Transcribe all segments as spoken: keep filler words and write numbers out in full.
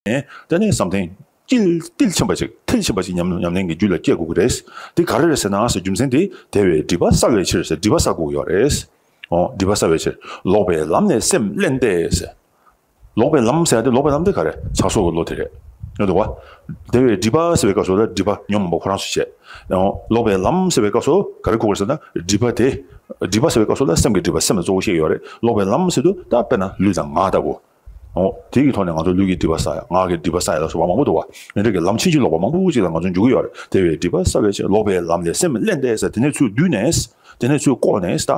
ནས་དེ་ནས་བསམ་གཏན་དཀྱིལ་དཀྱིལ་ཕྱིན་པ་ཅིག་མཐིལ་ཕྱིན་པ་ཅིག་ཉམས་ཉམས་ལེན་གྱི་རྒྱུད་ལ་སྐྱེ་དགོས་ཀྱི་རེད། དེ་ག་རེ་རེད་ཟེར་ན་ཟེར་རྒྱུ་མཚན་དེ་དེ་བས་སྒྲིབ་པ་བསལ་བའི་ཕྱིར་ཟེར་སྒྲིབ་པ་བསལ་དགོས་ཀྱི་ཡོད་རེད། འོ་སྒྲིབ་པ་བསལ་བའི་ཕྱིར་ལོག་པའི་ལམ་ནས་སེམས་བླན་ཏེ་ཟེར། ལོག་པའི་ལམ་ཟེར་ཡ་དེ་ལོག་པའི་ལམ་དེ་ག་རེ་ཕྱག་སོགས་ཀྱི་བློ་དེ་རེད། ཡོད་དོ་བ། དེ་བས་སྒྲིབ་པ་ཟེར་བའི་སྐབས་སུ་ལ་སྒྲིབ་པ་ཉོན་མོངས་པ་ཁོ་རང་སུ་བྱས། འོ་ལོག་པའི་ལམ་ཟེར་བའི་སྐབས་སུ་ག་རེ་གོ་དགོས་ཟེར་ན་སྒྲིབ་པ་དེ། སྒྲིབ་པ་ཟེར་བའི་སྐབས་སུ་ལ་སེམས་ཀྱི་སྒྲིབ་པ་སེམས་ལ་གཙོ་བོ་བཤད་ཀྱི་ཡོད་རེད། ལོག་པའི་ལམ་ཟེར་དུས་ད་དཔེར་ན་ལུས་དང་ངག་ལྟ་བུ། འོ་དེ་གི་ཐོག་ནས་ང་ཚོ་ལུས་ཀྱི་སྒྲིབ་པ་བསལ་ཡ་ངག་གི་སྒྲིབ་པ་བསལ་ཡ་ལ་སོགས་པ་མང་པོ་འདུག་བ། དེ་འདྲ་གི་ལམ་ཕྱིན་ཅི་ལོག་པ་མང་པོ་ཅིག་ལ་ང་ཚོ་འཇུག་གི་ཡོད་རེད། དེ་བས་སྒྲིབ་པ་བསལ་བའི་ཕྱིར་ལོག་པའི་ལམ་ལས་སེམས་བླན་ཏེ་ཟེར་དེ་ནས་ཚུར་བསྡུས་ནས་དེ་ནས་ཚུར་བཀོག་ནས་ད།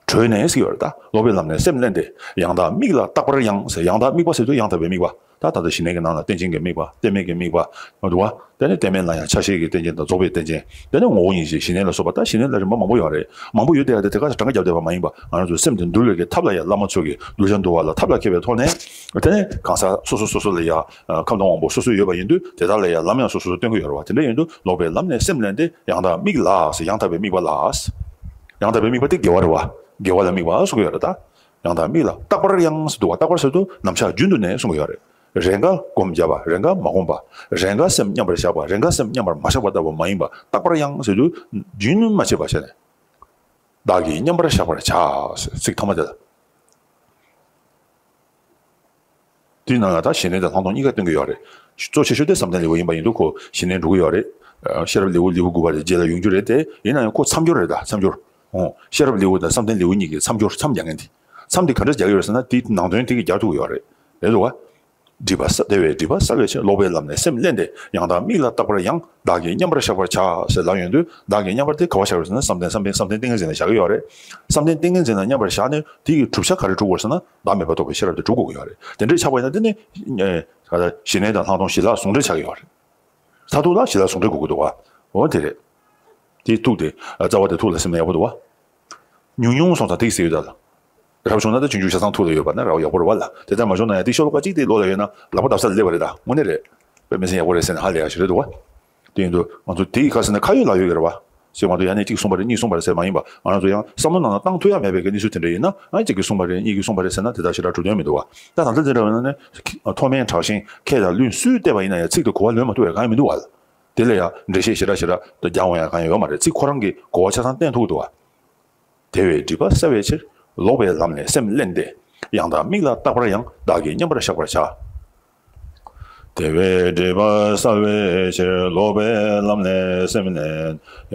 གྲོལ་ནས་ཟེར་གྱི་ཡོད་རེད། ད་ལོག་པའི་ལམ་ནས་སེམས་བླན་ཏེ་ཡང་དག་དམིགས་ལ་རྟག་པར་ཡང་ཟེར། ཡང་དག་དམིགས་པ་ཟེར་དུས་ཡང་དག་པའི་དམིགས་པ། ད་ད་ལྟ་ཞི་གནས་ཀྱི་ནང་ལ་རྟེན་ཅན་གྱི་དམིགས་པ་རྟེན་མེད་ཀྱི་དམིགས་པ་མ་འདུག་བ། དེ་ནས་རྟེན་མེད་ལ་ཡང་ཆ་ཤས་ཀྱི་རྟེན་ཅན་དང་རྫོགས་པའི་རྟེན་ཅན། དེ་ནས་ངོ་བོ་ཉིད་ཀྱི་ཞི་གནས་ལ་སོགས་པ། ད་ཞི་གནས་ལ་རིམ་པ་མང་པོ་ཡོད་རེད། མང་པོ་ཡོད་དེ་ཡང་དེ་དེ་ག་ཚོད་གྲངས་ཀ་བརྒྱབ་བསྡད་པ་མ་ཡིན་པ། ང་རང་ཚོ་སེམས་དེ་འདུལ་བའི་གི་ཐབས་ལ་ཡང་བླ་མ་ཚོ་གི་གདུལ་བྱ་འདུལ་བ་ལ་ཐབས་ལ་མཁས་པའི་ཐོག་ནས། དེ་ནས་གང་ཟག་སོ་སོ་སོ་སོ་ལ་ཡང་ཁམས་དང་དབང་པོ་སོ་སོ་ཡོད་པ་ཡིན་དུས་དེ་དག་ལ་ཡང་ལམ་ཡང་སོ་སོ་སོ་སྟོན་གྱི་ཡོད་རེད་བ། དེ་འདྲ་ཡིན་དུས་ལོག་པའི་ལམ་ནས་སེམས་བླན་ཏེ་ཡང་དག་དམིགས་ལ་ཟེར། ཡང་དག་པའི་དམིགས་པ་ལ། ཡང་དག་པའི་དམིགས་པ་དེ་དགེ་བ་རེད་བ། དགེ་བ་ལ་དམིགས་པ་གསུང་གི་ཡོད་རེད་ད། ཡང་དག་དམིགས་ལ་རྟག་པར་ཡང་ཟེར་འདུག་བ། རྟག་པར་ཟེར་དུས་ནམ་ཞག་རྒྱུན་དུ་ནས་གསུང་གི་ཡོད་རེད། རེས་འགའ་སྒོམ་བརྒྱབ་པ། རེས་འགའ་མ་བསྒོམས་པ། རེས་འགའ་སེམས་མཉམ་པར་བཞག་པ། རེས་འགའ་སེམས་མཉམ་པར་མ་བཞག་པ་ལྟ་བུ་མ་ཡིན་པ། རྟག་པར་ཡང་ཟེར་དུས་རྒྱུན་མ་ཆད་པ་བྱས་ནས། བདག་གིས་མཉམ་པར་བཞག་པར་བྱ། ཚིག་ཐོག་མ་དེ་ལ། དེའི་ནང་ལ་ད་ཞི་གནས་དང་ལྷག་མཐོང་གཉིས་ཀ་སྟོན་གྱི་ཡོད་རེད། གཙོ་ཆེ་ཤོས་དེ་བསམ་གཏན་ལེའུ་ཡིན་པ་ཡིན་དུས་ཁོ་ཞི་གནས་འགྲོ་གི་ཡོད་རེད། ཤེས་རབ་ལེའུ་ལེའུ་དགུ་པ་རེད། རྗེས་ལ་ཡོང་རྒྱུ་རེད་དེ། ཡིན་ན་ཡང་ཁོ་མཚམས་སྦྱོར་རེད་ད། མཚམས་སྦྱོར། འོ། ཤེས་རབ་ལེའུ་དང་བསམ་གཏན་ལེའུ་གཉིས་ཀྱི་མཚམས་སྦྱོར་མཚམས་རྒྱག་མཁན་དེ། མཚམས་དེ་ག་འདྲ་རྒྱག་གི་ཡོད་རེད་ཟེར་ན་དེའི་ནང་དོན་དེ་གིས་རྒྱག་ཐུབ་ཀྱི་ཡོད་རེད། རེད་འདུག་བ། སྒྲིབ་པ་བསལ། དེ་བས་སྒྲིབ་པ་བསལ་བའི་ཕྱིར་ལོག་པའི་ལམ་ནས་སེམས་བླན་ཏེ་ཡང་དག་དམིགས་ལ་རྟག་པར་ཡང་། བདག་གིས་མཉམ་པར་བཞག་པར་བྱ་ཟེར་ལབ་ཡོང་དུས་བདག་གིས་མཉམ་པར་དེ་ག་པར་བཞག་ཡོད་ཟེར་ན་བསམ་གཏན་བསམ་གཏན་བསམ་གཏན་ཏིང་ངེ་འཛིན་ལ་བཞག་གི་ཡོད་རེད། བསམ་གཏན་ཏིང་ངེ་འཛིན་ལ་མཉམ་པར་བཞག་ནས་དེ་ཡི་གྲུབ་ཆ་ག་རེ་གྲུབ་དགོས་ཟེར་ན་བདག་མེད་པ་རྟོགས་པའི་ཤེས་རབ་དེ་གྲུབ་དགོས་ཀྱི་ཡོད་རེད། དེ་འདྲའི་ཆགས་པ་ཡིན་ན་དེ་ནི་ག་ཞི་གནས་དང་ལྷག་མཐོང་ཞི་ལྷག་ཟུང་འབྲེལ་ཆགས་ཀྱི་ཡོད་རེད། མཐར་ཐུག་ལ་ཞི་ལྷག་ཟུང་འབྲེལ་དགོས་ཀྱི་འདུག་བ། འོ་དེ་རེད། དེའི་ཐུགས་དེ་རྩ་བ་དེ་ཐུགས་ལ་སིམ་ན་ཡག་པོ་འདུག་བ། ཉུང་ཉུང་སོང་ཙང་དེ་གི་ཟེར་ཡོད་ད་ལ། རབ་བྱུང་ན་ད་ཆུང་ཆུང་ཆ་ཚང་ཐུགས་ལ་ཡོད་པ་ན་རབ་ཡག་པོ་རེད་བ་ལ། དེ་ལྟར་མ་བྱུང་ན་ཡང་དེ་ཤོ་ལོ་ཀ་གཅིག་དེ་བློ་ལ་ཡོད་ན་ལག་པ་བརྡབ་ས་ལ་སླེབས་པ་རེད་ད། དངོས་གནས་རེད། དཔེ་མི་སྲིད་ཡག་པོ་རེད་ཟེར་ནས་ཧ་ལས་ཡག་ཞིག་རེད་འདུག་བ། དེ་ཡིན་དུས་ང་ཚོ་དེ་ཡི་ཁ་ཟེར་ན་ཁ་ཡོད་ལག་ཡོད་ཀྱི་རེད་བ། ཞེས་མ་གཏོགས་ཡང་ནས་གཅིག་གསུངས་པ་རེད་གཉིས་གསུངས་པ་རེད་ཟེར་མ་ཡིན་པ། ང་རང་ཚོ་ཡང་བསམ་བློ་ནང་ལ་བཏང་ཐུབ་ཡག་མེད་པའི་གི་གནས་ཚུལ་དེ་འདྲ་ཡིན་ན་ཨ་གཅིག་གིས་གསུངས་པ་རེད་གཉིས་ཀྱིས་གསུངས་པ་རེད་ཟེར་ན་དེ་དག་ཞེ་དྲག་གྲུབ་དོན་མི་འདུག་བ། ད་ད་ལྟ་འཛིན་གྲྭ་བ་ཡིན་ན་ནི་མཐོ་དམན་དྲག་ཞན་ཁྱད་དང་བླུན་སུས་བལྟས་པ་ཡིན་ན་ཡང་ཚིག་དེ་གོ་བ་ལོན་མ་ཐུབ་པའི་གང་ཡང་མི་འདུག་བ། དེ་ལ་ཡང་འགྲེལ་བཤད་ཞེ་དྲག་ཞེ་དྲག་ཏུ་རྒྱག་འོང་ཡང་གང་ཡང་ཡོད་མ་རེད། ཚིག་ཁོ་རང་གི་གོ་བ་ཆ་ཚང་བསྟན་ཐུབ་འདུག་བ། དེ་བས་སྒྲིབ་པ་བསལ་བའི་ཕྱིར་ལོག་པའི་ལམ་ནས་སེམས་བླན་ཏེ་ཡང་དག་དམིགས་ལ་རྟག་པར་ཡང་བདག་གིས་མཉམ་པར་བཞག་པར་བྱ། དེ་བས་སྒྲིབ་པ་བསལ་བའི་ཕྱིར་ལོག་པའི་ལམ་ནས་སེམས་བླན།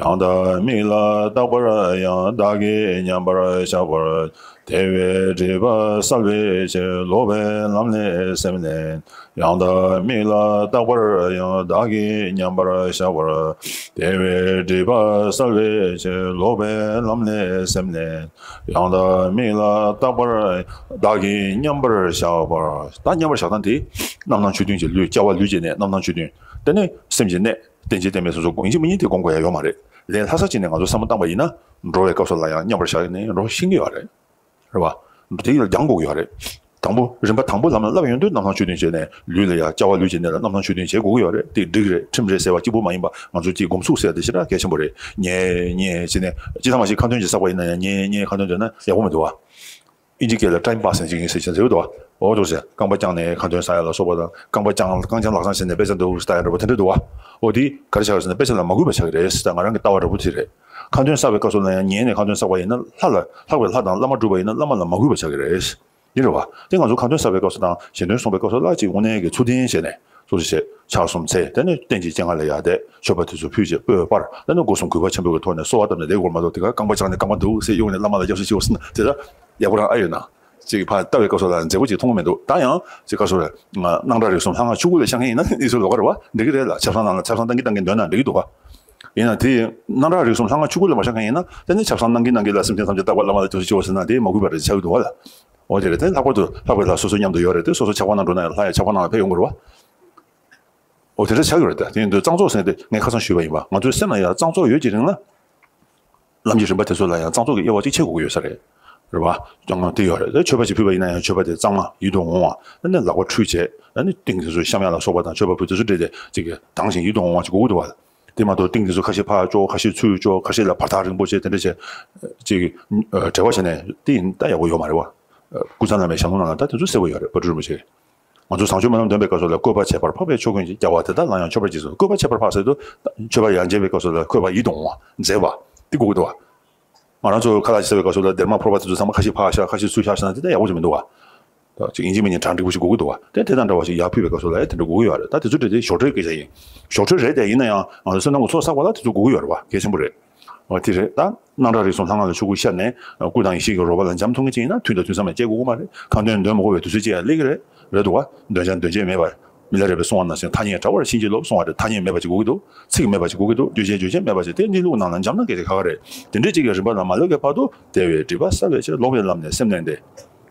ཡང་དག་དམིགས་ལ་རྟག་པར་ཡང་བདག་གིས་མཉམ་པར་བཞག་པར། དེ་བས་སྒྲིབ་པ་བསལ་བའི་ཕྱིར་ལོག་པའི་ལམ་ནས་སེམས་བླན། ཡང་དག་དམིགས་ལ་རྟག་པར་ཡང་བདག་གིས་མཉམ་པར་བཞག་པར། དེ་བས་སྒྲིབ་པ་བསལ་བའི་ཕྱིར་ལོག་པའི་ལམ་ནས་སེམས་བླན། ཡང་དག་དམིགས་ལ་རྟག་པར་བདག་གིས་མཉམ་པར་བཞག་པར། ད་མཉམ་པར་བཞག་སྟངས་དེ་རྣམ་སྣང་ཆོས་བདུན་གྱི་ལུས་སྐྱེ་བ་ལུས་ཀྱི་གནས་རྣམ་སྣང་ཆོས་བདུན། དེ་ནས་སེམས་ཀྱི་གནས་རྟེན་ཅིང་བརྟེན་པའི་སོ་སོ་ཡིན་གཅིག་མིན་གཉིས་དེ་སྒོམ་དགོས་ཡ་ཡོད་མ་རེད། ལས་སླ་ས་གཅིག་ནས་ང་ཚོ་བསམ་བློ་བཏང་པ་ཡིན་ན་འགྲོ་བའི་སྐབས་སུ་ལ་ཡང་མཉམ་པར་བཞག་ནས་འགྲོ་ཤེས་ཀྱི་ཡོད་རེད། རེད་བ། དེ་ཡིས་སྦྱང་དགོས་ཀྱི་ཡོད་རེད། དང་པོ་རིམ་པ་དང་པོ་ལམ་ལ་བསླབ་ཡོང་དུས་རྣམ་སྣང་ཆོས་བདུན་བྱས་ནས་ལུས་ལ་ཡང་སྐྱེ་བ་ལུས་ཀྱི་གནས་ལ་རྣམ་སྣང་ཆོས་བདུན་བྱེད་དགོས་ཀྱི་ཡོད་རེད། དེ་འགྲིག་རེད་ཁྲིམས་རེད་ཟེར་བ་གཅིག་པུ་མ་ཡིན་པ་ང་ཚོ་གཅིག་སྒོམ་ཚུགས་ཟེར་བ་དེ་ཞེ་དྲག་གལ་ཆེན་པོ་རེད། ཉལ་ཉལ་བྱས་ནས་ཅི་ཐ་མ་ཞིག་ཁ་འདོན་ཅིག་བསགས་པ་ཡིན་ན་ཡང་ཉལ་ཉལ་ཁ་འདོན་བྱས་ན་ཡག་པོ་མི་འདུག་བ། ཨིན་ཇི་སྐད་ལ་time passing་ཅིག་ཡིན་ཟེར་བྱས་ཟེར་གྱི་འདུག་བ། འོ་འདུག་ཟེར་རྐང་པ་བརྐྱངས་ནས་ཁ་འདོན་བསགས་ཡ་ལ་སོགས་པ་དང་རྐང་པ་བརྐྱངས་རྐང་བརྐྱངས་ལག་བརྐྱངས་བྱས་ནས་དཔེ་ཆ་འདུག་ལྟ་ཡ་འདྲ་པོ་དེ་འདྲ་འདུག་བ། འོ་དེ་ག་རེ་ཆགས་ཡོད་ཟེར་ན་དཔེ་ཆ་ལ་མ་གུས་པ་ཆགས་ཀྱི་རེད་ཟེར། ད་ང་རང་གི་ལྟ་བ་འདྲ་པོ་དེ་རེད། ཁ་འདོན་བསགས་པའི་སྐབས་སུ་ལ་ཡང་ཉལ་ནས་ཁ་འདོན་བསགས་པ་ཡིན་ན་ལྷ་ལ་ལྷག་པའི་ལྷ་དང་བླ་མ་སྒྲུབ་པ་ཡིན་ན་བླ་མ་ལ་མ་གུས་པ་ཆགས་ཀྱི་རེད། ཡིན་རེད་བ། དེ་ང་ཚོ་ཁ་འདོན་བསགས་པའི་སྐབས་སུ་དང་ཞལ་འདོན་གསུང་པའི་སྐབས་སུ་ལ་ཅིག་དངོས་གནས་ཀྱི་ཚུལ་ལྡན་བྱས་ནས་སོ་སོ་བྱས་ཕྱག་གསུམ་འཚལ། དེ་ནས་རྟེན་གྱི་སྤྱན་སྔར་ལ་ཡར་བསྡད་མཆོད་པ་དེ་ཚོ་ཕུལ་བྱས་སྤོས་སྤར་དེ་ནས་སྒོ་གསུམ་གུས་པ་ཆེན་པོའི་གི་ཐོག་ནས་གསོལ་བ་བཏབ་ནས་བསྡད་དགོས་མ་གཏོགས་དེ་ག་རྐང་པ་བཅག་ནས་རྐང་པ་འདུག་ཟེར་གཡུག་ནས་བླ་མ་ལ་སྐྱབས་སུ་མཆིའོ་ཟེར་ན་དེ་ད་ཡག་པོ་རང་ཨ་ཡོད་ན། ཅིག་ཕར་ལྟ་བའི་སྐབས་སུ་ལ་མཛེས་པོ་ཅིག་མཐོང་གི་མི་འདུག་ད་ཡང་ཅིག་སྐབས་སུ་ལ་སྣང་གྲགས་རིག་གསུམ་ལྷ་སྔགས་ཆོས་སྐུ་ལ་ཤར་མཁན་ཡིན་ན་གནས་ཚུལ་ལོགས་ཀ་རེད་བ། འགྲིག་གི་རེད་ལ་ཆབ་གསང་ནང་ལ་ཆབ་གསང་བཏང་གི་བཏང་གི་འདོན་ན་འགྲིག་གི་འདུག་ག་ཡིན་ན་དེ་སྣང་གྲགས་རིག་གསུམ་ལྷ་སྔགས་ཆོས་སྐུ་ལ་མ་ཤར་མཁན་ཡིན་ན་དེ་ནི་ཆབ་གསང་གནང་གིན་གནང་གིན་ལ་སེམས་ཅན་ཐམས་ཅད་རྟག་པར་བླ་མ་ལ་སྐྱབས་སུ་མཆིའོ་ཟེར་ན་དེ་མ་གུས་པ་རེད་ཆགས་ཀྱི་འདུག་བ་ལ། འོ་དེ་རེད། དེ་ལྷག་པར་དུ་ལྷག་པའི་ལྷ་སོ་སོ་མཉམ་དུ་ཡོད་རེད་དེ་སོ་སོ་ཆགས་པ་ནང་འགྲོ་ན་ཡང་ལྷ་ཡང་ཆགས་པ་ནང་ལ་ཕེབས་ཡོང་གི་རེད་བ། འོ་དེ་འདྲ་ཆགས་ཀྱི་རེད་ད། དེ་ཡིན་དུས་གཙང་བཙོག་ཟེར་ཏེ་ངས་ཁ་སང་ཞུས་པ་ཡིན་པ་ང་ཚོའི་སེམས་ལ་ཡང་གཙང་བཙོག་ཡོད་ཀྱི་རིང་ལ། ལམ་གྱི་རིམ་པ་དེ་ཚོ་ལ་ཡང་གཙང་བཙོག་གི་དབྱེ་བ་གཅིག་ཕྱེ་དགོས་ཀྱི་ཡོད་ས་རེད། རེད་བ། ཀྱང་དེ་ཡོད་རེད་དེ་མཆོད་པ་ཅིག་ཕུལ་བ་ཡིན་ན་ཡང་མཆོད་པ་དེ་གཙང་མ་ཡིད་དུ་འོང་བ། ཨ་ནི་ལག་པ་འཁྲུས་བྱས་ཨ་ནི་ཏིང་དེ་ཚོ་བཤམ་ཡག་ལ་སོགས་པ་དང་མཆོད་པ་ཕུལ་དེ་ཚོ་འདྲེས་ཏེ་ཅིག་གི་དྭངས་ཤིང་ཡིད་དུ་འོང་བ་ཅིག་དགོས་ཀྱི་འདུག་བ། དེ་མ་གཏོགས་ཏིང་དེ་ཚོ་ཁ་ཤས་ཕར་བཅོ་ཁ་ཤས་ཚུར་བཅོ་ཁ་ཤས་ལ་བར་ཐག་རིང་པོ་བྱས་དེ་འདྲ་བྱས། ཅིག་གི་བྲེལ་བ་བྱས་ནས་དེ་ཡིན་ད་ཡག་པོ་ཡོད་མ་རེད་བ། ཀུན་བཟང་བླ་མའི་ཞལ་ལུང་ནང་ལ་ད་དེ་ཚོ་གསལ་པོ་ཡོད་རེད་དཔལ་སྤྲུལ་རིན་པོ་ཆེ། ང་ཚོ་བཟང་སྤྱོད་སྨོན་ལམ་འདོན་པའི་སྐབས་སུ་ལ་བཀོད་པ་བྱས་པར་འཕགས་པའི་ཆོས་ཀུན་གྱི། རྒྱལ་བ་དེ་དག་ལ་ཡང་མཆོད་པར་བགྱི་ཟེར། བཀོད་པ་བྱས་པར་འཕགས་ཟེར་དུས་མཆོད་པ་ཡང་བྱས་པའི་སྐབས་སུ་ལ་བཀོད་པ་ཡིད་དུ་འོང་བ་མཛད་པ་དེ་དགོས་ཀྱི་འདུག་བ། ང་རང་ཚོ་ཁ་ལག་ཅིག་ཟ་བའི་སྐབས་སུ་ལ་སྡེར་མ་ཕོར་པ་དེ་ཚོ་ཚང་མ་ཁ་ཤས་ཕར་བཞག་ཁ་ཤས་ཚུར་བཞག་བཞག་ན་དེ་ལྟ་ཡག་པོ་ཅིག་མི་འདུག་བ། ད་ཅིག་ཡིན་གཅིག་མིན་གཅིག་གྲ་འགྲིག་པོ་ཞིག་དགོས་ཀྱི་འདུག་བ། དེ་དེ་དང་འདྲ་བ་ཞིག་ཡར་ཕུལ་བའི་སྐབས་སུ་ལ་ཡང་དེ་འདྲ་དགོས་ཀྱི་ཡོད་རེད། ད་དེ་ཚོ་འདྲ་དེ་ཞོར་འཕྲོས་སྐད་ཆ་ཡིན། ཞོར་འཕྲོས་རེད་དེ། ཡིན་ན་ཡང་ང་ཚོ་སེམས་ནང་ཚོགས་བསགས་པ་ལ་དེ་ཚོ་དགོས་ཀྱི་ཡོད་རེད་བ། གལ་ཆེན་པོ་རེད། འོ་དེ་རེད། ད་སྣང་གྲགས་རིག་གསུམ་ལྷ་སྔགས་ལ་ཆོས་སྐུ་ཤར་ནས་སྐུ་དང་ཡེ་ཤེས་ཀྱི་རོལ་པ་ལ་འབྱམས་ཐོན་མཁན་ཅིག་ཡིན་ན་དུས་དང་དུས་མཚམས་ལ་སྐྱེ་དགོས་ཀྱི་མ་རེད། ཁ་འདོན་འདོན་མ་དགོས་པའི་དུས་ཚོད་ཅིག་ཡང་སླེབས་ཀྱི་རེད། རེད་འདུག་བ། འདོན་བྱ་འདོན་བྱེད་མེད་པ། མི་ལ་རས་པས་གསུངས་པ་ནང་བཞིན་ཐ་སྙད་བྲལ་བར་ཕྱིན་ཅི་ལོག་གསུང་བ་རེད། ཐ་སྙད་མེད་པ་ཅིག་དགོས་ཀྱི་འདུག་ཚིག་མེད་པ་ཅིག་དགོས་ཀྱི་འདུག་བརྗོད་བྱའི་རྗོད་བྱེད་མེད་པ་ཅིག་དེ་གནས་ལུགས་ནང་ལ་འབྱམས་སྣང་སྐད་ཆ་ཁ་ཁ་རེད། དེ་འདྲའི་ཅིག་གི་རིམ་པ་ལ་མ་སླེབས་ཀྱི་བར་དུ་བདེ་བའི་སྒྲིབ་པ་བསལ་བའི་ཕྱིར། ལོག་པའི་ལམ་ནས་སེམས་གནས་ཏེ།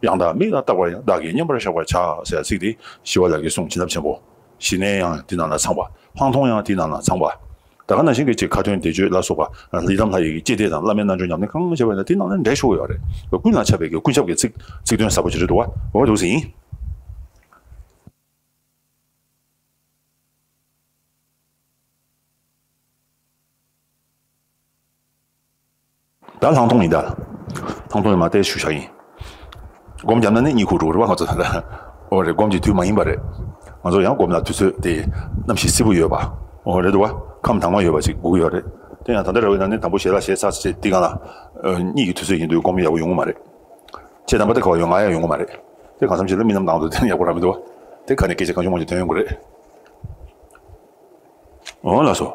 ཡང་དག་མིག་ལ་བརྟག་པར་ཡང་། བདག་གིས་མཉམ་པར་བཞག་པར་བྱ། ཟེར་ཚིག་དེ་ཞི་བ་ལྷ་གིས་གསུངས། བྱིན་རླབས་ཆེན་པོ། ཞི་གནས་ཡང་དེ་ནང་ལ་ཚང་བ། ལྷག་མཐོང་ཡང་དེ་ནང་ལ་ཚང་བ། ད་ག་ནང་བཞིན་གྱི་ཅིག་ཁ་ཏོན་བཟླས་བརྗོད་ལ་སོགས་པ། ཡི་དམ་ལྷ་ཡི་གི་བསྐྱེད་བཟླས་དང་བླ་མའི་རྣལ་འབྱོར་ཉམས་ལེན་གང་བྱས་པ་ཡིན་ན་དེ་ནང་ལ་འདྲེས་ཆོག་གི་ཡོད་རེད། ཀུན་ལ་ཁྱབ་པའི་གི་ཀུན་ཁྱབ་ཀྱི་ཚིག་ཚིག་དོན་ཟབ་པོ་ཅིག་རེད་འདུག་བ། འོ་འདུག་སེ་ཡིན། ད་ལྷག་མཐོང་ཡིན་ད། ལྷག་མཐོང་ཡིན་མ་གཏད་ཞུ་བྱ་ཡིན། སྒོམ་བརྒྱབ་ན་ནི་གཉིད་ཁུག་འགྲོ་གི་རེད་བ་ང་ཚོ་ད། འོ་རེད། སྒོམ་གྱི་དུས་མ་ཡིན་པ་རེད། ང་ཚོ་ཡང་སྒོམ་ལ་དུས་ཚོད་དེ་གནམ་གཤིས་བསིལ་པོ་ཡོད་པ། འོ་རེད་འདུག་བ། ཁམས་དྭངས་མ་ཡོད་པ་ཅིག་དགོས་ཀྱི་ཡོད་རེད། དེ་ཡང་ད་ལྟ་ར་བའི་ནང་ནས་དང་པོ་ཞལ་ལག་བཞེས་ཚར་ཚེ་དེ་སྒང་ལ། གཉིད་ཀྱི་དུས་ཚོད་ཡིན་དུས་སྒོམ་ཡག་པོ་ཡོང་གི་མ་རེད། ཁྱེད་དམ་པ་དེ་ག་བ་ཡོད། ང་ཡང་ཡོང་གི་མ་རེད། དེ་གང་འཚམ་ཞིག་ལ་མི་རྣམས་ནང་དུ་དེ་ནི་ཡག་པོ་རང་མི་འདུག་བ། དེ་ག་ནས་སྐད་ཆ་གང་བྱུང་མང་བྱུང་ཐོན་ཡོང་གི་རེད། འོ་ལགས་སོ།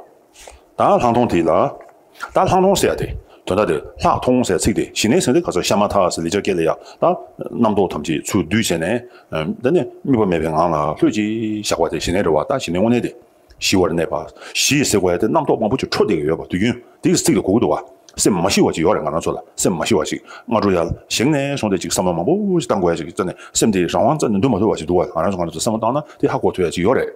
ད་ལྷག་མཐོང་དེ་ལ། ད་ལྷག་མཐོང་ཟེར་ཡ་དེ། དོན་དག་དེ་ལྷག་མཐོང་ཟེར་ཚིག་དེ་ཞི་གནས་ཟེར་དེ་ག་ས་ཤ་མ་ཐག་ཟེར་ལི་ཅར་སྐད་ལ་ཡ། ད་རྣམ་རྟོག་ཐམས་ཅད་ཚུར་བསྡུས་བྱས་ནས། ཨམ། ད་ནི་དམིགས་པ་མེད་པའི་ངང་ལ་ལྷོད་ཅིག་བཞག་པ་དེ་ཞི་གནས་རེད་བ། ད་ཞི་གནས་དངོས་གནས་དེ། ཞི་བར་གནས་པ། ཞི་ཟེར་དགོས་ཡ་དེ་རྣམ་རྟོག་མང་པོ་ཅིག་འཕྲོ་བསྡད་ཀྱི་ཡོད་པ་དུས་རྒྱུན་དེ་གི་ཚིག་དེ་གོ་གི་འདུག་བ། སེམས་མ་ཞི་བ་ཅིག་ཡོད་རེད། ང་རང་ཚོ་ལ་སེམས་མ་ཞི་བ་ཅིག་སྔ་དྲོ་ཡར་བཞེངས་ནས་བཟུང་སྟེ་ཅིག་བསམ་བློ་མང་པོ་ཞིག་བཏང་དགོས་ཡ་ཅིག་རྩ་ནས་སེམས་དེ་རང་དབང་རྩ་ནས་འདུ་མ་ཐུབ་པ་ཞིག་འདུག་བ། ང་རང་ཚོ་ང་རང་ཚོ་བསམ་བློ་བཏང་ན་དེ་ཧ་གོ་ཐུབ་ཡ་ཅིག་ཡོད་རེད།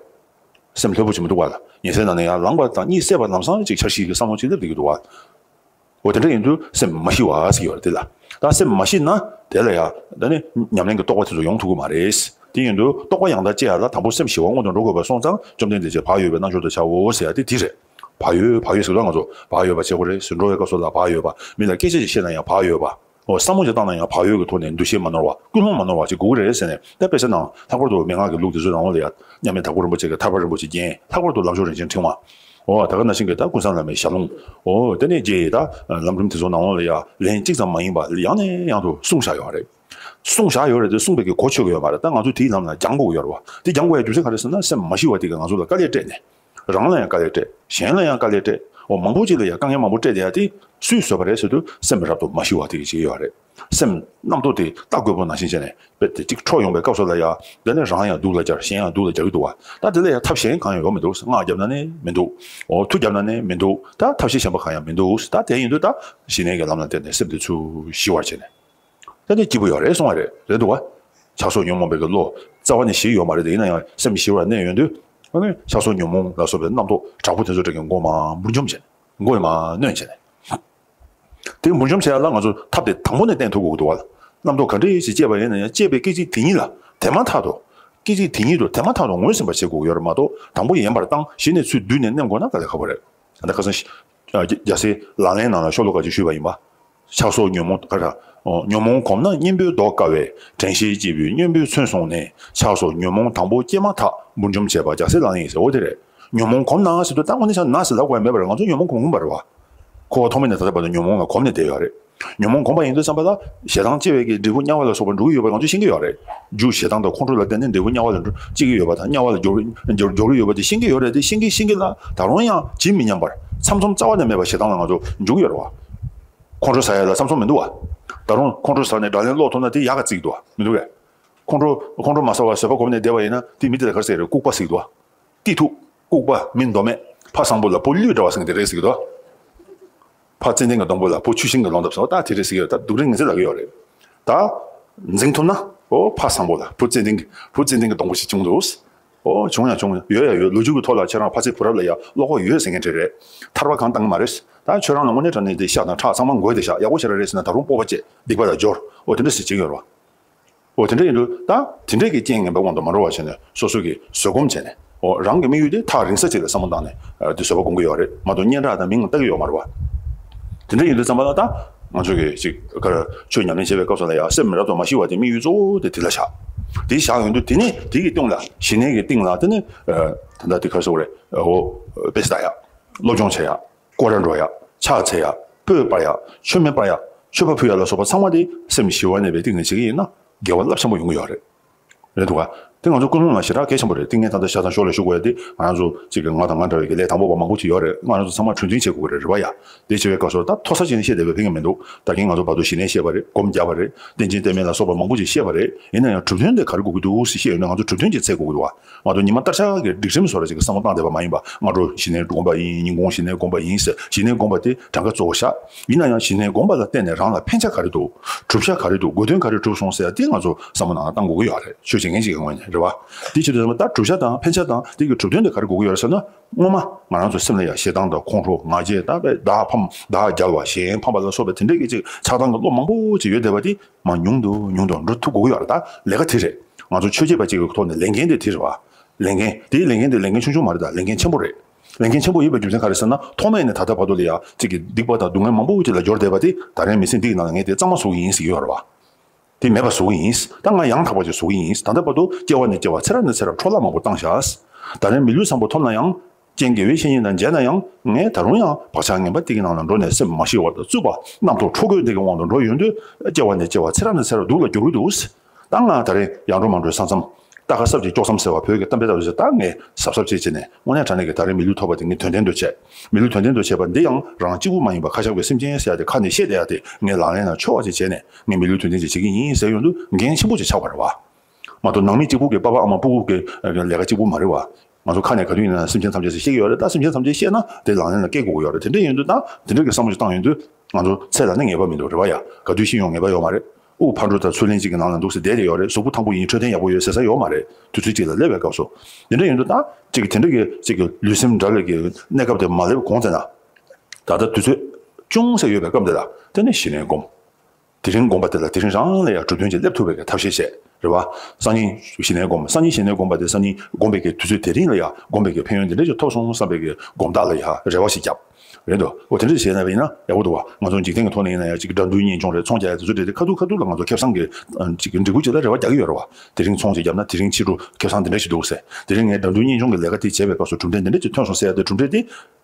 སེམས་ལྷོད་པོ་ཅིག་མི་འདུག་བ་ལ། ཉལ་སའི་ནང་ནས་ཡར་ལངས་པ་དང་གཉིད་སད་པ་ལམ་སང་ཅིག་འཆར་གཞི་གི་བསམ་བློ་ཅིག་སླེབས་བསྡད་ཀྱི་འདུག་བ། འོ་དེ་འདྲ་ཡིན་དུས་སེམས་མ་ཞི་བ་ཟེར་གྱི་ཡོད་རེད་དེ་ལ། ད་སེམས་མ་ཞི་ན་དེ་ལ་ཡ་ད་ནི་ཉམས་ལེན་གྱི་རྟོགས་པ་དེ་ཚོ་ཡོང་ཐུབ་ཀྱི་མ་རེད། དེ་ཡིན་དུས་རྟོགས་པ་ཡང་དག་སྐྱེ་ཡ་ལ་དང་པོ་སེམས་ཞི་བ་སྔོན་དུ་འགྲོ་དགོས་པ་སོང་ཙང་བཅོམ་ལྡན་འདས་ཀྱིས་བག་ཡོད་པའི་རྣལ་འབྱོར་དུ་བྱའོ་ཟེར་ཡ་དེ་དེ་རེད། བག་ཡོད་བག་ཡོད་ཟེར་ལ་ང་ཚོ་བག་ཡོད་པ་བྱེད་དགོས་རེད་ཟེར། འགྲོ་བའི་སྐབས་སུ་ལ་བག་ཡོད་པ། མི་ལ་སྐད་ཆ་ཅིག་བཤད་ན་ཡང་བག་ཡོད་པ། འོ་བསམ་བློ་ཅིག་བཏང་ན་ཡང་བག་ཡོད་ཀྱི་ཐོག་ནས་འདུ་ཤེས་མ་ནོར་བ། ཀུན་སློང་མ་ནོར་བ་ཅིག་དགོས་ཀྱི་རེད་ཟེར་ནས། ད་དཔེ་ཆ་ནང་ལྷག་པར་དུ་མན་ངག་གི་ལུགས་དེ་ཚོའི་ནང་ལོགས་ལ་ཡ་མཉམ་མེད་དྭགས་པོ་རིན་པོ་ཆེ་གི་ཐར་པ་རིན་པོ་ཆེའི་རྒྱན། ལྷག་པར་དུ་ལམ་མཆོག་རིན་ཆེན་ཕྲེང་བ། འོ་ད་ག་ནང་བཞིན་གྱི་ད་ཀུན་བཟང་བླ་མའི་ཞལ་ལུང་། འོ་དེ་ནས་རྗེ་ཡི་ད་ལམ་རིམ་དེ་ཚོ་ནང་ལོགས་ལ་ཡ་ལན་གཅིག་ཙམ་མ་ཡིན་པ་ཡང་ནས་ཡང་དུ་གསུངས་བཞག་ཡོད་རེད། གསུངས་བཞག་ཡོད་རེད་དེ་གསུངས་པའི་གི་གོ་ཆོད་ཀྱི་ཡོད་མ་རེད། ད་ང་ཚོས་དེའི་ལམ་ལ་སྦྱང་དགོས་ཀྱི་ཡོད་རེད་བ། དེ་སྦྱང་དགོས་ཡ་རྒྱུ་མཚན་ག་རེ་ཟེར་ན་སེམས་མ་ཞི་བ་དེ་གིས་ང་ཚོ་ལ་དཀའ་ལས་སྤྲད་ནས། རང་ལ་ཡང་དཀའ་ལས་སྤྲད། གཞན་ལ་ཡང་དཀའ་ལས་སྤྲད། འོ་མང་པོ་ཅིག་ལ་ཡང་དཀའ་ངལ་མང་པོ་སྤྲད་བསྡད་ཡ་དེ་སུས་བཟོས་པ་རེད་ཟེར་དུས་སེམས་རབ་ཏུ་མ་ཞི་བ་དེ་གིས་བྱེད་ཀྱི་ཡོད་རེད། སེམས་རྣམ་རྟོག་དེ་རྟ་རྒོད་པོ་ནང་བཞིན་བྱས་ནས་རྦད་དེ་གཅིག་འཕྲོ་ཡོང་པའི་སྐབས་སུ་ལ་ཡ། དེ་ནས་རང་ཡང་སྡུག་ལ་སྦྱར། གཞན་ཡང་སྡུག་ལ་སྦྱར་གྱི་འདུག་བ། ད་དེ་ལ་ཡང་ཐབས་གཞན་གང་ཡང་ཡོད་མི་འདུག་སྔགས་བརྒྱབ་ན་ནི་མི་འདུག་འོ་མཐུ་བརྒྱབ་ན་ནི་མི་འདུག་ད་ཐབས་ཤེས་གཞན་པ་གང་ཡང་མི་འདུག་ད་དེ་ཡིན་དུས་ད་ཞི་གནས་ཀྱི་ལམ་ལ་བརྟེན་ནས་སེམས་དེ་ཚུར་ཞི་བར་བྱས་ནས། ད་ནི་སྐྱིད་པོ་ཡོད་རེད་གསུང་བ་རེད། རེད་འདུག་བ། ཆགས་སོགས་ཉོན་མོངས་པའི་གི་བློ་རྩ་བ་ནས་ཞི་ཡོད་མ་རེད་དེ། ཡིན་ན་ཡང་སེམས་ཞི་བར་གནས་ཡོང་དུས། ཨ་ནི་ཆགས་སོགས་ཉོན་མོངས་ལ་སོགས་པའི་རྣམ་རྟོག་དྲག་པོ་དེ་ཚོ་འདྲ་གི་མགོ་མར་འབུར་འཇོམས་བྱས་ནས། མགོ་ཡི་མར་གནོན་བྱས་ནས། དེ་འབུར་འཇོམས་བྱེད་ཡ་ལ་ང་ཚོ་ཐབས་དེ་དང་པོ་ནས་བསྟེན་ཐུབ་དགོས་ཀྱི་འདུག་བ། རྣམ་རྟོག་ག་འདྲ་ཞིག་སྐྱེས་པ་ཡིན་ན་ཡང་སྐྱེས་པའི་སྐད་ཅིག་དེ་ཉིད་ལ་དེ་མ་ཐག་ཏུ། སྐད་ཅིག་དེ་ཉིད་དུ་དེ་མ་ཐག་ཏུ་ངོས་ཟིན་པ་བྱེད་དགོས་ཀྱི་ཡོད་རེད་མ་གཏོགས། དང་པོ་ཡན་པར་བཏང་གཞི་ནས་ཚུར་བསྡུས་ནས་མནན་དགོས་ན་དཀའ་ལས་ཁག་པོ་རེད། ད་ཁ་སང་། རྒྱལ་སྲས་ལག་ལེན་ནང་ལ་ཤོ་ལོ་ཀ་ཅིག་ཞུས་པ་ཡིན་པ། ཆགས་སོགས་ཉོན་མོངས་ག་རེ། ཉོན་མོངས་གོམས་ན་གཉེན་པོས་བཟློག་དཀའ་བས། དྲན་ཤེས་སྐྱེས་བུས་གཉེན་པོའི་མཚོན་བཟུང་ནས། ཆགས་སོགས་ཉོན་མོངས་དང་པོ་སྐྱེས་མ་ཐག། འབུར་འཇོམས་བྱེད་པ་རྒྱལ་སྲས་ལག་ལེན་ཡིན་ཟེར། འོ་དེ་རེད། ཉོན་མོངས་གོམས་ན་ཟེར་དུས་ད་དངོས་གནས་ཆ་ན་ཟེར་ལབ་དགོས་ཡ་མེད་པར་ང་ཚོ་ཉོན་མོངས་གོམས་གོམས་པ་རེད་བ། འཁོར་བ་ཐོག་མེད་ནས་ད་ལྟ་བར་དུ་ཉོན་མོངས་ལ་གོམས་ནས་བསྡད་ཡོད་རེད། ཉོན་མོངས་གོམས་པ་ཡིན་དུས་ཙམ་པ་ལ་ཞེ་སྡང་སྐྱེ་བའི་གི་འབྲས་བུ་དམྱལ་བ་ལ་སོགས་པ་འགྲོ་གི་ཡོད་པ་ང་ཚོས་ཤེས་ཀྱི་ཡོད་རེད། རྒྱུ་ཞེ་སྡང་དང་ཁོང་ཁྲོ་ལ་བརྟེན་ནས་འབྲས་བུ་དམྱལ་བ་ལ་འགྲོ་སྐྱེ་གི་ཡོད་པ་དང་། དམྱལ་བ་ལ་འགྱུར་འགྱུར་འགྱུར་གི་ཡོད་པ་དེ་ཤེས་ཀྱི་ཡོད་རེད་དེ། ཤེས་ཀྱིན་ཤེས་ཀྱིན་ལ་ད་རུང་ཡང་ཇི་མི་སྙམ་པར་མཚམས་མཚམས་རྩ་བ་ནས་མེད་པ་ཞེ་སྡང་ལ་ང་ཚོ་འཇུག་གི་ཡོད་རེད་བ། ཁོང་ཁྲོ་ཟ་ཡ་ལ་མཚམས་མཚམས་མི་འདུག་བ། ད་རུང་ཁོང་ཁྲོ་ཟ་ནས་དགྲ་ལན་སློག་ཐུབ་ན་དེ་ཡག་ག་བརྩི་གི་འདུག་བ། མི་འདུག་གས། ཁོང་ཁྲོ་ཁོང་ཁྲོ་མ་ཟ་བར་བཟོད་པ་སྒོམ་ནས་བསྡད་པ་ཡིན་ན་དེ་མི་དེ་ལ་ག་རེ་ཟེར་རེད། ལྐུགས་པ་ཟེར་གི་འདུག་བ། གཏི་ཐུག་ལྐུགས་པ་མི་མདོ་སྨད་ཕ་བཟང་པོ་ལ་བུ་གླུད་འདྲ་བ་ཟེར་མཁན་དེ་རེད་ཟེར་གི་འདུག་བ། ཕ་ཙན་དན་གྱི་སྡོང་པོ་ལ་བུ་ཆུ་ཤིང་གི་ལོ་འདབ་ཟེར་བ། ད་དེ་རེད་ཟེར་གི་ཡོད། ད་སྡུག་རུས་ངན་ཚད་ལབ་ཀྱི་ཡོད་རེད། ད་འཛིང་ཐུབ་ན། ཨོ་ཕ་བཟང་པོ་ལ་བུ་ཙན་དན་གྱི་བུ་ཙན་དན་གྱི་སྡོང་པོ་ཞིག་བྱུང་འདུག་ཨོ་བྱུང་ཡང་བྱུང་ཡོད་ཡ་ཡོད། ལོ་རྒྱུས་ཀྱི་ཐོག་ལ་ཁྱེད་རང་ཕ་ཚེ་བུ་རབས་ལ་ཡ་བློ་ཁོག་ཡོད་ཟེར་མཁན་དེ་རེད། ཐར་པ་གང་བཏང་གི་མ་རེད། ད་ཁྱོད་རང་ལ་དངོས་གནས་དྲང་གནས་དེ་ཤ་དང་ཁྲག་ཚང་མ་འགོས་དེ་ཤ་ཡག་པོ་ཞེ་དྲག་རེད་ཟེར་ན་ད་རུང་སྤོབས་པ་བསྐྱེད་སྡིག་པ་ལ་སྦྱོར། ཨོ་དེ་འདྲ་ཞིག་བྱེད་ཀྱི་ཡོད་རེད་བ། འོ་དེ་འདྲ་ཡིན་དུས་ད་དེ་འདྲས་ཀྱི་རྐྱེན་ངན་པའི་དབང་དུ་མ་འགྲོ་བ་བྱས་ནས་སོ་སོ་གིས་བཟོད་སྒོམ་བྱས་ནས། འོ་རང་གི་དམིགས་ཡུལ་དེ་ཐག་རིང་ས་ཅིག་ལ་བསམ་བློ་བཏང་ནས་དེ་བཟོད་པ་སྒོམ་གྱི་ཡོད་རེད་མ་གཏོགས་སྙན་གྲགས་དང་མིང་ལ་ལྟ་གི་ཡོད་མ་རེད་བ། དེ་འདྲ་ཡིན་དུས་ཙམ་པ་ལ་ད་ང་ཚོ་གིས་ཅིག་ག་རེ་ཆོས་ཉམས་ལེན་བྱེད་པའི་སྐབས་སུ་ལ་ཡང་སེམས་རབ་ཏུ་མ་ཞི་བ་དེ་དམིགས་ཡུལ་གཙོ་བོ་དེ་དེ་ལ་བཞག་དེ་བཞག་ཡོང་དུས་དེ་ནས་དེ་གི་སྟེང་ལ་ཞི་གནས་ཀྱི་སྟེང་ལ་དེ་ནས་ད་ལྟ་དེ་ག་རེ་ཟེར་དགོས་རེད། འོ་དཔེ་ཆ་ལྟ་ཡག་སློབ་སྦྱོང་བྱེད་ཡག་སྐོར་ར་འགྲོ་ཡག་ཕྱག་འཚལ་ཡག་སྤོས་སྤར་ཡག་མཆོད་མེ་སྤར་ཡག་མཆོད་པ་ཕུལ་ཡག་ལ་སོགས་པ་ཚང་མ་དེ་སེམས་ཞི་བ་གནས་པའི་སྟེང་ནས་བྱེད་ཀྱི་ཡིན་ན་དགེ་བ་རླབས་ཆེན་པོ་ཡོང་གི་ཡོད་རེད། རེད་འདུག་ག་དེ་ང་ཚོ་ཀུན་སློང་ལ་ཞེ་དྲག་གལ་ཆེན་པོ་རེད། དེ་ངས་ད་ལྟ་ཞག་དང་ཞོར་ལ་ཞུ་དགོས་ཡ་དེ་ང་རང་ཚོ་གཅིག་གི་ང་དང་ང་འདྲ་བའི་གི་ལས་དང་པོ་པ་མང་པོ་ཅིག་ཡོད་རེད། ང་རང་ཚོ་ཚང་མ་གྲོས་མཐུན་བྱེད་དགོས་ཀྱི་རེད། རེད་བ་ཡ། དེ་བྱེད་པའི་སྐབས་སུ་ད་མཐོ་ས་ཅན་བཤད་བསྡད་པའི་ཕན་གྱི་མི་འདུག་ད་གིན་ང་ཚོ་བར་དུ་ཞི་གནས་བཤད་པ་རེད། སྒོམ་བརྒྱབ་པ་རེད། རྟེན་ཅན་རྟེན་མེད་ལ་སོགས་པ་མང་པོ་ཅིག་བཤད་པ་རེད། ཡིན་ན་ཡང་གྲུབ་དོན་དེ་ག་རེ་དགོས་ཀྱི་འདུག་ཟེར་བཤད་ཡོད་ན་ང་ཚོ་གྲུབ་དོན་ཅིག་འཚོལ་དགོས་ཀྱི་འདུག་བ། ང་ཚོ་ཉི་མ་ལྟར་ཆགས་ཀྱི་སྒྲིག་ཁྲིམས་བཟོ་འདྲ་ཅིག་གི་བསམ་བློ་བཏང་བསྡད་པ་མ་ཡིན་པ། སྔ་དྲོ་ཞི་གནས་སྒོམ་པ་ཡིན། ཉིན་གུང་ཞི་གནས་སྒོམ་པ་ཡིན་ཟེར་ཞི་གནས་སྒོམ་པ་དེ་གྲངས་ཀ་གཙོ་བོ་བཞག་ཡིན་ན་ཡང་ཞི་གནས་སྒོམ་པ་ལ་བརྟེན་ནས་རང་ལ་ཕན་ཆ་ག་རེ་འདུག་གྲུབ་ཆ་ག་རེ་འདུག་དགོས་དོན་ག་རེ་གྲུབ་སོང་ཟེར་ཡ་དེ་ང་ཚོ་བསམ་བློ་ནང་ལ་བཏང་དགོས་ཀྱི་ཡོད་རེད། ཆོས་བྱེད་མཁན་ཅིག་གི་ངོས་ནས་རེད་བ། དེ་བྱེད་དུས་ཙམ་པ་ད་གྲུབ་ཆ་དང་ཕན་ཆ་དང་དེ་གི་གྲུབ་དོན་དེ་ག་རེ་དགོས་ཀྱི་ཡོད་རེད་ཟེར་ན། སྔོན་མ་ང་རང་ཚོ་སེམས་ལ་ཡ་ཞེ་སྡང་དང་ཁོང་ཁྲོ་ང་རྒྱལ་ད་བས་བདག་ཕམ་བདག་རྒྱལ་བ་གཞན་ཕམ་པ་ལ་སོགས་པའི་དེ་འདྲའི་གི་ཅིག་ཆགས་སྡང་གི་བློ་མང་པོ་ཅིག་ཡོད་བསྡད་པ་དེ་མར་ཉུང་དུ་ཉུང་དུ་འགྲོ་ཐུབ་དགོས་ཀྱི་ཡོད་རེད། ད་ལས་ཀ་དེ་རེད། ང་ཚོ་ཆོས་བྱེད་པ་ཅིག་གི་ཐོག་ནས་ལས་འགན་དེ་དེ་རེད་བ། ལས་འགན་དེའི་ལས་འགན་དེ་ལས་འགན་ཆུང་ཆུང་མ་རེད། ད་ལས་འགན་ཆེན་པོ་རེད། ལས་འགན་ཆེན་པོ་ཡིན་པའི་རྒྱུ་མཚན་ག་རེ་ཟེར་ན། ཐོག་མེད་ནས་ད་ལྟ་བར་དུ་ལ་ཡ་གཅིག་གི་སྡིག་པ་དང་སྡུག་བསྔལ་མང་པོ་ཅིག་ལ་སྦྱོར་བསྡད་པ་དེ་ད་རེས་མི་ཚེ་འདི་གི་ནང་ལ་ངས་དེ་གཙང་མ་བཟོ་གི་ཡིན་ཟེར་གྱི་ཡོད་རེད་བ། དེ་མེད་པ་བཟོ་གི་ཡིན། ད་ང་ཡང་དག་པ་ཅིག་བཟོ་གི་ཡིན། ད་ལྟ་བར་དུ་སྐྱེ་བ་ནས་སྐྱེ་བ་ཚེ་རབས་ནས་ཚེ་རབས་འཕྲོ་བརླག་མང་པོ་བཏང་བཞག་ད་རེས་མི་ལུས་བཟང་པོ་ཐོབ་ན་ཡང་། རྐྱེན་དགེ་བའི་བཤེས་གཉེན་དང་མཇལ་ན་ཡང་། ངས་ད་རུང་ཡང་བག་ཆགས་ངན་པ་དེ་གི་ནང་ལ་འགྲོ་ནས་སེམས་མ་ཞི་བ་དང་རྩུབ་པ་རྣམ་རྟོག་འཕྲོ་རྒོད་དེ་གི་དབང་དུ་འགྲོ་ཡོང་དུས་སྐྱེ་བ་ནས་སྐྱེ་བ་ཚེ་རབས་ནས་ཚེ་རབས་སྡུག་ལ་འགྱུར་གྱི་འདུག་ད་ང་ད་རེས་ཡར་འགྲོ་མར་འགྲོའི་ས་མཚམས། རྟ་ཁ་གསབ་ཅིག་ལྕོག་མཚམས་ཟེར་བ་བོད་ཀྱི་གཏམ་དཔེ་ལྟ་བུ་ཞིག་ད་ངས་གཟབ་གཟབ་བྱས་བྱས་ནས་དངོས་གནས་དྲང་གནས་ཀྱི་ད་རེས་མི་ལུས་ཐོབ་པ་དེ་ངས་དོན་ལྡན་དུ་བྱས། མི་ལུས་དོན་ལྡན་དུ་བྱས་པ་འདི་ཡང་རང་གཅིག་པུ་མ་ཡིན་པ་ཁ་བཞག་པའི་སེམས་ཅན་ཟེར་ཡ་དེ་ཁ་ནས་བཤད་བསྡད་ཡ་དེ་ངས་ལག་ལེན་ལ་འཁྱོལ་བ་ཅིག་བྱས་ནས་ངས་མི་ལུས་དོན་ལྡན་ཅིག་བྱེད་ཀྱི་ཡིན་ཟེར་ཡོང་དུས་འགན་ཆེན་པོ་ཅིག་ཆགས་པ་རེད་བ། མ་གཏོགས་ནང་མི་གཅིག་པུ་གི་པ་ཕ་ཨ་མ་སྤུ་གུ་གི་ལས་ཀ་གཅིག་པུ་མ་རེད་བ། ང་ཚོ་ཁ་ནས་ག་དུས་ཡིན་ན་སེམས་ཅན་ཐམས་ཅད་ཟེར་བཤད་ཀྱི་ཡོད་རེད། ད་སེམས་ཅན་ཐམས་ཅད་བཤད་ན་དེ་ལག་ལེན་ལ་བཀལ་དགོས་ཀྱི་ཡོད་རེད། དེ་འདྲ་ཡིན་དུས་ད་དེ་འདྲ་གི་བསམ་བློ་ཞིག་བཏང་ཡོང་དུས་ང་ཚོ་ཚེ་ལ་ནི་ངེས་པ་མི་འདུག་རེད་བ་ཡ། ག་དུས་ཤི་ཡོང་ངེས་པ་ཡོད་མ་རེད། དབུགས་ཕར་འགྲོ་དང་ཚུར་ལེན་གཅིག་གི་ནང་ལ་འདུག་ཟེར་བསྡད་དེ་ཡོད་རེད། གཟུགས་པོ་ཐང་པོ་ཡིན། འཕྲོད་བསྟེན་ཡག་པོ་ཡོད་ཟེར་ས་ཡོད་མ་རེད། དུས་ཚོད་གཅིག་ལ་སླེབས་པའི་སྐབས་སུ། དེ་འདྲ་ཡིན་དུས་ད་གཅིག་གི་དེ་འདྲ་གི་གཅིག་གི་ལུས་སེམས་འདྲ་བའི་གི་གནས་སྐབས་དེ་མ་སླེབས་གོང་ཚེ་ན། ད་ལྟ་དུས་ཚོད་ཅུང་ཟད་ཡོད་པའི་སྐབས་འདི་ལ་དེ་ནས་ཞི་གནས་སྒོམ། དེ་རིང་སྒོམ་པ་དེ་ལ་དེ་རིང་རང་ལ་ཡང་གྲུབ་དོན་ཅིག་སླེབས་ཐུབ་པའི་གི་ཐབས་ཤེས་བྱས་རེད་བ། སང་ཉིན་ཞི་གནས་སྒོམ། སང་ཉིན་ཞི་གནས་སྒོམ་པ་དེ་སང་ཉིན་སྒོམ་པའི་གི་དུས་ཚོད་དེ་རིང་ལ་ཡང་སྒོམ་པའི་གི་ཕན་ཡོན་འདི་འདྲ་ཅིག་ཐོབ་སོང་བསམ་པའི་གི་སྒོམ་རྟགས་ལ་ཡང་རེ་བ་ཞིག་བརྒྱབ། རེད་འདུག་འོ་དེ་འདྲ་བྱས་ན་ཡིན་ན་ཡག་པོ་འདུག་བ། ང་ཚོ་འཇིག་རྟེན་གྱི་ཐོག་ནས་ཡིན་ན་ཡང་གཅིག་དགྲ་འདུལ་གཉེན་སྐྱོང་རེད། ཚོང་རྒྱག་ཡ་དེ་ཚོ་རེད་དེ་ཁ་ཐུག་ཁ་ཐུག་ལ་ང་ཚོ་ཁེ་བཟང་གི་གཅིག་གི་འབྲས་བུ་ཅིག་ལ་རེ་བ་རྒྱག་གི་ཡོད་རེད་བ། དེ་རིང་ཚོང་ཅིག་བརྒྱབ་ན་དེ་རིང་ཕྱི་དྲོ་ཁེ་བཟང་དེ་འདྲ་ཞིག་འདུག་ཟེར། དེ་རིང་ངས་དགྲ་འདུལ་གཉེན་སྐྱོང་གི་ལས་ཀ་དེ་བྱས་པའི་སྐབས་སུ་གྲུབ་འབྲས་འདི་འདྲ་ཅིག་ཐོན་སོང་ཟེར་ཡ་དེ་གྲུབ་འབྲས་དེ་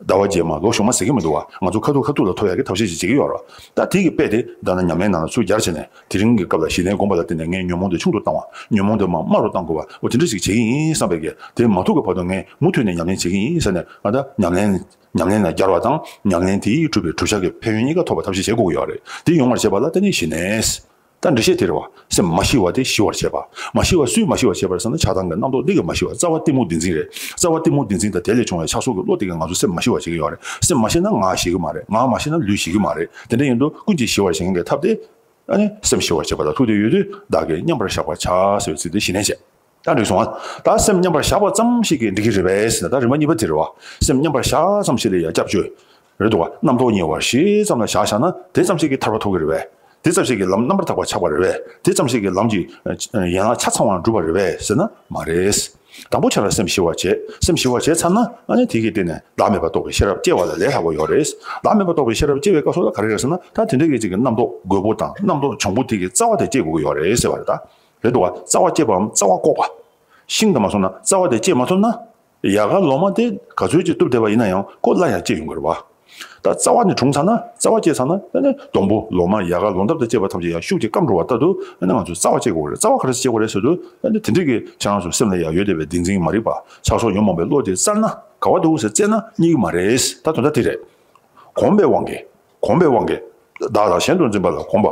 ཟླ་བ་རྗེས་མ་ལོ་གཞུག་མ་ཟེར་གི་མི་འདུག་བ། ང་ཚོ་ཁ་ཐུག་ཁ་ཐུག་ལ་ཐོབ་ཡ་གི་ཐབས་ཤེས་ཅིག་བྱེད་ཀྱི་ཡོད་རེད་བ། ད་དེ་གི་དཔེ་དེ་ད་ནི་ཉམས་ལེན་ནང་ལ་ཚུར་སྦྱར་བྱས་ནས་དེ་རིང་གི་སྐབས་ལ་ཞི་གནས་སྒོམ་པ་ལ་བརྟེན་ནས་ངས་ཉོན་མོངས་དེ་ཆུང་དུ་བཏང་བ། ཉོན་མོངས་དེ་མར་དམའ་རུ་བཏང་དགོས་པ། འོ་དེ་འདྲ་ཞིག་བྱེད་ཀྱི་ཡིན་བསམ་པའི་གི་དེ་མ་ཐུག་གི་བར་དུ་ངས་མུ་མཐུད་ནས་ཉམས་ལེན་བྱེད་ཀྱི་ཡིན་ཟེར་ནས་ང་ད་ཉམས་ལེན། ཉམས་ལེན་ལ་སྦྱར་བ་དང་ཉམས་ལེན་དེས་གྲུབ་པའི་གྲུབ་ཆ་གི་ཕན་ཡོན་གཉིས་ཀ་ཐོབ་པ་ཐབས་ཤེས་བྱེད་དགོས་ཀྱི་ཡོད་རེད། དེ་ཡོང་བར་བྱེད་པ་ལ་བརྟེན་ནས་ཞི་གནས། ད་འགྲེལ་བཤད་དེ་རེད་བ། སེམས་མ་ཞི་བ་དེ་ཞི་བར་བྱེད་པ། མ་ཞི་བ་སུས་མ་ཞི་བར་བྱེད་པ་རེད་ཟེར་ན་ཆགས་སྡང་གི་རྣམ་རྟོག་འདི་གིས་མ་ཞི་བ། རྩ་བ་གཏི་མུག་བདེན་འཛིན་རེད། རྩ་བ་གཏི་མུག་བདེན་འཛིན་དང་དེ་ལས་བྱུང་བའི་ཆགས་སོགས་ཀྱི་བློ་དེ་གིས་ང་ཚོ་སེམས་མ་ཞི་བར་བྱེད་ཀྱི་ཡོད་རེད། སེམས་མ་ཞི་ན་ངག་ཞི་གི་མ་རེད། ངག་མ་ཞི་ན་ལུས་ཞི་གི་མ་རེད། དེ་འདྲ་ཡིན་དུས་ཀུན་གྱིས་ཞི་བར་བྱེད་མཁན་གྱི་ཐབས་དེ། ཨ་ནི་སེམས་ཞི་བར་བྱེད་པ་ལ་ཐུག་བསྡད་ཡོད་དུས་བདག་གིས་མཉམ་པར་བཞག་པར་བྱ་ཟེར་བའི་ཚིག་དེ་ཞི་གནས་བྱས། ད་འགྲིག་སོང་ཨ། ད་སེམས་མཉམ་པར་བཞག་པ་ཙམ་ཞིག་གིས་འགྲིག་གི་རེད་པས་ཟེར་ན་ད་རིམ་པ་གཉིས་པ་དེ་རེད་བ། སེམས་མཉམ་པར་བཞག་ཙམ་ཞིག་ལ་ཡང་སྐྱབས་བཅོལ། རེད་འདུག་བ། རྣམ་རྟོག་ཉེ་བར་ཞི་ཙམ་ལ་བཞག་བཞག་ན་དེ་ཙམ་ཞིག་གིས་ཐར་པ་ཐོབ་ཀྱི་རེད་པས། དེ་ཙམ་ཞིག་གིས་ལམ་རྣམ་པར་དག་པ་ཆགས་པ་རེད་པས། དེ་ཙམ་ཞིག་གིས་ལམ་གྱི་ཡན་ལག་ཆ་ཚང་བ་འགྲུབ་པ་རེད་པས་ཟེར་ན་མ་རེད། དང་པོ་ཆ་ལ་སེམས་ཞི་བར་བྱེད། སེམས་ཞི་བར་བྱས་ཚར་ན་ཨ་ནི་དེ་གི་སྟེང་ནས་བདག་མེད་པ་རྟོགས་པའི་ཤེས་རབ་སྐྱེ་བ་ལས་ལས་སླ་པོ་ཡོད་རེད། བདག་མེད་པ་རྟོགས་པའི་ཤེས་རབ་སྐྱེ་བའི་སྐབས་སུ་ལ་ག་རེ་རེད་ཟེར་ན་ད་དེ་འདྲ་གི་ཅིག་གི་རྣམ་རྟོག་རྒོད་པོ་དང་རྣམ་རྟོག་བྱུང་པོ་དེ་གི་རྩ་བ་དེ་སྐྱེ་དགོས་ཀྱི་ཡོད་རེད་ཟེར་བ་རེད་ད། རེད་འདུག་བ། རྩ་བ་བཅད་པའམ་རྩ་བ་བཀོག་པ། ཤིང་དུ་མ་སོང་ན་རྩ་བ་དེ་བཅད་མ་ཐུབ་ན། ཡལ་ག་ལོ་མ་དེ་ག་ཚོད་ཅིག་གཏུབ་བསྡད་པ་ཡིན་ན་ཡང་ཁོ་སླར་ཡང་སྐྱེ་ཡོང་གི་རེད་བ། ད་རྩ་བ་ནས་གྲོངས་ཚར་ན་རྩ་བ་བཅད་ཚར་ན་ཨ་ནི་སྡོང་པོ་ལོ་མ་ཡལ་ག་ལོ་འདབ་དང་བཅས་པ་ཐམས་ཅད་ཡང་ཤུགས་ཀྱིས་སྐམ་འགྲོ་བ་ལྟར་དུ་ཨ་ནི་ང་ཚོས་རྩ་བ་བཅད་དགོས་རེད། རྩ་བ་ག་རེ་བཅད་དགོས་རེད་ཟེར་དུས་ཨ་ནི་དེ་འདྲ་གི་ཁྱེད་རང་ཚོ་སེམས་ལ་ཡང་ཡོད་བསྡད་པའི་བདེན་འཛིན་མ་རིག་པ་ཆགས་སོགས་ཉོན་མོངས་པའི་བློ་དེ་བསལ་ན་ག་བ་འདུག་ཟེར་བཙལ་ན་རྙེད་ཀྱི་མ་རེད། ད་དོན་དག་དེ་རེད། གོམས་པའི་དབང་གིས་གོམས་པའི་དབང་གིས་བདག་དང་གཞན་དུ་འཛིན་པ་ལ་གོམས་པ།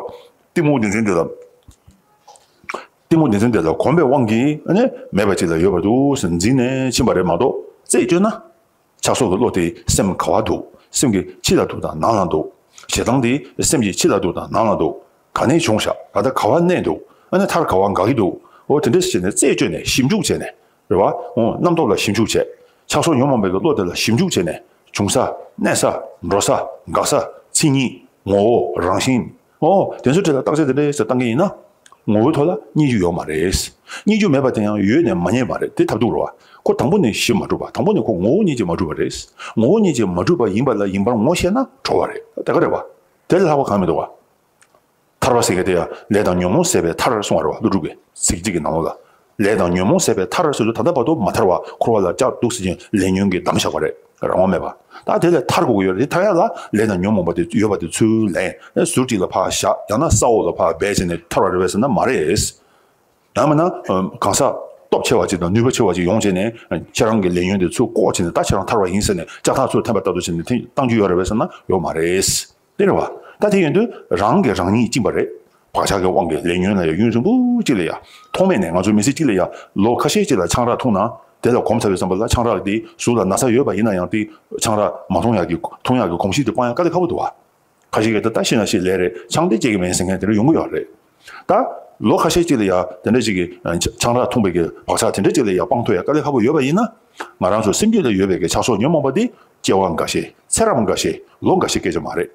གཏི་མུག་བདེན་འཛིན་དེ་ལ། གཏི་མུག་བདེན་འཛིན་དེ་ལ་གོམས་པའི་དབང་གིས་ཨ་ནི་མེད་པ་ཅིག་ལ་ཡོད་པར་འདུག་ཟེར་འཛིན་ནས་ཕྱིན་པ་རེད་མ་གཏོགས་རྩད་གཅོད་ན། ཆགས་སོགས་ཀྱི་བློ་དེ་སེམས་ག་བ་འདུག་སེམས་ཀྱི་ཕྱི་ལ་འདུག་དང་ནང་ལ་འདུག་ཞེ་སྡང་དེ་སེམས་ཀྱི་ཕྱི་ལ་འདུག་དང་ནང་ལ་འདུག་ག་ནས་བྱུང་བཞག་ད་ལྟ་ག་བ་གནས་འདུག་ཨ་ནི་མཐར་ག་བ་འགག་གི་འདུག་འོ་དེ་འདྲ་བྱས་ནས་རྩད་གཅོད་ནས་ཞིབ་འཇུག་བྱས་ནས་རེད་བ། འོ་རྣམ་རྟོག་ལ་ཞིབ་འཇུག་བྱས། ཆགས་སོགས་ཉོན་མོངས་པའི་བློ་དེ་ལ་ཞིབ་འཇུག་བྱས་ནས་བྱུང་ས། གནས་ས། འགྲོ་ས། འགག་ས། མཚན་ཉིད། ངོ་བོ། རང་བཞིན། ཨོ། དེ་ཚོའི་གྲས་ལ་བརྟག་དཔྱད་དེ་འདྲ་ཞིག་བཏང་གི་ཡིན་ན། ངོ་བོའི་ཐོག་ལ་རྙེད་རྒྱུ་ཡོད་མ་རེད། རྙེད་རྒྱུ་མེད་པ་དེ་ཡང་ཡོད་ནས་མ་རྙེད་པ་རེད། དེ་ཐབས་སྡུག་རེད་བ། ཁོ་དང་པོ་ནས་གཞི་མ་གྲུབ་པ། དང་པོ་ནས་ཁོ་ངོ་བོ་ཉིད་ཀྱིས་མ་གྲུབ་པ་རེད། ངོ་བོ་ཉིད་ཀྱིས་མ་གྲུབ་པ་ཡིན་པ་ལ་ཡིན་པར་ངོ་ཤེས་ན་གྲོལ་བ་རེད། དེ་ག་རེད་བ། དེ་ལས་ལྷག་པ་གང་མི་འདུག་བ། ཐར་པ་ཟེར་མཁན་དེ་ཡང་ལས་དང་ཉོན་མོངས་ཟད་པའི་མཐར་གསུངས་པ་རེད་བ། ཀླུ་སྒྲུབ་ཀྱི་ཚིག་གཅིག་གི་ནང་ལོགས་ལ། ལས་དང་ཉོན་མོངས་ཟད་པའི་མཐར་ཟེར་དུས་ད་ལྟ་བར་དུ་མ་ཐར་བར་འཁོར་བ་ལ་བཅག་འདུག་ཟེར་ཅིང་ལས་ཉོན་གྱིས་བསྡམས་བཞག་པ་རེད། རང་དབང་མེད་པ། ད་དེ་ལས་ཐར་དགོས་ཀྱི་ཡོད་རེད། དེ་ཐར་ཡག་ལ་ལས་དང་ཉོན་མོངས་པ་དེ་ཡོད་པ་དེ་ཚུར་ལེན། ཟུར་གཅིག་ལ་ཕར་བཞག་ཡང་ན་ས་འོག་ལ་ཕར་སྦས་བྱས་ནས་ཐར་བ་རེད་པས་ཟེར་ན་མ་རེད། ཡང་མིན་ན་གང་ཟག་སྟོབས་ཆེ་བ་ཅིག་དང་ནུས་པ་ཆེ་བ་ཅིག་ཡོང་བྱས་ནས་ཁྱེད་རང་གི་ལས་ཉོན་དེ་ཚུར་བཀོག་བྱས་ནས་ད་ཁྱེད་རང་ཐར་བ་ཡིན་ཟེར་ནས་ལྕགས་ཐག་ཚུར་འཐེན་པ་ལྟ་བུ་བྱས་ནས་འཐེན་བཏང་རྒྱུ་ཡོད་རེད་པས་ཟེར་ན་ཡོད་མ་རེད། དེ་རེད་བ། ད་དེ་ཡིན་དུས་རང་གིས་རང་ཉིད་བཅིངས་པ་རེད། བག་ཆགས་ཀྱི་དབང་གིས་ལས་ཉོན་ལ་ཡང་ཡུན་རིང་པོ་གཅིག་ལ་ཡང་ཐོག་མེད་ནས་ང་ཚོ་མི་ཚེ་གཅིག་ལ་ཡང་ལོ་ཁ་ཤས་གཅིག་ལ་ཆང་རག་འཐུང་ན་དེ་ལ་གོམས་ཚར་བའི་བསམ་པ་ལ་ཆང་རག་དེ་གཟུགས་ལ་ན་ཚ་ཡོད་པ་ཡིན་ན་ཡང་དེ་ཆང་རག་མ་འཐུང་ཡག་གི་འཐུང་ཡག་གི་གོམས་གཤིས་དེ་སྤང་ཡག་དཀའ་ལས་ཁག་པོ་འདུག་བ། ཁ་ཤས་ཀྱིས་ད་ལྟ་ཤི་ན་ཤི་ལས་རེད། ཆང་དེ་སྐྱེ་གི་མིན་ཟེར་མཁན་དེ་འདྲ་ཡོང་གི་ཡོད་རེད། ད་ལོ་ཁ་ཤས་གཅིག་ལ་ཡང་དེ་འདྲ་ཅིག་གི་ཆང་རག་འཐུང་བའི་གི་བག་ཆགས་དེ་འདྲ་ཅིག་ལ་ཡང་སྤང་ཐུབ་ཡག་དཀའ་ལས་ཁག་པོ་ཡོད་པ་ཡིན་ན། ང་རང་ཚོ་སེམས་རྒྱུད་ལ་ཡོད་པའི་གི་ཆགས་སོགས་ཉོན་མོངས་པ་དེ་སྐྱེ་བ་འགའ་ཤས་ཚེ་རབས་འགའ་ཤས་ལོ་འགའ་ཤས་སྐྱེ་རྒྱུ་མ་རེད།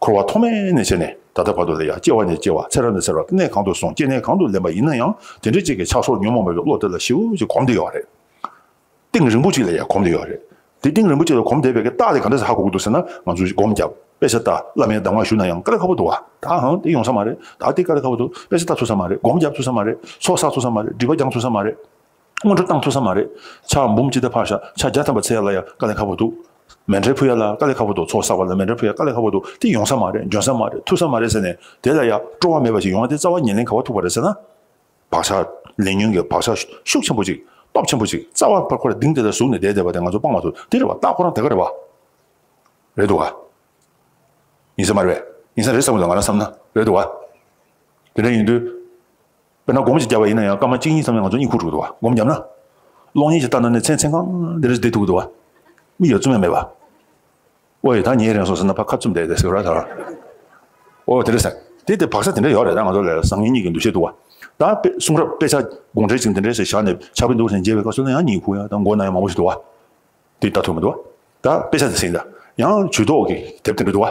འཁོར་བ་ཐོག་མེད་ནས་བྱས་ནས་ད་ལྟ་བར་དུ་ལ་ཡང་སྐྱེ་བ་ནས་སྐྱེ་བ་ཚེ་རབས་ནས་ཚེ་རབས་གནས་གང་དུ་སོང་སྐྱེ་གནས་གང་དུ་ལེན་པ་ཡིན་ན་ཡང་དེ་འདྲ་ཅིག་གི་ཆགས་སོགས་ཉོན་མོངས་པའི་གི་བློ་དེ་ལ་ཞེ་པོ་ཅིག་གོམས་བསྡད་ཡོད་རེད། གཏིང་རིང་པོ་ཅིག་ལ་ཡང་གོམས་བསྡད་ཡོད་རེད། དེ་གཏིང་རིང་པོ་ཅིག་ལ་གོམས་བསྡད་པའི་གི་རྟགས་དེ་ག་འདྲ་སེ་ཧ་གོ་གི་འདུག་ཟེར་ན། ང་ཚོས་སྒོམ་བརྒྱབ། དཔེ་ཆ་ལྟ། བླ་མའི་གདམས་ངག་ཞུ་ན་ཡང་དཀའ་ལས་ཁག་པོ་འདུག་བ། ད་ཧང་དེ་ཡོང་ས་མ་རེད། ད་དེ་དཀའ་ལས་ཁག་པོ་འདུག་དཔེ་ཆ་ལྟ་ཐུབ་ས་མ་རེད། སྒོམ་བརྒྱབ་ཐུབ་ས་མ་རེད། ཚོགས་བསགས་ཐུབ་ས་མ་རེད། སྒྲིབ་པ་སྦྱང་ཐུབ་ས་མ་རེད། དངོས་གྲུབ་བཏང་ཐུབ་ས་མ་རེད། ཕྱག་འབུམ་ཅིག་དང་ཕར་བཞག་ཕྱག་བརྒྱ་ཐམ་པ་འཚལ་ཡག་ལ་ཡང་དཀའ་ལས་ཁག་པོ་འདུག་མཎྜལ་ཕུལ་ཡག་ལ་དཀའ་ལས་ཁག་པོ་འདུག་ཚོགས་བསགས་པ་ལ་མཎྜལ་ཕུལ་ཡག་དཀའ་ལས་ཁག་པོ་འདུག་དེ་ཡོང་ས་མ་རེད། འཇོན་ས་མ་རེད། ཐུབ་ས་མ་རེད་ཟེར་ནས་དེ་ལ་ཡང་སྤྲོ་བ་མེད་པ་ཞིག་ཡོང་བ་དེ་རྩ་བ་ཉེར་ལེན་ག་པར་ཐུག་པ་རེད་ཟེར་ན། བག་ཆགས་ལས་ཉོན་གྱི་བག་ཆགས་ཤུགས་ཆེན་པོ་ཅིག་སྟོབས་ཆེན་པོ་ཅིག་རྩ་བ་ཕར་ཁོ་ར་ལྡིང་དེ་ལ་ཟུག་ནས་བསྡད་བསྡད་པ་དེ་ང་ཚོ་སྤང་མ་ཐུབ། དེ་རེད་བ། རྟགས་ཁོ་རང་དེ་ག་རེད་བ། རེད་འདུག་ག་ཡིན་ས་མ་རེད་པས། ཡིན་ས་རེད་བསམ་གི་འདུག་ང་རང་བསམ་ན། རེད་འདུག་ག་དེ་འདྲ་ཡིན་དུས། དཔེར་ན་སྒོམ་ཞིག་བརྒྱབ་པ་ཡིན་ན་ཡང་སྐར་མ་གཅིག་གཉིས་ཙམ་ནས་ང་ཚོ་གཉིད་ཁུག་འགྲོ་གི་འདུག་བ། སྒོམ་བརྒྱབ་ན། གློག་བརྙན་ཞིག་ལྟ་ན་ནི་མཚན་མཚན་གང་འདི་འདྲ་ཞིག་བསྡད་ཐུབ་ཀྱི་འདུག་བ། མིག་ཡ་བཙུམ་ཡ་མེད་པ། ཨོ་ཡ་ད་ཉལ་རན་སོང་ཟེར་ན་ཕར་ཁ་བཙུམ་བསྡད་བསྡད་ཟེར་གི་ར་ད། ཨོ་དེ་འདྲ་ཟེར། དེ་དེ་བག་ཆགས་དེ་འདྲ་ཡོད་རེད། ད་ང་ཚོ་ལ་བཟང་ངན་གཉིས་ཀྱི་འདུ་ཤེས་འདུག་བ། ད་དཔེ་གསུང་རབ་དཔེ་ཆ་དགོངས་འགྲེལ་ཅིག་དེ་འདྲ་ཞིག་བཞག་ནས་ཕྱག་དཔེ་འདུག་ཟེར་མཇལ་བའི་སྐབས་སུ་ན་ཡང་གཉིད་ཁུག་ཡ། ད་མགོ་ན་ཡང་མང་པོ་ཞིག་འདུག་བ། དེ་ལྟ་ཐུབ་མི་འདུག་ད་དཔེ་ཆ་དེ་ཟིན་ད། ཡང་ཇུས་གཏོགས་ཀྱི་དེབ་དེ་འདྲ་འདུག་བ།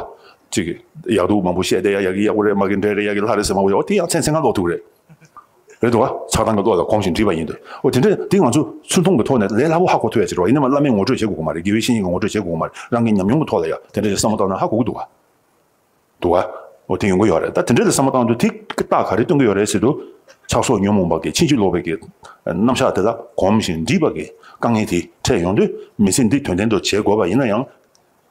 ཅིག་ཡག་སྡུག་མང་པོ་བཤད་བསྡད་ཡ། ཡག་གི་ཡག་པོ་རེད། མ་གི་འདྲ་རེད། ཡག་གི་ལྷ་རེད་ཟེར་མང་པོ་ཡོད། དེ་ཡང་མཚན་མཚན་གང་ཀློག་ཐུབ་ཀྱི་རེད། རེད་འདུག་བ། ཆགས་སྡང་གི་བློ་ལ་གོམས་ཤིང་འདྲིས་པ་ཡིན་དུས། འོ་དེ་འདྲ་དེ་ང་ཚོ་ཚུར་མཐོང་གི་ཐོག་ནས་ལས་སླ་པོ་ཧ་གོ་ཐུབ་ཡ་ཅིག་རེད་བ། ཡིན་ནའི་བླ་མས་ངོ་སྤྲོད་བྱེད་དགོས་ཀྱི་མ་རེད། དགེ་བའི་བཤེས་གཉེན་གྱིས་ངོ་སྤྲོད་བྱེད་དགོས་ཀྱི་མ་རེད། རང་གི་ཉམས་མྱོང་གི་ཐོག་ལ་ཡ་དེ་འདྲ་ཞིག་བསམ་བློ་བཏང་ན་ཧ་གོ་གི་འདུག་བ། འདུག་ག་འོ་དེ་ཡོང་གི་ཡོད་རེད། ད་དེ་འདྲ་ལ་བསམ་བློ་བཏང་དུས་དེ་རྟགས་ག་རེ་སྟོན་གི་ཡོད་རེད་ཟེར་དུས། ཆགས་སོགས་ཉོན་མོངས་པ་གིས་ཕྱིན་ཅི་ལོག་པའི་གི་རྣམ་གཞག་དེ་ལ་གོམས་ཤིང་འདྲིས་པ་གི་དཀའ་ངལ་དེ་འཕྲད་ཡོང་དུས། མི་ཚེ་འདི་དོན་ལྡན་དུ་བྱེད་དགོས་པ་ཡིན་ན་ཡང་།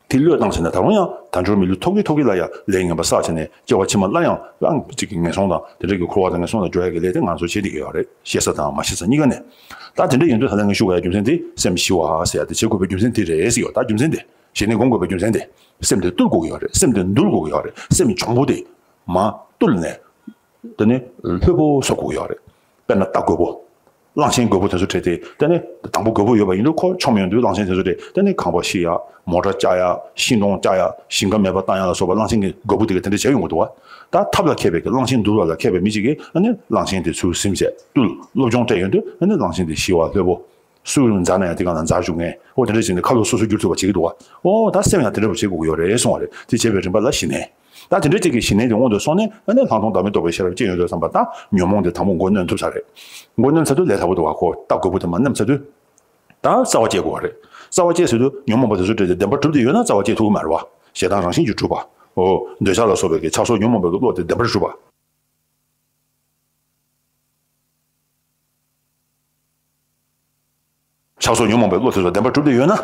དེ་བློས་བཏང་ཟིན་ན་ད་རུང་ཡང་དལ་འབྱོར་མི་ལུས་ཐོབ་ཀྱི་ཐོབ་ཀྱི་ལ་ཡང་ལས་ངན་པ་བསགས་བྱས་ནས་སྐྱེ་བ་ཕྱི་མ་སླར་ཡང་རང་གཅིག་གི་ངན་སོང་དང་དེ་འདྲ་གི་འཁོར་བ་དང་ངན་སོང་ལ་འགྲོ་ཡ་གི་ལས་དེ་ང་ཚོ་བྱེད་བསྡད་ཀྱི་ཡོད་རེད། ཤེས་ས་དང་མ་ཤེས་ས་གཉིས་ཀ་ནས། ད་དེ་འདྲ་ཡིན་དུས་ད་ལན་ངས་ཞུ་དགོས་ཡ་རྒྱུ་མཚན་དེ་སེམས་ཞི་བ་ཟེར་ཡ་དེ་བྱེད་དགོས་པའི་རྒྱུ་མཚན་དེ་རེད་ཟེར་ཡོད། ད་རྒྱུ་མཚན་དེ་ཞི་གནས་སྒོམ་དགོས་པའི་རྒྱུ་མཚན་དེ། སེམས་དེ་བཏུལ་དགོས་ཀྱི་ཡོད་རེད། སེམས་དེ་འདུལ་དགོས་ཀྱི་ཡོད་རེད། སེམས་གྱོང་པོ་དེ་མར་བཏུལ་ནས། དེ་ནི་ལྷོད་པོ་བཟོ་དགོས་ཀྱི་ཡོད་རེད། དཔེར་ན་རྟ་རྒོད་པོ། གླང་ཆེན་རྒོད་པོ་དེ་ཚོ་འཕྲད་དེ། དེ་ནི་དང་པོ་རྒོད་པོ་ཡོད་པ་ཡིན་དུས་ཁོ་མཆོང་ཡོང་དུས་གླང་ཆེན་དེ་ཚོ་དེ་དེ་ནི་ཁང་པ་བཤིག་ཡ། མོ་ཊ་བཅག་ཡ། ཤིང་སྡོང་བཅག་ཡ། ཞིང་ཁ་མེད་པ་བཏང་ཡ་ལ་སོགས་པ་གླང་ཆེན་གྱི་རྒོད་པོ་དེ་གས་དེ་འདྲ་བྱས་ཡོང་གི་འདུག་བ། ད་ཐབས་ལ་མཁས་པའི་གི་གླང་ཆེན་འདུལ་བ་ལ་མཁས་པའི་མི་གཅིག་གིས་ཨ་ནི་གླང་ཆེན་དེ་ཚུར་ཟིན་བྱས་བཏུལ། སློབ་སྦྱོང་སྤྲད་ཡོང་དུས་ཨ་ནི་གླང་ཆེན་དེ་ཞི་བ་ལྷོད་པོ། སུ་འཛག་ན་ཡང་དེ་ག་ལ་འཛག་བཅུག་མཁན། འོ་དེ་འདྲ་བྱས་ནས་ཁ་ལོ་སོ་སོ་བསྒྱུར་ཐུབ་པ་བྱེད་ཀྱི་འདུག་བ། འོ་ད་སེམས་ཡང་དེ་འདྲ་བ་བྱེད་དགོས་ཀྱི་ཡོད་རེད་གསུངས་པ་རེད། དེ་བྱས་པའི་རིམ་པ་ལ་ཞི་གནས། ད་དེ་འདྲ་ཅིག་གི་ཞི་གནས་དེ་སྔོན་དུ་སོང་ནས་ཨ་ནི་ལྷག་མཐོང་བདག་མེད་རྟོགས་པའི་ཤེས་རབ་སྐྱེས་ཡོང་དུས་ཙམ་པ། ད་ཉོན་མོངས་དེ་དང་པོ་མགོ་གནོན་ཐུབ་ཚར་རེད། མགོ་གནོན་ཚར་དུས་ལས་སླ་པོ་འདུག་བ། ཁོ་རྟ་རྒོད་པོ་དེ་མར་མནན་ཚར་དུས། ད་རྩ་བ་བཅད་དགོས་པ་རེད། རྩ་བ་བཅད་ཟེར་དུས་ཉོན་མོངས་པ་དེ་ཚོ་བྲལ་ཏེ་བདེན་པར་གྲུབ་སྟེ་ཡོད་ན་རྩ་བ་བཅད་ཐུབ་ཀྱི་མ་རེད་བ། ཞེ་སྡང་རང་བཞིན་གྱིས་གྲུབ་པ། འོ། འདོད་ཆགས་ལ་སོགས་པའི་གི་ཆགས་སོགས་ཉོན་མོངས་པའི་གི་བློ་དེ་བདེན་པར་གྲུབ་པ། ཆགས་སོགས་ཉོན་མོངས་པའི་བློ་དེ་ཚོ་བདེན་པར་གྲུབ་སྟེ་ཡོད་ན།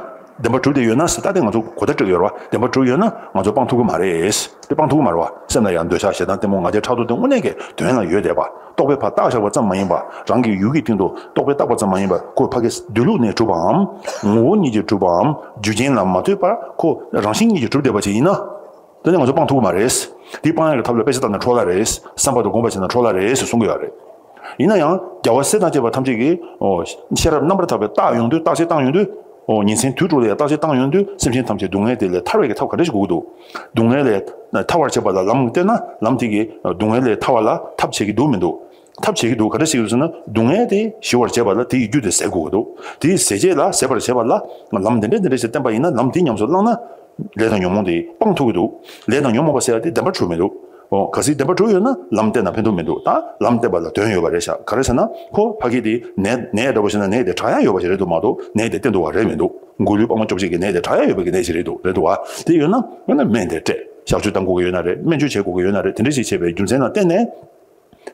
བདེན་པར་གྲུབ་སྟེ་ཡོད་ན་ཟེར། ད་དེ་ང་ཚོ་གོ་བརྡ་སྤྲད་ཀྱི་ཡོད་རེད་བ། བདེན་པར་གྲུབ་ཡོད་ན་ང་ཚོ་སྤང་ཐུབ་ཀྱི་མ་རེད། དེ་སྤང་ཐུབ་ཀྱི་མ་རེད་བ། སེམས་ལ་ཡང་འདོད་ཆགས་ཞེ་སྡང་གཏི་མུག་ང་རྒྱལ་ཕྲག་དོག་དེ་དངོས་གནས་ཀྱི་དོན་ལ་ཡོད་བསྡད་པ། རྟོག་པས་ཕར་བཏགས་བཞག་པ་ཙམ་མ་ཡིན་པ། རང་གི་ཡུལ་གྱི་སྟེང་དུ་རྟོག་པས་བཏགས་པ་ཙམ་མ་ཡིན་པ། ཁོ་ཕ་གི་སྡོད་ལུགས་ནས་གྲུབ་པའམ། ངོ་བོ་ཉིད་ཀྱིས་གྲུབ་པའམ། རྒྱུ་རྐྱེན་ལ་མ་ལྟོས་པར་ཁོ་རང་བཞིན་ཉིད་ཀྱིས་གྲུབ་བསྡད་པ་ཞིག་ཡིན་ན། དེ་ནི་ང་ཚོ་སྤང་ཐུབ་ཀྱི་མ་རེད། དེ་སྤང་ཡག་གི་ཐབས་ལ་དཔེ་ཆ་ལྟ་ན་འཕྲོ་བརླག་རེད། བསམ་པ་དང་སྒོམ་པ་བྱས་ན་འཕྲོ་བརླག་རེད་ཟེར་གསུང་གི་ཡོད་རེད། ཡིན་ན་ཡང་རྒྱལ་བ་སྲས་དང་བཅས་པ་ཐམས་ཅད་ཀྱིས། ཨོ། ཤེས་རབ་རྣམ་པར་དག་པའི་རྟགས་ཡོང་དུས། བརྟག་དཔྱད་བཏང་ཡོང་དུས། ཨོ། ཉིན་མཚན་དུས་དྲུག་ལ་ཡང་བརྟག་དཔྱད་བཏང་ཡོང་དུས། སེམས་ཅན་ཐམས་ཅད་སྡུག་བསྔལ་དེ་ལས་ཐར་བའི་གི་ཐབས་ག་འདྲ་ཞིག་དགོས་ཀྱི་འདུག་སྡུག་བསྔལ་ལས་ཐར་བར་བྱེད་པ་ལ་ལམ་བསྟན་ན། ལམ་དེ་གིས་སྡུག་བསྔལ་ལས་ཐར་བ་ལ་ཐབས་བྱེད་ཀྱི་འདུག་མི་འདུག་ཐབས་བྱེད་ཀྱི་འདུག་ག་འདྲ་ཞིག་ཟེར་ན། སྡུག་བསྔལ་དེ་ཞི་བར་བྱེད་པ་ལ་དེ་ཡི་རྒྱུ་དེ་ཟད་དགོས་ཀྱི་འདུག་དེ་ཟད་བྱེད་ལ། ཟད་པར་བྱེད་པ་ལ་ལམ་འདི་འདྲ་འདི་འདྲ་ཞིག་བསྟན་པ་ཡིན་ན། ལམ་དེ་ཉམས་སུ་བླངས་ན། ལས་དང་ཉོན་མོངས་དེ་སྤང་ཐུབ་ཀྱི་འདུག་ལས་དང་ཉོན་མོངས་པ་ཟེར་ཡ་དེ་བདེན་པར་གྲུབ་མི་འདུག་ཨོ། གལ་སྲིད་བདེན་པར་གྲུབ་ཡོད་ན་ལམ་བསྟན་ན་ཕན་ཐོགས་མི་འདུག་ད་ལམ་བསྟན་པ་ལ་དོན་ཡོད་པ་རེད་ཤག་ག་རེ་ཟེར་ན། ཁོ་ཕ་གི་དེ་ནད་ནད་འདྲ་པོ་ཞིག་ན་ནད་དེ་དྲག་ཡ་ཡོད་པ་ཞིག་རེད་འདུག་མ་གཏོགས་ནད་དེ་བསྟེན་ཐུབ་པ་རེད་མི་འདུག་མགོ་ལུས་པདྨ་བཅོ་བརྒྱད་ཀྱི་ནད་དེ་དྲག་ཡ་ཡོད་པའི་གི་ནད་ཞིག་རེད་འདུག་རེད་འདུག་བ། དེ་ཡོད་ན་ཡང་ན་སྨན་དེ་སྤྲད། གཤག་བཅོས་བཏང་དགོས་ཀྱི་ཡོད་ན་རེད། སྨན་བཅོས་བྱེད་དགོས་ཀྱི་ཡོད་ན་རེད། དེ་འདྲ་ཞིག་བྱས་པའི་རྒྱུ་མཚན་ལ་བརྟེན་ནས།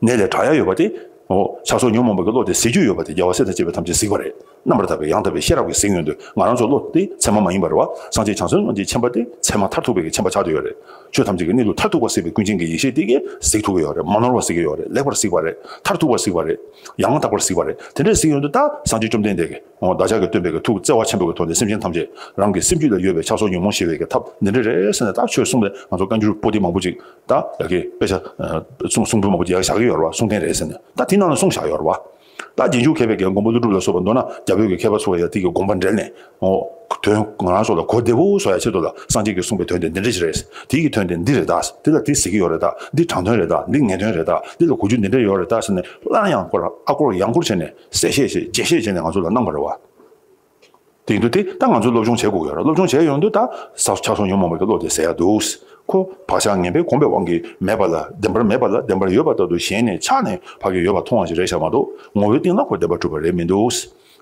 ནད་ལས་དྲག་ཡ་ཡོད་པ་དེ་ འོ། ཆགས་སོགས་ཉོན་མོངས་པ་གི་བློ་དེ་གཟིགས་རྒྱུ་ཡོད་པ་དེ་རྒྱལ་བ་སྲས་དང་བཅས་པ་ཐམས་ཅད་གཟིགས་པ་རེད། རྣམ་པར་དག་པའི་ཡང་དག་པའི་ཤེས་རབ་ཀྱིས་གཟིགས་ཡོང་དུས་ང་རང་ཚོ་བློ་དེ་ཚད་མ་མ་ཡིན་པ་རེད་བ། སངས་རྒྱས་བྱང་སེམས་དབང་གི་མཁྱེན་པ་དེ་ཚད་མ་མཐར་ཐུག་པའི་གི་མཁྱེན་པ་ཆགས་བསྡད་ཡོད་རེད། ཆོས་ཐམས་ཅད་ཀྱི་གནས་ལུགས་མཐར་ཐུག་པ་གཟིགས་པའི་ཀུན་མཁྱེན་གྱི་ཡེ་ཤེས་དེ་གིས་གཟིགས་ཐུབ་ཀྱི་ཡོད་རེད། མ་ནོར་བ་གཟིགས་ཀྱི་ཡོད་རེད། ལེགས་པར་གཟིགས་པ་རེད། མཐར་ཐུག་པ་གཟིགས་པ་རེད། ཡང་དག་པར་གཟིགས་པ་རེད། དེ་འདྲ་གཟིགས་ཡོང་དུས་ད་སངས་རྒྱས་བཅོམ་ལྡན་འདས་ཀྱིས། འོ། བདག་ཅག་གི་སྟོན་པའི་གི་ཐུགས་བརྩེ་བ་ཆེན་པོ་གི་ཐོག་ནས་སེམས་ཅན་ཐམས་ཅད་རང་གི་སེམས་རྒྱུད་ལ་ཡོད་པའི་ཆགས་སོགས་ཉོན་མོངས་ཞི་བའི་གི་ཐབས་འདི་འདྲ་རེད་ཟེར་ནས། ད་ཆོས་གསུངས་པས་ང་ཚོ་བཀའ་འགྱུར་པོ་ཏི་མང་པོ་ཅིག་ད་ཡ་གི་དཔེ་ཆ་གསུང་གསུང་འབུམ་མང་པོ་ཅིག་ཡར་བཞག་གི་ཡོད་རེད་བ། གསུང་རྟེན་རེད་ཟེར་ནས། ད་དེ་ནང་ལ་གསུངས་བཞག་ཡོད་རེད་བ། ད་རྗེས་འཇུག་མཁས་པའི་གི་མགོན་པོ་ཀླུ་སྒྲུབ་ལ་སོགས་པ་མདོར་ན་རྒྱ་བོད་ཀྱི་མཁས་པ་ཚོ་ཡ་དེ་གི་དགོངས་པ་འགྲེལ་ནས། འོ། དོན་ང་རང་ཚོ་ལ་གོ་བདེ་པོ་བཟོ་ཡ་ཆེད་དུ་ལ་སངས་རྒྱས་ཀྱིས་གསུངས་པའི་དོན་དེ་འདི་འདྲ་ཞིག་རེད། དེ་གི་དོན་དེ་འདི་རེད་ད། དེ་ལ་དེ་ཟེར་གྱི་ཡོད་རེད་ད། འདི་དྲང་དོན་རེད་ད། འདི་ངེས་དོན་རེད་ད། འདི་ལ་གོ་རྒྱུ་འདི་འདྲ་ཡོད་རེད་ད་ཟེར་ནས། སླར་ཡང་སྐོར་ཨ་སྐོར་ཡང་སྐོར་བྱས་ནས། གསལ་བཤད་བྱས། རྒྱས་བཤད་བྱས་ནས་ང་ཚོ་ལ་གནང་བ་རེད་བ། དེ་ཡིན་དུས་དེ་ད་ང་ཚོས་སློབ་སྦྱོང་བྱེད་དགོས་ཀྱི་ཡོད་རེད། སློབ་སྦྱོང་བྱས་ཡོང་དུས་ད་ཆགས་ཆགས་སོགས་ཉོན་མོངས་པ་གི་བློ་དེ་ཟད་ཡག་འདུག། ཁོ་བག་ཆགས་ངན་པས་གོམས་པའི་དབང་གིས་མེད་པ་ལ་བདེན་པར་མེད་པ་ལ། བདེན་པར་ཡོད་པ་ལྟར་དུ་ཞེན་ནས་ཆགས་ནས་ཕ་གི་ཡོད་པ་མཐོང་བ་ཞིག་རེད་ཤག་མ་གཏོགས། ངོ་བོའི་སྟེང་ལ་ཁོ་བདེན་པར་གྲུབ་པ་རེད་མི་འདུག།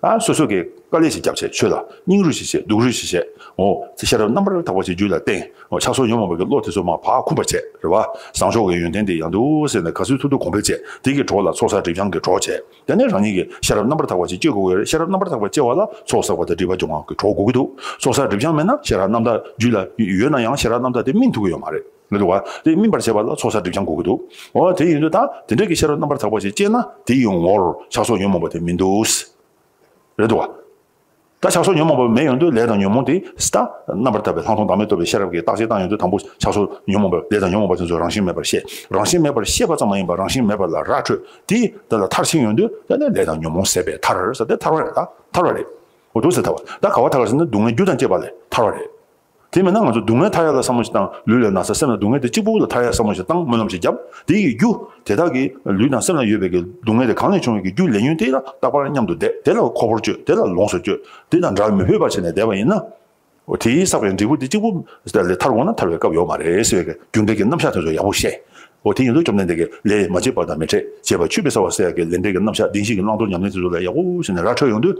ཨ། སོ་སོ་གིས་དཀའ་ལས་ཤིག་བརྒྱབ་བྱས། ཆོས་ལ་སྙིང་རུས་ཤིག་བྱས། སྡུག་རུས་ཤིག་བྱས། འོ། ཤེས་རབ་རྣམ་པར་དག་པ་ཞིག་རྒྱུད་ལ་བསྟེན། འོ། ཆགས་སོགས་ཉོན་མོངས་པ་གི་བློ་དེ་ཚོ་མར་ཕར་འཁུམས་པར་བྱས། རེད་བ། བཟང་ཕྱོགས་ཀྱི་ཡོན་ཏན་དེ་ཡང་དུ་ཟེར་ནས་ག་ཚོད་ཐུབ་ཐུབ་གོམས་འཕེལ་བྱས། དེ་གི་གྲོགས་ལ་ཚོགས་བསགས་སྒྲིབ་སྦྱང་གི་གྲོགས་བྱས། དེ་ནས་རང་ཉིད་ཀྱིས་ཤེས་རབ་རྣམ་པར་དག་པ་ཞིག་སྐྱེ་དགོས་ཀྱི་རེད། ཤེས་རབ་རྣམ་པར་དག་པ་སྐྱེ་བ་ལ་ཚོགས་བསགས་པ་དང་སྒྲིབ་པ་སྦྱོང་བ་གི་གྲོགས་དགོས་ཀྱི་འདུག། ཚོགས་བསགས་སྒྲིབ་སྦྱང་མེད་ན་ཤེས་རབ་རྣམ་དག་རྒྱུད་ལ་ཡོད་ན་ཡང་ཤེས་རབ་རྣམ་དག་དེ་སྨིན་ཐུབ་ཀྱི་ཡོད་མ་རེད། རེད་འདུག་བ། དེ་སྨིན་པར་བྱེད་པ་ལ་ཚོགས་བསགས་སྒྲིབ་སྦྱང་དགོས་ཀྱི་འདུག། འོ། དེ་ཡིན་དུས་ད་དེ་འདྲ་གི་ཤེས་རབ་རྣམ་པར་དག་པ་ཞིག་སྐྱེས་ན་དེ་ཡི་ངོར་ཆགས་སོགས་ཉོན་མོངས་པ་དེ་མི་འདུག། རེད་འདུག་བ། ད་ཆགས་སོགས་ཉོན་མོངས་པ་མེད་ཡོང་དུས་ལས་དང་ཉོན་མོངས་དེ་ད་རྣམ་པར་དག་པའི་ལྷག་མཐོང་བདག་མེད་རྟོགས་པའི་ཤེས་རབ་ཀྱིས་བརྟག་དཔྱད་བཏང་ཡོང་དུས། དང་པོ་ཆགས་སོགས་ཉོན་མོངས་པ། ལས་དང་ཉོན་མོངས་པ་དེ་ཚོ་རང་བཞིན་མེད་པར་ཤེས། རང་བཞིན་མེད་པར་ཤེས་པ་ཙམ་མ་ཡིན་པར་རང་བཞིན་མེད་པ་ལ་ར་འཕྲོད་དེ། དེ་ལ་མཐར་ཕྱིན་ཡོང་དུས་དེ་ནི་ལས་དང་ཉོན་མོངས་ཟད་པས་ཐར་ཟེར་ཏེ་ཐར་བ་རེད། ད་ཐར་བ་རེད། འོ་འདུག་ཟེར། ཐར་བ་ད་ག་བ་ཐར་བ་ཟེར་ན་སྡུག་བསྔལ་རྒྱུ་དང་བཅས་པ་ལས་ཐར་བ་རེད། དེ་མིན་ན་ང་ཚོ་སྡུག་བསྔལ་ཐར་ཡག་ལ་བསམ་བློ་ཞིག་བཏང་། ལུས་ལ་ན་ཚ་སེམས་ལ་སྡུག་བསྔལ་དེ་གཅིག་པུ་ལ་ཐར་ཡག་བསམ་བློ་ཞིག་བཏང་། སྨོན་ལམ་ཞིག་བརྒྱབ། དེ་ཡི་རྒྱུ་དེ་དག་གིས་ལུས་དང་སེམས་ལ་ཡོད་པའི་གི་སྡུག་བསྔལ་དེ་གང་ནས་བྱུང་བའི་གི་རྒྱུ་ལས་ཉོན་དེ་ལ་རྟག་པར་མཉམ་དུ་བསྡད། དེ་ལ་ཁོ་བོར་སྤྱོད། དེ་ལ་ལོངས་སུ་སྤྱོད། དེ་དང་བྲལ་མི་ཕོད་པ་བྱས་ནས་བསྡད་པ་ཡིན་ན། འོ། དེས་བསགས་པའི་འབྲས་བུ་དེ་གཅིག་པུ་ལས་ཐར་དགོས་ན་ཐར་བའི་སྐབས་ཡོད་མ་རེད་ཟེར་བའི་གི་རྒྱུ་འབྲས་ཀྱི་རྣམ་གཞག་དེ་ཚོ་ཡག་པོ་བཤད། འོ། དེ་ཡིན་དུས་བཅོམ་ལྡན་འདས་ཀྱིས་ལས་མ་བྱས་པ་དང་མི་འཕྲད། བྱས་པ་ཆུད་པས་ཟ་བ་ཟེར་ཡག་གི་ལས་འབྲས་ཀྱི་རྣམ་གཞག་བདེན་བཞིའི་གི་བླང་དོར་ཉམས་ལེན་དེ་ཚོ་ལ་ཡག་པོ་བྱས་ནས་ར་འཕྲོད་ཡོང་དུས།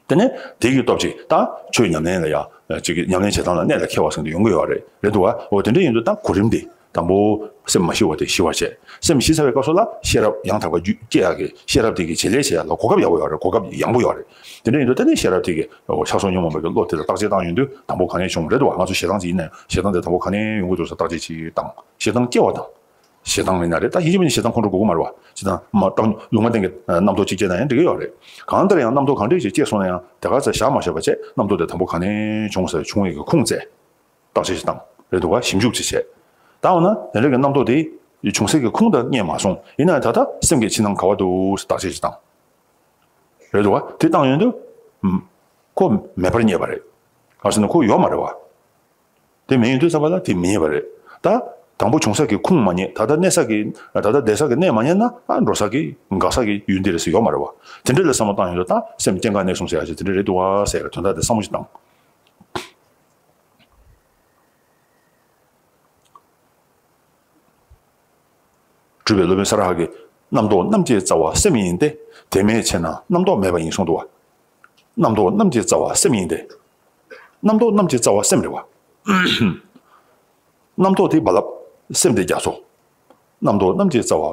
དེ་ནས་དེ་གི་སྟོབས་ཀྱིས་ད་ཆོས་ཉམས་ལེན་ལ་ཡང་ཅིག་གི་ཉམས་ལེན་བྱེད་སྟངས་ལ་གནད་ལ་འཁེལ་བ་ཟེར་དེ་ཡོང་གི་ཡོད་རེད། རེད་འདུག་བ། འོ། དེ་འདྲ་ཡིན་དུས་ད་གོ་རིམ་དེ་དང་པོ་སེམས་མ་ཞི་བ་དེ་ཞི་བར་བྱས། སེམས་ཞི་ཚར་བའི་སྐབས་སུ་ལ་ཤེས་རབ་ཡང་དག་པ་རྒྱུད་སྐྱེ་ཡག་གི་ཤེས་རབ་དེ་གི་བྱེད་ལས་བྱེད་ཡག་ལ་གོ་སྐབས་ཡག་པོ་ཡོད་རེད། གོ་སྐབས་ཡངས་པོ་ཡོད་རེད། དེ་འདྲ་ཡིན་དུས་དེ་ནས་ཤེས་རབ་དེ་གི། འོ། ཆགས་སོགས་ཉོན་མོངས་པའི་གི་བློ་དེ་ལ་བརྟག་དཔྱད་བཏང་ཡོང་དུས་དང་པོ་ག་ནས་བྱུང་། རེད་འདུག་བ། ང་ཚོ་ཞེ་སྡང་ཅིག་ཡིན་ན་ཡང་ཞེ་སྡང་དེ་དང་པོ་ག་ནས་ཡོང་གི་འདུག་ཟེར་བརྟག་དཔྱད་ཅིག་བཏང་། ཞེ་སྡང་སྐྱེ་བ་དང་། ཞེ་སྡང་མིན་ན་རེད། ད་ཡིན་གཅིག་མིན་གཅིག་ཞེ་སྡང་ཁོང་ཁྲོ་དགོས་ཀྱི་མ་རེད་བ། ཞེ་སྡང་མ་བཏང་། ལུང་མ་བསྟན་གྱི་རྣམ་རྟོག་གཅིག་སྐྱེས་ན་ཡང་འགྲིག་གི་ཡོད་རེད། གང་ལྟར་ཡང་རྣམ་རྟོག་གང་འདྲ་ཞིག་སྐྱེས་སོང་ན་ཡང་དེ་ག་ཚོད་བཞག་མ་བཞག་པ་བྱས། རྣམ་རྟོག་དེ་དང་པོ་ག་ནས་བྱུང་ཟེར། བྱུང་བའི་གི་ཁུངས་བཙལ། བརྟག་དཔྱད་ཞིག་བཏང་། རེད་འདུག་བ། ཞིབ་འཇུག་ཅིག་བྱས། ད་འོ་ན་དེ་འདྲ་གི་རྣམ་རྟོག་དེ་བྱུང་སའི་གི་ཁུངས་དང་རྙེད་མ་སོང་། ཡིན་ན་ཡང་ད་ལྟ་སེམས་ཀྱི་ཕྱི་ནང་ག་བ་འདུག་ཟེར་བརྟག་དཔྱད་ཞིག་བཏང་། རེད་འདུག་བ། དེ་བཏང་ཡོང་དུས། ཨུམ། ཁོ་མེད་པར་རྙེད་པ་རེད། གང་ཟེར་ན་ཁོ་ཡོད་མ་རེད་བ། དེ་མེད་ཡོང་དུས་ཙམ་པ་ལ་དེ་མི་རྙེད་པ་རེད། ད་དང་པོ་བྱུང་ས་གི་ཁུངས་མ་རྙེད། ད་ལྟ་གནས་ས་གི། ད་ལྟ་བསྡད་ས་གི་གནས་མ་རྙེད་ན། ཨ། འགྲོ་ས་གི་འགག་ས་གི་ཡུལ་འདི་རེད་ཟེར་ཡོད་མ་རེད་བ། དེ་འདྲ་ལ་བསམ་བློ་བཏང་ཡོང་དུས་ད་སེམས་སྐྱེ་འགག་གནས་གསུམ་ཟེར་ཡག་ཅིག་དེ་འདྲ་རེད་འདུག་བ་ཟེར་དོན་དག་དེ་བསམ་བློ་ཞིག་བཏང་། གྲུབ་པའི་སློབ་དཔོན་ས་ར་ཧ་གིས། རྣམ་རྟོག་རྣམས་ཀྱི་རྩ་བ་སེམས་ཡིན་ཏེ། དེ་མེད་ཕྱིར་ན་རྣམ་རྟོག་མེད་པ་ཡིན་གསུངས་འདུག་བ། རྣམ་རྟོག་རྣམས་ཀྱི་རྩ་བ་སེམས་ཡིན་ཏེ། རྣམ་རྟོག་རྣམས་ཀྱི་རྩ་བ་སེམས་རེད་བ། རྣམ་རྟོག་དེ་རྦ་རླབས། སེམས་དེ་རྒྱ་མཚོ། རྣམ་རྟོག་རྣམས་ཀྱི་རྩ་བ་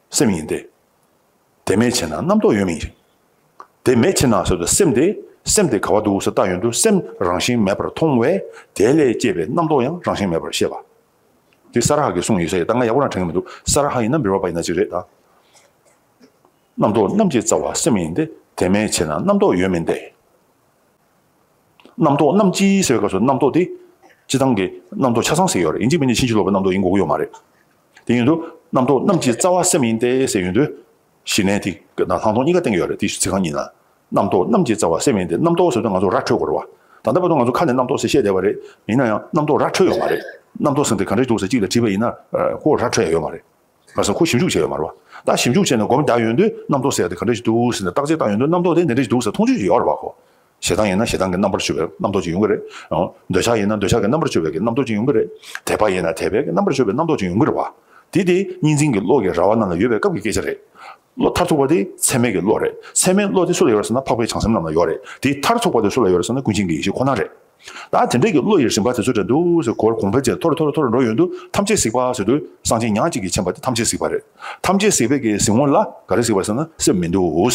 སེམས་ཡིན་ཏེ། དེ་མེད་ཕྱིར་ན་རྣམ་རྟོག་ཡོད་མིན་ཞིང་། དེ་མེད་ཕྱིར་ན་ཟེར་དུས་སེམས་དེ། སེམས་དེ་ག་བ་འདུག་ཟེར་བལྟ་ཡོང་དུས་སེམས་རང་བཞིན་མེད་པར་མཐོང་བས་དེ་ལས་སྐྱེས་པའི་རྣམ་རྟོག་ཡང་རང་བཞིན་མེད་པར་ཤེས་པ། དེ་ས་ར་ཧ་གི་གསུང་ཡིན་ས་ཡིན། ད་ང་ཡག་པོ་རང་དྲན་གྱི་མི་འདུག། ས་ར་ཧ་ཡིན་ན་འབུལ་བ་པ་ཡིན་ན་ཅིག་རེད་ད། རྣམ་རྟོག་རྣམས་ཀྱི་རྩ་བ་སེམས་ཡིན་ཏེ། དེ་མེད་ཕྱིར་ན་རྣམ་རྟོག་ཡོད་མིན་ཏེ། རྣམ་རྟོག་རྣམས་ཀྱི་ཟེར་བའི་སྐབས་སུ་རྣམ་རྟོག་དེ་སྤྱིར་བཏང་གི་རྣམ་རྟོག་ཆ་ཚང་ཟེར་ཡོད་རེད། ཡིན་གཅིག་མིན་གཅིག་ཕྱིན་ཅི་ལོག་པའི་རྣམ་རྟོག་ཡིན་དགོས་ཀྱི་ཡོད་མ་རེད། དེ་ཡིན་དུས་རྣམ་རྟོག་རྣམས་ཀྱི་རྩ་བ་སེམས་ཡིན་ཏེ་ཟེར་ཡོང་དུས། གཞི་གནས་དེ་དང་ལྷག་མཐོང་གཉིས་ཀ་བསྟན་གྱི་ཡོད་རེད། དེ་ཚིག་རྐང་གཉིས་ན། རྣམ་རྟོག་རྣམས་ཀྱི་རྩ་བ་སེམས་ཡིན་ཏེ། རྣམ་རྟོག་ཟེར་དུས་ང་ཚོ་ར་འཕྲོད་དགོས་རེད་བ། ད་ལྟ་བར་དུ་ང་ཚོ་ཁ་ནས་རྣམ་རྟོག་ཟེར་བཤད་བསྡད་པ་རེད། ཡིན་ན་ཡང་རྣམ་རྟོག་ར་འཕྲོད་ཡོད་མ་རེད། རྣམ་རྟོག་ཟེར་དེ་ག་འདྲས་འདུག་ཟེར་གཅིག་ལ་དྲིས་པ་ཡིན་ན། ཁོ་ར་འཕྲོད་ཡ་ཡོད་མ་རེད། ག་ཟེར་ཁོ་ཞིབ་འཇུག་བྱས་ཡོད་མ་རེད་བ། ད་ཞིབ་འཇུག་བྱས་ནས་སྒོམ་རྒྱག་ཡོང་དུས་རྣམ་རྟོག་ཟེར་ཡ་དེ་ག་འདྲ་ཞིག་འདུག་ཟེར་ནས་བརྟག་དཔྱད་བཏང་ཡོང་དུས་རྣམ་རྟོག་དེ་འདི་འདྲ་ཞིག་འདུག་ཟེར་མཐོང་ཆོས་ཞིག་ཡོད་རེད་བ། ཁོ་ཞེ་སྡང་ཡིན་ན་ཞེ་སྡང་གི་རྣམ་པར་ཆོད་པའི་རྣམ་རྟོག་ཅིག་ཡོང་གི་རེད། འདོད་ཆགས་ཡིན་ན་འདོད་ཆགས་ཀྱི་རྣམ་པར་ཆོད་པའི་གི་རྣམ་རྟོག་ཅིག་ཡོང་གི་རེད། དད་པ་ཡིན་ན་དད་པའི་གི་རྣམ་པར་ཆོད་པའི་རྣམ་རྟོག་ཅིག་ཡོང་གི་རེད་བ། དེ་དེ་གཉིས་འཛིན་གྱི་བློ་གི་ར་བ་རྣམས་ལ་ཡོད་པའི་སྐབས་ཀྱི་སྐད་ཆ་རེད། བློ་མཐར་ཐུག་པ་དེ་ཚད་མེད་ཀྱི་བློ་རེད། ཚད་མེད་བློ་དེ་སུ་ལ་ཡོད་རེད་ཟེར་ན་འཕགས་པའི་བྱང་སེམས་རྣམས་ལ་ཡོད་རེད། དེ་མཐར་ཐུག་པ་དེ་སུ་ལ་ཡོད་རེད་ཟེར་ན་ཀུན་མཁྱེན་གྱི་ཡེ་ཤེས་ཁོ་ན་རེད། ད་དེ་འདྲའི་གི་བློ་ཡི་རིམ་པ་དེ་ཚོ་འདྲ་འདུག་ཟེར། གོ་གོང་འཕེལ་ཅན་མཐོ་རུ་མཐོ་རུ་མཐོ་རུ་འགྲོ་ཡོང་དུས་ཐམས་ཅད་གཟིགས་པ་ཟེར་དུས་སངས་རྒྱས་ཉག་གཅིག་གིས་མཁྱེན་པ་དེ་ཐམས་ཅད་གཟིགས་པ་རེད། ཐམས་ཅད་གཟིགས་པའི་གི་གཟིགས་ངོ་ལ་ག་རེ་གཟིགས་པ་ཟེར་ན་སེམས་མི་འདུག་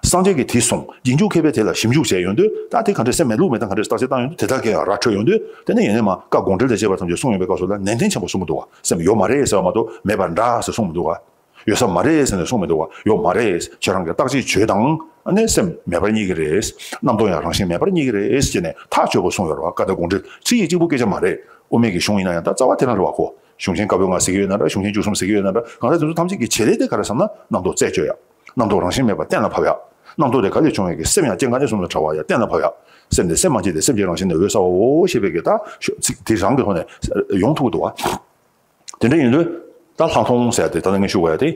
སངས་རྒྱས་ཀྱིས་དེ་གསུངས། རྗེས་འཇུག་མཁས་པས་དེ་ལ་ཞིབ་འཇུག་བྱས་ཡོང་དུས་ད་དེ་ག་འདྲ་སེམས་མེད་ལུགས་མེད་དང་ག་འདྲ་བརྟག་དཔྱད་བཏང་ཡོང་དུས་དེ་དག་གིས་ཡང་ར་འཕྲོད་ཡོང་དུས་དེ་ནས་ཡེ་ནས་མ་བཀའ་དགོངས་འགྲེལ་དང་བཅས་པ་ཐམས་ཅད་གསུངས་ཡོང་པའི་སྐབས་སུ་ལ་ནན་ཏན་ཆེན་པོ་གསུང་གི་འདུག་བ། སེམས་ཡོད་མ་རེད་ཟེར་བ་མ་གཏོགས་མེད་པ་འདྲ་ཟེར་གསུངས་མི་འདུག་བ། ཡོད་ས་མ་རེད་ཟེར་ནས་གསུངས་མི་འདུག་བ། ཡོད་མ་རེད། ཁྱེད་རང་གི་བརྟག་དཔྱད་བྱོས་དང་། ཨ་ནི་སེམས་མེད་པར་རྙེད་ཀྱི་རེད། རྣམ་རྟོག་ཡང་རང་བཞིན་མེད་པར་རྙེད་ཀྱི་རེད་ཟེར་ནས་ཐག་ཆོད་པོ་གསུངས་ཡོད་རེད་བ། བཀའ་དང་དགོངས་འགྲེལ་ཚིག་ཡིག་གཅིག་པུ་སྐད་ཆ་མ་རེད། དབུ་མའི་གི་གཞུང་ཡིན་ན་ཡང་ད་རྩ་བ་དེ་རང་རེད་བ་ཁོ། གཞུང་ཆེན་བཀའ་པོད་ལྔ་ཟེར་གྱི་ཡོད་ན་འདྲ། གཞུང་ཆེན་བཅུ་གསུམ་ཟེར་གྱི་ཡོད་ན་འདྲ། གང་ལྟར་དེ་ཚོ་ཐམས་ཅད་ཀྱི་བྱེད་ལས་དེ་ག་རེ་བསམ་ན་རྣམ་རྟོག་རྩད་གཅོད་ཡ། རྣམ་རྟོག་རང་བཞིན་མེད་པ་གཏན་ལ་ཕབ་ཡ། རྣམ་རྟོག་དེ་ག་ལས་བྱུང་བའི་གི་སེམས་ཡང་སྐྱེ་འགག་གནས་གསུམ་དང་བྲལ་བ་ཡ་གཏན་ལ་ཕབ་ཡ། སེམས་དེ་སེམས་མ་སྐྱེས་ཏེ་སེམས་ཀྱི་རང་བཞིན་ནི་འོད་གསལ་བའོ་ཞེས་པའི་གི་ད་ཚིག་དེ་རང་གི་ཐོག་ནས་ཡོང་ཐུབ་ཀྱི་འདུག་བ། དེ་འདྲ་ཡིན་དུས་ད་ལྷག་མཐོང་ཟེར་ཡ་དེ་ད་ལྟ་ངས་ཞུ་བ་ཡ་དེ།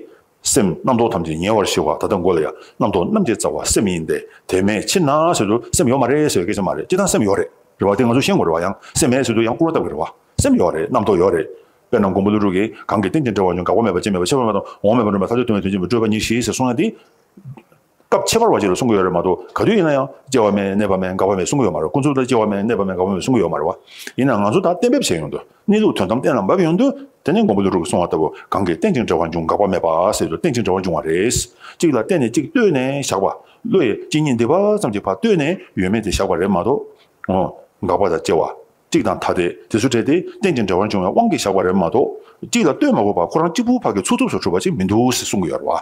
སེམས་རྣམ་རྟོག་ཐམས་ཅད་ཉེ་བར་ཞི་བ། ད་ལྟ་མགོ་ལ་ཡ་རྣམ་རྟོག་རྣམས་ཀྱི་རྩ་བ་སེམས་ཡིན་ཏེ། དེ་མེད་ཕྱིར་ན་ཟེར་དུས་སེམས་ཡོད་མ་རེད་ཟེར་བའི་སྐད་ཆ་མ་རེད། སྤྱིར་བཏང་སེམས་ཡོད་རེད། རེད་བ། དེ་ང་ཚོ་ཤེས་དགོས་རེད་བ། ཡང་སེམས་མེད་ཟེར་དུས་ཡང་སྐུར་བ་བཏབ་ཀྱི་རེད་བ། སེམས་ཡོད་རེད། རྣམ་རྟོག་ཡོད་རེད། དཔེར་ན་མགོན་པོ་ཀླུ་སྒྲུབ་ཀྱིས་གང་གིས་རྟེན་ཅིང་འབྲེལ་བར་འབྱུང་། འགག་པ་མེད་པ་སྐྱེ་མེད་པ། ཕྱི་མ་མེད་པ་དང་འོག་མ་མེད་པར་སྒྲོལ་མ། མཐར་ཐུག་དོན་དམ་དོན་གཅིག་པའི་སྤྲོས་པ་ཉིད་ཞི་ཟེར་གསུངས་ཡ་དེ། སྐབས་ཁྱད་པར་བ་ཅིག་ལ་གསུང་གི་ཡོད་རེད་མ་གཏོགས་ག་དུས་ཡིན་ན་ཡང་སྐྱེ་བ་མེད་གནས་པ་མེད་འགག་པ་མེད་གསུང་གི་ཡོད་མ་རེད། ཀུན་རྫོབ་ལ་སྐྱེ་བ་མེད་གནས་པ་མེད་འགག་པ་མེད་གསུང་གི་ཡོད་མ་རེད་བ། ཡིན་ན་ང་ཚོ་ད་གཏན་འབེབས་བྱས་ཡོང་དུས་གནས་ལུགས་དོན་དམ་གཏན་ལ་འབེབས་ཡོང་དུས་དེ་ནས་མགོན་པོ་ཀླུ་སྒྲུབ་ཀྱིས་གསུངས་པ་ལྟ་བུ་གང་གིས་རྟེན་ཅིང་འབྲེལ་བར་འབྱུང་། འགག་པ་མེད་པ་ཟེར་དུས་རྟེན་ཅིང་འབྲེལ་བར་འབྱུང་བ་རེད། གཅིག་ལ་བརྟེན་ནས་གཅིག་ལྟོས་ནས་བཞག་པ། བློ་ཡི་གཅིག་ཉིད་འདི་པ་ཙམ་གྱི་བར་ལྟོས་ནས་ཡོད་མེད་དེ་བཞག་པ་རེད་མ་གཏོགས། འོ། འགག་པ་དང་སྐྱེ་བ། གཅིག་དང་ཐ་དད་དེ་ཚོ་བྲལ་ཏེ་རྟེན་ཅིང་འབྲེལ་བར་འབྱུང་བའི་དབང་གིས་བཞག་པ་རེད་མ་གཏོགས། གཅིག་ལ་ལྟོས་མ་དགོས་པར་ཁོ་རང་གཅིག་པུ་ཕ་གི་ཚུགས་ཐུབ་སུ་གྲུབ་པ་ཅིག་མི་འདུག་ཟེར་གསུང་གི་ཡོད་རེད་བ།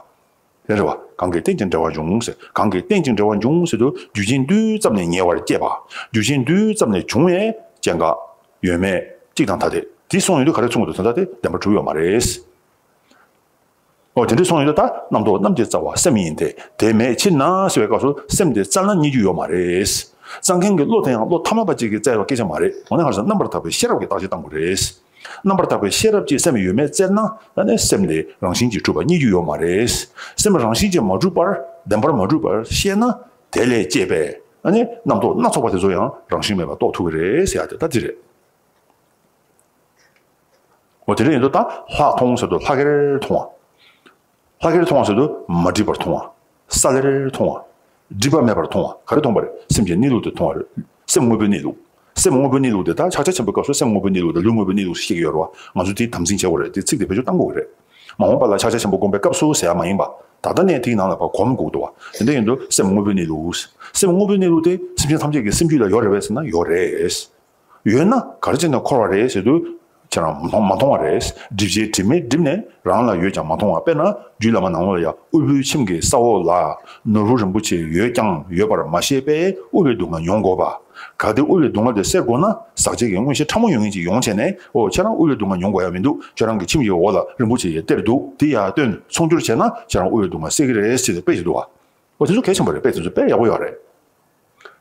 རེད་རེད་བ། གང་གིས་རྟེན་ཅིང་འབྲེལ་བར་འབྱུང་ཟེར། གང་གིས་རྟེན་ཅིང་འབྲེལ་བར་འབྱུང་ཟེར་དུས་རྒྱུ་རྐྱེན་དུས་ཙམ་ནས་ཉེ་བར་སྐྱེས་པ། རྒྱུ་རྐྱེན་དུས་ཙམ་ནས་བྱུང་བའི་སྐྱེ་འགག་ཡོད་མེད་གཅིག་དང་ཐ་དད་དེ་གསུངས་ཡོང་དུས་ག་རེ་མཚོན་གྱི་འདུག་ཟེར་ན་དེ་བདེན་པར་གྲུབ་ཡོད་མ་རེད། འོ་དེ་འདྲ་གསུངས་ཡོད་དུས་ད་རྣམ་རྟོག་རྣམས་ཀྱི་རྩ་བ་སེམས་ཡིན་ཏེ། དེ་མེད་ཕྱིར་ན་ཟེར་བའི་སྐབས་སུ་སེམས་དེ་རྩ་ལ་རྙེད་རྒྱུ་ཡོད་མ་རེད། རྩ་མཁན་གྱི་བློ་དེ་ཡང་བློ་ཐ་མལ་པ་ཅིག་གིས་བཙལ་བའི་སྐད་ཆ་མ་རེད། འོ་ན་ག་རེ་ཟེར་ན་རྣམ་པར་དག་པའི་ཤེས་རབ་ཀྱིས་བརྟག་དཔྱད་གཏང་དགོས་རེད། རྣམ་པར་དག་པའི་ཤེས་རབ་ཀྱིས་སེམས་ཡོད་མེད་བཙལ་ན་ད་ནི་སེམས་དེ་རང་བཞིན་གྱིས་གྲུབ་པ་རྙེད་རྒྱུ་ཡོད་མ་རེད། སེམས་རང་བཞིན་གྱིས་མ་གྲུབ་པར་བདེན་པར་མ་གྲུབ་པར་ཤེས་ན་དེ་ལས་སྐྱེས་པའི་ཨ་ནི་རྣམ་རྟོག་སྣ་ཚོགས་པ་དེ་ཚོ་ཡང་རང་བཞིན་མེད་པར་རྟོགས་ཐུབ་ཀྱི་རེད་ཟེར་ཡ་དེ་ད་དེ་རེད། འོ་དེ་འདྲ་ཡིན་དུས་ད་ལྷག་མཐོང་ཟེར་དུས་ལྷག་གེར་མཐོང་བ། ལྷག་གེར་མཐོང་བ་ཟེར་དུས་མ་བསྒྲིབས་པར་མཐོང་བ། ས་ལེར་མཐོང་བ། སྒྲིབ་པ་མེད་པར་མཐོང་བ། ག་རེ་མཐོང་བ་རེད། སེམས་ཀྱི་གནས་ལུགས་དེ་མཐོང་བ་རེད། སེམས་དངོས་པོའི་གནས་ལུགས། སེམས་དངོས་པོའི་གནས་ལུགས་དེ་ད་ཕྱག་རྒྱ་ཆེན་པོའི་སྐབས་སུ་སེམས་དངོས་པོའི་གནས་ལུགས་དང་ལུས་དངོས་པོའི་གནས་ལུགས་སུ་བཤད་ཀྱི་ཡོད་རེད་བ། ང་ཚོས་དེའི་དམ་ཚིག་བྱེད་དགོས་རེད། དེ་ཚིག་དེ་བེད་སྤྱོད་གཏང་དགོས་ཀྱི་རེད། མ་འོངས་པ་ལ་ཕྱག་རྒྱ་ཆེན་པོ་སྒོམ་པའི་སྐབས་སུ་ཟེར་ཡ་མ་ཡིན་པ། ད་ལྟ་ནས་དེའི་ནང་ལ་ཕར་གོམས་དགོས་འདུག་བ། དེ་འདྲ་ཡིན་དུས་སེམས་དངོས་པོའི་གནས་ལུགས། སེམས་དངོས་པོའི་གནས་ལུགས་དེ་སེམས་ཅན་ཐམས་ཅད་ཀྱི་སེམས་རྒྱུད་ལ་ཡོད་རེད་པས་ཟེར་ན་ཡོད་རེད། ཡོད་ན་ག་རེ་བྱས་ནས་འཁོར་བ་རེད་ཟེར་དུས། ཁྱེད་རང་མ་མཐོང་མ་མཐོང་བ་རེད། སྒྲིབ་བྱེད་དྲི་མས་བསྒྲིབས་ནས་རང་ལ་ཡོད་ཀྱང་མ་མཐོང་བ། དཔེར་ན་རྒྱུད་བླ་མ་ནང་ལོགས་ལ་ཡ་དབུལ་པོའི་ཁྱིམ་གྱི་ས་འོག་ལ་ནོར་བུ་རིན་པོ་ཆེ་ཡོད་ཀྱང་ཡོད་པར་མ་ཤེས་པས་དབུལ་བའི་སྡུག་བསྔལ་མྱོང་དགོས་པ། གལ་ཏེ་དབུལ་བའི་སྡུག་བསྔལ་དེ་སེལ་དགོས་ན་ཟག་བཅས་ཀྱི་མངོན་ཤེས་ཕྲ་མོ་ཡོད་མཁན་ཅིག་ཡོང་བྱས་ནས། འོ་ཁྱེད་རང་དབུལ་བའི་སྡུག་བསྔལ་མྱོང་དགོས་ཡ་མི་འདུག་ཁྱེད་རང་གི་ཁྱིམ་གྱི་འོག་ལ་རིན་པོ་ཆེ་ཡི་གཏེར་འདུག་དེ་ཡར་བཏོན་ཚོང་སྒྱུར་བྱས་ན་ཁྱེད་རང་དབུལ་བའི་སྡུག་བསྔལ་སེལ་གྱི་རེད་ཟེར་ཏེ་དཔེ་ཞིག་འདུག་བ། འོ་དེ་ཚོ་གལ་ཆེན་པོ་རེད། དཔེ་དེ་ཚོ་དཔེ་ཡག་པོ་ཡོད་རེད།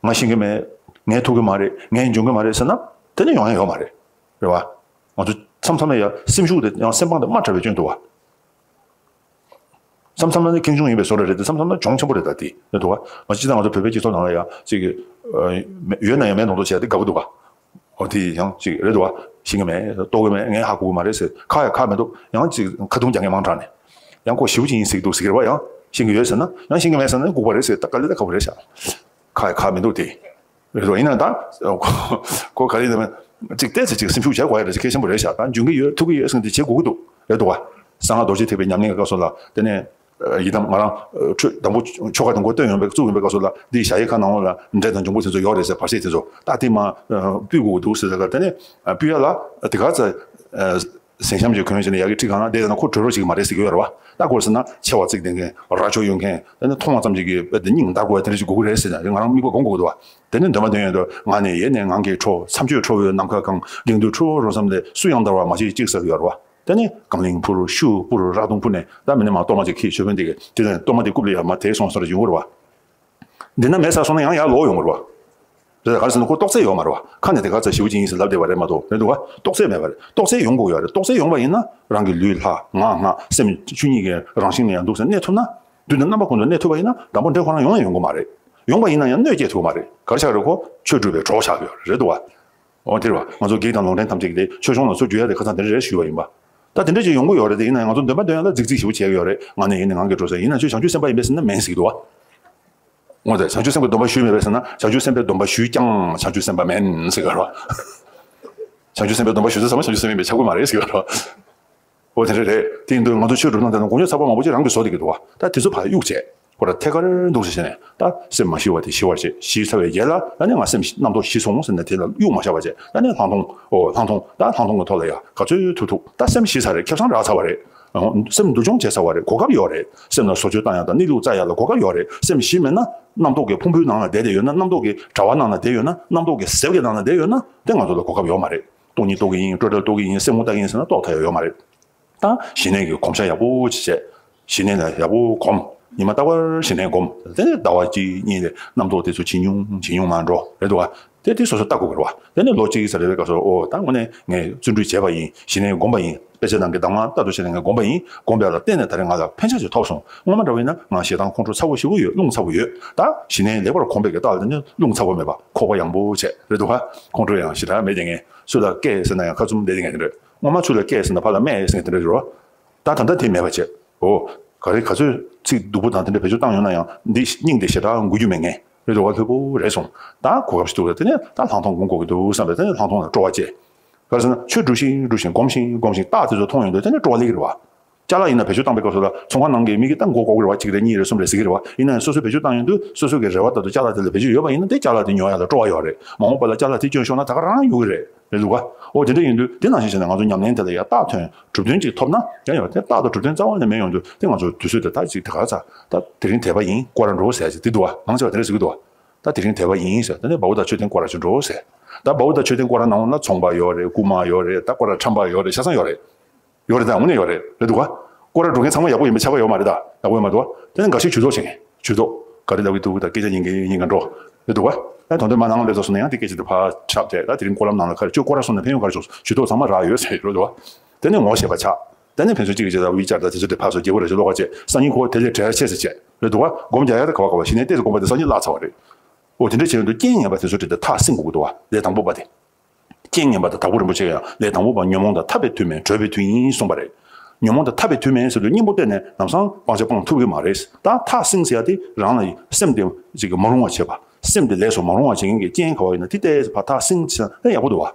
ང་ཤེས་ཀྱི་མེད། ངས་ཐུབ་ཀྱི་མ་རེད། ངས་འཇོན་གྱི་མ་རེད་ཟེར་ན་དེ་ནི་ཡོང་ཡ་ཡོད་མ་རེད། རེད་བ། ང་ཚོ་མཚམས་མཚམས་ལ་ཡ་སེམས་ཤུགས་དེ་ཡང་སེམས་པང་དེ་དམའ་དྲགས་པའི་སྐྱོན་འདུག་བ། མཚམས་མཚམས་ལ་ནི་ཁེངས་སྐྱུང་ཡིན་པའི་བཟོ་འདྲ་རེད་དེ་མཚམས་མཚམས་ལ་གྱོང་ཆེན་པོ་རེད། ད་དེ་རེད་འདུག་བ། མ་གཞི་ད་ང་ཚོ་བོད་པའི་སྤྱི་ཚོགས་ནང་ལ་ཡ་ཅིག་གི་ཡོད་ན་ཡང་མེད་མདོག་མདོག་བྱས་ཏེ་དགའ་པོ་འདུག་བ། འོ་དེ་ཡང་ཅིག་རེད་འདུག་བ། ཤེས་ཀྱི་མེད། རྟོགས་ཀྱི་མེད། ངས་ཧ་གོ་གི་མ་རེད་ཟེར་ཁ་ཡ་ཁ་མི་འདུག་ཡང་ཅིག་ཁ་རྡུང་རྒྱག་མཁན་མང་དྲགས་ནས། ཡང་ཁོ་ཞེ་པོ་ཅིག་ཡིན་ཟེར་གྱི་འདུག་ཟེར་གྱི་རེད་བ། ཡང་ཤེས་ཀྱི་ཡོད་ཟེར་ན་ཡང་ཤེས་ཀྱི་མེད་ཟེར་ན་ལྐུགས་པ་རེད་ཟེར། ད་དཀའ་ལས་ད་ཁག་པོ་རེད་ཤག་ཁ་ཡ་ཁ་མི་འདུག་དེ། རེད་འདུག་ཡིན་ན་ད་ཁོ་ག་རེ་ཡིན་ན་ཅིག་བལྟས་ཚེ་ཅིག་སེམས་ཤུགས་བྱ་དགོས་ཡ་རེད། ཅིག་གལ་ཆེན་པོ་རེད་ཤག་ད་འཇོན་གྱི་ཡོད་ཐུབ་ཀྱི་ཡོད་ཟེར་ན་དེ་བྱེད་དགོས་ཀྱི་འདུག་རེད་འདུག་བ། གསང་སྔགས་རྡོ་རྗེ་ཐེག་པའི་ཉམས་ལེན་གྱི་སྐབས་སུ་ལ་དེ་ནས། ཡི་དམ་ང་རང་ཆོས་དང་པོ་ཆོ་ག་དང་པོ་བཏོན་ཡོང་བའི་བཙུགས་ཡོང་བའི་སྐབས་སུ་ལ་འདི་ཞྭ་ཡི་ཁ་ནང་ལོགས་ལ་འབྲས་དང་འབྱུང་པོ་དེ་ཚོ་ཡོད་རེད་ཟེར་བར་ཆད་དེ་ཚོ་ད་དེ་མ་སྤུད་དགོས་འདུག་ཟེར་ཟེར་ག་དེ་ནས་སྤུད་ཡ་ལ་དེ་ག་ཚ་ཟན་ཤམ་ཅིག་གོན་བྱས་ནས་ཡ་གི་ཁྲི་གང་ན་བསྡད་ན་ཁོ་གྲོས་རོགས་ཅིག་མ་རེད་ཟེར་གི་ཡོད་རེད་བ། ད་ཁོ་ཟེར་ན་ཆེ་བ་བརྩིགས་བསྡད་མཁན་རྭ་ཅོ་ཡོད་མཁན་དེ་ནས་མཐོང་བ་ཙམ་ཅིག་གིས་དཔེ་དེ་སྙིང་འདར་དགོས་ཡ་དེ་འདྲ་ཅིག་དགོས་ཀྱི་རེད་ཟེར་ན་ང་རང་མིག་པ་སྒོམ་དགོས་འདུག་བ། དེ་ནས་འདོན་པ་འདོན་ཡོང་དུས་ང་ནི་ཡེ་ནས་ངང་གིས་ཁྲོ། མཚམས་གཅོད་ཁྲོ་བོའི་ནམ་མཁའ་གང་། གླིང་བདུད་ཁྲོ་བོར་བསམ་སྟེ་སུ་ཡང་འདར་བ་མ་བྱེད་ཅིག་ཟེར་གི་ཡོད་རེད་བ། དེ་ནས་རྐང་གླིང་འཕུར། ཤུགས་འཕུར། རག་དུང་འཕུར་ནས་ད་མི་ནི་མ་གཏོར་མ་ཅིག་ཁྱེར་ཞོ་ཕན་དེ་གི་དེ་ནས་གཏོར་མ་དེ་རྐུབ་ལ་ཡར་མར་དེད་སོང་ཟེར་ཡོང་གི་རེད་བ། འདི་ན་མེད་ས་སོང་ན་ཡང་ཡར་ལོག་ཡོང་གི་རེད་བ། རེད་ད་ག་རེ་ཟེར་ན་ཁོ་རྟོགས་ཚད་ཡོད་མ་རེད་བ། ཁ་ནས་དེ་ག་ཚ་ཞེ་པོ་ཅིག་ཡིན་ཟེར་ལབ་བསྡད་པ་རེད་མ་གཏོགས་རེད་འདུག་བ། རྟོགས་ཚད་མེད་པ་རེད། རྟོགས་ཚད་ཡོང་དགོས་ཡོད་རེད། རྟོགས་ཚད་ཡོང་བ་ཡིན་ན་རང་གི་ལུས་ལྷ་ངག་སྔགས་སེམས་ཆོས་ཉིད་ཀྱི་རང་བཞིན་ལ་ཡང་འདུག་ཟེར་གནས་ཐུབ་ན། དུས་དང་རྣམ་པ་ཀུན་ཏུ་གནས་ཐུབ་པ་ཡིན་ན་དང་པོ་འདྲེ་ཁོ་རང་ཡོང་ཡང་ཡོང་གི་མ་རེད། ཡོང་བ་ཡིན་ན་ཡང་གནོད་སྐྱེལ་ཐུབ་ཀྱི་མ་རེད། ག་རེ་ཆགས་རེད། ཁོ་ཆོས་སྒྲུབ་པའི་གྲོགས་ཆགས་ཀྱི་ཡོད་རེད་འདུག་བ། འོ་དེ་རེད་བ། ང་ཚོ་བགེགས་དང་ལུང་ཕྲན་ཐམས་ཅད་ཀྱི་དེ་ཆོས་སྐྱོང་ལ་སོགས་རྒྱུ་ཡ་དེ་ཁ་སང་དེ་འདྲ་རེད་ཞུས་པ་ཡིན་པ། ད་དེ་འདྲ་ཅིག་ཡོང་གི་ཡོད་རེད་དེ། ཡིན་ན་ཡང་ང་ཚོ་འདོན་པ་འདོན་ཡ་ལ་རྫིག་རྫིག་ཞེ་པོ་བྱས་ཡོད་རེད། ང་ནི་ཡིན་ནི་ངང་གིས་འགྲོ་ཟེར། ཡིན་ན་ཁྱོད་བྱང་ཆུབ་སེམས་དཔའ་ཡིན་པས་ཟེར་ན་མིན་ཟེར་གྱི་འདུག་བ། འོ་དེ་བྱང་ཆུབ་སེམས་དཔའི་སྡོམ་པ་ཞུས་མེད་པས་ཟེར་ན། བྱང་ཆུབ་སེམས་དཔའི་སྡོམ་པ་ཞུས་ཀྱང་བྱང་ཆུབ་སེམས་དཔའ་མིན་ཟེར་གི་རེད་བ། བྱང་ཆུབ་སེམས་དཔའི་སྡོམ་པ་ཞུ་ཚེ་ཚང་མ་བྱང་ཆུབ་སེམས་དཔའ་ཡིན་པས་ཁྱབ་གི་མ་རེད་ཟེར་གི་རེད་བ། འོ་དེ་འདྲ་རེད། དེ་ཡིན་དུས་ང་ཚོ་ཆོས་སྒྲུབ་སྟངས་དེ་ནི་མགོ་རྙོག་ཚ་པོ་མང་པོ་ཅིག་རང་གིས་བཟོ་བསྡད་ཀྱི་འདུག་བ། ད་དེ་ཚོ་ཕར་གཡུག་བྱས། ཁོ་ར་ཐད་ཀར་འདུག་ཟེར་བྱས་ནས། ད་སེམས་མ་ཞི་བ་དེ་ཞི་བར་བྱེད། ཞི་ཚར་བའི་རྗེས་ལ་ད་ནི་ང་སེམས་རྣམ་རྟོག་ཞི་སོང་ཟེར་ནས་དེ་ལ་གཡུག་མ་བཞག་པ་བྱས། ད་ནི་ལྷག་མཐོང་། ཨོ་ལྷག་མཐོང་། ད་ལྷག་མཐོང་གི་ཐོག་ལ་ཡ་ག་ཚོད་ཐུབ་ཐུབ། ད་སེམས་ཞི་ཚར་རེད། ཁེ་བཟང་རག་ཚར་བ་རེད། ཨོ་སེམས་འདུལ་སྦྱོང་བྱས་ཚར་བ་རེད། གོ་སྐབས་ཡོད་རེད། སེམས་ལ་བཟོ་བཅོས་བཏང་ཡ་དང་གནས་ལུགས་བཙལ་ཡ་ལ་གོ་སྐབས་ཡོད་རེད། སེམས་ཞི་མེད་ན། རྣམ་རྟོག་གི་ཕུང་པོའི་ནང་ལ་བསྡད་བསྡད་ཡོད་ན། རྣམ་རྟོག་གི་དྲ་བ་ནང་ལ་བསྡད་ཡོད་ན། རྣམ་རྟོག་གི་ཟེབ་ཀྱི་ནང་ལ་བསྡད་ཡོད་ན། དེ་ང་ཚོ་ལ་གོ་སྐབས་ཡོད་མ་རེད། སྟོང་ཉིད་རྟོགས་ཀྱི་ཡིན། སྤྲོས་བྲལ་རྟོགས་ཀྱི་ཡིན། སེམས་ངོ་ལྟ་གི་ཡིན་ཟེར་ན་རྟོགས་ཐུབ་ཡ་ཡོད་མ་རེད། ད་ཞི་གནས་ཀྱི་གོམས་ཤ་ཡག་པོ་ཅིག་བྱས། ཞི་གནས་ལ་ཡག་པོ་གོམས། ཉི་མ་རྟག་པར་ཞི་གནས་གོམས། དེ་ནས་ཟླ་བ་གཅིག་གཉིས་ལ་རྣམ་རྟོག་དེ་ཚོ་ཇེ་ཉུང་ཇེ་ཉུང་མར་འགྲོ་རེད་འདུག་བ། དེ་དེ་སོ་སོ་ལྟ་དགོས་ཀྱི་རེད་བ། དེ་ནས་ལོ་གཅིག་ཙམ་རེ་བའི་སྐབས་སུ། ཨོ་ད་དངོས་གནས་ངས་བརྩོན་འགྲུས་བྱས་པ་ཡིན། ཞི་གནས་བསྒོམས་པ་ཡིན། དཔེ་ཆ་ནང་གི་གདམས་ངག་ལྟ་དུ་བྱས་ནས་ངས་བསྒོམས་པ་ཡིན། བསྒོམས་པ་ལ་བརྟེན་ནས་ད་རེས་ང་ལ་ཕན་ཆད་ཅིག་ཐོབ་སོང་། སྔོན་མ་འདྲ་བ་ཡིན་ན་ང་ཞེ་སྡང་ཁོང་ཁྲོ་ཚ་པོ་ཞེ་པོ་ཡོད། རླུང་ཚ་པོ་ཡོད། ད་ཞི་གནས་ལེགས་པར་གོམས་པའི་གི་རྟགས་ལ་ནི་རླུང་ཚ་པོ་མེད་པ། ཁོག་པ་ཡངས་པོ་བྱས་རེད་འདུག་བ། ཁོང་ཁྲོ་ཡང་ཞེ་དྲག་མེད། དེ་ངས་སུ་ལ་སྐད་ཟེར་ན་ཡང་ཁ་བཙུམ་བསྡད་དེ་ངས་དེ་འདྲ། སྔོན་མ་ཚུར་ལ་སྐད་ཟེར་ན་ཕར་ལ་སྨྲས་ཟེར་མཁན་དེ་འདྲ་རེད་རོ། ད་ད་ལྟ་དེ་མེད་པ་བྱས། འོ། ག་རེ་ག་ཚོད་ཚིག་སྡུག་པོ་དང་དེ་འདྲ་བེད་སྤྱོད་བཏང་ཡོང་ན་ཡང་། འདི་སྙིང་དེ་ཞེ་དྲག་འགུལ་རྒྱུ་མེད་མཁན་རེད་འདུག་བ། ལྷོད་པོ་རེད་སོང་། ད་གོ་སྐབས་ཤིག་འདུག་ལ། དེ་ནས་ད་ལྷག་མཐོང་སྒོམ་དགོས་ཀྱི་འདུག་བསམ་པས། དེ་ནས་ལྷག་མཐོང་ལ་སྤྲོ་བ་སྐྱེ། ག་རེ་ཟེར་ན་ཆོས་སྒྲུབ་བཞིན་སྒྲུབ་བཞིན་སྒོམ་བཞིན་སྒོམ་བཞིན་རྟགས་དེ་ཚོ་མཐོང་ཡོང་དུས་དེ་ནས་སྤྲོ་བ་སླེབས་ཀྱི་རེད་བ། ཅ་ལག་ཡིན་ན་བེད་སྤྱོད་བཏང་པའི་སྐབས་སུ་ལ་ཚོང་ཁང་ནང་གི་མི་གིས་ད་མགོ་སྐོར་གྱི་རེད་བ། གཅིག་རེད་གཉིས་རེད་གསུམ་རེད་ཟེར་གྱི་རེད་བ། ཡིན་ན་ཡང་སོ་སོས་བེད་སྤྱོད་བཏང་ཡོང་དུས་སོ་སོ་གི་རེ་བ་ལྟར་དུ་ཅ་ལག་དེ་ལ་བེད་སྤྱོད་ཡོད་པ་ཡིན་ན། དེ་ཅ་ལག་དེ་ཉོ་ཡ་ལ་སྤྲོ་བ་ཡོད་རེད། མ་འོངས་པ་ལ་ཅ་ལག་དེ་སྐྱོན་ཤོར་ན་ད་ག་རང་ཡོང་གི་རེད། རེད་འདུག་ག། འོ་དེ་འདྲ་ཡིན་དུས་དེ་ནང་བཞིན་བྱས་ནས་ང་ཚོ་ཉམས་ལེན་དེ་ལ་ཡ་རྟགས་ཐོན་གྲུབ་དོན་ཅིག་ཐོབ་ན་ཡང་ཡོད་དེ། རྟགས་དང་གྲུབ་དོན་རྩ་བ་ནས་མེད་ཡོང་དུས་དེ་ང་ཚོ་དུས་ཚོད་དེ་ད་ཅིག་དེ་ག་ཚ། ད་དེ་རིང་དད་པ་ཡིན། སྐོར་ར་འགྲོ་ཟེར་ཡ་ཅིག་དེ་འདུག་ག། མང་ཆེ་བ་དེ་འདྲ་ཟེར་གི་འདུག་ག། ད་དེ་རིང་དད་པ་ཡིན་ཟེར། དེ་ནས་བ་འུ་དང་མཆོད་རྟེན་སྐོར་ར་ཅིག་འགྲོ་ཟེར། ད་བ་འུ་དང་མཆོད་རྟེན་སྐོར་ར་ནང་ལ་ཚོང་པ་ཡོད་རེད། རྐུ་མ་ཡོད་རེད། ད་སྐོར་ར་ཁྲམ་པ་ཡོད་རེད། ཆ་ཚང་ཡོད་རེད། ཡོད་རེད། ད་དངོས་གནས་ཡོད་རེད། རེད་འདུག་ག། སྐོར་ར་འགྲོ་མཁན་ཚང་མ་ཡག་པོ་ཡིན་པའི་ཆ་ག་ཡོད་མ་རེད། ད་ཡག་པོ་ཡོད་མ་འདུག་ག། དེ་ནས་འགའ་ཤས་ཇུས་གཏོགས་བྱེད་མཁན། ཇུས་གཏོགས། ག་རེ་ལབ་ཀྱི་འདུག། ད་སྐད་ཆ་ཉན་གྱི་ཉན་ག་འགྲོ། རེད་འདུག་ག། ད་དོན་དུ་མ་ནང་སླེབས་ཚར་སོང་ན་ཡང་དེ་སྐད་ཆ་དེ་ཕར་ཁྱབ་སྟེ། ད་དེ་རིང་སྐོར་ལམ་ནང་ལ་ག་རེ་ཁྱོད་སྐོར་ར་སོང་ན་ཕན་ཡོན་ག་རེ་བྱུང་སོང་། ཇུས་གཏོགས་ཚང་མ་རག་ཡོད་ཟེར། རེད་འདུག་ག། དེ་ནས་ངོ་ཤེས་པ་ཆགས། དེ་ནས་ཕན་ཚུན་གཅིག་གིས་གཅིག་ལ་དབྱེ་བྱས། ད་དེ་ཚོ་དེ་ཕར་ཚུར་རྒྱལ་པོ་ར་ཅིག་བློ་ཁ་བྱས། སང་ཉིན་ཁོ་དེ་ལས་བྲེལ་ཆེ་ཟེར་བྱས། རེད་འདུག་ག། སྒོམ་རྒྱག་ཡ་དེ་ག་བ་ག་བ་ཞི་གནས་ཏོག་ཙམ་སྒོམ་པ་དེ་སང་ཉིན་བརླག་ཚར་བ་རེད། འོ་དེ་འདྲ་བྱས་ཡོང་དུས་རྐྱེན་ངན་པ་དེ་ཚོ་དེ་དེ་ཐག་བསྲིང་དགོས་ཀྱི་འདུག་བ། ལས་དང་པོ་པ་དེ། རྐྱེན་ངན་པ་དང་། དྭགས་པོ་རིན་པོ་ཆེ་ཡང་ལས་དང་པོ་པ་ཉོན་མོངས་དང་འཐབ་པའི་མཐུ་མེད་གྲོལ་བའི་མཐུ་ཡིན་གསུངས་པ་རེད། ཉོན་མོངས་དང་འཐབ་པའི་མཐུ་མེད་ཟེར་དུས་གཉེན་པོ་བསྟེན་ནས་ལམ་སང་སྤང་བྱ་སྤང་ཐུབ་ཀྱི་མ་རེད། ད་ཐག་བསྲིང་ཟེར་ཡ་དེ་རང་ལ་སེམས་དེ་ཅིག་གི་མ་རུང་བ་བྱེད་པ། སེམས་དེ་ལས་སུ་མ་རུང་བ་བྱེད་མཁན་གྱི་རྐྱེན་ག་བ་ཡིན་ན་དེ་ཏོག་ཙམ་ཕར་ཐག་བསྲིང་ཟེར་ན་ཡག་པོ་འདུག་བ།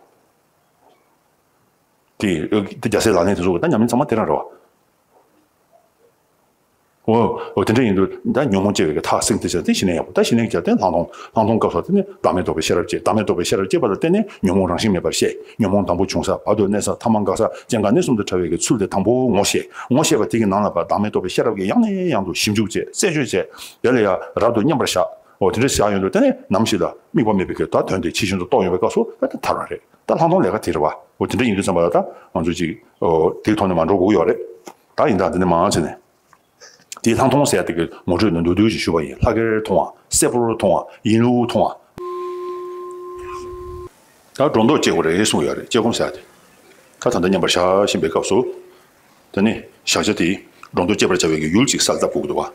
དེ་དེ་རྒྱལ་སྲས་ལག་ལེན་དེ་ཚོ་གི་ད་ཉམས་ལེན་ཚང་མ་དེ་རང་རེད་བ། འོ། འོ་དེ་འདྲ་ཡིན་དུས་ད་ཉོན་མོངས་སྐྱེ་བའི་གི་ཐག་བསྲིང་དེ་བྱས། དེ་ཞི་གནས་ཡག་པོ། ད་ཞི་གནས་ཀྱི་དེ་ལྷག་མཐོང་། ལྷག་མཐོང་སྐབས་སུ་དེ་ནི་བདག་མེད་རྟོགས་པའི་ཤེས་རབ་སྐྱེ། བདག་མེད་རྟོགས་པའི་ཤེས་རབ་སྐྱེས་པ་ལ་བརྟེན་ནས་ཉོན་མོངས་རང་བཞིན་མེད་པར་ཤེས། ཉོན་མོངས་དང་པོ་བྱུང་ས། བར་དུ་གནས་ས། ཐ་མ་འགག་ས། སྐྱེ་འགག་གནས་གསུམ་དུ་འབྲལ་བའི་གི་ཚུལ་དེ་དང་པོ་ངོ་ཤེས། ངོ་ཤེས་པ་དེ་གི་ནང་ལ་ཕར་བདག་མེད་རྟོགས་པའི་ཤེས་རབ་ཀྱིས་ཡང་ནས་ཡང་དུ་ཞིབ་འཇུག་བྱས། རྩད་གཅོད་བྱས། དེ་ལ་ཡང་རབ་ཏུ་མཉམ་པར་བཞག། འོ་དེ་འདྲ་བཞག་ཡོང་དུས་དེ་ནས་ནམ་ཞིག་ལ་དམིགས་པ་མེད་པའི་གི་ད་དོན་དེ་ཇི་བཞིན་དུ་རྟོགས་ཡོང་བའི་སྐབས་སུ་ད་དེ་ཐར་བ་རེད། ད་ལྷག་མཐོང་ལས་ཀ་དེ་རེད་བ། འོ་དེ་འདྲ་ཡིན་དུས་ཙམ་པ་ལ་ད་ང་ཚོ་ཅིག་འོ་དེའི་ཐོག་ནས་མར་འགྲོ་དགོས་ཡོད་རེད། ད་ཡིན་ད་འདི་ནས་མར་བྱས་ནས། དེའི་ལྷག་མཐོང་ཟེར་ཡ་དེ་གི་ངོ་སྤྲོད་ནི་མདོར་བསྡུས་ཤིག་ཞུ་བ་ཡིན། ལྷག་གེར་མཐོང་བ། གསལ་པོར་མཐོང་བ། ཡིན་ལུགས་མཐོང་བ། ད་སྒྲོ་འདོགས་བཅད་དགོས་རེད་གསུངས་ཡོད་རེད། བཅད་སྒོམ་ཟེར་ཡ་དེ། ད་ད་ལྟ་མཉམ་པར་བཞག་བཞིན་པའི་སྐབས་སུ། དེ་ནི་བཞག་བྱ་དེ་སྒྲོ་འདོགས་བཅད་པར་བྱ་བའི་གི་ཡུལ་ཅིག་གསལ་བཏབ་དགོས་ཀྱི་འདུག་བ།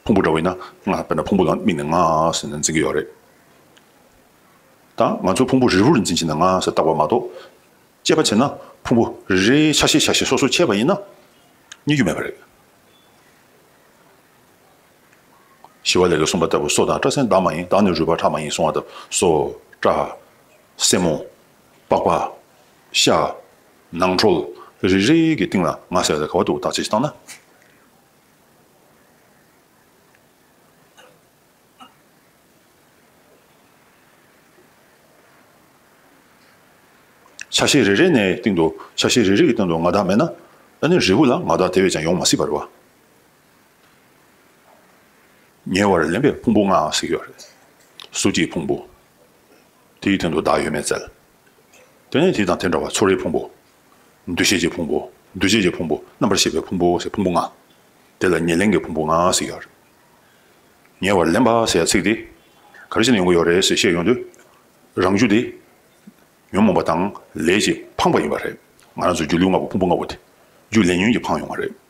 ཕུང་པོ་འདྲ་བ་ཡིན་ན། ང་དཔེར་ན་ཕུང་པོ་ལ་དམིགས་ནས་ང་ཟེར་ནས་འཛིན་གྱི་ཡོད་རེད། ད་ང་ཚོ་ཕུང་པོ་རིལ་བུར་འཛིན་བྱས་ནས་ང་ཟེར་བཏགས་པ་མ་གཏོགས། དཔྱད་པ་བྱས་ན་ཕུང་པོ་རེ་རེའི་ཆ་ཤས་ཆ་ཤས་སོ་སོར་ཕྱེ་བ་ཡིན་ན་རྙེད་རྒྱུ་མེད་པ་རེད། ཞི་བ་ལྷས་ཀྱིས་གསུངས་པ་ལྟ་བུ། སོ་དང་སྐྲ་སེན་འདབ་མ་ཡིན། བདག་ནི་རུས་པ་ཁྲག་མ་ཡིན་གསུངས་པ་ལྟ་བུ། སོ། སྐྲ། སེན་མོ། པགས་པ། ཤ། ནང་ཁྲོལ། རེ་རེ་གི་སྟེང་ལ་ང་ཟེར་ཡ་དེ་ག་བ་འདུག་བརྟག་དཔྱད་ཅིག་བཏང་ན། ཆ་ཤས་རེ་རེ་ནས་སྟེང་དུ། ཆ་ཤས་རེ་རེ་གི་སྟེང་དུ་ང་བདག་མེད་ན། ཨ་ནི་རིལ་བུ་ལ་ང་བདག་དེ་བས་ཀྱང་ཡོང་མ་སྲིད་པ་རེད་བ། ཉེ་བར་ལེན་པའི་ཕུང་པོ་ལྔ་ཟེར་གྱི་ཡོད་རེད། གཟུགས་ཀྱི་ཕུང་པོ། དེའི་སྟེང་དུ་བདག་ཡོད་མེད་བཙལ། དེ་ནས་དེ་དང་དེ་འདྲ་བ་ཚོར་བའི་ཕུང་པོ། འདུ་ཤེས་ཀྱི་ཕུང་པོ། འདུ་བྱེད་ཀྱི་ཕུང་པོ། རྣམ་པར་ཤེས་པའི་ཕུང་པོ་ཟེར་ཕུང་པོ་ལྔ། དེ་ལ་ཉེར་ལེན་གྱི་ཕུང་པོ་ལྔ་ཟེར་གྱི་ཡོད་རེད། ཉེ་བར་ལེན་པ་ཟེར་ཡ་ཚིག་དེ་ག་རེ་བྱས་ནས་ཡོང་གི་ཡོད་རེད་ཟེར་བཤད་ཡོང་དུས། རང་རྒྱུ་དེ་ཉོན་མོངས་པ་དང་ལས་ཀྱིས་འཕངས་པ་ཡིན་པ་རེད། ང་རང་ཚོའི་སྒྱུ་ལུས་ལྔ་པོ་ཕུང་པོ་ལྔ་པོ་དེ་རྒྱུ་ལས་ཉོན་གྱིས་འཕངས་ཡོང་བ་རེད།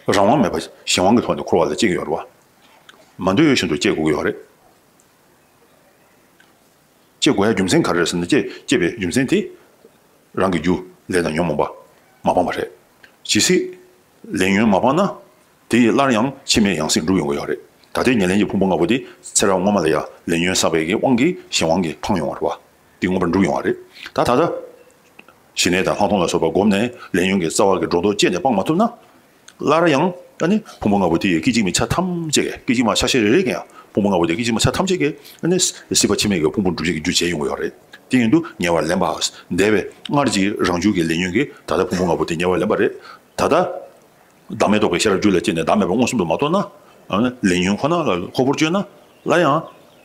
རང་དབང་མེད་པ་གཞན་དབང་གི་ཐོག་ནས་འཁོར་བ་ལ་སྐྱེ་གི་ཡོད་རེད་བ། མ་འདོད་བཞིན་དུ་སྐྱེ་དགོས་ཀྱི་ཡོད་རེད། སྐྱེ་དགོས་ཡ་རྒྱུ་མཚན་ག་རེ་རེད་ཟེར་ན། སྐྱེ་སྐྱེ་བའི་རྒྱུ་མཚན་དེ། རང་གི་རྒྱུ་ལས་དང་ཉོན་མོངས་པ་མ་སྤངས་པ་རེད། ཇི་སྲིད་ལས་ཉོན་མ་སྤངས་ན། དེ་ཡིས་སླར་ཡང་འཆི་མེད་ཡང་སྲིད་འགྲུབ་ཡོང་གི་ཡོད་རེད། ད་ལྟའི་ཉེར་ལེན་གྱི་ཕུང་པོ་ལྔ་པོ་དེ་ཚེ་རབས་སྔོན་མ་ལ་ཡང་ལས་ཉོན་བསགས་པའི་གི་དབང་གིས་གཞན་དབང་གིས་འཕངས་ཡོང་བ་རེད་བ། དེ་མངོན་པར་འགྲུབ་ཡོང་བ་རེད། ད་ད་ལྟ་ཞི་གནས་དང་ལྷག་མཐོང་ལ་སོགས་པ་བསྒོམས་ནས་ལས་ཉོན་གྱི་རྩ་བ་གི་སྒྲོ་འདོགས་བཅད་ནས་སྤང་མ་ཐུབ་ན། སླར་ཡང་ཨ་ནི་ཕུང་པོ་ལྔ་པོ་དེ་ཡི་སྐད་ཅིག་མའི་ཆ་ཐམས་ཅད་ཀྱིས། སྐད་ཅིག་མ་ཆ་ཤས་རེ་རེ་གིས་ཡང་ཕུང་པོ་ལྔ་པོ་དེ་སྐད་ཅིག་མ་ཆ་ཐམས་ཅད་ཀྱིས་ཨ་ནི་སྲིད་པ་འཆི་མེད་ཀྱི་ཕུང་པོ་འགྲུབ་བྱེད་ཀྱི་རྒྱུ་བྱས་ཡོང་གི་ཡོད་རེད། དེ་ཡིན་དུས་ཉེ་བར་ལེན་པ། འདས་པའི་སྔར་གྱི་རང་རྒྱུད་ཀྱི་ལས་ཉོན་གྱིས་ད་ལྟ་ཕུང་པོ་ལྔ་པོ་དེ་ཉེ་བར་ལེན་པ་རེད། ད་ལྟ་བདག་མེད་རྟོགས་པའི་ཤེས་རབ་རྒྱུད་ལ་སྐྱེས་ནས་བདག་མེད་པ་མངོན་སུམ་དུ་མ་རྟོགས་ན། ཨ་ནི་ལས་ཉོན་ཁོ་ན་ལ་ཁོ་བོར་བཅོས་ན། སླར་ཡང་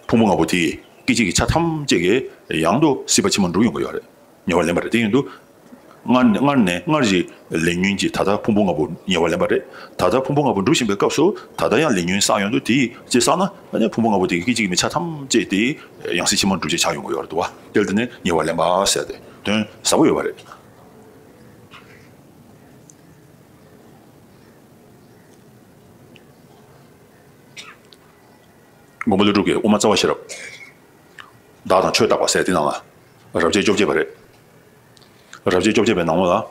ཕུང་པོ་ལྔ་པོ་དེ་ཡི་སྐད་ཅིག་གི་ཆ་ཐམས་ཅད་ཀྱིས་ཡང་དུ་སྲིད་པ་ཕྱི་མ་འགྲུབ་ཡོང་གི་ཡོད་རེད། ཉེ་བར་ལེན་པ་རེད། དེ་ཡིན་དུས་སྔར་ནས་སྔར་ནས་སྔར་གྱི་ལས་ཉོན་གྱིས་ད་ལྟ་ཕུང་པོ་ལྔ་པོ་ཉེ་བར་ལེན་པ་རེད། ད་ལྟ་ཕུང་པོ་ལྔ་པོ་འགྲུབ་བཞིན་པའི་སྐབས་སུ་ད་ལྟ་ཡང་ལས་ཉོན་བསགས་ཡོང་དུས། དེ་ཡིས་ཅི་བསགས་ན། ཨ་ནི་ཕུང་པོ་ལྔ་པོ་དེ་གི་སྐད་ཅིག་མའི་ཆ་ཐམས་ཅད་དེ་ཡང་སྲིད་ཕྱི་མ་འགྲུབ་བྱེད་ཆགས་ཡོང་གི་ཡོད་རེད་འདུག་བ། དེ་ལ་བརྟེན་ནས་ཉེ་བར་ལེན་པ་ཟེར་ཏེ་དོན་ཟབ་པོ་ཡོད་པ་རེད། མགོན་པོ་ཀླུ་སྒྲུབ་ཀྱི་དབུ་མ་རྩ་བ་ཤེས་རབ། བདག་དང་ཆོས་བརྟག་པ་ཟེར་དེ་ནང་ལ། རབ་བྱེད་བཅོ་བརྒྱད་པ་རེད། རབ་བྱེད་བཅོ་བརྒྱད་པའི་ནང་ལོགས་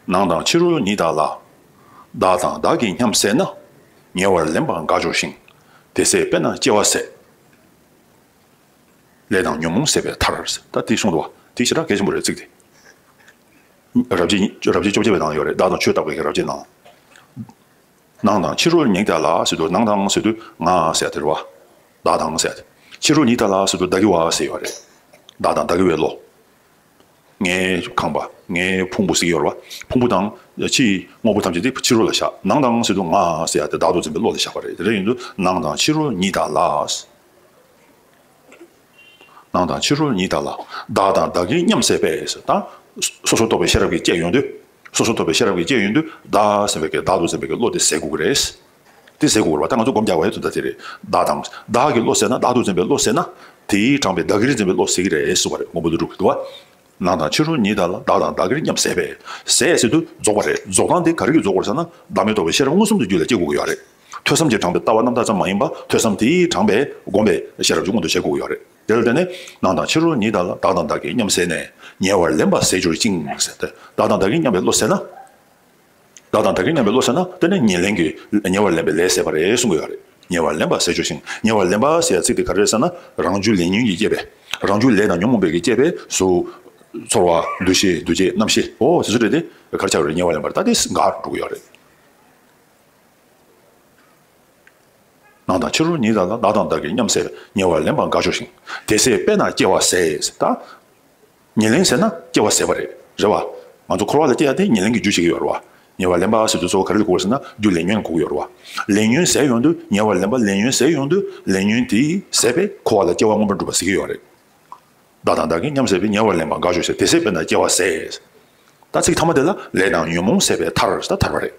ལ། ནང་དང་ཕྱི་རོལ་ཉིད་དག་ལ། བདག་དང་བདག་གིས་མཉམ་བསྲེས་ན། ཉེ་བར་ལེན་པ་འགག་འགྱུར་ཞིང་། དེ་ཚེ་དཔེར་ན་སྐྱེ་བ་ཟད། ལས་དང་ཉོན་མོངས་ཟད་པའི་མཐར། ད་དེ་གསུངས་འདུག་བ། དེ་ཞེ་དྲག་གལ་ཆེན་པོ་རེད། ཚིག་དེ། རབ་བྱེད་རབ་བྱེད་བཅོ་བརྒྱད་པའི་ནང་ཡོད་རེད། བདག་དང་ཆོས་བརྟག་པའི་རབ་བྱེད་ནང་། ནང་དང་ཕྱི་རོལ་ཉིད་དག་ལ་ཟེར་དུས། ནང་དང་ཟེར་དུས་ང་ཟེར་དེ་རེད་བ། བདག་དང་ཟེར་དེ། ཕྱི་རོལ་ཉིད་དག་ལ་ཟེར་དུས་བདག་གི་བ་ཟེར་ཡོད་རེད། བདག་དང་བདག་གི་བའི་བློ། ངའི་ཁང་པ། ངའི་ཕུང་པོ་ཟེར་གྱི་ཡོད་རེད་བ། ཕུང་པོ་དང་ཕྱིའི་དངོས་པོ་ཐམས་ཅད་དེ་ཕྱི་རོལ་ལ་བཞག། ནང་དང་ཟེར་དུས་ང་ཟེར་ཡ་དེ་བདག་ཏུ་འཛིན་པའི་བློ་ལ་བཞག་པ་རེད། དེ་འདྲ་ཡིན་དུས་ནང་དང་ཕྱི་རོལ་ཉིད་དག་ལ། ནང་དང་ཕྱི་རོལ་ཉིད་དག་ལ། བདག་དང་བདག་གིས་མཉམ་བསྲེས་པས། ད་སོ་སོར་རྟོག་པའི་ཤེས་རབ་ཀྱིས་དཔྱད་ཡོང་དུས། སོ་སོར་རྟོག་པའི་ཤེས་རབ་ཀྱིས་དཔྱད་ཡོང་དུས། བདག་ཟེར་བའི་གི་བདག་ཏུ་འཛིན་པའི་གི་བློ་དེ་ཟད་དགོས་ཀྱི་རེད། དེ་ཟད་དགོས་པ་རེད་བ། ད་ང་ཚོ་སྒོམ་རྒྱག་པ་ཡོད་དོ། ད་དེ་རེད། བདག་དང་བདག་གི་བློ་ཟད་ན། བདག་ཏུ་འཛིན་པའི་བློ་ཟད་ན། དེའི་དྲངས་པའི་བདག་གིར་འཛིན་པའི་བློ་ཟད་ཀྱི་རེད་ཟེར་བ་རེད། མགོན་པོ་ཀླུ་སྒྲུབ་ཀྱིས་འདུག་བ། ནང་དང་ཕྱི་རོལ་ཉིད་དག་ལ། བདག་དང་བདག་གིར་མཉམ་བསྲེས་པས། ཟད་ཟེར་དུས་རྫོགས་པ་རེད། རྫོགས་སྟངས་དེ་ག་རེ་གིས་རྫོགས་པ་རེད་ཟེར་ན། བདག་མེད་རྟོགས་པའི་ཤེས་རབ་མངོན་སུམ་དུ་རྒྱུད་ལ་སྐྱེ་དགོས་ཀྱི་ཡོད་རེད། ཐོས་བསམ་གྱིས་དྲངས་པའི་ལྟ་བ་རྣམ་དག་ཙམ་མ་ཡིན་པ། ཐོས་བསམ་དེས་དྲངས་པའི་སྒོམ་པའི་ཤེས་རབ་ཀྱི་མངོན་དུ་བྱེད་དགོས་ཀྱི་ཡོད་རེད། དེ་ལ་བརྟེན་ནས་ནང་དང་ཕྱི་རོལ་ཉིད་དག་ལ། བདག་དང་བདག་གིས་མཉམ་བསྲེས་ནས། ཉེ་བར་ལེན་པ་ཟད་འགྱུར་ཞིང་ཟེར་ཏེ། བདག་དང་བདག་གིས་མཉམ་པའི་བློ་ཟད་ན། བདག་དང་བདག་གིས་མཉམ་པའི་བློ་ཟད་ན། དེ་ནི་ཉེར་ལེན་གྱི་ཉེ་བར་ལེན་པའི་ལས་ཟད་པ་རེད་གསུང་གི་ཡོད་རེད། ཉེ་བར་ལེན་པ་ཟད་འགྱུར་ཞིང་། ཉེ་བར་ལེན་པ་ཟེར་ཡ་ཚིག་དེ་ག་རེ་རེད་ཟེར་ན། རང་རྒྱུད་ལས་ཉོན་གྱིས་བསྐྱེད་པའི། རང་རྒྱུད་ལས་དང་ཉོན་མོངས་པའི་གིས་བསྐྱེད་པའི་གཟུགས། ཚོར་བ། འདུ་ཤེས། འདུ་བྱེད། རྣམ་ཤེས། འོ་དེ་ཚོ་རེད་དེ། ག་རེ་ཆགས་ཡོད་རེད། ཉེ་བར་ལེན་པར། ད་དེ་འགག་འགྲོ་གི་ཡོད་རེད། ནང་དང་ཕྱི་རོལ་ཉིད་དག་ལ། བདག་དང་བདག་གིས་མཉམ་བསྲེས་པས། ཉེ་བར་ལེན་པ་འགག་འགྱུར་ཞིང་། དེ་ཚེ་དཔེར་ན་སྐྱེ་བ་ཟད། ད་ཉེར་ལེན་ཟད་ན་སྐྱེ་བ་ཟད་པ་རེད། རེད་བ། ང་ཚོ་འཁོར་བ་ལ་སྐྱེ་ཡ་དེ་ཉེར་ལེན་གྱི་རྒྱུ་བྱེད་ཀྱི་ཡོད་རེད་བ། ཉེ་བར་ལེན་པ་ཟེར་དུས་གཙོ་བོ་ག་རེ་ལ་གོ་དགོས་ཟེར་ན། རྒྱུ་ལས་ཉོན་ལ་གོ་གི་ཡོད་རེད་བ། ལས་ཉོན་ཟད་ཡོང་དུས། ཉེ་བར་ལེན་པ་ལས་ཉོན་ཟད་ཡོང་དུས། ལས་ཉོན་དེས་ཟད་པས་འཁོར་བ་ལ་སྐྱེ་བ་མངོན་པར་འགྲུབ་པ་ཟེར་གྱི་ཡོད་རེད། བདག་དང་བདག་གིས་མཉམ་བསྲེས་པས། ཉེ་བར་ལེན་པ་འགག་འགྱུར་ཞིང་། དེ་ཚེ་དཔེར་ན་སྐྱེ་བ་ཟད། ད་ཚིག་ཐ་མ་དེ་ལ་ལས་དང་ཉོན་མོངས་ཟད་པའི་མཐར། ད་ཐར་པ་རེད།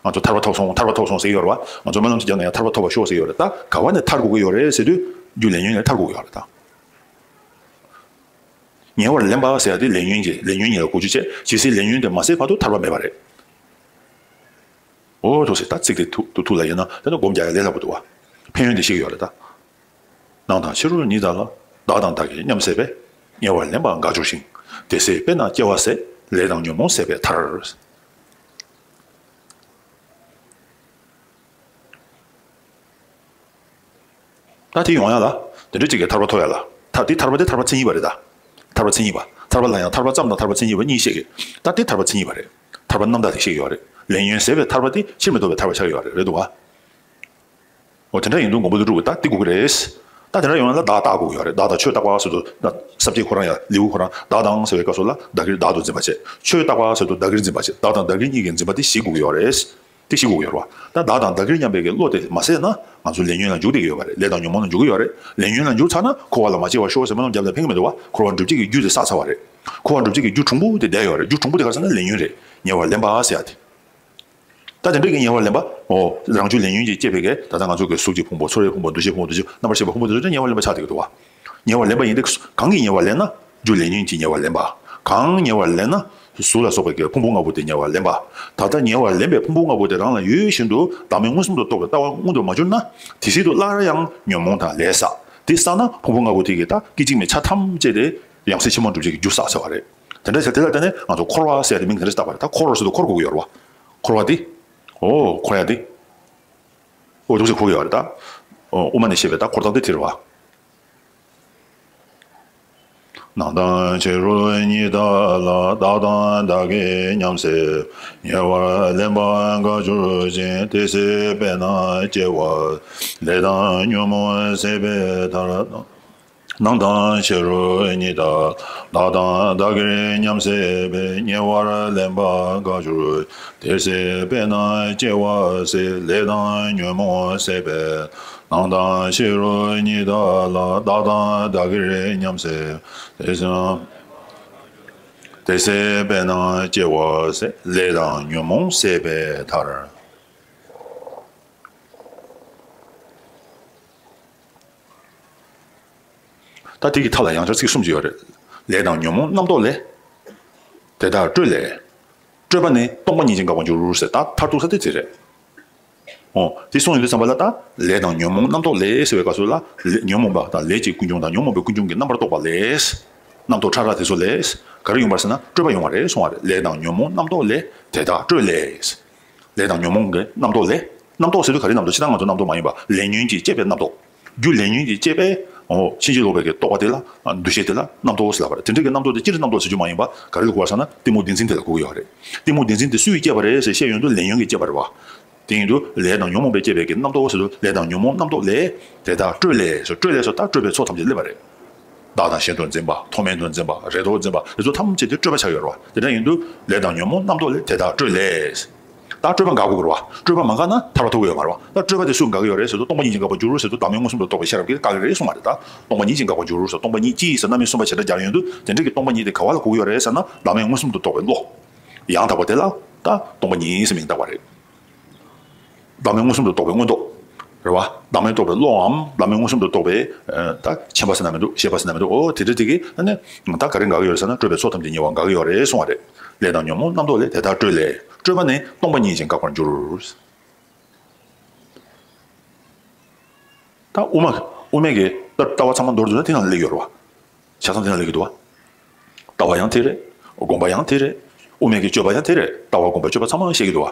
ང་ཚོ་ཐར་པ་ཐོབ་སོང་། ཐར་པ་ཐོབ་སོང་ཟེར་གྱི་ཡོད་རེད་བ། ང་ཚོ་སྨོན་ལམ་ཅིག་བརྒྱབ་ན་ཡང་ཐར་པ་ཐོབ་པར་ཤོག་ཟེར་གྱི་ཡོད་རེད། ད་ག་བ་ནས་ཐར་དགོས་ཀྱི་ཡོད་རེད་ཟེར་དུས། རྒྱུ་ལས་ཉོན་ནས་ཐར་དགོས་ཀྱི་ཡོད་རེད་ད། ཉེ་བར་ལེན་པ་ཟེར་ཡ་དེ་ལས་ཉོན་གྱི། ལས་ཉོན་ཉིད་ལ་གོ་རྒྱུ་བྱས། ཇི་སྲིད་ལས་ཉོན་དེ་མ་ཟད་བར་དུ་ཐར་པ་མེད་པ་རེད། འོ་ཐུགས་སྲས། ད་ཚིག་དེ་ཐུགས་ཐུགས་ལ་ཡོད་ན་དེ་ནི་སྒོམ་རྒྱག་ཡ་ལས་སླ་པོ་འདུག་བ། ཕན་ཡོན་དེ་ཤེས་ཀྱི་ཡོད་རེད་ད། ནང་དང་ཕྱི་རོལ་ཉིད་དག་ལ། བདག་དང་བདག་གིས་མཉམ་བསྲེས་པས། ཉེ་བར་ལེན་པ་འགག་འགྱུར་ཞིང་། དེ་ཚེ་དཔེར་ན་སྐྱེ་བ་ཟད། ལས་དང་ཉོན་མོངས་ཟད་པའི་མཐར། ད་དེ་ཡོང་ཡ་ལ། དེ་འདྲ་ཅིག་གིས་ཐར་པ་ཐོབ་ཡ་ལ། ཐ་དེ་ཐར་པ་དེ་ཐར་པ་མཚན་ཉིད་པ་རེད་ད། ཐར་པ་མཚན་ཉིད་པ། ཐར་པ་ལ་ཡང་ཐར་པ་ཙམ་དང་ཐར་པ་མཚན་ཉིད་པ་གཉིས་བཤད་ཀྱི། ད་དེ་ཐར་པ་མཚན་ཉིད་པ་རེད། ཐར་པ་རྣམ་དག་དེ་བཤད་ཀྱི་ཡོད་རེད། ལས་ཉོན་ཟད་པའི་ཐར་པ་དེ་ཕྱིར་མི་ལྡོག་པའི་ཐར་པ་ཆགས་ཀྱི་ཡོད་རེད། རེད་འདུག་ག། འོ་དེ་འདྲ་ཡིན་དུས་མགོན་པོ་ཀླུ་སྒྲུབ་ཀྱིས་ད་འདི་དགོས་ཀྱི་རེད། ད་དེ་འདྲ་ཡོང་ན་ལ་བདག་བརྟག་དགོས་ཀྱི་ཡོད་རེད། བདག་དང་ཆོས་བརྟག་པ་ཟེར་དུས། ད་ས་བཅད་ཁོ་རང་ཡང་ལེའུ་ཁོ་རང་བདག་དང་ཟེར་བའི་སྐབས་སུ་ལ་བདག་གིར་བདག་ཏུ་འཛིན་པ་བྱས། ཆོས་བརྟག་པ་ཟེར་དུས་བདག་གིར་འཛིན་པ་བྱས། བདག་དང་བདག་གིར་གཉིས་ཀྱི་འཛིན་པ་དེ་ཞི་དགོས་ཀྱི་ཡོད་རེད། དེ་ཞི་དགོས་ཀྱི་ཡོད་རེད་བ། ད་བདག་དང་བདག་གིར་མཉམ་པའི་གི་བློ་དེ་མ་ཟད་ན་ང་ཚོ་ལས་ཉོན་ལ་འཇུག་བསྡད་ཀྱི་ཡོད་པ་རེད། ལས་དང་ཉོན་མོངས་ལ་འཇུག་གི་ཡོད་རེད། ལས་ཉོན་ལ་འཇུག་ཚར་ན་འཁོར་བ་ལ་མ་སྐྱེ་བར་ཤོག་ཟེར་སྨོན་ལམ་བརྒྱབ་ན་ཕན་གྱི་མི་འདུག་བ། འཁོར་བ་འགྲུབ་བྱེད་ཀྱི་རྒྱུ་དེ་བསགས་ཚར་བ་རེད། འཁོར་བ་འགྲུབ་བྱེད་ཀྱི་རྒྱུ་གྲུང་པོ་དེ་བསྡད་ཡོད་རེད། རྒྱུ་གྲུང་པོ་དེ་ག་རེ་ཟེར་ན་ལས་ཉོན་རེད། ཉེ་བར་ལེན་པ་ཟེར་ཡ་དེ། ད་དེ་འདྲ་གི་ཉེ་བར་ལེན་པ། འོ་རང་རྒྱུད་ལས་ཉོན་གྱིས་བསྐྱེད་པའི་གི་ད་ལྟ་ང་ཚོ་གི་གཟུགས་ཀྱི་ཕུང་པོ། ཚོར་བའི་ཕུང་པོ། འདུ་ཤེས་ཕུང་པོ། འདུ་བྱེད། རྣམ་པར་ཤེས་པའི་ཕུང་པོ་དེ་ཚོ་ཉེ་བར་ལེན་པ་ཆགས་བསྡད་ཀྱི་འདུག་བ། ཉེ་བར་ལེན་པ་ཡིན་ཏེ། གང་གིས་ཉེ་བར་ལེན་ན། རྒྱུ་ལས་ཉོན་གྱིས་ཉེ་བར་ལེན་པ། གང་ཉེ་བར་ལེན་ན། གཟུགས་ལ་སོགས་པའི་གི་ཕུང་པོ་ལྔ་པོ་དེ་ཉེ་བར་ལེན་པ། ད་ལྟ་ཉེ་བར་ལེན་པའི་ཕུང་པོ་ལྔ་པོ་དེ་རང་ལ་ཡོད་བཞིན་དུ་བདག་མེད་མངོན་སུམ་དུ་རྟོགས་པའི་ལྟ་བ་མངོན་དུ་མ་གྱུར་ན། དེ་སྲིད་དུ་སླར་ཡང་ཉོན་མོངས་དང་ལས་བསགས། དེ་བསགས་ན་ཕུང་པོ་ལྔ་པོ་དེ་གི་ད་སྐད་ཅིག་མའི་ཆ་ཐམས་ཅད་དེ་ཡང་སྲིད་ཕྱི་མ་འགྲུབ་བྱེད་ཀྱི་རྒྱུ་བསགས་ཚར་བ་རེད། དེ་འདྲ་བྱས། དེ་ལ་བརྟེན་ནས་ང་ཚོ་འཁོར་བ་ཟེར་ཡ་དེ་མིང་དེ་འདྲ་ཞིག་བཏགས་པ་རེད། ད་འཁོར་ཟེར་དུས་འཁོར་དགོས་ཀྱི་ཡོད་རེད་བ། འཁོར་བ་དེ། འོ་འཁོར་ཡ་དེ། འོ་འདུག་སེ་གོ་གི་ཡོད་རེད་ད། འོ་དབུ་མ་ནས་བཤད་པའི་ད་འཁོར་སྟངས་དེ་དེ་རེད་བ། ནང་དང་ཕྱི་རོལ་གཉིས་དག་ལ། བདག་དང་བདག་གིར་མཉམ་བསྲེ། ཉེ་བར་ལེན་པར་དགའ་གྱུར་ཅིང་། དེ་སྲིད་དཔེར་ན་སྐྱེ་བ་ཟད། ལས་དང་ཉོན་མོངས་ཟད་པའི་མཐར། ནང་དང་ཕྱི་རོལ་གཉིས་དག་ལ། བདག་དང་བདག་གིར་མཉམ་བསྲེས་པས། ཉེ་བར་ལེན་པར་དགའ་གྱུར། དེ་སྲིད་དཔེར་ན་སྐྱེ་བ་ཟད། ལས་དང་ཉོན་མོངས་ཟད་པའི། ནང་དང་ཕྱི་རོལ་གཉིས་དག་ལ། བདག་དང་བདག་གིར་མཉམ་བསྲེས། དེ་སྲིད་དེ་སྲིད་དཔེར་ན་སྐྱེ་བ་ཟད། ལས་དང་ཉོན་མོངས་ཟད་པའི་མཐར། ད་དེ་གི་མཐའ་ལ་ཡང་བསྐྱར་ཚིག་གསུམ་ཅིག་ཡོད་རེད། ལས་དང་ཉོན་མོངས་རྣམ་རྟོག་ལས། དེ་དག་སྤྲོས་ལས། སྤྲོས་པ་ནི་སྟོང་པ་ཉིད་ཀྱིས་འགག་པར་འགྱུར་ཟེར། ད་མཐར་ཐུག་ས་དེ་དེ་རེད། འོ། དེ་གསུངས་ཡོང་དུས་ཙམ་པ་ལ་ད། ལས་དང་ཉོན་མོངས་རྣམ་རྟོག་ལས་ཟེར་བའི་སྐབས་སུ་ལ། ལས་ཉོན་མོངས་པ་དང་ལས་ཀྱི་ཀུན་འབྱུང་དང་ཉོན་མོངས་པའི་ཀུན་འབྱུང་གི་རྣམ་པར་རྟོག་པ་ལས། རྣམ་རྟོག་ཕྲ་རགས་དེ་ཚོ་ལས། ག་རེ་ཡོང་བ་རེད་ཟེར་ན་སྤྲོས་པ་ཡོང་བ་རེད་གསུང་བ་རེད། ལས་དང་ཉོན་མོངས་རྣམ་རྟོག་ལས། དེ་དག་སྤྲོས་ལས། ལས་དང་ཉོན་མོངས་ཀྱི་རྣམ་རྟོག་ལས། རྣམ་རྟོག་ཟེར་དུས་ག་རེ་རྣམ་རྟོག་ཕྱི་ནང་ང་ཚོ་རྣམ་རྟོག་མ་ཡིན་པ། ལས་ཉོན་གྱིས་བསྐྱེད་པའི་རྣམ་རྟོག་རྒྱུ་ལས་ཉོན་གྱིས་བསྐྱེད་པའི། འོ། ཕྱིན་ཅི་ལོག་པའི་གི་རྟོག་པ་དེ་ལ། འདུ་ཤེས་དེ་ལ་རྣམ་རྟོག་ཟེར་ལབ་པ་རེད། དེ་འདྲ་གི་རྣམ་རྟོག་དེ་སྤྱིར་རྣམ་རྟོག་ཟེར་རྒྱུ་མ་ཡིན་པ། ག་རེ་ལ་གོ་བ་ཟེར་ན་གཏི་མུག་བདེན་འཛིན་དེ་ལ་གོ་གི་ཡོད་རེད། གཏི་མུག་བདེན་འཛིན་དེ་སུས་བསྐྱེད་པ་རེད་ཟེར་བཤད་ཡོང་དུས་ལས་ཉོན་གྱིས་བསྐྱེད་པ་རེད་བ། དེ་ཡིན་དུས་ལས་དང་ཉོན་མོངས་པས་བསྐྱེད་པའི་གི་རྣམ་རྟོག་ཟེར་དུས་ལས་དང་ཉོན་མོངས་རྣམ་རྟོག་ལས། དེ་དག་སྤྲོས་ལས་སོ། སྤྲོས་ལས་སོ་ད་སྤྲོས་པའི་ཚོགས་ཐམས་ཅད་སླེབས་པ་རེད། བདག་དང་གཞན་དུ་འཛིན་པ། མཐོ་དམན་དུ་འཛིན་པ། རེ་དོགས་འཛིན་པ། དེ་ཚོ་ཐམས་ཅད་དེ་སྤྲོས་པ་ཆགས་ཡོད་རེད་བ། དེ་འདྲ་ཡིན་དུས་ལས་དང་ཉོན་མོངས་རྣམ་རྟོག་ལས། དེ་དག་སྤྲོས་ལས། ད་སྤྲོས་པ་འགག་དགོས་ཀྱི་རེད་བ། སྤྲོས་པ་མ་འགག་ན་ཐར་པ་ཐོབ་ཀྱི་ཡོད་མ་རེད་བ། ད་སྤྲོས་པ་དེ་སུས་འགག་གི་ཡོད་རེད་ཟེར་དུས་སྟོང་པ་ཉིད་ཀྱིས་འགག་པར་འགྱུར་ཟེར་དུས་བདག་མེད་མངོན་སུམ་དུ་རྟོགས་པའི་ཤེས་རབ་ཀྱིས་བཀག་གི་རེད་གསུངས་པ་རེད། ད་སྟོང་པ་ཉིད་ཀྱིས་འགག་པར་འགྱུར་ཟེར། སྟོང་པ་ཉིད་ཀྱིས་ཟེར་རྣམ་དབྱེ་གསུམ་པ་བྱེ་བྲག་སྦྱར་ཡོང་དུས་དེ་འདྲ་གི་སྟོང་པ་ཉིད་དེ་ག་བ་ལ་གོ་གི་ཡོད་རེད་ཟེར་ན་བདག་མེད་མངོན་སུམ་དུ་རྟོགས་པའི་བློ། ཡང་དག་པ་དེ་ལ་ད་སྟོང་པ་ཉིད་ཟེར་མིང་བཏགས་པ་རེད། བདག་མེད་མངོན་སུམ་དུ་རྟོགས་པའི་མངོན་རྟོགས། རེད་བ། བདག་མེད་རྟོགས་པའི་བློའམ་བདག་མེད་མངོན་སུམ་དུ་རྟོགས་པའི། ཨ། ད་མཁྱེན་པ་ཟེར་ན་མི་འདུག་ཤེས་པ་ཟེར་ན་མི་འདུག་འོ་དེ་འདྲ་དེ་གིས་ཨ་ནི། ད་ག་རེ་འགག་གི་ཡོད་རེད་ཟེར་ན་སྤྲོས་པའི་ཚོགས་ཐམས་ཅད་ཉེ་བར་འགག་གི་ཡོད་རེད་གསུངས་པ་རེད། ལས་དང་ཉོན་མོངས་རྣམ་རྟོག་ལས། དེ་དག་སྤྲོས་ལས། སྤྲོས་པ་ནི་སྟོང་པ་ཉིད་ཀྱིས་འགག་པར་འགྱུར། ད་དབུ་མ། དབུ་མའི་གི་ལྟ་ལྟ་བ་ཚང་མ་མདོར་བསྡུས་ན་དེ་ནང་ལ་སླེབས་ཡོད་རེད་བ། ཆ་ཚང་དེ་ནང་ལ་སླེབས་ཀྱི་འདུག་བ། ལྟ་བ་ཡང་དེ་རེད། སྒོམ་པ་ཡང་དེ་རེད། དབུ་མའི་གི་སྤྱོད་པ་ཡང་དེ་རེད། ལྟ་བ་སྒོམ་པ་སྤྱོད་པ་ཚང་མ་བཤད་ཀྱི་འདུག་བ།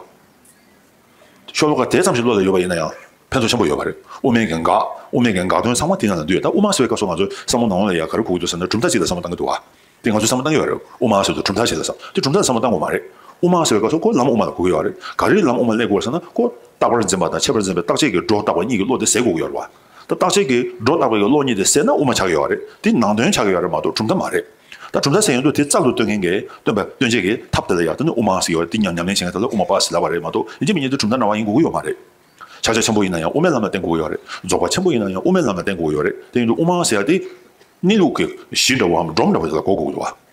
ཤོ་ལོ་ཀ་དེ་ཙམ་ཞིག་བློ་ལ་ཡོད་པ་ཡིན་ན་ཡང་ཕན་ཐོགས་ཆེན་པོ་ཡོད་པ་རེད། དབུ་མའི་གི་འགག་དབུ་མའི་གི་འགག་དོན་ཚང་མ་དེ་ནང་ལ་འདུས་ཡོད། ད་དབུ་མ་ཟེར་བའི་སྐབས་སུ་ང་ཚོའི་བསམ་བློ་ནང་ལ་ཡ་ག་རེ་གོ་གི་འདུག་ཟེར་ན་གྲུབ་མཐའ་གཅིག་ལ་བསམ་བློ་བཏང་གི་འདུག་བ། དེ་ང་ཚོས་བསམ་བློ་བཏང་གི་ཡོད་རེད། དབུ་མ་ཟེར་དུས་གྲུབ་མཐའ་གཅིག་ལ་བསམ། དེ་གྲུབ་མཐའ་ལ་བསམ་བློ་བཏང་དགོས་མ་རེད། དབུ་མ་ཟེར་བའི་སྐབས་སུ་ཁོ་ལམ་དབུ་མ་ལ་གོ་གི་ཡོད་རེད། ག་རེའི་ལམ་དབུ་མ་སླེབས་དགོས་ཟེར་ན་ཁོ་རྟག་པར་འཛིན་པ་དང་ཁྱད་པར་འཛིན་པའི་རྟག་ཆད་ཀྱི་སྒྲོ་བཏགས་པ་གཉིས་ཀྱི་བློ་དེ་ཟད་དགོས་ཀྱི་ཡོད་རེད་བ། ད་རྟག་ཆད་ཀྱི་སྒྲོ་བཏགས་པའི་བློ་གཉིས་དེ་ཟད་ན་དབུ་མ་ཆགས་ཀྱི་ཡོད་རེད། དེ་ནང་དོན་ཆགས་ཀྱི་ཡོད་རེད་མ་གཏོགས་གྲུབ་མཐའ་མ་རེད། ད་གྲུབ་མཐའ་ཟེར་ཡོང་དུས་དེ་རྩལ་དུ་སྟོན་མཁན་གྱིས་སྟོན་པ་སྟོན་བྱེད་ཀྱི་ཐབས་དེ་ལ་ཡང་དེ་ནི་དབུ་མ་ཟེར་གྱི་ཡོད་རེད། དེ་ཉམས་ཉམས་ལེན་བྱེད་མཁན་དེ་ལ་དབུ་མ་པ་ཟེར་ལབ་པ་རེད་མ་གཏོགས་ཡིན་གཅིག་མིན་གཅིག་དེ་གྲུབ་མཐའ་འདྲ་བ་ཡིན་དགོས་ཀྱི་ཡོད་མ་རེད། ཕྱག་རྒྱ་ཆེན་པོ་ཡིན་ན་ཡང་དབུ་མའི་ལམ་ལ་བརྟེན་དགོས་ཀྱི་ཡོད་རེད། རྫོགས་པ་ཆེན་པོ་ཡིན་ན་ཡང་དབུ་མའི་ལམ་ལ་བརྟེན་དགོས་ཀྱི་ཡོད་རེད། དེ་ཡིན་དུས་དབུ་མ་ཟེར་ཡ་དེ་གནས་ལུགས་ཀྱི་གཞི་འདྲ་བོ་དེ་ལ་གོ་དགོས་ཀྱི་འདུག་བ།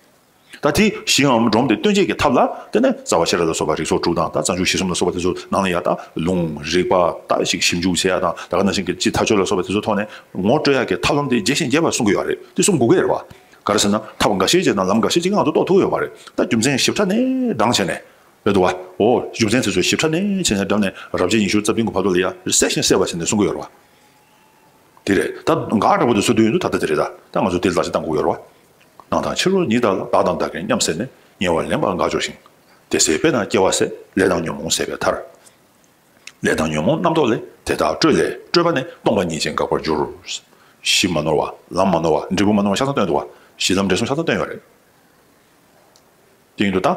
ད་དེ་གཞིའམ་སྒྲོམ་དེ་སྟོན་བྱེད་ཀྱི་ཐབས་ལ་དེ་ནས་རྩ་བ་ཤེས་རབ་ལ་སོགས་པ་རིགས་ཚོགས་དྲུག་དང་ད་བྱང་ཆུབ་ཕྱིར་གསུམ་ལ་སོགས་པ་དེ་ཚོ་ནང་ལ་ཡ་ད་ལུང་རིགས་པ་ད་ཞིག་ཞིབ་འཇུག་བྱེད་ཡ་དང་ད་ག་ནང་བཞིན་གྱི་སྤྱི་ཐག་ཆོད་ལ་སོགས་པ་དེ་ཚོའི་ཐོག་ནས་ངོ་སྤྲོད་ཡ་གི་ཐབས་ལམ་དེ་རྒྱས་ཤིང་རྒྱས་པར་གསུང་གི་ཡོད་རེད། དེ་གསུང་དགོས་ཀྱི་རེད་བ། ག་རེ་ཟེར་ན་ཐབས་འགའ་ཤས་ཅིག་དང་ལམ་འགའ་ཤས་ཅིག་ང་ཚོ་རྟོགས་ཐུབ་ཀྱི་ཡོད་མ་རེད། ད་རྒྱུ་མཚན་ཞིབ་ཕྲ་ནས་བགྲང་བྱས་ནས་རེད་འདུག་བ། འོ་རྒྱུ་མཚན་དེ་ཚོ་ཞིབ་ཕྲ་ནས་བྱས་ནས་བགྲང་ནས་རབ་བྱེད་ཉི་ཤུ་རྩ་བདུན་གྱི་བར་དུ་ལ་ཡ་གསལ་ཞིང་གསལ་བ་བྱས་ནས་གསུང་གི་ཡོད་རེད་བ། དེ་རེད། ད་འགག་འདྲ་པོ་དེ་ཚོ་དུས་ཡུན་དུ་ད་ལྟ་དེ་རེད། ད་ད་ང་ཚོ་དེ་ལ་བརྟག་དཔྱད་བཏང་དགོས་ཡོད་རེད་བ། ནང་དང་ཕྱི་རོལ་གཉིས་དག་ལ། བདག་དང་བདག་གིར་མཉམ་བསྲེས་ནས། ཉེ་བར་ལེན་པར་དགའ་སྦྱོར་ཞིང་། དེ་སྲིད་དཔེར་ན་སྐྱེ་བ་ཟད། ལས་དང་ཉོན་མོངས་ཟད་པའི་མཐར། ལས་དང་ཉོན་མོངས་རྣམ་རྟོག་ལས། དེ་དག་སྤྲོས་ལས། སྤྲོས་པ་ནི་སྟོང་པ་ཉིད་ཀྱིས་འགག་པར་འགྱུར། གཞི་མ་ནོར་བ། ལམ་མ་ནོར་བ། འབྲས་བུ་མ་ནོར་བ་ཆ་ཚང་བསྟན་འདུག་བ། གཞི་ལམ་འབྲས་གསུམ་ཆ་ཚང་བསྟན་ཡོད་རེད། དེ་ཡིན་དུས་ད།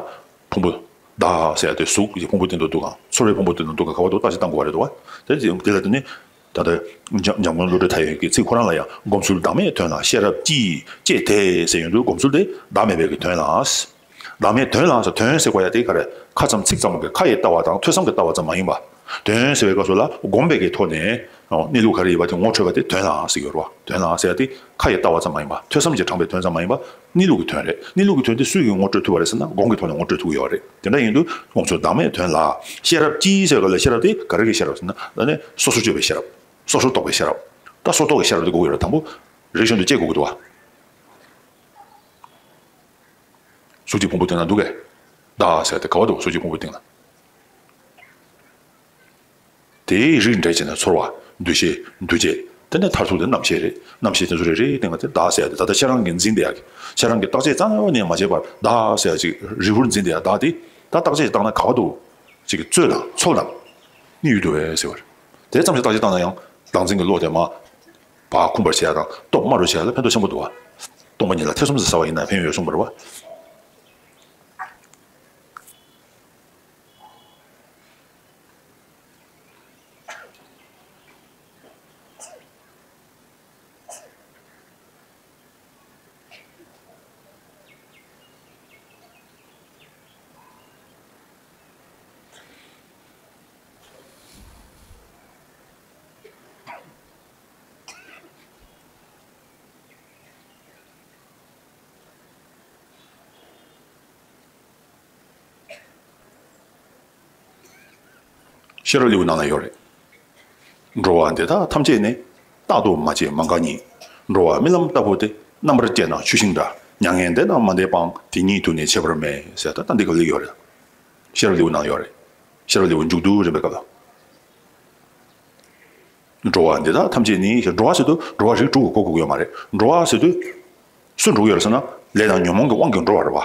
ཕུང་པོ། བདག་ཟེར་ཡ་དེ་གཟུགས་ཀྱི་ཕུང་པོ་སྟེང་དུ་འདུག་གམ། ཚོར་བའི་ཕུང་པོ་སྟེང་དུ་འདུག་གམ། ག་བ་འདུག་བརྟག་དཔྱད་བཏང་དགོས་པ་རེད་འདུག་བ། དེ་དེ་ལ་དེ་ནི། ད་ལྟ་འཇམ་འཇམ་མགོན་བློ་གྲོས་མཐའ་ཡས་ཀྱི་ཚིག་ཁོ་རང་ལ་ཡང་སྒོམ་ཚུལ་བདག་མེད་དོན་ལ་ཤེས་རབ་ཀྱིས་དཔྱད་དེ་ཟེར་ཡོང་དུས་སྒོམ་ཚུལ་དེ་བདག་མེད་པའི་གི་དོན་ལ། བདག་མེད་དོན་ལ་ཟེར། དོན་ཟེར་དགོས་ཡ་དེ་ག་རེ། ཁ་ཙམ་ཚིག་ཙམ་གྱི་ཁ་ཡི་ལྟ་བ་དང་ཐོས་བསམ་གྱི་ལྟ་བ་ཙམ་མ་ཡིན་པ། དོན་ཟེར་བའི་སྐབས་སུ་ལ་སྒོམ་པའི་གི་ཐོག་ནས་གནས་ལུགས་ག་རེ་ཡིན་པ་དེ་ངོ་འཕྲོད་པ་དེ་དོན་ལ་ཟེར་གྱི་ཡོད་རེད་བ། དོན་ལ་ཟེར་ཡ་དེ་ཁ་ཡི་ལྟ་བ་ཙམ་མ་ཡིན་པ། ཐོས་བསམ་གྱིས་དྲངས་པའི་དོན་ཙམ་མ་ཡིན་པ། གནས་ལུགས་ཀྱི་དོན་རེད། གནས་ལུགས་ཀྱི་དོན་དེ་སུས་ཀྱིས་ངོ་སྤྲོད་ཐུབ་པ་རེད་ཟེར་ན་སྒོམ་གྱི་ཐོག་ནས་ངོ་སྤྲོད་ཐུབ་ཀྱི་ཡོད་རེད། དེ་འདྲ་ཡིན་དུས་སྒོམ་ཚུལ་བདག་མེད་དོན་ལ་ཤེས་རབ་ཀྱིས་ཟེར་བ་ལ་ཤེས་རབ་དེ་ག་རེ་གི་ཤེས་རབ་ཟེར་ན་ཨ་ནི་སོ་སོར་དཔྱོད་པའི་ཤེས་རབ། སོ་སོར་རྟོག་པའི་ཤེས་རབ། ད་སོ་རྟོག་གི་ཤེས་རབ་དེ་དགོས་ཀྱི་ཡོད་རེད། དང་པོ་རིག་གཞུང་དུ་དཔྱད་དགོས་ཀྱི་འདུག་བ། གཟུགས་ཀྱི་ཕུང་པོ་དེ་ན་འདུག་གས། བདག་ཟེར་དེ་ག་བ་འདུག་གཟུགས་ཀྱི་ཕུང་པོ་སྟེང་ལ། དེའི་རིགས་འགྲེ་བྱས་ནས་ཚོར་བ། འདུ་ཤེས། འདུ་བྱེད། དེ་ནས་མཐར་ཐུག་དེ་རྣམ་ཤེས་རེད། རྣམ་ཤེས་དེ་ཚོ་རེ་རེ་སྟེང་ལ་དེ་བདག་ཟེར་ཡ་དེ་ད་ལྟ་ཁྱེད་རང་གིས་འཛིན་བསྡད་ཡ་གི། ཁྱེད་རང་གིས་བརྟག་དཔྱད་རྩ་བ་ནས་མ་བྱས་པར་བདག་ཟེར་ཡ་ཅིག་རིལ་བུར་འཛིན་བསྡད་ཡ་བདག་དེ། ད་བརྟག་དཔྱད་བཏང་ན་ག་བ་འདུག་ཅིག་གི་རྩོད་དང་ཚོལ་དང་། གཉིས་ཡོད་དོ་བས་ཟེར་བ་རེད། དེ་ཙམ་ཞིག་བརྟག་དཔྱད་བཏང་ན་ཡང་བདག་འཛིན་གྱི་བློ་དེ་མར་བག་ཁུམ་པར་བྱེད་ཡ་དང་སྟོབས་དམའ་རུ་བྱེད་ཡ་ལ་ཕན་ཐོགས་ཆེན་པོ་འདུག་བ། སྟོང་པ་ཉིད་ལ་ཐེ་ཚོམ་ཟ་བ་ཡིན་ན་ཕན་ཡོན་ཡོད་གསུངས་པ་རེད་བ། ཤེས་རབ་ལེའུ་ནང་ལ་ཡོད་རེད། འགྲོ་བ་འདི་དག་ཐམས་ཅད་ནི། རྟག་ཏུ་མ་སྐྱེས་མ་འགགས་ཉིད། འགྲོ་བ་རྨི་ལམ་ལྟ་བུ་སྟེ། རྣམ་པར་དཔྱད་ན་ཆུ་ཤིང་འདྲ། མྱ་ངན་འདས་དང་མ་འདས་པའང་། དེ་ཉིད་དུ་ནི་བྱེད་པར་མེད། ཟེར་ད་ལྟ་འདི་སྐབས་ལེགས་ཡོད་རེད། ཤེས་རབ་ལེའུ་ནང་ཡོད་རེད། ཤེས་རབ་ལེའུ་མཇུག་བསྡུ་རིམ་པའི་སྐབས་ལ། འགྲོ་བ་འདི་དག་ཐམས་ཅད་ནི། འགྲོ་བ་ཟེར་དུས་འགྲོ་བ་རིགས་དྲུག་གི་གོ་དགོས་ཀྱི་ཡོད་མ་རེད། འགྲོ་བ་ཟེར་དུས། སུ་འགྲོ་གི་ཡོད་རེད་ཟེར་ན། ལས་དང་ཉོན་མོངས་ཀྱི་དབང་གིས་འགྲོ་བ་རེད་བ།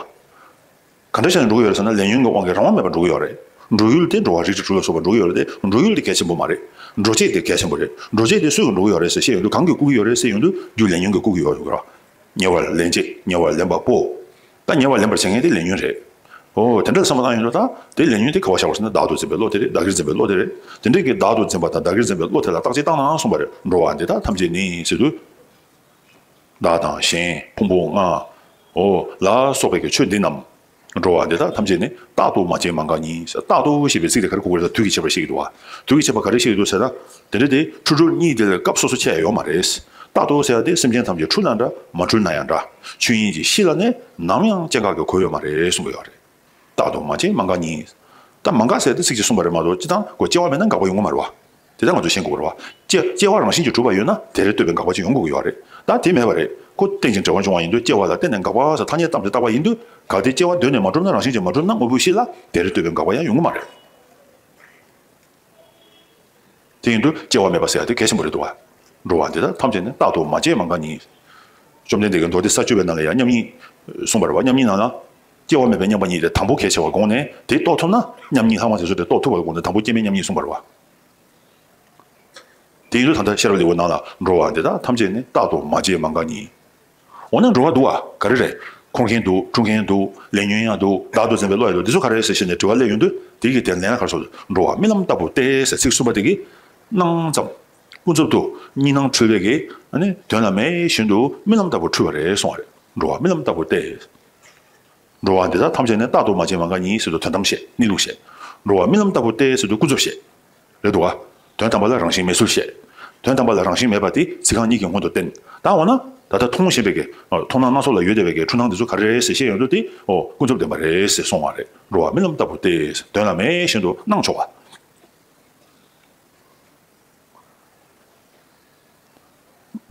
ག་འདྲ་བྱས་ནས་འགྲོ་གི་ཡོད་རེད་ཟེར་ན། ལས་ཉོན་གྱི་དབང་གིས་རང་དབང་མེད་པར་འགྲོ་གི་ཡོད་རེད། འགྲོ་ཡུལ་དེ་འགྲོ་བ་རིགས་དྲུག་ལ་སོགས་པ་འགྲོ་གི་ཡོད་རེད་དེ། འགྲོ་ཡུལ་དེ་གལ་ཆེན་པོ་རེད། འགྲོ་བྱེད་དེ་གལ་ཆེན་པོ་རེད། འགྲོ་བྱེད་དེ་སུས་འགྲོ་གི་ཡོད་རེད་ཟེར་བཤད་ཡོང་དུས་གང་གིས་བཀུག་གི་ཡོད་རེད་ཟེར་བཤད་ཡོང་དུས་རྒྱུ་ལས་ཉོན་གྱིས་བཀུག་གི་ཡོད་རེད། ཉེ་བར་ལེན་བྱེད་ཉེ་བར་ལེན་པ་པོ། ད་ཉེ་བར་ལེན་པར་བྱེད་མཁན་དེ་ལས་ཉོན་རེད། འོ་དེ་འདྲ་བསམ་བློ་བཏང་ཡོང་དུས་ད་དེ་ལས་ཉོན་དེ་ག་པར་བཞག་པ་ཟེར་ན། བདག་ཏུ་འཛིན་པའི་བློ་དེ་རེད། བདག་གིར་འཛིན་པའི་བློ་དེ་རེད། དེ་འདྲ་གི་བདག་ཏུ་འཛིན་པ་དང་བདག་གིར་འཛིན་པའི་བློ་དེ་ལ་བརྟག་དཔྱད་བཏང་ན་གསུངས་པ་རེད། འགྲོ་བ་འདི་དག་ཐམས་ཅད་ནི་ཟེར་དུས། བདག་དང་གཞན་ཕུང་པོ་ལྔ། འོ་ལ་སོགས་པའི་གི་ཆོས་འདི་རྣམས། འགྲོ་བ་འདི་དག་ཐམས་ཅད་ནི། རྟག་ཏུ་མ་སྐྱེས་མ་འགགས་ཉིད། རྟག་ཏུ་ཞེས་པའི་ཚིག་དེ་ག་རེ་གོ་དགོས་རེད་ཟེར་ན། དུས་ཀྱི་ཁྱད་པར་ག་རེ་བཤད་ཀྱི་འདུག་བ། དུས་ཀྱི་ཁྱད་པར་ག་རེ་བཤད་ཀྱི་འདུག་ཟེར་ན། དེ་འདྲ་དེ་འཁྲུལ་གྲོལ་གཉིས་དེ་ལ་སྐབས་སོ་སོ་ཁྱད་ཡོད་མ་རེད། རྟག་ཏུ་ཟེར་ཡ་དེ་སེམས་ཅན་ཐམས་ཅད་འཁྲུལ་ན་འདྲ་མ་འཁྲུལ་ན་ཡང་འདྲ། ཆོས་ཉིད་ཀྱི་གཤིས་ལ་ནི་ནམ་ཡང་སྐྱེ་འགག་གི་གོ་ཡོད་མ་རེད་གསུང་གི་ཡོད་རེད། རྟག་ཏུ་མ་སྐྱེས་མ་འགགས་ཉིད། ད་མ་འགགས་ཟེར་ཏེ་ཚིག་གཅིག་གསུངས་པ་རེད་མ་གཏོགས། སྤྱིར་བཏང་ཁོ་སྐྱེ་བ་མེད་ན་འགག་པ་ཡོང་གི་མ་རེད་བ། དེ་ལྟར་ང་ཚོས་ཤེས་དགོས་པ་རེད་བ། སྐྱེ་སྐྱེ་བ་རང་བཞིན་གྱིས་གྲུབ་པ་ཡོད་ན་དེ་རེ་ལྟོས་པའི་འགག་པ་ཅིག་ཡོང་དགོས་ཀྱི་ཡོད་རེད། ད་དེ་མེད་པ་རེད། ཁོ་རྟེན་ཅིང་འབྲེལ་བར་འབྱུང་བ་ཡིན་དུས་སྐྱེ་བ་ལ་བརྟེན་ནས་འགག་པ་ཟེར་ཐ་སྙད་བཏབ་སྟེ་བཏགས་པ་ཡིན་དུས། གལ་ཏེ་སྐྱེ་བ་གདོད་ནས་མ་གྲུབ་ན་རང་བཞིན་གྱིས་མ་གྲུབ་ན་དངོས་པོའི་གཤིས་ལ་དེ་རེ་ལྟོས་པའི་འགག་པ་ཡང་ཡོང་གི་མ་རེད། དེ་ཡིན་དུས་སྐྱེ་བ་མེད་པ་ཟེར་ཡ་དེ་གལ་ཆེན་པོ་རེད་འདུག་བ། འགྲོ་བ་འདི་དག་ཐམས་ཅད་ནི། རྟག་ཏུ་མ་སྐྱེས་མ་འགགས་ཉིད། བཅོམ་ལྡན་འདས་ཀྱིས་མདོ་སྡེ་ས་བཅུ་པའི་ནང་ལ་ཡང་མཉམ་ཉིད་གསུངས་པ་རེད་བ། མཉམ་ཉིད་ནང་ལ། སྐྱེ་བ་མེད་པའི་མཉམ་པ་ཉིད་དེ་དང་པོ་གལ་ཆེ་བར་དགོངས་ནས་དེ་རྟོགས་ཐུབ་ན་མཉམ་ཉིད་ལྷག་མ་དེ་ཚོ་དེ་རྟོགས་ཐུབ་པར་དགོངས་ནས་དང་པོ་སྐྱེ་མེད་མཉམ་ཉིད་གསུངས་པ་རེད་བ། དེ་ཡིན་དུས་ད་ལྟ་ཤེས་རབ་ལེའུ་ནང་ལ། འགྲོ་བ་འདི་དག་ཐམས་ཅད་ནི། རྟག་ཏུ་མ་སྐྱེས་མ་འགགས་ཉིད། འོ་ན་འགྲོ་བ་འདུག་བ། ག་རེ་རེད། འཁོར་མཁན་འདུག་འཁྲུལ་མཁན་འདུག་ལས་ཉོན་ཡང་འདུག་བདག་ཏུ་འཛིན་པའི་བློ་ཡང་འདུག་འདི་ཚོ་ག་རེ་རེད་ཟེར་བཤད་ནས་དྲི་བ་སླེབས་ཡོང་དུས། དེ་གི་དེར་ལན་ལ་ག་རེ་ཟེར། འགྲོ་བ་རྨི་ལམ་ལྟ་བུ་སྟེ་ཟེར་ཚིག་གསུམ་པ་དེ་གི་སྣང་ཙམ། ཀུན་རྫོབ་ཏུ་གཉིས་སྣང་འཁྲུལ་པའི་གི། ཨ་ནི་དོན་ལ་མེད་བཞིན་དུ་རྨི་ལམ་ལྟ་བུར་འཁྲུལ་བ་རེད་གསུངས་པ་རེད། འགྲོ་བ་རྨི་ལམ་ལྟ་བུ་སྟེ། འགྲོ་བ་འདི་དག་ཐམས་ཅད་ནི། རྟག་ཏུ་མ་སྐྱེས་མ་འགགས་ཉིད་ཟེར་དུས་དོན་དམ་བཤད། གནས་ལུགས་བཤད། འགྲོ་བ་རྨི་ལམ་ལྟ་བུ་སྟེ་ཟེར་དུས་ཀུན་རྫོབ་བཤད། རེད་འདུག་བ། དོན་དམ་པ་ལ་རང་བཞིན་མེད་ཚུལ་བཤད། དོན་དམ་པ་ལ་རང་བཞིན་མེད་པ་དེ་ཚིག་རྐང་གཉིས་ཀྱི་སྔོན་དུ་བསྟན། ད་འོ་ན་ད་ལྟ་མཐོང་བཞིན་པའི་གི་མཐོང་སྣང་སྣ་ཚོགས་ལ་ཡོད་བསྡད་པའི་གི་འཁྲུལ་སྣང་འདི་ཚོ་ག་རེ་རེད་ཟེར་བཤད་ཡོང་དུས་དེ། འོ་ཀུན་རྫོབ་བདེན་པ་རེད་ཟེར་གསུངས་པ་རེད། འགྲོ་བ་རྨི་ལམ་ལྟ་བུ་སྟེ། དོན་ལ་མེད་བཞིན་དུ་སྣང་ཆོག་པ།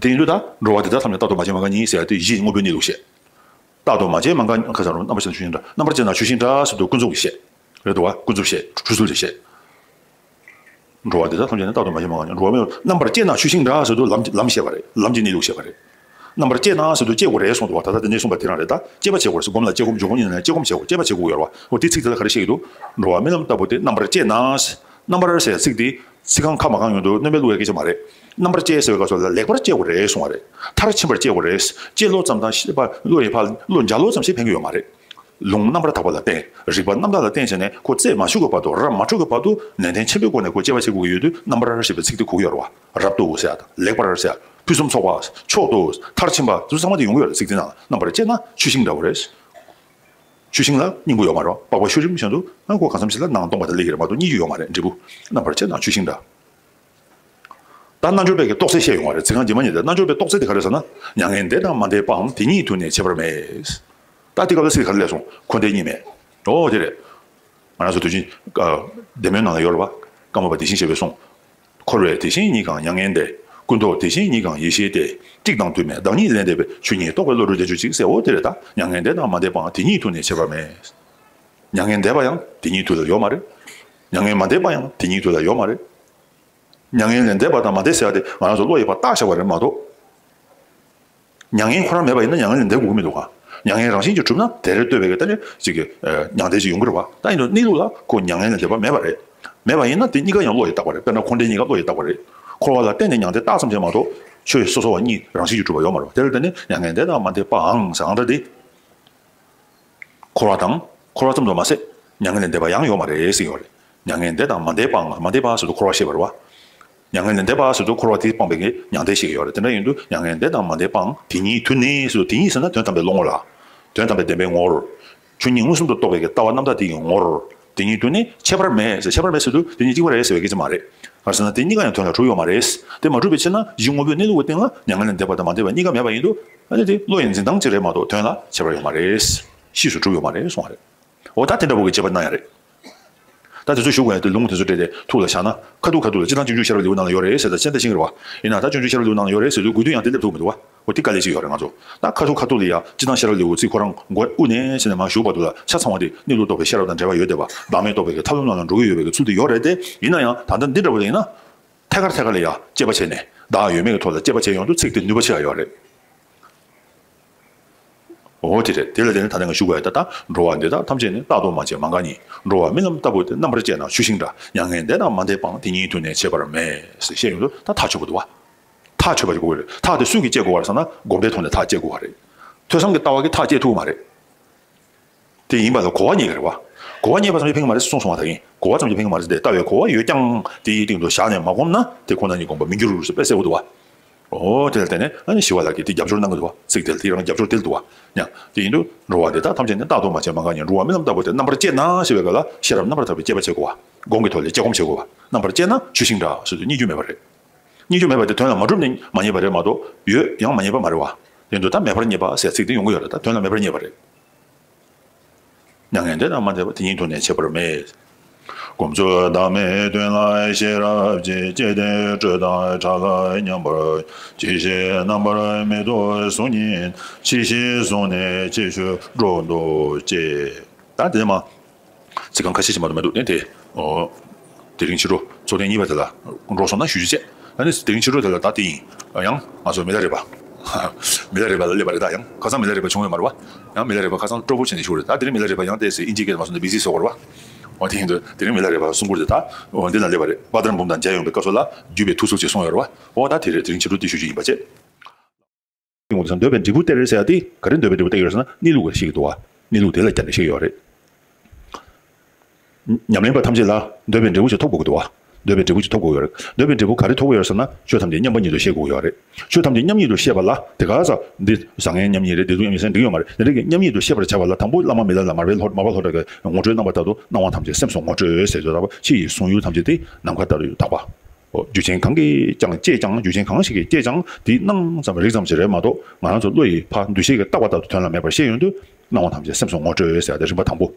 དེ་ཡིན་དུས་ད་འགྲོ་བ་འདི་དག་ཐམས་ཅད་རྟག་ཏུ་མ་སྐྱེས་མ་འགགས་ཉིད་ཟེར་ཡ་དེ་གཞི་དངོས་པོའི་གནས་ལུགས་བཤད། རྟག་ཏུ་མ་སྐྱེས་མ་འགགས། ཁ་སང་རུང་རྣམ་པར་དཔྱད་ན་ཆུ་ཤིང་འདྲ། རྣམ་པར་དཔྱད་ན་ཆུ་ཤིང་འདྲ་ཟེར་དུས་ཀུན་རྫོབ་ཀྱི་བཤད། རེད་འདུག་བ། ཀུན་རྫོབ་བཤད། འཁྲུལ་ཚུལ་གྱི་བཤད། འགྲོ་བ་འདི་དག་ཐམས་ཅད་ནི་རྟག་ཏུ་མ་སྐྱེས་མ་འགགས་ཉིད། འགྲོ་བ་མེད་པ། རྣམ་པར་དཔྱད་ན་ཆུ་ཤིང་འདྲ་ཟེར་དུས་ལམ་ལམ་བཤད་པ་རེད། ལམ་གྱི་གནས་ལུགས་བཤད་པ་རེད། རྣམ་པར་དཔྱད་ན་ཟེར་དུས་དཔྱད་དགོས་རེད་གསུངས་འདུག་བ། ད་ལྟ་དེ་ནས་གསུངས་པ་དེ་རང་རེད། ད་དཔྱད་པ་བྱེད་དགོས་རེད་ཟེར། སྒོམ་ལ་དཔྱད་སྒོམ་འཇུག་སྒོམ་གཉིས་ནས་དཔྱད་སྒོམ་བྱེད་དགོས། དཔྱད་པ་བྱེད་དགོས་ཡོད་རེད་བ། འོ་དེ་ཚིག་དེ་ལ་ག་རེ་བཤད་ཀྱི་འདུག་འགྲོ་བ་རྨི་ལམ་ལྟ་བུ་སྟེ། རྣམ་པར་དཔྱད་ན། རྣམ་པར་ཟེར་ཚིག་དེ་ཚིག་རྐང་ཁ་མ་གང་ཡོང་དུས་སྣོན་པའི་བློ་ཡི་སྐད་ཆ་མ་རེད། རྣམ་པར་དཔྱད་ཟེར་བའི་སྐབས་སུ་ལ་ལེགས་པར་དཔྱད་དགོས་རེད་གསུངས་པ་རེད། མཐར་ཕྱིན་པར་དཔྱད་དགོས་རེད། དཔྱད་ལོ་ཙམ་དང་ཤེས་པ་བློ་ཡིས་ཕར་བློ་འཇལ་ལོ་ཙམ་ཞིག་ཕན་གྱི་ཡོད་མ་རེད། ལུང་རྣམ་པར་དག་པ་ལ་བརྟེན། རིགས་པ་རྣམ་དག་ལ་བརྟེན་བྱས་ནས་ཁོ་རྩད་མ་ཆོད་ཀྱི་བར་དུ། ར་མ་འཕྲོད་ཀྱི་བར་དུ་ནན་ཏན་ཆེན་པོའི་སྒོ་ནས་ཁོ་དཔྱད་པ་བྱེད་དགོས་ཀྱི་ཡོད་དུས། རྣམ་པར་ཞེས་པའི་ཚིག་དེ་གོ་གི་ཡོད་རེད་བ། རབ་ཏུ་ཟེར་ཡ་དང་། ལེགས་པར་ཟེར་ཡ། ཕུན་སུམ་ཚོགས་པ། མཆོག་ཏུ། མཐར་ཕྱིན་པ། དེ་ཚོ་ཚང་མ་དེ་ཡོང་གི་ཡོད་རེད། ཚིག་དེ་ནང་ལ། རྣམ་པར་དཔྱད་ན་ཆུ་ཤིང་འདྲ་བོ་རེད། ཆུ་ཤིང་ལ་སྙིང་པོ་ཡོད་མ་རེད་བ། པགས་པ་ཤུ་རིམ་བཞིན་དུ་ཨ་ཁོ་གང་འཚམ་ཞིག་ལ་ནང་སྟོང་པ་དེ་སླེབས་ཀྱི་རེད་མ་གཏོགས་རྙེད་རྒྱུ་ཡོད་མ་རེད། འབྲས་བུ། རྣམ་པར་དཔྱད་ན་ཆུ་ཤིང་འདྲ། ད་རྣལ་འབྱོར་པའི་གི་རྟོགས་ཚད་བཤད་ཡོང་བ་རེད། ཚིག་རྐང་རྗེས་མ་གཉིས་དེ། རྣལ་འབྱོར་པའི་རྟོགས་ཚད་དེ་ག་རེ་ཟེར་ན། མྱ་ངན་འདས་དང་མ་འདས་པའང་། དེ་ཉིད་དུ་ནི་བྱེད་པར་མེད། ད་དེ་སྐབས་ལ་ཚིག་ག་རེ་སླེབས་སོང་། འཁོར་འདས་གཉིས་མེད། འོ་དེ་རེད། ང་རང་ཚོ་དུས་ཆེན་བདེ་སྨོན་ནང་ལ་ཡོད་རེད་བ། ཀརྨ་པ་བདེ་ཆེན་ཞེས་པས་གསུངས། འཁོར་བའི་དེ་བཞིན་ཉིད་ཀྱང་མྱ་ངན་འདས། ཀུན་རྟོག་དེ་བཞིན་ཉིད་ཀྱང་ཡེ་ཤེས་ཏེ། གཅིག་དང་དུ་མའི་བདག་ཉིད་ལས་འདས་པའི། ཆོས་ཉིད་རྟོགས་པའི་བློ་གྲོས་ལྡན་ཆོས་གཅིག་ཟེར། འོ་དེ་རེད། ད་མྱ་ངན་འདས་དང་མ་འདས་པའང་། དེ་ཉིད་དུ་ནི་བྱེད་པར་མེད། མྱ་ངན་འདས་པ་ཡང་དེ་ཉིད་དུ་ལ་ཡོད་མ་རེད། མྱ་ངན་མ་འདས་པ་ཡང་དེ་ཉིད་དུ་ལ་ཡོད་མ་རེད། མྱ་ངན་ལས་འདས་པ་དང་མ་འདས་ཟེར་ཡ་དེ་ང་རང་ཚོ་བློ་ཡིས་ཕར་བཏགས་བཞག་པ་རེད་མ་གཏོགས། མྱ་ངན་ཁོ་རང་མེད་པ་ཡིན་ན་མྱ་ངན་ལས་འདས་དགོས་ཀྱི་མི་འདུག་ག་མྱ་ངན་རང་བཞིན་གྱིས་གྲུབ་ན་དེ་རེ་ལྟོས་པའི་གི་ད་ནི་ཅིག་གི་མྱང་འདས་ཅིག་ཡོང་གི་རེད་བ། ད་ཡིན་ན་གནས་ལུགས་ལ་ཁོ་མྱ་ངན་ལས་འདས་པ་མེད་པ་རེད། མེད་པ་ཡིན་ན་དེ་གཉིས་ཀ་ཡང་བློ་ཡིས་བཏགས་པ་རེད། དཔེར་ན་འཁོར་འདས་གཉིས་ཀ་བློ་ཡིས་བཏགས་པ་རེད། འཁོར་བ་ལ་བརྟེན་ནས་མྱང་འདས་བཏགས་ཙམ་ཞིག་མ་གཏོགས་ཆོས་སོ་སོ་བ་གཉིས་རང་བཞིན་གྱིས་གྲུབ་པ་ཡོད་མ་རེད། དེ་ལ་བརྟེན་ནས་མྱ་ངན་འདས་དང་མ་འདས་པའང་ཟེར་ཨང་འདྲ་དེ། འཁོར་བ་དང་། འཁོར་བ་ཙམ་དུ་མ་ཟད་མྱ་ངན་ལས་འདས་པ་ཡང་ཡོད་མ་རེད་ཟེར་གྱི་ཡོད་རེད། མྱ་ངན་འདས་དང་མ་འདས་པའང་མ་འདས་པ་ཟེར་དུས་འཁོར་བ་བཤད་པ་རེད་བ། མྱ་ངན་ལས་འདས་པ་ཟེར་དུས་འཁོར་བ་དེ་སྤངས་པའི་གི་མྱང་འདས་བཤད་ཀྱི་ཡོད་རེད། དེ་འདྲ་ཡིན་དུས་མྱ་ངན་འདས་དང་མ་འདས་པའང་དེ་ཉིད་དུ་གནས་ཟེར་དུས་དེ་ཉིད་ཟེར་ན་དོན་དམ་པའི་བློ་ངོ་ལ། དོན་དམ་པའི་བདེན་པའི་ངོར། ཆོས་ཉིད་མངོན་སུམ་དུ་རྟོགས་པའི་གི་ལྟ་བ་རྣམ་དག་དེ་ཡི་ངོར། དེ་ཉིད་དུ་གནས་ཁྱད་པར་མེད་ཟེར། ཁྱད་པར་མེད་ཟེར་དུས་དེ་ཉིད་གཅིག་པ་རེད་ཟེར་བའི་སྐད་ཆ་མ་རེད། གང་ཟེར་ན་དེ་གཉིས་ཀ་ཡང་དོན་ལ་གྲུབ་ཡོད་མ་རེད། དེ་མ་གྲུབ་པའི་ཕྱིར་ན་གཞི་དངོས་པོའི་གནས་ལུགས་ཀྱི་སྟེང་ལ་མྱ་ངན་ལས་འདས་པ་དང་མ་འདས་པ་གཉིས་ཀ་མེད་པ་ཡིན་དུས། ཨ་ནི་དེ་བློ་ཡི་འཛིན་སྟངས་ཅིག་རེད་མ་གཏོགས་དོན་ལ་ཁྱད་པར་ཡོད་མ་རེད། གཤིས་སུ་གྲུབ་ཡོད་མ་རེད་གསུངས་པ་རེད། འོ་ད་དེ་འདྲ་པོ་གི་དཔྱད་པ་གནང་ཡ་རེད། ད་དེ་ཚོ་ཞུ་དགོས་ཡ་དེ་ལུང་དེ་ཚོ་སྤྲད་དེ་ཐུགས་ལ་བཞག་ན་ཁ་ཐུག་ཁ་ཐུག་ལ་སྤྱིར་བཏང་སྤྱོད་འཇུག་ཤེས་རབ་ལེའུ་ནང་ལ་ཡོད་རེད་ཟེར། ད་ཤེས་ད་ཤེས་ཀྱི་རེད་བ། ཡིན་ན་ད་སྤྱོད་འཇུག་ཤེས་རབ་ལེའུ་ནང་ལ་ཡོད་རེད་ཟེར་དུས་དགོས་དུས་ཡང་དེ་སླེབས་ཐུབ་མི་འདུག་བ། འོ་དེ་དཀའ་ལས་ཅིག་ཡོད་རེད་ང་ཚོ། ད་ཁ་ཐུག་ཁ་ཐུག་ལ་ཡ་སྤྱིར་བཏང་ཤེས་རབ་ལེའུ་ཚིག་ཁོ་རང་མགོ་དབུ་ནས་ཟེར་ནས་མར་ཞུགས་བར་དུ་ལ་ཆ་ཚང་བ་དེ་གནས་ལུགས་རྟོགས་པའི་ཤེས་རབ་དང་འབྲེལ་བ་ཡོད་བསྡད་པ། བདག་མེད་རྟོགས་པའི་གི་ཐབས་ལམ་ནང་ལ་འགྲོ་གི་ཡོད་པའི་གི་ཚུལ་དེ་ཡོད་རེད་དེ། ཡིན་ན་ཡང་ད་ལྟ་འདི་འདྲ་པོ་ལ་ཡིན་ན། ཐད་ཀར་ཐད་ཀར་ལ་ཡ་དཔྱད་པ་བྱས་ནས་བདག་ཡོད་མེད་ཀྱི་ཐོག་ལ་དཔྱད་པ་བྱས་ཡོང་དུས་ཚིག་དེ་ནུས་པ་ཆེ་བ་ཡོད་རེད། འོ་དེ་རེད། དེ་ལ་བརྟེན་ནས་ད་ལྟ་ང་ཞུ་དགོས་ཡ་ད་ལྟ་འགྲོ་བ་འདི་དག་ཐམས་ཅད་ནི་རྟག་ཏུ་མ་སྐྱེས་མ་འགགས་ཉིད། འགྲོ་བ་རྨི་ལམ་ལྟ་བུ་སྟེ། རྣམ་པར་དཔྱད་ན་ཆུ་ཤིང་འདྲ། མྱ་ངན་འདས་དང་མ་འདས་པའང་དེ་ཉིད་དུ་གནས་ཁྱད་པར་མེད། ཟེར་བཤད་ཡོང་དུས་ད་ཐག་ཆོད་པ་འདུག་བ། ཐག་ཆོད་པ་ཞིག་དགོས་ཀྱི་རེད། ཐག་དེ་སུས་ཀྱིས་བཅད་དགོས་པ་རེད་ཟེར་ན་སྒོམ་པའི་ཐོག་ནས་ཐག་བཅད་དགོས་པ་རེད། ཐོས་བསམ་གྱི་ལྟ་བ་གིས་ཐག་བཅད་ཐུབ་ཀྱི་མ་རེད། དེ་ཡིན་པ་ལ་གོ་བ་རྙེད་ཀྱི་རེད་བ། གོ་བ་རྙེད་པ་ཙམ་གྱིས་ཕན་གྱི་མ་རེད་ཟེར་ཏེ་གསུངས་སོང་བ། ད་ཡིན་གོ་བ་ཙམ་གྱིས་ཕན་གྱི་མ་རེད་ཟེར་ཏེ། ལྟ་བའི་གོ་བ་ཡོད་ཀྱང་དེའི་སྟེང་དུ་བཞག་ནས་མ་བསྒོམས་ན་དེ་ཁོ་ན་ཉིད་སྒོམ་པར་མི་འགྱུར་ཟེར་དཔེ་གསལ་པོ་འདུག་བ། འོ་དེ་ལ་བརྟེན་ནས་ཨ་ནི་ཞི་བ་ལྷ་གིས་དེ་རྒྱབ་སྐྱོར་གནང་གི་འདུག་བ། ཚིག་དེ་ལ་དེ་རང་རྒྱབ་སྐྱོར་དེ་ལ་འདུག་བ། ཡང་དེ་ཡིན་དུས་འགྲོ་བ་འདི་དག་ཐམས་ཅད་ནི་རྟག་ཏུ་མ་སྐྱེས་མ་འགགས་ཉིད། འགྲོ་བ་རྨི་ལམ་ལྟ་བུ་སྟེ། རྣམ་པར་དཔྱད་ན་ཞེས་པའི་སྐབས་ལ་ཤེས་རབ་རྣམ་པར་དག་པའི་དཔྱད་པ་བྱེད་དགོས་བ། སྒོམ་གྱི་ཐོག་ལ་དཔྱད་སྒོམ་བྱེད་དགོས་བ། རྣམ་པར་དཔྱད་ན་ཆུ་ཤིང་འདྲ་ཟེར་དུས་རྙེད་རྒྱུ་མེད་པ་རེད། རྙེད་རྒྱུ་མེད་པ་དེ་དོན་ལ་མ་གྲུབ་ནས་མ་རྙེད་པ་རེད་མ་གཏོགས་ཡོད་ཡང་མ་རྙེད་པ་མ་རེད་བ། དེ་འདུག་ད་མེད་པར་རྙེད་པ་ཟེར་ཚིག་དེ་ཡོང་གི་ཡོད་རེད། ད་དོན་ལ་མེད་པར་རྙེད་པ་རེད། མྱ་ངན་འདས་དང་མ་འདས་པ་དེ་ཉིད་དུ་གནས་ཁྱད་པར་མེད། སྒོམ་ཚུལ་བདག་མེད་དོན་ལ་ཤེས་རབ་ཀྱིས། བསྐྱེད་དེ་སྤྲོས་དང་བྲལ་ལ་མཉམ་པར་བྱས། ཕྱི་བཞིན་རྣམ་པར་མི་རྟོག་གཟུགས་ཉིད་ཕྱི་བཞིན་བཟུང་ནས་ཕྱི་ཕྱིར་འགྲོ་འདུག་ཅེས། ད་དེ་མ། ཚིག་རྐང་ཁ་ཤས་ཤིག་མ་གཏོགས་མི་འདུག་སྟེ། དེ་འོ། དེ་རིང་ཕྱི་དྲོ་ཚོགས་ཐེངས་གཉིས་པ་དེ་ལ་འགྲོ་སོང་ན་ཞུ་རྒྱུ་བྱས། ཨ་ནི་དེ་རིང་ཕྱི་དྲོ་དེ་ལ་ད་དེ་ཡིན། ཡང་ང་ཚོ་མི་ལ་རས་པ། མི་ལ་རས་པ་ལ་སླེབས་པ་རེད། ད་ཡང་ཁ་སང་མི་ལ་རས་པ་བྱུང་ཡོད་མ་རེད་བ། ཡང་མི་ལ་རས་པ་ཁ་སང་སྤྲོ་པོ་བྱས་ནས་བཞུགས་རེད། ད་དེ་རིང་མི་ལ་རས་པ་ཡང་ཏོག་ཙམ་ཨིན་ཇི་སྐད་མ་སོང་ན་བི་ཟི་བཟོ་དགོས་རེད་བ། འོ་དེ་ཡིན་དུས་དེ་རིང་མི་ལ་རས་པ་གསུང་སྐོར་དེ་ད་འོ་འདི་ལ་སླེབས་པ་རེད། དཔལ་དར་འབུམ་དང་མཇལ་ཡོང་པའི་སྐབས་སུ་ལ་བརྒྱུད་པའི་ཐུགས་སྲོལ་ཅིག་གསུངས་ཡོད་རེད་བ། འོ་ད་དེ་རེད། དེ་རིང་ཕྱི་དྲོ་དེ་ཞུ་རྒྱུ་ཡིན་པ་བྱས། འདོད་པའི་འབྲས་བུ་སྟེར་ཟེར་ཡ་དེ་ག་རེ་འདོད་པའི་འབྲས་བུ་སྟེར་ཡོད་ཟེར་ན་གནས་ལུགས་ལ་བཤད་ཀྱི་འདུག་བ། གནས་ལུགས་དེ་ལ་བསྐྱར་ནས་བཤད་ཀྱི་ཡོད་རེད། ཉམས་ལེན་པ་ཐམས་ཅད་ལ་འདོད་པའི་འབྲས་བུ་ཞིག་ཐོབ་དགོས་ཀྱི་འདུག་བ། འདོད་པའི་འབྲས་བུ་ཞིག་ཐོབ་དགོས་ཡོད་རེད། འདོད་པའི་འབྲས་བུ་ག་རེ་ཐོབ་དགོས་ཡོད་ཟེར་ན་ཆོས་ཐམས་ཅད་མཉམ་པ་ཉིད་དུ་ཤེས་དགོས་ཡོད་རེད། ཆོས་ཐམས་ཅད་མཉམ་ཉིད་དུ་ཤེས་པ་ལ་དེ་ག་ས་འདི་བཟང་ངན་མཉམ་ཉིད་རེད། བདེ་སྡུག་མཉམ་ཉིད་ཟེར་འགྲིག་ཡོད་མ་རེད། དེ་འདྲ་གི་མཉམ་ཉིད་དུ་ཤེས་པར་བྱ་བ་ལ་དང་པོ་བླ་མ་མི་ལ་ལ་མར་པའི་ལྷོ་མར་པ་ལྷོ་བྲག་གི་ངོ་སྤྲོད་རྣམ་པར་དག་ཏུ་སྣང་བ་ཐམས་ཅད་སེམས་སུ་ངོ་སྤྲོད་ཟེར་དུས་ལྟ་བུ་ཕྱི་ཡི་གསུང་ཡུལ་ཐམས་ཅད་དེ་ནམ་མཁའ་ལྟ་བུ་དག་པ། འོ། རྒྱུ་ཅན་གང་གིས་ཀྱང་བསྐྱེད་ཀྱང་། རྒྱུ་ཅན་གང་ཞིག་གིས་བསྐྱེད་ཀྱང་དེའི་སྣང་ཙམ་རིག་ཙམ་ཞིག་རེད་མ་གཏོགས་ང་རང་ཚོ་བློ་ཡིས་ཕར་འདུ་ཤེས་ཀྱིས་བཏགས་པ་ལྟར་དུ་དོན་ལ་མེད་པར་ཤེས་ཡོང་དུས་སྣང་བ་ཐམས་ཅད་སེམས་སུ་ངོ་སྤྲོད་ཟེར་ཏེ་རིམ་པ་དང་པོ།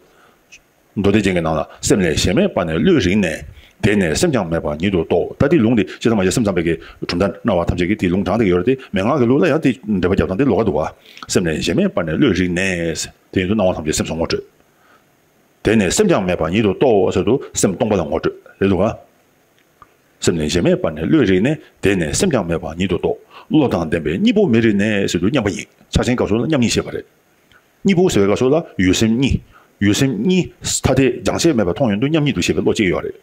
མདོ་སྡེ་རྒྱན་གྱི་ནང་ལ་སེམས་ལས་གཞན་མེད་པ་ནས་བློས་རིག་ནས། དེ་ནས་སེམས་ཀྱང་མེད་པ་ཉིད་དུ་རྟོགས། ད་དེའི་ལུང་དེ་ཤེས་ཙམ་མ་ཤེས་སེམས་ཙམ་པའི་གི་གྲུབ་མཐའ་སྣང་བ་ཐམས་ཅད་ཀྱིས་དེའི་ལུང་དྲངས་བསྡད་ཀྱི་ཡོད་རེད་དེ། མན་ངག་གི་ལུགས་ལ་ཡང་དེ་འགྲེལ་པ་རྒྱབ་སྟངས་དེ་ལོགས་ཀ་འདུག་བ། སེམས་ལས་གཞན་མེད་པ་ནས་བློས་རིག་ནས། དེ་ཡིན་དུས་སྣང་བ་ཐམས་ཅད་སེམས་སུ་ངོ་སྤྲོད། དེ་ནས་སེམས་ཀྱང་མེད་པ་ཉིད་དུ་རྟོགས་ཟེར་དུས་སེམས་སྟོང་པ་ལ་ངོ་སྤྲོད་རེད་འདུག་ག། སེམས་ལས་གཞན་མེད་པ་ནས་བློས་རིག་ནས། དེ་ནས་སེམས་ཀྱང་མེད་པ་ཉིད་དུ་རྟོགས། བློ་དང་ལྡན་པས་གཉིས་པོ་མི་རིག་ནས་ཟེར་དུས་མཉམ་པ་ཉིད། ཕྱག་ཆེན་སྐབས་སུ་ལ་མཉམ་ཉིད་བཤད་པ་རེད། གཉིས་པོ་ཟེར་བའི་སྐབས་སུ་ལ་ཡུལ་སེམས་གཉིས། ཡུལ་སེམས་གཉིས་ཐ་དད་རྒྱང་ཤེལ་མེད་པར་མཐོང་ཡོང་དུས་མཉམ་ཉིད་དུ་བཤད་པའི་བློ་གཅིག་ཡོད་རེད།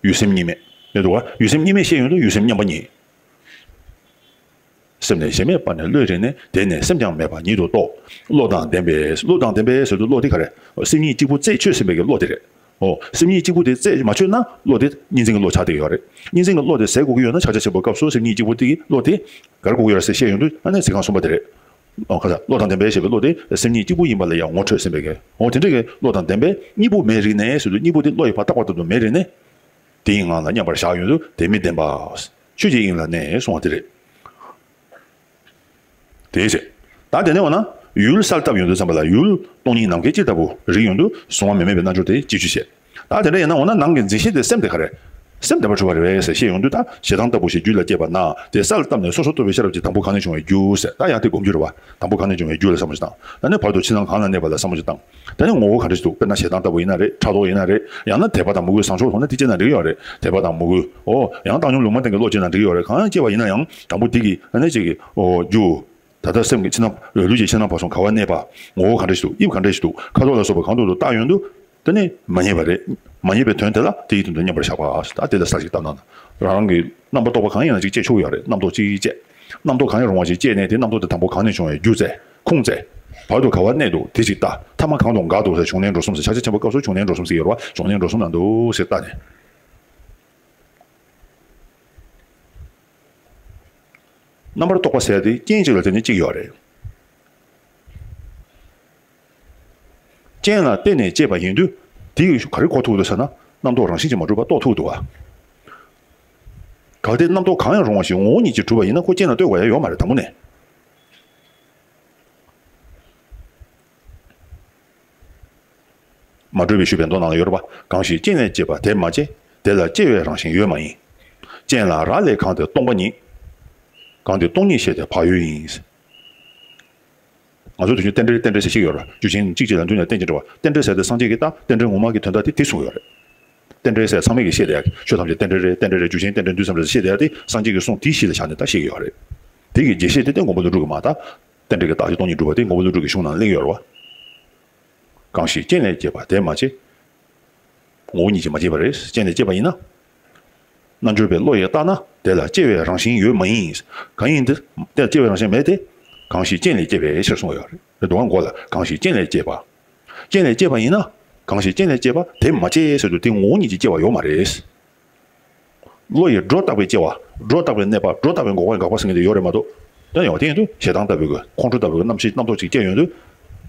ཡུལ་སེམས་གཉིས་མེད། རེད་འདུག་ག། ཡུལ་སེམས་གཉིས་མེད་བཤད་ཡོང་དུས་ཡུལ་སེམས་མཉམ་པ་ཉིད། སེམས་ལས་གཞན་མེད་པ་ནས་བློས་རིག་ནས། དེ་ནས་སེམས་ཀྱང་མེད་པ་ཉིད་དུ་རྟོགས། བློ་དང་ལྡན་པས། བློ་དང་ལྡན་པས་ཟེར་དུས་བློ་དེ་ག་རེ། སེམས་ཉིད་གཅིག་པུ་རྩད་ཆོད་ཟིན་པའི་གི་བློ་དེ་རེད། འོ། སེམས་ཉིད་གཅིག་པུ་དེ་རྩད་མ་ཆོད་ན་བློ་དེ་གཉིས་འཛིན་གྱི་བློ་ཆགས་བསྡད་ཡོད་རེད། གཉིས་འཛིན་གྱི་བློ་དེ་ཟད་དགོས་ཀྱི་ཡོད་ན་ཕྱག་རྒྱ་ཆེན་པོའི་སྐབས་སུ་སེམས་ཉིད་གཅིག་པུ་དེ་གི་བློ་དེ་ག་རེ་དགོས་ཀྱི་ཡོད་རེད་ཟེར་བཤད་ཡོང་དུས་ཨ་ནི་ཚིག་རྐང་གསུམ་པ་དེ་རེད། འོ། ཁ་ས་བློ་དང་ལྡན་པས་ཞེས་པའི་བློ་དེ་སེམས་ཉིད་གཅིག་པུ་ཡིན་པ་ལ་ཡང་ངོ་འཕྲོད་ཟིན་པའི་གི། འོ། དེ་འདྲ་གི་བློ་དང་ལྡན་པས་གཉིས་པོ་མི་རིག་ནས་ཟེར་དུས་གཉིས་པོ་དེ་བློ་ཡིས་ཕར་བཏགས་པ་ལྟར་དུ་མི་རིག་ནས། དེའི་ངང་ལ་མཉམ་པར་བཞག་ཡོང་དུས་དེ་མི་བདེན་པ། ཆོས་ཀྱི་དབྱིངས་ལ་གནས་གསུང་བ་དེ་རེད། དེའི་ཚེ། ད་དེ་ནས་འོ་ན་ཡུལ་གསལ་བཏབ་ཡོང་དུས་ཙམ་པ་ལ་ཡུལ་སྟོང་ཉིད་ནམ་མཁའི་དཀྱིལ་ལྟ་བུ་རིག་ཡོང་དུས་གཟུང་བ་མི་དམིགས་པའི་རྣལ་འབྱོར་དེ་སྤྱི་ཆོས་བཤད། ད་དེ་འདྲ་ཡིན་ན་འོ་ན་ནང་གི་འཛིན་ཤེས་དེ་སེམས་དེ་ག་རེ། སེམས་བདེན་པར་གྲུབ་པ་རེད་པས་ཟེར་བཤད་ཡོང་དུས་ད་ཞེ་སྡང་ལྟ་བུ་ཞིག་རྒྱུད་ལ་སྐྱེས་པ་ན་དེ་གསལ་བཏབ་ནས་སོ་སོར་རྟོག་པའི་ཤེས་རབ་ཀྱིས་དང་པོ་གང་ནས་བྱུང་བའི་རྒྱུ་ཟེར། ད་ཡང་དེ་སྒོམ་རྒྱུ་རེད་བ། དང་པོ་གང་ནས་བྱུང་བའི་རྒྱུ་ལ་བསམ་བློ་ཞིག་བཏང་། ད་ནི་བར་དུ་ཕྱི་ནང་གང་ལ་གནས་པ་ལ་བསམ་བློ་ཞིག་བཏང་། ད་ནི་ངོ་བོ་ག་འདྲ་ཞིག་འདུག་དཔེར་ན་ཞེ་སྡང་ལྟ་བུ་ཡིན་ན་རེད། ཕྲག་དོག་ཡིན་ན་རེད། ཡང་ན་དད་པ་དང་མོས་གུས་བཟང་ཕྱོགས་མཐོང་ན་དེ་སྐྱེས་ན་འགྲིག་ཡོད་རེད། དད་པ་དང་མོས་གུས། འོ། ཡང་བཏང་སྙོམས་ལུང་མ་བསྟན་གྱི་བློ་སྐྱེས་ན་འགྲིག་ཡོད་རེད། གང་སྐྱེས་པ་ཡིན་ན་ཡང་དང་པོ་དེ་གི་ཨ་ནི་གཅིག་གི། འོ། རྒྱུ། ད་ལྟ་སེམས་ཀྱི་ཕྱི་ནང་། ལུས་ཀྱི་ཕྱི་ནང་བར་གསུམ་ག་བར་གནས་པ། ངོ་བོ་ག་འདྲ་ཞིག་འདུག་དབྱིབས་ག་འདྲ་ཞིག་འདུག་ཁ་དོག་ལ་སོགས་པ་གང་དུ་འདུག་བརྟག་ཡོང་དུས། དེ་ནི་མ་རྙེད་པ་རེད། མ་རྙེད་པའི་དོན་དེ་ལ་དེའི་དོན་དུ་མཉམ་པར་བཞག་པ། ད་དེ་ལ་ས་ཞིག་བཏབ་ན། རང་རང་གི་རྣམ་པར་རྟོག་པ་གང་ཡིན་ན་ཅིག་སྐྱེ་ཆོག་ཡོད་རེད། རྣམ་རྟོག་གཅིག་སྐྱེ། རྣམ་རྟོག་གང་ཡང་རུང་བ་ཞིག་སྐྱེས་ནས་དེ་རྣམ་རྟོག་དེ་དང་པོ་གང་ནས་བྱུང་བའི་རྒྱུ་བཙལ། ཁུངས་བཙལ། བར་དུ་ག་བར་གནས་འདུག་དེ་ཅིག་ལྟ། ཐ་མ་གང་དང་འགལ་འདུག་ཟེར། བྱུང་གནས་འགྲོ་གསུམ་ཟེར། ཕྱག་རྒྱ་ཆེན་པོ་སྐབས་སུ་བྱུང་གནས་འགྲོ་གསུམ་ཟེར་ཡོད་རེད་བ། བྱུང་གནས་འགྲོ་གསུམ་ན་འདུག་ཟེར་ལྟ་ནས། རྣམ་པར་རྟོག་པ་ཟེར་དེ་རྐྱེན་གཅིག་ལ་བརྟེན་ནས་གཅིག་ཡོད་རེད། རྐྱེན་ལ་བརྟེན་ནས་སྐྱེས་པ་ཡིན་དུས། དེ་ཡིས་ག་རེ་གོ་ཐུབ་འདུག་ཟེར་ན། རྣམ་རྟོག་རང་བཞིན་གྱིས་མ་གྲུབ་པ་རྟོགས་ཐུབ་འདུག་བ། གལ་ཏེ་རྣམ་རྟོག་གང་ཡང་རུང་བ་ཞིག་ངོ་བོ་ཉིད་ཀྱིས་གྲུབ་པ་ཡིན་ན། ཁོ་རྐྱེན་ལ་ལྟོས་དགོས་ཡ་ཡོད་མ་རེད། དང་པོ་ནས། མ་གྲུབ་པའི་ཞུས་པའི་མདོ་ནང་ལ་ཡོད་རེད་པ། གང་ཞིག་རྐྱེན་ལས་སྐྱེས་པ་དེ་མ་སྐྱེས། དེ་ལ་སྐྱེ་བའི་རང་བཞིན་ཡོད་མ་ཡིན། རྐྱེན་ལ་རག་ལས་གང་དེ་སྟོང་པ་ཉིད། གང་དེ་སྟོང་ཉིད་ཤེས་དེ་བག་ཡོད་ཡིན། ང་ཚོ་དུས་རྒྱུན་རྟེན་འབྲེལ་རྟེན་འབྲེལ་ཟེར་ཞིག་ཡོད་རེད། རྒྱུ་རྐྱེན་གཅིག་གཅིག་ལ་མཐུན་ནས་རྟེན་ཅིང་འབྲེལ་བ། རྟེན་འབྲེལ་ཟེར་དེ་སངས་རྒྱས་ཀྱིས་ད་རྟེན་འབྲེལ་ངོ་མ་གི་དོན་དག་དེ་དེ་གསུངས་ཡོད་རེད། རྟེན་འབྲེལ་ཟེར་ཚང་མས་ཀྱིས་བཤད་བསྡད་ཡ། ཆོས་ཐམས་ཅད་རྟེན་འབྲེལ་རེད། རྟེན་འབྲེལ་རེད། རྒྱུ་རྐྱེན་རྟེན་འབྲེལ་འདུས་གསུམ་རེད་ཟེར་བཤད་བསྡད་ཡ་དེ་སངས་རྒྱས་ཀྱིས་གསུངས་དེའི་གཞི་ལ་བཞག་ནས་ད་བཤད་ཀྱི་ཡོད་རེད། དེ་གི་རྒྱས་བཤད་དེ་ཏན་མགོན་པོ་ཀླུ་སྒྲུབ་ཀྱིས་མ་ད་རྟེན་འབྲེལ་གྱི་རྟགས་ཀྱིས་སྟོང་ཉིད་གྲུབ་པ་དེ་མགོན་པོ་ཀླུ་སྒྲུབ་ཀྱི་གཞུང་ནང་གླེང་ཡོད་རེད་བ། གང་ཞིག་རྐྱེན་ལས་སྐྱེས་པ་དེ་མ་སྐྱེས། ངོ་བོ་ཉིད་ཀྱིས་མ་སྐྱེས་པ་རེད། རྐྱེན་ལས་སྐྱེས་པ་ཡིན་ན། རྣལ་འབྱོར་པའི་བློ་ཡིས་བརྟགས་ན་དེ་ལ་སྐྱེ་བའི་རང་བཞིན་ཡོད་མ་ཡིན། གང་ཡིན་དེ། དེ་ལ་སྐྱེ་བའི་རང་བཞིན་མེད་དེ། གང་ཞིག་རྐྱེན་ལས་སྐྱེས་པའི་ཕྱིར་གསུངས་ཡོད་རེད། དེ་དོན་མགོ་ལ་གང་ཞིག་རྐྱེན་ལས་སྐྱེས་པ། རྐྱེན་ལས་སྐྱེས་པ་ཡིན་ན། གང་ཞིག་རྐྱེན་ལས་སྐྱེས་པ་དེ་མ་སྐྱེས་ཟེར་དུས་དེ་ངོ་བོ་ཉིད་ཀྱིས་སྐྱེ་བ་ཡོད་མ་རེད། བློ་ཡིས་སྒྲོ་བཏགས་པའི་སྐྱེ་བ། སྒྲོ་བཏགས་པའི་གནས་པ། སྒྲོ་བཏགས་པའི་འགོག་པ་འགག་པ་ཟེར་མཁན་དེ་ཡོད་རེད་མ་གཏོགས། དེ་ཡང་དེ་ཡིན་དུས་ཞེ་སྡང་ལྟ་བུའི་གི་ཁོང་ཁྲོ་ལྟ་བུའི་གི་རྣམ་ཤེས་རྣམ་རྟོག་ཅིག་སྐྱེ་ཡོང་དུས།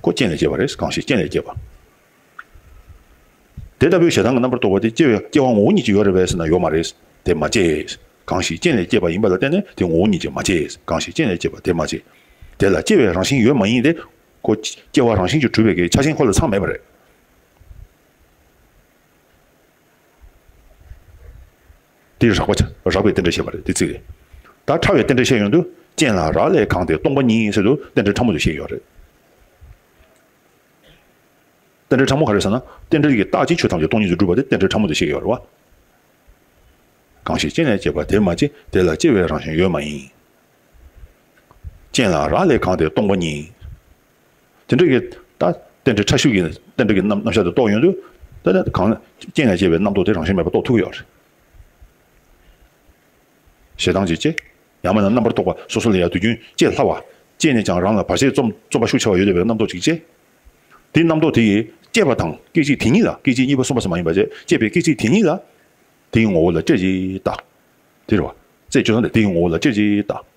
ཁོ་རྐྱེན་ལས་སྐྱེས་པ་རེད། གང་ཞིག་རྐྱེན་ལས་སྐྱེས་པ། དེ་ལྟ་བུའི་ཞེ་སྡང་གི་རྣམ་པར་རྟོག་པ་དེ་སྐྱེ་བའི་སྐྱེ་བ་ངོ་བོ་ཉིད་ཀྱིས་ཡོད་རེད་པས་ཟེར་ན་ཡོད་མ་རེད། དེ་མ་སྐྱེས། གང་ཞིག་རྐྱེན་ལས་སྐྱེས་པ་ཡིན་པ་ལ་བརྟེན་ནས་དེ་ངོ་བོ་ཉིད་ཀྱིས་མ་སྐྱེས། གང་ཞིག་རྐྱེན་ལས་སྐྱེས་པ་དེ་མ་སྐྱེས། དེ་ལ་སྐྱེ་བའི་རང་བཞིན་ཡོད་མ་ཡིན་ཏེ། ཁོ་སྐྱེ་བ་རང་བཞིན་གྱིས་གྲུབ་པའི་གི་ཆ་ཅན་ཁོ་ལ་ཚང་མེད་པ་རེད། དེ་རགས་པ་ཆ་རགས་པའི་རྟེན་འབྲེལ་བཤད་པ་རེད། དེ་ཚིག་རེད། ད་ཕྲ་བའི་རྟེན་འབྲེལ་བཤད་ཡོང་དུས་རྐྱེན་ལ་རག་ལས་གང་དེ་སྟོང་པ་ཉིད་ཟེར་དུས་རྟེན་འབྲེལ་ཕྲ་མོ་དེ་བཤད་ཡོད་རེད། རྟེན་འབྲེལ་ཕྲ་མོ་ག་རེ་ཟེར་ན། རྟེན་འབྲེལ་གྱི་རྟགས་ཀྱིས་ཆོས་ཐམས་ཅད་སྟོང་ཉིད་དུ་སྒྲུབ་པ་དེ་རྟེན་འབྲེལ་ཕྲ་མོ་དེ་བཤད་ཡོད་རེད་བ། གང་ཞིག་རྐྱེན་ལས་སྐྱེས་པ་དེ་མ་སྐྱེས། དེ་ལ་སྐྱེ་བའི་རང་བཞིན་ཡོད་མ་ཡིན། རྐྱེན་ལ་རག་ལས་གང་དེ་སྟོང་པ་ཉིད། དེ་འདྲ་གི་ད་རྟེན་འབྲེལ་ཕྲ་ཤོས་ཀྱི་རྟེན་འབྲེལ་གྱི་རྣམ་རྣམ་གཞག་དེ་རྟོགས་ཡོང་དུས། ད་ནི་གང་རྐྱེན་ལས་སྐྱེས་པའི་རྣམ་རྟོག་དེ་རང་བཞིན་མེད་པ་རྟོགས་ཐུབ་ཀྱི་ཡོད་རེད། ཞེ་སྡང་གཅིག་སྐྱེ། ཡང་མིན་ན་རྣམ་པར་རྟོག་པ་སོ་སོ་ལ་ཡང་དུས་རྒྱུན་སྐྱེ་སླ་བ། སྐྱེས་ནས་ཀྱང་རང་ལ་བར་ཆད་རྩོམ་རྩོམ་པ་ཤུགས་ཆེ་བ་ཡོད་བསྡད་པའི་རྣམ་རྟོག་ཅིག་སྐྱེ། དེའི་རྣམ་རྟོག་དེ་ཡིས་སྐྱེས་པ་དང་སྐད་ཅིག་དེ་ཉིད་ལ། སྐད་ཅིག་གཉིས་པ་གསུམ་པ་ཟེར་མ་ཡིན་པ་བྱས། སྐྱེས་པའི་སྐད་ཅིག་དེ་ཉིད་ལ། དེའི་ངོ་བོ་ལ་སྤྲད་ཅིག་ལྟ། དེ་རེད་བ། རྩད་གཅོད་ས་དེ་དེའི་ངོ་བོ་ལ་སྤྲད་ཅིག་ལྟ།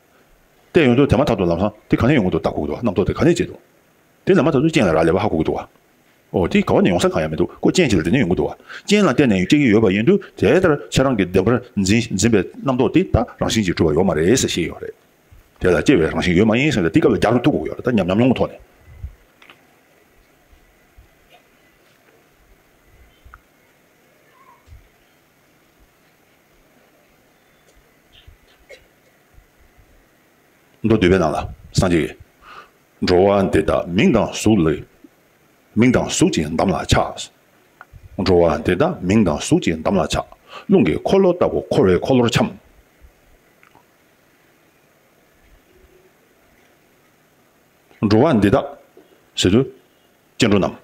བལྟས་ཡོང་དུས་དེ་མ་ཐག་ཏུ་ལམ་སང་དེ་ག་ནས་ཡོང་གི་འདུག་ལྟ་དགོས་ཀྱི་འདུག་བ། རྣམ་རྟོག་དེ་ག་ནས་སྐྱེས་འདུག་དེ་ལ་མ་ཐག་ཏུ་རྐྱེན་ལ་རག་ལས་པ་ཧ་གོ་གི་འདུག་བ། ཨོ་དེ་ག་བ་ནས་ཡོང་ས་གང་ཡང་མི་འདུག་ཁོ་རྐྱེན་གཅིག་ལ་བརྟེན་ནས་ཡོང་གི་འདུག་བ། རྐྱེན་ལ་བརྟེན་ནས་སྐྱེ་གི་ཡོད་པ་ཡིན་དུས་དེ་ལྟར་ཁྱེད་རང་གིས་བདེན་པར་འཛིན་འཛིན་པའི་རྣམ་རྟོག་དེ་ད་རང་བཞིན་གྱིས་གྲུབ་པ་ཡོད་མ་རེད་ཟེར་བཤད་ཡོད་རེད། དེ་ལ་སྐྱེ་བའི་རང་བཞིན་ཡོད་མ་ཡིན་ཟེར་ནས་དེ་སྐབས་ལ་རྒྱག་རུ་ཐུག་དགོས་ཡོད་རེད། ད་ཉམས་ཉམས་མྱོང་གི་ཐོག་ནས། མདོ་སྡུད་པའི་ནང་ལ་སངས་རྒྱས་ཀྱིས། འགྲོ་བ་འདི་དག་མིང་དང་གཟུགས་ལ། མིང་དང་གཟུགས་ཀྱིས་འདམ་ལ་ཆགས། འགྲོ་བ་འདི་དག་མིང་དང་གཟུགས་ཀྱིས་འདམ་ལ་ཆགས། རླུང་གི་འཁོར་ལོ་ལྟ་བུ་འཁོར་བའི་འཁོར་ལོར་འཁྱམས། འགྲོ་བ་འདི་དག་ཟེར་དུས། སྐྱེ་འགྲོ་རྣམས།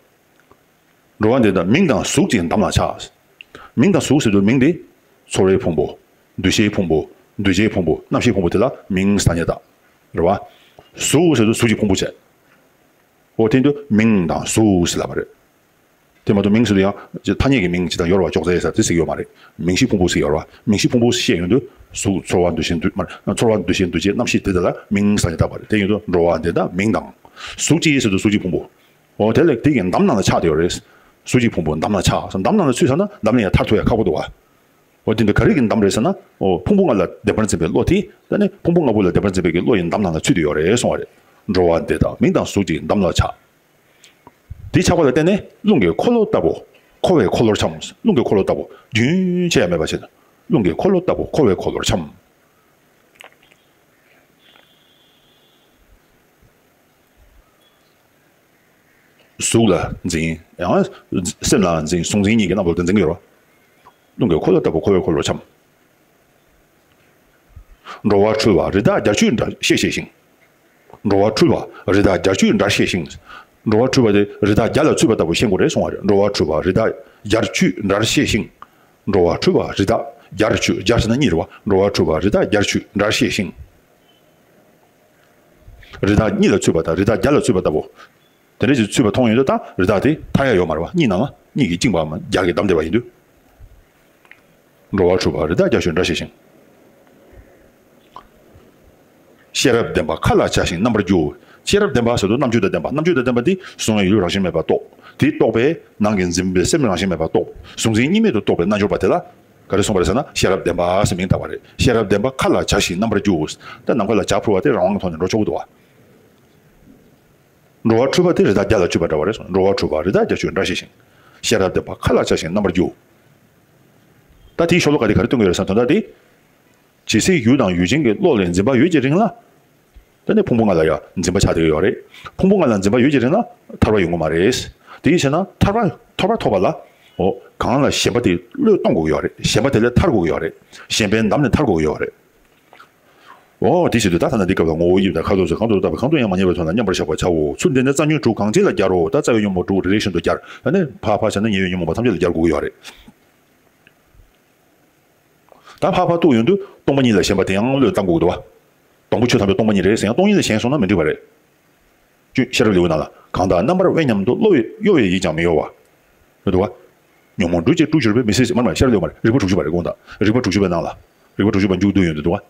འགྲོ་བ་འདི་དག་མིང་དང་གཟུགས་ཀྱིས་འདམ་ལ་ཆགས། མིང་དང་གཟུགས་ཟེར་དུས་མིང་འདི། ཚོར་བའི་ཕུང་པོ། འདུ་ཤེས་ཕུང་པོ། འདུ་བྱེད་ཕུང་པོ། རྣམ་ཤེས་ཕུང་པོ་དེ་ལ་མིང་ཟེར་ནས་བཏགས། རེད་བ། གཟུགས་ཟེར་དུས་གཟུགས་ཀྱི་ཕུང་པོ་བྱས། འོ་དེ་འདུག་མིང་དང་གཟུགས་ཟེར་ལབ་པ་རེད། དེ་མ་གཏོགས་མིང་ཟེར་དུས་ཡང་ཐ་སྙད་ཀྱི་མིང་ཇི་ལྟར་ཡོད་རེད་བ། ཅོག་ཙེ་ཟེར་དེ་ཟེར་གྱི་ཡོད་མ་རེད། མིང་གཞི་ཕུང་པོ་ཟེར་ཡོད་རེད་བ། མིང་གཞི་ཕུང་པོ་ཟེར་བཤད་ཡོང་དུས་གཟུགས་ཚོར་བ་འདུ་ཤེས་འདུ་མ་རེད། ཚོར་བ་འདུ་ཤེས་འདུ་བྱེད་རྣམ་ཤེས་དེ་དག་ལ་མིང་ཟེར་ནས་བཏགས་པ་རེད། དེ་ཡིན་དུས་འགྲོ་བ་འདི་དག་མིང་དང་། གཟུགས་ཀྱི་ཟེར་དུས་གཟུགས་ཀྱི་ཕུང་པོ། འོ་དེ་ལས་དེ་གི་འདམ་ནང་ལ་ཆགས་བསྡད་ཡོད་རེད། གཟུགས་ཀྱི་ཕུང་པོ་འདམ་ལ་ཆགས། འདམ་ནང་ལ་ཚུད་ཚར་ན་འདམ་ལས་ཡང་ཐར་ཐུབ་ཡ་ཁག་པོ་འདུག་བ། འོ་དེ་འདི་ག་རེ་གི་འདམ་རེད་ཟེར་ན། འོ་ཕུང་པོ་ལྔ་ལ་བདེན་པར་འཛིན་པའི་བློ་དེ། ད་ནི་ཕུང་པོ་ལྔ་པོ་ལ་བདེན་པར་འཛིན་པའི་གི་བློ་ཡི་འདམ་ནང་ལ་ཚུད་དུ་ཡོད་རེད་གསུང་བ་རེད། འགྲོ་བ་འདི་དག་མིང་དང་གཟུགས་ཀྱི་འདམ་ལ་ཆགས། དེ་ཆགས་པ་ལ་བརྟེན་ནས་རླུང་གི་འཁོར་ལོ་ལྟ་བུ་འཁོར་བའི་འཁོར་ལོར་འཁྱམས། རླུང་གི་འཁོར་ལོ་ལྟ་བུ་རྒྱུན་ཆད་ཡ་མེད་པ་བྱས་ནས་རླུང་གི་འཁོར་ལོ་ལྟ་བུ་འཁོར་བའི་འཁོར་ལོར་འཁྱམས། གཟུགས་ལ་འཛིན། ཡང་སེམས་ལ་འཛིན། གཟུང་འཛིན་གཉིས་ཀྱི་རྣམ་པ་དེ་འཛིན་གྱི་ཡོད་རེད། རླུང་གི་འཁོར་ལོ་ལྟ་བུ་འཁོར་བའི་འཁོར་ལོར་འཁྱམས། འགྲོ་བ་འཁྲུལ་བ་རི་དྭགས་རྒྱ་ཁྱོད་འདྲ་ཤེས་ཤེས་ཤིང་། འགྲོ་བ་འཁྲུལ་བ་རི་དྭགས་རྒྱ་ཁྱོད་འདྲ་ཤེས་ཤིང་། འགྲོ་བ་འཁྲུལ་པ་དེ་རི་དྭགས་བརྒྱ་ལ་ཚུད་པ་ལྟ་བུ་ཤེས་དགོས་རེད་གསུང་བ་རེད། འགྲོ་བ་འཁྲུལ་པ་རི་དྭགས་བརྒྱར་ཆུད་འདྲར་ཤེས་ཤིང་། འགྲོ་བ་འཁྲུལ་པ་རི་དྭགས་བརྒྱར་ཆུད། བརྒྱར་ཟེར་ན་གཉིས་རེད་བ། འགྲོ་བ་འཁྲུལ་པ་རི་དྭགས་བརྒྱར་ཆུད་འདྲར་ཤེས་ཤིང་། རི་དྭགས་གཉིས་ལ་ཚུད་པ་དང་རི་དྭགས་བརྒྱ་ལ་ཚུད་པ་ལྟ་བུ། དེ་འདྲ་ཞིག་ཚུད་པ་མཐོང་ཡོང་དུས་ད་རི་དྭགས་དེ་ཐར་ཡ་ཡོད་མ་རེད་བ། གཉིས་ནང་ལ་གཉིས་ཀྱིས་བཅིངས་པའམ་རྒྱ་གིས་བསྡམས་བསྡད་པ་ཡིན་དུས། འགྲོ་བ་འཁྲུལ་པ་རི་དྭགས་བརྒྱར་ཆུད་འདྲར་ཤེས་ཤིང་། ཤེས་རབ་ལྡན་པ་མཁའ་ལ་ཆགས་ཤིང་རྣམ་པར་རྒྱུ། ཤེས་རབ་ལྡན་པ་ཟེར་དུས་རྣམ་དཔྱོད་དང་ལྡན་པ། རྣམ་དཔྱོད་དང་ལྡན་པ་འདི་གཟུང་བའི་ཡུལ་རང་བཞིན་མེད་པར་རྟོགས། དེ་རྟོགས་པས་ནང་གི་འཛིན་པའི་སེམས་རང་བཞིན་མེད་པར་རྟོགས། གཟུང་འཛིན་གཉིས་མེད་དུ་རྟོགས་པའི་རྣལ་འབྱོར་པ་དེ་ལ་ག་རེ་གསུངས་པ་རེད་ཟེར་ན། ཤེས་རབ་ལྡན་པ་ཟེར་མིང་བཏགས་པ་རེད། ཤེས་རབ་ལྡན་པ་མཁའ་ལ་ཆགས་ཤིང་རྣམ་པར་རྒྱུ། ད་ནམ་མཁའ་ལ་བྱ་འཕུར་བ་དེ་རང་དབང་གི་ཐོག་ནས་འགྲོ་ཆོག་གི་འདུག་བ། འགྲོ་བ་འཁྲུལ་པ་དེ་རི་དྭགས་བརྒྱ་ལ་ཚུད་པ་འདྲ་བ་རེད་གསུངས། འགྲོ་བ་འཁྲུལ་པ་རི་དྭགས་བརྒྱར་ཆུད་འདྲར་ཤེས་ཤིང་། ཤེས་རབ་ལྡན་པ་མཁའ་ལ་ཆགས་ཤིང་རྣམ་པར་རྒྱུ། ད་དེའི་ཤོ་ལོ་ཀ་དེ་ག་རེ་སྟོན་གྱི་ཡོད་རེད་ཟེར་ན། དོན་དག་དེ། ཇི་སྲིད་ཡུལ་དང་ཡུལ་ཅན་གྱི་བློ་ལ་འཛིན་པ་ཡོད་ཀྱི་རིང་ལ། ད་ནི་ཕུང་པོ་ལྔ་ལ་ཡང་འཛིན་པ་ཆགས་བསྡད་ཀྱི་ཡོད་རེད། ཕུང་པོ་ལྔ་ལ་འཛིན་པ་ཡོད་ཀྱི་རིང་ལ་ཐར་པ་ཡོང་གི་མ་རེད། དེའི་ཕྱིར་ན་ཐར་པ་ཐར་པ་ཐོབ་པ་ལ། འོ། གང་ལ་ཞེན་པ་དེ་བློས་གཏོང་དགོས་ཀྱི་ཡོད་རེད། ཞེན་པ་དེ་ལས་ཐར་དགོས་ཀྱི་ཡོད་རེད། ཞེན་པའི་འདམ་ནས་ཐར་དགོས་ཀྱི་ཡོད་རེད། འོ། དེ་བྱེད་དུས་ད་ཐ་ན་འདི་སྐབས་ལ་ངོ་བོ་དབྱིབས་དང་ཁ་དོག་སོགས་གང་དུ་བཏགས་པའི་གང་དུ་ཡང་མ་ངེས་པའི་ཐོག་ན་མཉམ་པར་བཞག་པར་བྱའོ། ཚུལ་འདི་ནི་རྩ་ཉོན་དྲུག་གང་ཅི་ལ་སྦྱར་རོ། ད་རྩ་བའི་ཉོན་མོངས་དྲུག་རེ་རེ་བཞིན་དུ་སྦྱར། ད་ནི་ཕར་ཕར་བྱས་ན་ཉེ་བའི་ཉོན་མོངས་པ་ཐམས་ཅད་ལ་སྦྱར་དགོས་ཀྱི་ཡོད་རེད། ད་ཕར་ཕར་གཏུགས་ཡོང་དུས་སྟོང་པ་ཉིད་ལ་ཞེན་པ་དེ་ཡང་བློས་བཏང་དགོས་ཀྱི་འདུག་བ། སྡོང་པོ་ཆོས་ཐམས་ཅད་སྟོང་པ་ཉིད་རེད་ཟེར་ཡང་སྟོང་ཉིད་ལ་ཞེན་སོང་ན་མི་འགྲིག་པ་རེད། ཀྱུ་ཤེས་རབ་ལེའུ་ནང་ལ། གང་དག་རྣམ་པར་དབེན་སྙམ་དུ་གཡོ་བའི་ཡིད་ཀྱང་མི་གཡོ་བ། འདུག་བ། ཉོན་མོངས་འབྲུ་གཅིག་དཀྲུགས་གྱུར་པའི་མི་སྲིད། མ་མ་ཤར་ལེའུ་མར་རིགས་པ་དྲུག་ཅུ་པ་རེད་དགོངས་དག་རིགས་པ་དྲུག་ཅུ་པའི་ནང་ལ། རིགས་པ་དྲུག་ཅུ་པ་མཇུག་བསྡུ་ཡོང་དུས་འདུག་བ།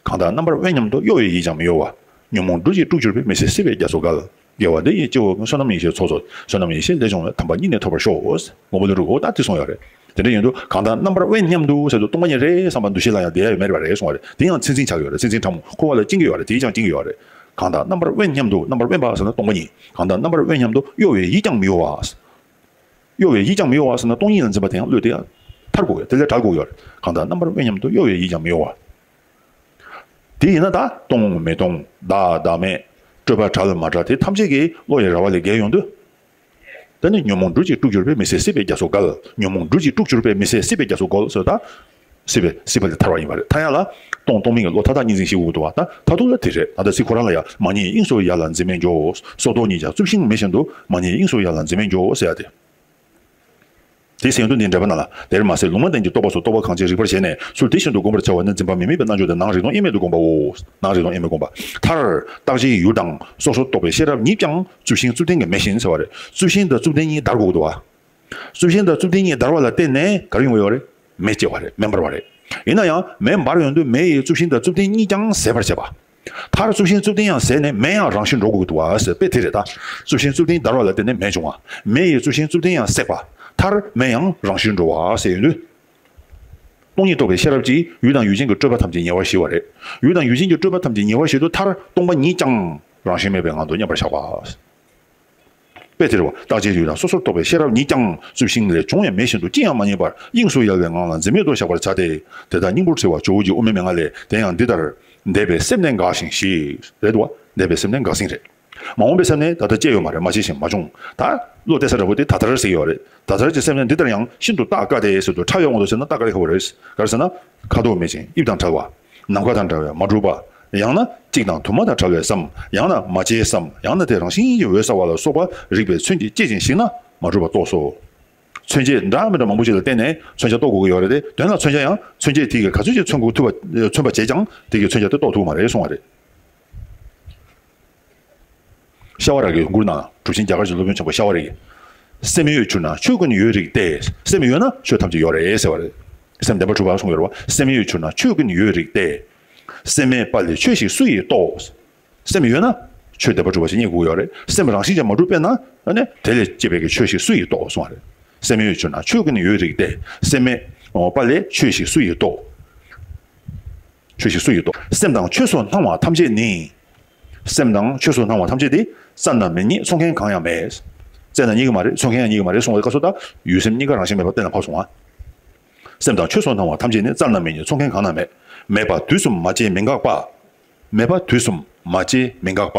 གང་དག་རྣམ་པར་དབེན་སྙམ་དུ་གཡོ་བའི་ཡིད་ཀྱང་མི་གཡོ་བ། ཉོན་མོངས་འབྲུ་གཅིག་དཀྲུགས་གྱུར་པའི་མི་སྲིད་སྲིད་པའི་རྒྱ་མཚོ་བརྒལ། དགེ་བ་འདི་ཡིས་སྐྱེ་བོ་ཀུན། བསོད་ནམས་ཡེ་ཤེས་ཚོགས་སུ་སོགས། བསོད་ནམས་ཡེ་ཤེས་ལས་བྱུང་བའི་དམ་པ་ཉིད་ནི་ཐོབ་པར་ཤོག་མགོན་པོ་ཀླུ་སྒྲུབ་འོ་ད་འདི་གསུངས་ཡོད་རེད། དེ་འདྲ་ཡིན་དུས་གང་དག་རྣམ་པར་དབེན་སྙམ་དུ་ཟེར་དུས་སྟོང་པ་ཉིད་རེད་བསམ་པ་འདུ་ཤེས་ལ་ཡང་བསྡད་ཡ་ཡོད་མེད་རེད་པ་རེད་གསུངས་པ་རེད། དེ་ཡང་མཚན་འཛིན་ཆགས་ཡོད་རེད། མཚན་འཛིན་ཕྲ་མོ་འཁོར་བ་ལ་བཅིངས་ཀྱི་ཡོད་རེད། དེས་ཀྱང་བཅིངས་ཀྱི་ཡོད་རེད། གང་དག་རྣམ་པར་དབེན་སྙམ་དུ། རྣམ་པར་དབེན་པ་ཟེར་ན་སྟོང་པ་ཉིད། གང་དག་རྣམ་པར་དབེན་སྙམ་དུ་གཡོ་བའི་ཡིད་ཀྱང་མི་གཡོ་བ། གཡོ་བའི་ཡིད་ཀྱང་མི་གཡོ་བ་ཟེར་ན་སྟོང་ཉིད་ལ་འཛིན་པ་དེ་ཡང་བློས་དེ་ཡང་ཐར་དགོས་ཡོད། དེ་ལས་བྲལ་དགོས་ཡོད། གང་དག་རྣམ་པར་དབེན་སྙམ་དུ་གཡོ་བའི་ཡིད་ཀྱང་མི་གཡོ་བ། དེ་ཡིན་ན་ད་སྟོང་མི་སྟོང་། བདག་བདག་མེད། སྤྲོས་པ་བྲལ་མ་བྲལ་དེ་ཐམས་ཅད་ཀྱི་བློ་ཡི་ར་བ་ལས་བརྒལ་ཡོང་དུས། ད་ནི་ཉོན་མོངས་འབྲུ་གཅིག་དཀྲུགས་གྱུར་པའི་མི་སྲིད་སྲིད་པའི་རྒྱ་མཚོ་བརྒལ། ཉོན་མོངས་འབྲུ་གཅིག་དཀྲུགས་གྱུར་པའི་མི་སྲིད་སྲིད་པའི་རྒྱ་མཚོ་བརྒལ་ཟེར་ད། སྲིད་པའི་སྲིད་པ་ལས་ཐར་བ་ཡིན་པ་རེད། ཐར་ཡ་ལ་སྟོང་སྟོང་མིན་གྱི་བློ་མཐའ་དག་གཉིས་འཛིན་ཞིག་དགོས་འདུག་བ། ད་མཐར་ཐུག་ལ་དེ་རེད། ད་ལྟ་ཚིག་ཁོ་རང་ལ་ཡང་མ་ཉིད་དབྱིངས་སུ་ཡལ་ལ་འཛིན་མེད་འགྱོ། སྲོག་ལྡོག་གཉིས་ཀྱང་རྩུབ་ཤིང་མེད་བཞིན་དུ། མ་ཉིད་དབྱིངས་སུ་ཡལ་ལ་འཛིན་མེད་འགྱོ་ཟེར་ཡ་དེ། དེ་ཟེར་དུས་འདིའི་འགྲེལ་པ་ནང་ལ། དེར་མ་ཟད་ལུང་མ་བསྟན་གྱི་རྟོག་པ་སོགས་རྟོག་པ་གང་ཅི་རིགས་པར་བྱས་ནས་ཚུལ་དེ་བཞིན་དུ་བསྒོམ་པར་བྱ་བ་ནི་འཛིན་པ་མི་དམིགས་པའི་རྣལ་འབྱོར་དེ་ནང་རིག་སྟོང་དབྱེར་མེད་དུ་བསྒོམ་པའོ། ནང་རིག་སྟོང་དབྱེར་མེད་བསྒོམ་པ། མཐར་རྟག་གཅིག་ཡུལ་དང་སོ་སོར་རྟོག་པའི་ཤེས་རབ་ཉིད་ཀྱང་རྩུབ་ཤིང་རྩུབ་ལྡན་གྱི་མེ་བཞིན་ཟེར་བ་རེད། རྩུབ་ཤིང་དང་རྩུབ་ལྡན་གཉིས་འདར་དགོས་འདུག་བ། རྩུབ་ཤིང་དང་རྩུབ་ལྡན་གཉིས་འདར་བ་ལ་བརྟེན་ནས་ག་རེ་ཡོང་གི་ཡོད་རེད། མེ་སྐྱེ་བ་རེད། མེ་འབར་བ་རེད། ཡིན་ན་ཡང་མེ་འབར་ཡོང་དུས་མེ་ཡིས་རྩུབ་ཤིང་དང་རྩུབ་ལྡན་གཉིས་ཀྱང་ཟད་པར་བྱེད་པ། མཐར་རྩུབ་ཤིང་རྩུབ་ལྡན་ཡང་ཟད་ནས་མེ་ཡང་རང་བཞིན་འགྲོ་དགོས་འདུག་བ་ཟེར་དཔེ་དེ་རེད་ད། རྩུབ་ཤིང་རྩུབ་ལྡན་འདར་བ་ལ་བརྟེན་ནས་མེ་འབྱུང་བ། མེ་ཡིས་རྩུབ་ཤིང་རྩུབ་ལྡན་ཡང་བསྲེགས་པ། མཐར་མེ་ཡང་རང་བཞིན་འགྲོ་བ་ཟེར་ཡོང་དུས། སྟོང་ཉིད་རྟོགས་པའི་ཤེས་རབ་ཀྱིས་ཡུལ་དང་ཡུལ་ཅན་གྱི་སྤྲོས་པ་ཐམས་ཅད་ཉེ་བར་ཞི་བ་རེད། ཡུལ་དང་ཡུལ་ཅན་གྱི་སྤྲོས་པ་ཐམས་ཅད་ཉེ་བར་ཞི་དུས་མཐར་སྟོང་པ་ཉིད་ཀྱང་རང་བཞིན་མེད་པའི་ངང་དུ་མཉམ་པར་བཞག་པ། དཔེ་དེར་བ། རྟག་གཅིག་ཡུལ་དང་སོ་སོར་རྟོག་པའི་ཤེས་རབ་ཉིད་ཀྱང་རྩུབ་ཤིང་ལས་བྱུང་བའི་མེ་བཞིན་དུ་ཅི་ཡང་མ་རྙེད་པར་དབྱིངས་སུ་ཡལ་བའི་ངང་ལ་འཛིན་མེད་དུ་བཞག་པར་བྱ་སྟེ། དེ་དག་སྙིང་པོར་འཁྲིལ་བ་ཇོ་བོ་རྗེ་དབུ་མའི་མན་ངག་ལས། དེ་ཡང་འདི་ལྟར། འདས་པའི་སེམས་ནི་འགགས་ཤིང་ཞི། རེད་དོ། འདས་པའི་སེམས་ནི་འགག་ཟིན་རེད། མ་འོངས་པའི་སེམས་ནི་ད་ལྟ་སྐྱེ་ཡོད་མ་རེད། མ་སྐྱེས་ཤིང་མ་བྱུང་། ད་བློ་གཏད་ས་འདྲ་པོ་དེ་ད་ལྟར་ཟེར་གྱི་ཡོད་རེད། ད་ལྟར་གྱི་སེམས་ནི་འདི་ལྟར་ཡང་ཤིན་ཏུ་རྟག་དཀའ་སྟེ་ཟེར་དུས་ཁྲ་ཡོད་ངོ་དུ་ཟེར་ན་རྟག་དཀའ་ལས་ཁག་པོ་རེད། ག་རེ་ཟེར་ན། ཁ་དོག་མེད་ཅིང་དབྱིབས་དང་བྲལ་བ། ནམ་མཁའ་དང་འདྲ་བའི་མ་གྲུབ་པ། ཡང་ན་གཅིག་དང་དུ་མ་དང་བྲལ་བའི་བསམ། ཡང་ན་མ་སྐྱེས་བསམ། ཡང་ན་དེ་རང་བཞིན་གྱིས་འོད་གསལ་བ་ལ་སོགས་པ་རིགས་པས་མཚོན་གྱིས་དཔྱད་ཅིང་གཞིགས་ན་མ་གྲུབ་པ་རྟོགས་སོ། མཚོན་བྱེད་འདྲ་མི་འདྲ་མང་པོ་ཞིག་ལ་བརྟེན་ནས་མཚོན་བྱ་རྟོགས་དགོས་ཀྱི་ཡོད་རེད་དེ། དོན་ལ་མཚོན་བྱ་ཡང་མཚོན་བྱེད་དེ་གིས་ག་ཚོད་ཅིག་མཚོན་དགོས་ཐུབ་པ། མཚོན་པ་བྱས་ཀྱང་དེ་གིས་མཚོན་བྱ་དེ་རྟོགས་ཐུབ་མ་རེད་གསུང་བ་རེད། ཤ་བ་ར་གི་མགུར་ནང་གྲུབ་ཆེན་རྒྱ་གར་གྱི་སློབ་དཔོན་ཆེན་པོ་ཤ་བ་ར་གིས། སེམས་ཡོད་གྱུར་ན་ཆོས་ཀུན་ཡོད་རིགས་ཏེ། སེམས་ཡོད་ན་ཆོས་ཐམས་ཅད་ཡོད་རེད་ཟེར་བ་རེད། སེམས་བདེན་པར་གྲུབ་པ་གསུངས་ཡོད་རེད་བ། སེམས་ཡོད་གྱུར་ན་ཆོས་ཀུན་ཡོད་རིགས་ཏེ། སེམས་མེད་པ་ལས་ཆོས་ཤིག་སུ་ཡིས་རྟོགས། སེམས་ཡོད་ན་ཆོས་བདེན་པར་གྲུབ་པ་ཞིག་རྙེད་དགོས་ཡོད་རེད། སེམས་རང་བཞིན་གྱིས་མ་གྲུབ་པས་ན་ཨ་ནི་དེ་ལས་སྐྱེས་པའི་གི་ཆོས་ཤིག་སུ་ཡིས་རྟོགས་གསུངས་པ་རེད། སེམས་ཡོད་གྱུར་ན་ཆོས་ཀུན་ཡོད་རིགས་ཏེ། སེམས་མེད་པ་ལས་ཆོས་ཤིག་སུ་ཡིས་རྟོགས། ཆོས་ཤིག་སུ་ཡིས་རྟོགས། སེམས་དང་ཆོས་སུ་སྣང་བ་ཐམས་ཅད་ནི། སེམས་དང་ཆོས་སུ་སྣང་བ་ཐམས་ཅད་དེ་རྩ་རྣམས་མེད་ཉིད་ཚོགས་མཁན་གང་ཡང་མེད། རྩ་རྣམས་རྙེད་ཀྱི་མ་རེད། ཚོགས་མཁན་ཡང་རྙེད་ཀྱི་མ་རེད་གསུངས་པའི་སྐབས་སུ་ད་ཡུལ་སེམས་གཉིས་ཀ་རང་བཞིན་མེད་པ་གཏན་ལ་ཕབ་སོང་ང་། སེམས་དང་ཆོས་སུ་སྣང་བ་ཐམས་ཅད་ནི་རྩ་རྣམས་མེད་ཉིད་ཚོགས་མཁན་གང་ཡང་མེད། མེད་པ་དུས་གསུམ་མ་སྐྱེས་མི་འགག་པ། མེད་པ་དུས་གསུམ་མ་སྐྱེས་མི་འགག་པ།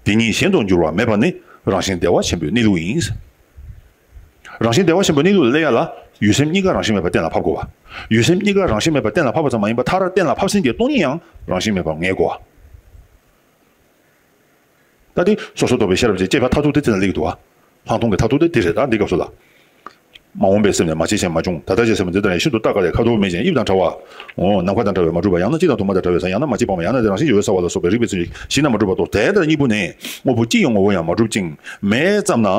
དེ་ཉིད་གཞན་དུ་འགྱུར་བ་མེད་པ་ནི་རང་བཞིན་བདེ་བ་ཆེན་པོའི་གནས་ལུགས་ཡིན། རང་བཞིན་བདེ་བ་ཆེན་པོའི་གནས་ལུགས་ལ་སླེབས་ཡ་ལ་ཡུལ་སེམས་གཉིས་ཀ་རང་བཞིན་མེད་པ་གཏན་ལ་ཕབ་དགོས་པ། ཡུལ་སེམས་གཉིས་ཀ་རང་བཞིན་མེད་པ་གཏན་ལ་ཕབ་པ་ཙམ་མ་ཡིན་པར་མཐར་གཏན་ལ་ཕབ་ཟིན་གྱི་སྟོང་ཉིད་ཡང་རང་བཞིན་མེད་པར་ངེས་དགོས་པ། ད་དེ་སོ་སོར་རྟོག་པའི་ཤེས་རབ་ཀྱི་དཔྱད་པ་མཐར་ཐུག་དེ་དེ་ལ་སླེབས་ཀྱི་འདུག་བ། ལྷག་མཐོང་གི་མཐར་ཐུག་དེ་དེ་རེད། ད་འདི་སྐབས་སུ་ལ། མ་འོངས་པའི་སེམས་ནི་མ་སྐྱེས་ཤིང་མ་བྱུང་། ད་ལྟ་སྐྱེས་སེམས་འདི་ལྟར་ཡང་། ཤིན་ཏུ་རྟག་དཀའ་ལས། ཁ་དོག་མེད་ཅིང་དབྱིབས་དང་བྲལ་བ། འོ་ནམ་མཁའ་དང་འདྲ་བས་མ་གྲུབ་པ། ཡང་ན་དཔྱིད་དང་གཏུམ་པོ་དང་བྲལ་བའི་ས། ཡང་ན་མ་སྐྱེས་སྤངས་པ། ཡང་ན་དེ་རང་བཞིན་གྱིས་འོད་གསལ་བ་ལ་སོགས་པའི་རིགས་པའི་མཚན་ཉིད་བཞི་ནི་མ་གྲུབ་པ་སྟེ། དེ་ལྟར་གཉིས་པོ་ནི། དངོས་པོ་སྤྱི་ཡི་ངོ་བོ་ཡང་མ་གྲུབ་ཅིང་། མེད་ཙམ་ན།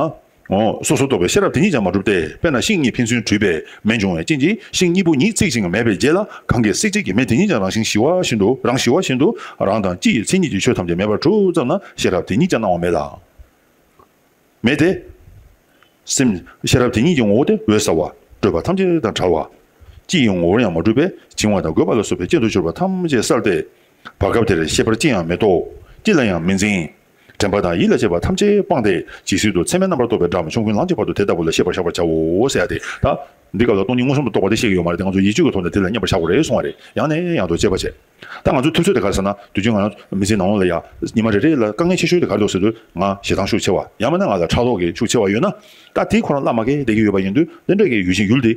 འོ་སོ་སོར་རྟོག་པའི་ཤེས་རབ་དེ་ཉིད་ཀྱང་མ་གྲུབ་སྟེ། དཔེར་ན་ཤིང་གཉིས་ཕན་ཚུན་འདྲུས་པས་མེ་འབྱུང་བའི་རྐྱེན་གྱིས། ཤིང་གཉིས་པོ་ཉིད་ཚིག་ཅིང་མེད་པའི་རྗེས་ལ། གང་གི་སྲེག་བྱེད་ཀྱི་མེ་དེ་ཉིད་ཀྱང་རང་བཞིན་ཞི་བ་བཞིན་དུ། རང་ཞི་བ་བཞིན་དུ། རང་དང་སྤྱི་ཡི་མཚན་ཉིད་ཀྱི་ཆོས་ཐམས་ཅད་མེད་པར་གྲུབ་ཙམ་ན། ཤེས་རབ་དེ་ཉིད་ཀྱང་སྣང་བ་མེད་ལ། མེད་དེ། སེམས་ཤེས་རབ་དེ་ཉིད་ཀྱི་ངོ་བོ་དེ་འོད་གསལ་བ། སྤྲོས་པ་ཐམས་ཅད་དང་བྲལ་བ། སྤྱི་ཡི་ངོ་བོར་ཡང་མ་གྲུབ་པས། བྱིང་བ་དང་རྒོད་པ་ལ་སོགས་པའི་རྐྱེན་དུ་གྱུར་པ་ཐམས་ཅད་བསལ་ཏེ། བར་སྐབས་དེར་ཤེས་པར་ཅི་ཡང་མི་རྟོག། ཅི་ལ་ཡང་མི་འཛིན། དྲན་པ་དང་ཡིད་ལ་བྱེད་པ་ཐམས་ཅད་སྤངས་ཏེ། ཇི་སྲིད་དུ་ཚད་མའི་རྣམ་པར་རྟོག་པའི་སྒྲ་མི་འབྱུང་ཀུན་ལང་གཅིག་བར་དུ་དེ་ལྟ་བུ་ལ་ཤེས་པར་བཞག་པར་བྱའོ་ཟེར་ཡ་དེ། ད་འདི་སྐབས་ལ་སྟོང་ཉིད་མངོན་སུམ་དུ་རྟོགས་པ་དེ་བཤད་ཀྱི་ཡོད་མ་རེད་དེ། ང་ཚོ་ཡིད་དཔྱོད་ཀྱི་ཐོག་ནས་དེ་ལ་མཉམ་པར་བཞག་དགོས་རེད་གསུང་བ་རེད། ཡང་ནས་ཡང་དུ་དཔྱད་པ་བྱེད། ད་ང་ཚོའི་ཐུབ་ཚོད་དེ་ག་རེ་ཟེར་ན། དུས་རྒྱུན་ང་རང་མི་ཚེའི་ནང་ལ་ཡ། ཉི་མ་རེ་རེ་ལ་དཀའ་ངལ་ཆེ་ཤོས་དེ་ག་རེ་འདུག་ཟེར་དུས། ང་ཞེ་སྡང་ཤུགས་ཆེ་བ། ཡང་མིན་ན་ང་ལ་ཕྲག་དོག་གི་ཤུགས་ཆེ་བ་ཡོད་ན། ད་དེ་ཁོ་རང་བླ་མ་གིས་བསྡད་ཀྱི་ཡོད་པ་ཡིན་དུས། དེ་འདྲ་གི་ཡུལ་ཅན་ཡུལ་དེ།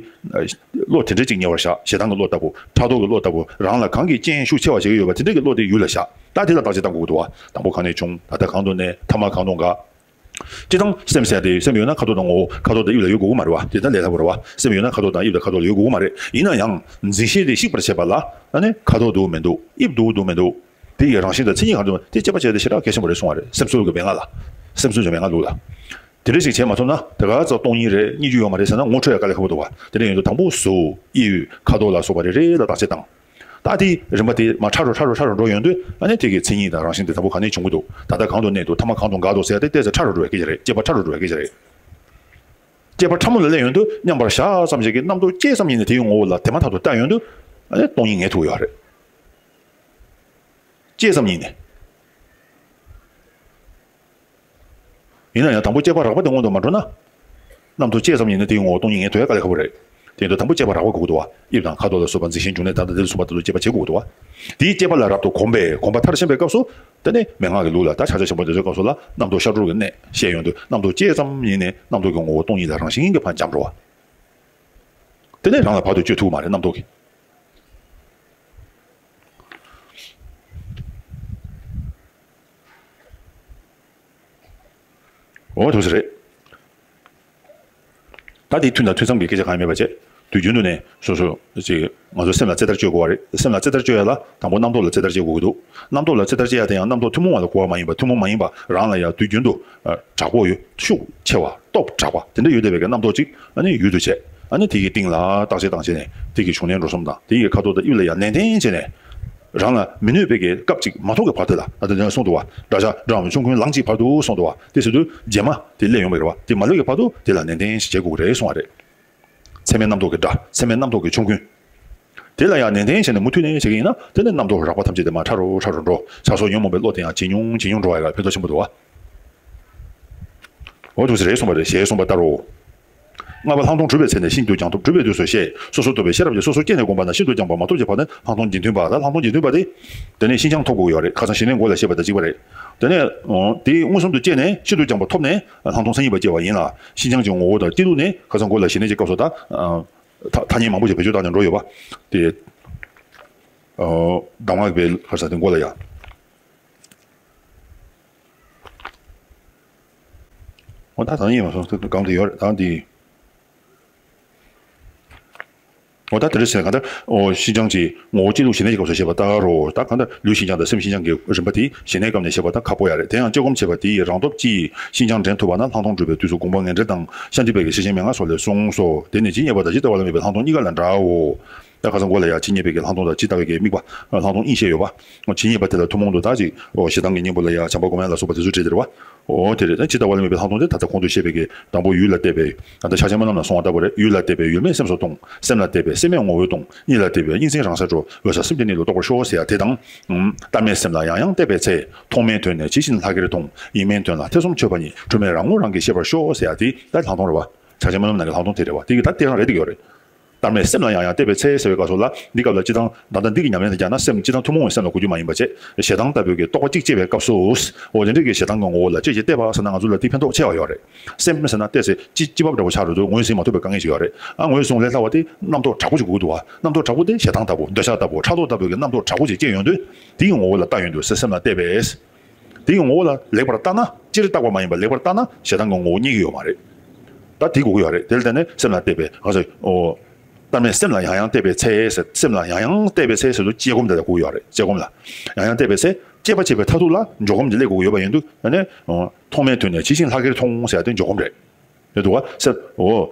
བློ་དེ་འདྲ་ཅིག་ཉེ་བར་བཞག། ཞེ་སྡང་གི་བློ་ལྟ་བུ། ཕྲག་དོག་གི་བློ་ལྟ་བུ། རང་ལ་གང་གི་རྐྱེན་ཤུགས་ཆེ་བ་བྱེད་ཀྱི་ཡོད་པ་དེ་འདྲ་གི་བློ་དེ་ཡུལ་ལ་བཞག། ད་དེ་ལ་བརྟག་དཔྱད་བཏང་དགོས་ཀྱི་འདུག་བ། དང་པོ་གང་ནས་བྱུང་། ད་ལྟ་གང་དུ་གནས། ཐ་མ་གང་དུ་འགག། སྤྱིར་བཏང་སེམས་ཟེར་དེ། སེམས་ཡོད་ན་ཁ་དོག་དང་ངོ་བོ། ཁ་དོག་དང་དབྱིབས་ལ་ཡོད་དགོས་ཀྱི་མ་རེད་བ། དེ་ད་ལས་སླ་པོ་རེད་བ། སེམས་ཡོད་ན་ཁ་དོག་དང་དབྱིབས་དང་ཁ་དོག་ལ་ཡོད་དགོས་ཀྱི་མ་རེད། ཡིན་ན་ཡང་འཛིན་ཤེས་དེ་བཤིག་པར་བྱེད་པ་ལ། ཨ་ནི་ཁ་དོག་འདུག་མི་འདུག། དབྱིབས་འདུག་འདུག་མི་འདུག། དེ་ཡི་རང་བཞིན་དང་མཚན་ཉིད་གང་དུ། དེ་དཔྱད་པ་བྱས་ཏེ་ཞེ་དྲག་གལ་ཆེན་པོ་རེད་གསུང་བ་རེད། སེམས་ཚོར་གྱི་མན་ངག་ལ། སེམས་ཚོར་གྱི་མན་ངག་ལུགས་ལ། དེ་འདྲ་ཞིག་བྱས་མ་ཐུབ་ན། དེ་ག་ཚོད་སྟོང་ཉིད་རེད། རྙེད་རྒྱུ་ཡོད་མ་རེད་ཟེར་ན། ངོ་འཕྲོད་ཡ་དཀའ་ལས་ཁག་པོ་འདུག་བ། དེ་འདྲ་ཡིན་དུས་དང་པོ་གཟུགས། དབྱིབས། ཁ་དོག་ལ་སོགས་པ་རེ་རེ་ལ་བརྟག་དཔྱད་བཏང་། ད་དེ་རིམ་པ་དེ་མར་ཕྲ་རུ་ཕྲ་རུ་ཕྲ་རུ་འགྲོ་ཡོང་དུས། ཨ་ནི་དེ་གི་མཚན་ཉིད་དང་རང་བཞིན་དེ་དང་པོ་གང་ནས་བྱུང་གི་འདུག། ད་ལྟ་གང་དུ་གནས་འདུག། ཐ་མ་གང་དུ་འགག་འདུག་ཟེར་ཡ་དེ་ཏོག་ཙམ་ཕྲ་རུ་འགྲོ་ཡ་སྐད་ཆ་རེད། དཔྱད་པ་ཕྲ་རུ་འགྲོ་ཡ་སྐད་ཆ་རེད། དཔྱད་པ་ཕྲ་མོ་ལ་སླེབས་ཡོང་དུས། མཉམ་པར་བཞག་ཙམ་ཞིག་གིས་རྣམ་རྟོག་སྐྱེས་ཙམ་ཉིད་ནས་དེའི་ངོ་བོ་ལ་དེ་མ་ཐག་ཏུ་བལྟ་ཡོང་དུས། ཨ་ནི་སྟོང་ཉིད་ངེས་ཐུབ་ཡོད་རེད། སྐྱེས་ཙམ་ཉིད་ནས། ཡིན་ན་ཡང་དང་པོ་དཔྱད་པ་རགས་པ་དེ་སྔོན་དུ་མ་འགྲོ་ན། རྣམ་རྟོག་སྐྱེས་ཙམ་ཡིན་ན་དེའི་ངོ་བོ་སྟོང་ཉིད་ངེས་ཐུབ་ཡ་དཀའ་ལས་ཁག་པོ་རེད། དེ་ཡིན་དུས་དང་པོ་དཔྱད་པ་རགས་པ་དགོས་ཀྱི་འདུག་བ། དབྱིབས་དང་ཁ་དོག་ལ་སོགས་པ་འཛིན་ཞེན་འབྱུང་གནས་ད་ལྟ་དེ་ལ་སོགས་པ་ལྟ་བུ་དཔྱད་པ་བྱེད་དགོས་ཀྱི་འདུག་བ། དེའི་དཔྱད་པ་ལ་རབ་ཏུ་གོམས་པས་གོམས་པ་མཐར་ཕྱིན་པའི་སྐབས་སུ། དེ་ནས་མན་ངག་གི་ལུགས་ལ་ད་ཕྱག་རྒྱ་ཆེན་པོ་འདི་ཚོའི་སྐབས་སུ་ལ། རྣམ་རྟོག་ཤར་གྲོལ་གྱི་གནད་བཤད་ཡོང་དུས། རྣམ་རྟོག་སྐྱེས་ཙམ་ཡིན་ནས་རྣམ་རྟོག་གི་ངོ་བོ་སྟོང་ཉིད་ལ་རང་བཞིན་གྱིས་ཕར་འབྱམས་འགྲོ་བ། དེ་ནས་རང་ལ་བར་དུ་གཅོད་ཐུབ་ཀྱི་མ་རེད། རྣམ་རྟོག་གིས། འོ་ཐུགས་སུ་རེད། ད་དེ་ཐུན་དང་ཐུན་མཚམས་ཀྱི་སྐད་ཆ་གང་ཡང་མེད་པ་བྱས། དུས་རྒྱུན་དུ་ནས་སོ་སོ་ཅིག་ང་ཚོ་སེམས་ལ་རྩེ་ལྟར་བཅོས་དགོས་པ་རེད། སེམས་ལ་རྩེ་ལྟར་བཅོས་ཡ་ལ་དང་པོ་རྣམ་རྟོག་ལ་རྩེ་ལྟར་བཅོས་དགོས་ཀྱི་འདུག། རྣམ་རྟོག་ལ་རྩེ་ལྟར་བཅོས་ཡ་དེ་ཡང་རྣམ་རྟོག་ཐུན་མོང་བ་ལ་གོ་བ་མ་ཡིན་པ། ཐུན་མོང་མ་ཡིན་པ་རང་ལ་ཡང་དུས་རྒྱུན་དུ་དྲག་པོ་ཡོད། ཤུགས་ཆེ་བ། སྟོབས་དྲག་པ་དེ་འདྲ་ཡོད་བསྡད་པའི་གི་རྣམ་རྟོག་ཅིག་ཨ་ནི་ཡུལ་དུ་བྱས། ཨ་ནི་དེ་གི་སྟེང་ལ་བརྟག་དཔྱད་བཏང་བྱས་ནས། དེ་གི་བྱུང་གནས་འགྲོ་གསུམ་དང་། དེ་ཡི་ཁ་དོག་དང་དབྱིབས་ལ་ཡང་ནན་ཏན་བྱས་ནས། རང་ལ་མི་གནོད་པའི་གི་སྐབས་ཅིག་མ་ཐོབ་ཀྱི་བར་དུ་ལ། ད་ལྟ་ནས་གསུངས་འདུག་བ། བསྒྲ་བྱ་སྒྲ་མི་འབྱུང་ཀུན་ལང་གཅིག་བར་དུ་གསུངས་འདུག་བ། དེ་ཟེར་དུས་རྗེས་མ་དེ་སླེབས་ཡོང་བའི་རེད་བ། དེ་མ་སླེབས་ཀྱི་བར་དུ་དེ་ལ་ནན་ཏན་ཞིག་བྱེད་དགོས་ཀྱི་རེད་གསུངས་པ་རེད། ཚད་མའི་རྣམ་རྟོག་གི་སྒྲ། ཚད་མའི་རྣམ་རྟོག་གི་འབྱུང་ཀུན། དེ་ལ་ཡང་ནན་ཏན་བྱས་ནས་མུ་མཐུད་ནས་བྱེད་ཀྱི་ཡིན་ན། དེ་ནས་རྣམ་རྟོག་རགས་པ་ཐམས་ཅད་དེ་མར་ཕྲ་རུ་ཕྲ་རུ་འགྲོ། ཆགས་སོགས་ཉོན་མོངས་པའི་བློ་དེ་ཡང་ཇེ་ཉུང་ཇེ་ཉུང་འགྲོ་བ་ཡིན་ལ་ཕན་ཐོགས་ཆེན་པོ་འདུག་བ། འོ་ཐུགས་སུ་རེད་གསུངས་པ་རེད། ཞེས་གསུངས་པ་ལྟར་རོ། ལྔ་པ་ལྷག་མཐོང་གྲུབ་པའི་ཚེ་ནི་ཤིན་ཏུ་སྦྱང་ཐུབ། གྲུབ་པའི་དུས་སུ་ཤེས། སོ་སོར་རྟོག་པའི་ཤེས་རབ་ཀྱིས་སོ་སོར་བསྐྱེད་ནས་བསྒོམས་པ་ན་ཤིན་ཏུ་སྦྱངས་པ་མ་ཐོབ་ཀྱི་བར་དུ་ལྷག་མཐོང་དགེ་འདུན་པ། ད་ལྷག་མཐོང་དགེ་འདུན་པ་དེ། དེ་ནས་ཤིན་སྦྱངས་ཐོབ་དགོས་ཡོད་རེད། ཁ་སང་ཞི་གནས་མགོ་ལ་བཤད་པ་དང་གཅིག་པ་རེད། དེ་ནས་འོ་དེ་མངོན་སུམ་དུ་སྐྱེས་ནས་ཤིན་ཏུ་སྦྱངས་པ་ཐོབ་ནས་ལྷག་མཐོང་མཚན་ཉིད་པ་སྐྱེ་བ་ཡིན་ལ། ཤིན་སྦྱངས་ཀྱི་ངོ་བོ་དང་སྐྱེ་ལུགས་ནི་ཁ་སང་མགོ་ལ་ཞི་གནས་ཀྱི་སྐབས་སུ་ད། ཐ་ཐ་སྙད་མང་པོ་ཞིག་བེད་སྤྱོད་བཏང་ནས་འགྲོ་ཡོད་པ། དེ། གདམས་ངག་པའི་ཁ་སང་དེ་མགོ་ལ་ཡ། འོ་ད་ད་ཡིན་མ་སོང་སྐབས་དེ་ཡོད་རེད་ད་འདི། འོ་ད་དེ་འདྲ་ཟེར་གང་ལྟར་འོ་ཤིན་སྦྱངས་ཀྱི་ངོ་བོ་སྐྱེ་ལུགས་ཞི་གནས་ཀྱི་སྐབས་སུ་བཤད་པ་ལྟར་རོ། ད་གང་ལྟར་ལུས་ཤིན་སྦྱངས་དང་སེམས་ཤིན་སྦྱངས་ཀྱི་རིམ་པ་དེ་ཞི་གནས་སྐབས་ནས་བཤད་པ་ད་ཁག་པོ་ཡ་རེད། དེ་ཡང་དཔྱད་སྒོམ་བྱེད་པ་དེ་ཡི་རང་སྟོབས་ཀྱིས་ཤིན་སྦྱངས་འདྲེན་ཐུབ་པ་ན་ལྷག་མཐོང་གྲུབ་པའི་དུས་སུ་དགོངས་པ་ངེས་འགྲེལ་དང་ཤཱནྟི་པའི་གི་ཤེར་ཕྱིན་མན་ངག་སོགས་ལས་གསུངས་སོ། དེ་ནི་ཇི་སྙེད་པ་དང་ཇི་ལྟ་བ་ལ་དམིགས་པའི་ལྷག་མཐོང་གཉིས་ཀ་ལ་འདྲའོ། ད་ཁ་སང་མགོ་ལ་ཡ་ཇི་སྙེད་པའི་གི་ལྷག་མཐོང་དང་ཇི་ལྟ་བའི་གི་དམིགས་པ་ལྷག་མཐོང་གཉིས་བཤད་ཡོད་པ། ཇི་སྙེད་པ་དེ་ལ་ཐུན་མོང་དུ་ད་ཅིག་འོ་ཞེ་སྡང་གི་གཉེན་པོ་ལ་ཡ་བྱམས་པ་སྒོམ་ཡ་ལ་སོགས་པ་དེ་ཚོ་བྲིས་ཏེ་རེད་བ། འོ་དེ་རེད། ད་ཇི་ལྟ་བ་ལ་དམིགས་པའི་ལྷག་མཐོང་དེ་ད་ལྟ་གོང་དུ་བཤད་པའི་གི་དང་པོ་ཡུལ་ལ་བལྟས་པའི། ད་ལྟ་ཕྱག་ཆེན་པོ་རྣམས་ལ་གསུངས་པ་ལྟ་བུ་རེད། ཡུལ་ལ་བལྟས་པས་ཡུལ་མེད་སེམས་སུ་མཐོང་། སེམས་ལ་བལྟས་པས་སེམས་མེད་ངོ་བོས་མཐོང་། གཉིས་ལ་བལྟས་པས་གཉིས་འཛིན་རང་སར་གྲོལ། འོད་གསལ་སེམས་ཀྱི་གནས་ལུགས་རྟོགས་པར་ཤོག་ཟེར་ཡ་དེ་དང་། ཨུམ། བལྟར་མེད་སེམས་ལ་ཡང་ཡང་བལྟས་པའི་ཚེ། མཐོང་མེད་དོན་ནི་ཇི་བཞིན་ལྷག་གེར་མཐོང་། ཡིན་མིན་དོན་ལ་ཐེ་ཚོམ་ཆོད་པ་ཉིད། སྒྲུབ་མེད་རང་ངོ་རང་གིས་ཤེས་པར་ཤོག་ཟེར་ཡ་དེ་ད་ལྷག་མཐོང་རེད་བ། ཕྱག་ཆེན་པོ་རྣམས་ནང་གི་ལྷག་མཐོང་དེ་རེད་བ། དེ་གི་ད་དེ་རང་རེད་དེ་ཡོད་རེད། བལྟར་མེད་སེམས་ལ་ཡང་ཡང་བལྟས་པའི་ཚེ་ཟེར་བའི་སྐབས་སུ་ལ་འདི་སྐབས་ལ་སྤྱིར་བཏང་ད་ལྟ་འདི་གི་ཉམས་ལེན་དུ་སྦྱར་ན་སེམས་སྤྱིར་བཏང་ཐུན་མོང་བའི་སེམས་ལ་གོ་རྒྱུ་མ་ཡིན་པ་བྱས། ཞེ་སྡང་ལྟ་བུའི་གི་རྟོག་པ་གཅིག་སྐྱེས་པའི་སྐབས་སུ། འོ་དེ་འདྲའི་གི་ཞེ་སྡང་གི་ངོ་བོ་ལ་དཔྱད་ཀྱིས་བལྟས་པ་ཟེར་ན་ང་ཚོ་ལ་དེ་ཕན་ཐོགས་ཆེ་བ་ཡོད་རེད། སེམས་ཟེར་ན་བལྟས་ཚེ་སྤྱི་སྤྱི་བབ་འདྲ་པོ་ཆགས་འགྲོ་དུས་ངོས་ཟིན་མ་ཐུབ་པའི་དཀའ་ངལ་ཞིག་ཡོད་རེད། ཨ་ངོས་བཟུང་ལས་སླ་བ་དེ་རྣམ་རྟོག་དྲག་པོ་ཞིག་དགོས་ཀྱི་འདུག་བ། རྣམ་རྟོག་དྲག་པོ་དེ་ཞེ་སྡང་ལྟ་བུ་འདོད་ཆགས་ལྟ་བུ་ཕྲག་དོག་ལྟ་བུའི་གི་རྣམ་རྟོག་དྲག་པོ་ཞིག་སྐྱེས་ཡོང་དུས། དེའི་ངོ་བོ་ལ་བལྟ་ཡོང་དུས་སེམས་ལ་བལྟས་པས། དེ་ཡི་ངོ་བོ་ལ་ལེགས་པར་བལྟ་ན། སྤྱིར་བཏགས་པ་མ་ཡིན་པ་ལེགས་པར་བལྟ་ན་ཞེ་སྡང་གི་ངོ་བོ་རྙེད་ཀྱི་ཡོད་མ་རེད། ད་དེ་དགོས་ཀྱི་ཡོད་རེད། དེ་ལ་བརྟེན་ནས་སེམས་ལ་གཏད་པའི་ང་ཚོ་ཨོ། གཏམ་མེད་སེམས་ལ་ཡང་ཡང་གཏད་པའི་ཚེ་ཟེར། སེམས་ལ་ཡང་ཡང་གཏད་པའི་ཚེ་ཟེར་དུས་དཔྱད་སྒོམ་དེ་ལ་དགོས་ཀྱི་ཡོད་རེད། དཔྱད་སྒོམ་ལ་ཡང་ཡང་གཏད་པའི་ཚེ་དཔྱད་པ་བྱེད་པའི་མཐར་ཐུག་ལ་འཇོག་སྒོམ་དེ་སླེབས་དགོས་ཀྱི་ཡོད་པ་ཡིན་དུས། ཨ་ནི་ཨོ། མཐོང་མེད་དོན་ནི་ཇི་བཞིན་ལྷག་གེར་མཐོང་ཟེར་ཡ་དེ་འཇོག་སྒོམ་རེད། རེད་འདུག་བ། སེམས་ཨོ།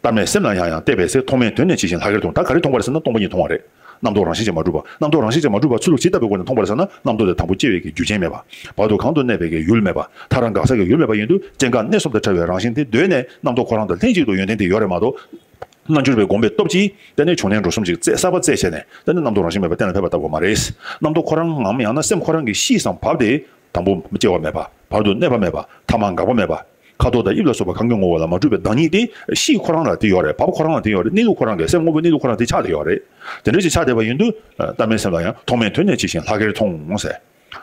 གཏམ་མེད་སེམས་ལ་ཡང་ཡང་གཏད་པའི་ཚེ། མཐོང་མེད་དོན་ནི་ཇི་བཞིན་ལྷག་གེར་མཐོང་། ད་ག་རེ་མཐོང་བ་རེད་ཟེར་ན། སྟོང་པ་ཉིད་མཐོང་བ་རེད། རྣམ་རྟོག་རང་བཞིན་གྱིས་མ་གྲུབ་པ། རྣམ་རྟོག་རང་བཞིན་གྱིས་མ་གྲུབ་པ་ཚུལ་ལུགས་ཇི་ལྟ་བུའི་སྒོ་ནས་མཐོང་བ་རེད་ཟེར་ན། རྣམ་རྟོག་དེ་དང་པོ་སྐྱེ་བའི་གི་རྒྱུ་རྐྱེན་མེད་པ། བར་དུ་གང་དུ་གནས་པའི་གི་ཡུལ་མེད་པ། ཐག་རིང་འགག་ས་གི་ཡུལ་མེད་པ་ཡིན་དུས། སྐྱེ་འགག་གནས་གསུམ་དང་བྲལ་བའི་རང་བཞིན་དེ་གདོད་ནས་རྣམ་རྟོག་ཁོ་རང་དང་ལྷན་ཅིག་ཏུ་ཡོན་ཏན་དེ་ཡོད་རེད་མ་གཏོགས། རྣལ་འབྱོར་པའི་སྒོམ་པའི་སྟོབས་ཀྱིས་དེ་ནས་བྱུང་ལྡན་འགྲོ་གསུམ་ཅིག་རྩད་གསར་པ་རྩད་བྱས་ནས། དེ་ནི་རྣམ་རྟོག་རང་བཞིན་མེད་པ་གཏན་ལ་ཕེབས་པ་ལྟ་བུ་མ་རེད། རྣམ་རྟོག་ཁོ་རང་ངམ། ཡང་ན་སེམས་ཁོ་རང་གི་གཤིས་སམ་བབ་དེ། དང་པོ་སྐྱེ་བ་མེད་པ། བར་དུ་གནས་པ་མེད་པ། ཐ་མ་འགག་པ་མེད་པ། ཁ་དོག་དང་དབྱིབས་ལ་སོགས་པ་གང་གི་ངོ་བོ་ལ་མ་གྲུབ་པའི་བདག་ཉིད་དེ། གཤིས་ཁོ་རང་ལ་དེ་ཡོད་རེད། བབ་ཁོ་རང་ལ་དེ་ཡོད་རེད། གནས་ལུགས་ཁོ་རང་གི་སེམས་དངོས་པོའི་གནས་ལུགས་ཁོ་རང་དེ་ཆགས་བསྡད་ཡོད་རེད། དེ་འདྲ་ཞིག་ཆགས་བསྡད་པ་ཡིན་དུས། གཏམ་མེད་སེམས་ལ་ཡང་། མཐོང་མེད་དོན་ནི་ཇི་བཞིན་ལྷག་གེར་མཐོང་ཟེར།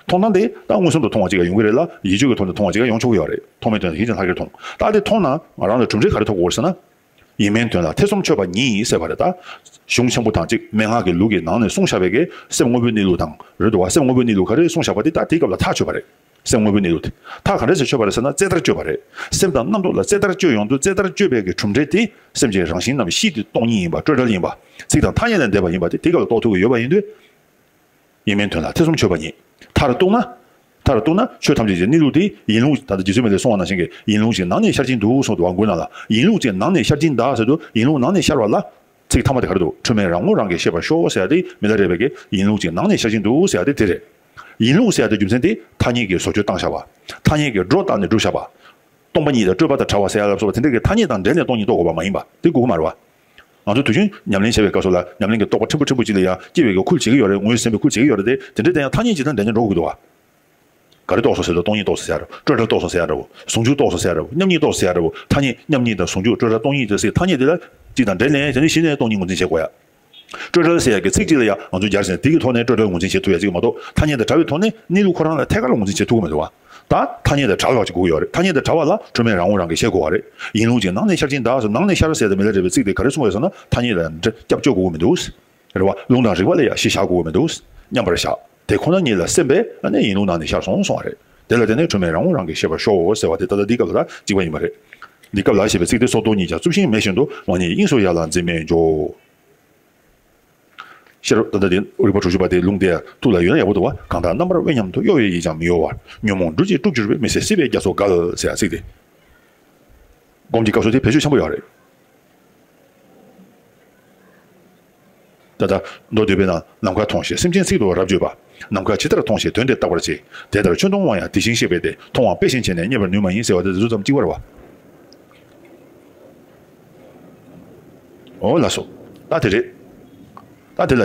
མཐོང་སྟངས་དེ་ད་མངོན་སུམ་དུ་མཐོང་བ་ཅིག་ཡོང་གི་རེད་ལ། ཡིད་དཔྱོད་ཀྱི་ཐོག་ནས་མཐོང་བ་ཅིག་ཡོང་ཆོག་གི་ཡོད་རེད། མཐོང་མེད་དོན་ནི་ཇི་བཞིན་ལྷག་གེར་མཐོང་། ད་དེ་མཐོང་ན་ང་རང་ལ་གྲུབ་འབྲས་ག་རེ་ཐོབ་དགོས་ཟེར་ན། ཡིན་མིན་དོན་ལ་ཐེ་ཚོམ་ཆོད་པ་ཉིད་ཟེར་བ་རེད། ད་གཞུང་ཆེན་པོ་དང་གཅིག་མན་ངག་གི་ལུགས་ཀྱི་ནང་ནས་གསུངས་བཞག་པའི་གི་སེམས་དངོས་པོའི་གནས་ལུགས་དང་། རེད་འདུག་བ། སེམས་དངོས་པོའི་གནས་ལུགས་ག་རེ་གསུངས་བཞག་པ་དེ་ད་དེའི་སྐབས་ལ་ཐག་ཆོད་པ་རེད། སེམས་དངོས་པོའི་གནས་ལུགས་དེ། ཐག་ག་འདྲ་ཞིག་ཆོད་པ་རེད་ཟེར་ན། རྩེ་ལྟར་གཅོད་པ་རེད། སེམས་དང་རྣམ་རྟོག་ལ་རྩེ་ལྟར་གཅོད་ཡོང་དུས། རྩེ་ལྟར་གཅོད་པའི་གི་གྲུབ་འབྲས་དེ་སེམས་ཀྱི་རང་བཞིན་ནམ་གཤིས་དེ་སྟོང་ཉིད་ཡིན་པ། སྤྲོས་བྲལ་ཡིན་པ། ཚིག་དང་ཐ་སྙད་ལས་འདས་པ་ཡིན་པ་དེ་དེའི་སྐབས་ལ་རྟོགས་ཐུབ་ཀྱི་ཡོད་པ་ཡིན་དུས། ཡིན་མིན་དོན་ལ་ཐེ་ཚོམ་ཆོད་པ་ཉིད། མཐར་གཏུགས་ན། མཐར་གཏུགས་ན་ཆོས་ཐམས་ཅད་ཀྱི་གནས་ལུགས་དེ་ཡིན་ལུགས། ད་ལྟ་རྗེ་བཙུན་མི་ལས་གསུངས་པ་ནང་བཞིན་གྱི། ཡིན་ལུགས་ཀྱི་ནང་ནས་ཤར་གྱིན་འདུག་གསུངས་འདུག་བ། མགུར་ནང་ལ། ཡིན་ལུགས་ཀྱི་ནང་ནས་ཤར་གྱིན་གདའ་ཟེར་དུས། ཡིན་ལུགས་ནང་ནས་ཤར་བ་ལ། ཚིག་ཐ་མ་དེ་ག་རེ་འདུག་འཁྲུལ་མེད་རང་ངོ་རང་གིས་ཤེས་པར་ཤོག་ཟེར་ཡ་དེ། མི་ལ་རས་པའི་གི་ཡིན་ལུགས་ཀྱི་ནང་ནས་ཤར་གྱིན་འདུག་ཟེར་ཡ་དེ་དེ་རེད། ཡིན་ལུགས་ཟེར་ཡ་དེ་རྒྱུ་མཚན་དེ་ཐ་སྙད་ཀྱིས་བཟོ་བཅོས་བཏང་བཞག་པ། ཐ་སྙད་ཀྱིས་སྒྲོ་བཏགས་ནས་བསྒྲུབས་བཞག་པ། སྟོང་པ་ཉིད་དང་སྤྲོས་པ་དང་བྲལ་བ་ཟེར་ཡ་ལ་སོགས་པ་དེ་འདྲ་གི་ཐ་སྙད་དང་འབྲེལ་ནས་སྟོང་ཉིད་རྟོགས་དགོས་པ་མ་ཡིན་པ་དེ་དགོས་ཀྱི་མ་རེད་བ། ང་ཚོ་དུས་རྒྱུན་ཉམས་ལེན་བྱེད་པའི་སྐབས་སུ་ལ། ཉམས་ལེན་གྱི་རྟོགས་པ་ཕྲན་བུ་ཕྲན་བུ་ཅིག་ལ་ཡང་སྐྱེ་བའི་གི་ཁུལ་བྱེད་ཀྱི་ཡོད་རེད། ངོས་ཟིན་པའི་ཁུལ་བྱེད་ཀྱི་ཡོད་རེད་དེ། དེ་འདྲ་དེ་ཡང་ཐ་སྙད་ཅིག་དང་འབྲེལ་ནས་འགྲོ་དགོས་ཀྱི་འདུག་བ། ག་རེ་རྟོགས་སོང་ཟེར་ལ། སྟོང་ཉིད་རྟོགས་སོང་ཟེར་ཡ་རེད། སྤྲོས་བྲལ་རྟོགས་སོང་ཟེར་ཡ་རེད། ཟུང་འཇུག་རྟོགས་སོང་ཟེར་ཡ་རེད། མཉམ་ཉིད་རྟོགས་སོང་ཟེར་ཡ་རེད། ཐ་སྙད་མཉམ་ཉིད་དང་ཟུང་འཇུག་སྤྲོས་བྲལ་སྟོང་ཉིད་དེ་ཚོའི་ཐ་སྙད་དེ་ལ་གཅིག་དང་འབྲེལ་ནས། དེ་ནས་གཞི་ནས་སྟོང་ཉིད་ངོས་འཛིན་བྱེད་དགོས་ཡ། སྤྲོས་བྲལ་ཟེར་ཡ་གི་ཚིག་གཅིག་ལ་ཡང་ང་ཚོ་སྦྱར་ཟིན། དེ་གི་ཐོག་ནས་སྤྲོས་བྲལ་ངོས་འཛིན་བྱེད་ཐུབ་ཡ་ཅིག་མ་གཏོགས། ཐ་སྙད་དང་བྲལ་བའི་ཐོག་ནས་གནས་ལུགས་ཁོ་རང་ལ་ཐད་ཀར་ལ་ངོས་འཛིན་བྱེད་ཐུབ་ཀྱི་མི་འདུག་བ། ད་ཐ་སྙད་དང་བྲལ་བ་ཅིག་དགོས་ཀྱི་ཡོད་རེད། ཐ་སྙད་དང་བྲལ་བ་ལ་འཁྲུལ་མེད་རང་ངོ་རང་གིས་ཤེས་དགོས་པ་རེད། ཡིན་ལུགས་ཀྱི་ནང་ནས་ཤར་གྱིན་གདའ་ཟེར། ནང་ནས་ཤར་ཟེར་ཏེ་མི་ལ་རས་པའི་ཚིག་དེ་ག་རེ་གསུངས་ཡོད་ཟེར་ན། ཐ་སྙད་ལ་སྐྱབས་བཅོལ་དགོས་ཀྱི་མི་འདུག། རེད་བ། ལུང་དང་རིགས་པ་ལ་ཡང་གཞི་བཞག་དགོས་ཀྱི་མི་འདུག། མཉམ་པར་བཞག། དེ་ཁོ་ན་ཉིད་ལ་སེམས་པས་ཨ་ནི་ཡིན་ལུགས་ནང་ནས་ཤར་སོང་གསུངས་པ་རེད། དེ་ལ་བརྟེན་ནས་འཁྲུལ་མེད་རང་ངོ་རང་གིས་ཤེས་པར་ཤོག་ཟེར་བ་དེ་ད་ལྟ་འདིའི་སྐབས་ལ་ད་གཅིག་པ་ཡིན་པ་རེད། འདིའི་སྐབས་ལ་ཞེས་པའི་ཚིག་དེ་སོར་རྟོག་གཉིས་ཀྱང་རྩུབ་ཤིང་མེ་བཞིན་དུ། རང་ཉིད་དབྱིངས་སུ་ཡར་ལ་འཛིན་མེད་འཇོག། ཤེས་རབ་ད་ལྟ་དེ་རིག་པ་དྲུག་ཅུ་པ་དེའི་ལུང་དེ་ཐུགས་ལ་ཡོད་ན་ཡག་པོ་འདུག་བ། གང་དག་རྣམ་པར་དབེན་སྙམ་དུ། གཡོ་བའི་ཡིད་ཀྱང་མི་གཡོ་བར། ཉོན་མོངས་སྦྲུལ་གྱིས་དཀྲུགས་གྱུར་པའི། མི་སྲིད་སྲིད་པའི་རྒྱ་མཚོ་བརྒལ། ཟེར་ཡ་ཚིག་དེ། སྒོམ་གྱི་སྐབས་སུ་དེ་བེད་སྤྱོད་ཆེན་པོ་ཡོད་རེད། ད་ལྟ་མདོ་སྡུད་པའི་ནང་། ནམ་མཁའ་མཐོང་ཞིང་སེམས་ཅན་ཚིག་ཏུ་རབ་བརྗོད་པ། ནམ་མཁའ་ཇི་ལྟར་མཐོང་ཞིང་དོན་དེ་བརྟག་པར་བྱེད། དེ་ལྟར་ཆོས་མཐོང་བ་ཡང་དེ་བཞིན་གཤེགས་པས་ཏེ། མཐོང་བའང་དཔེ་བཞིན་བྱས་ནས་རྙེད་པར་ནུས་མ་ཡིན། ཟེར་བ་དེ་དེ་ཚོ་ཙམ་གཅིག་པ་རེད་བ། འོ་ལགས་སོ། ད་དེ་རེད། ད་དེ་ལ་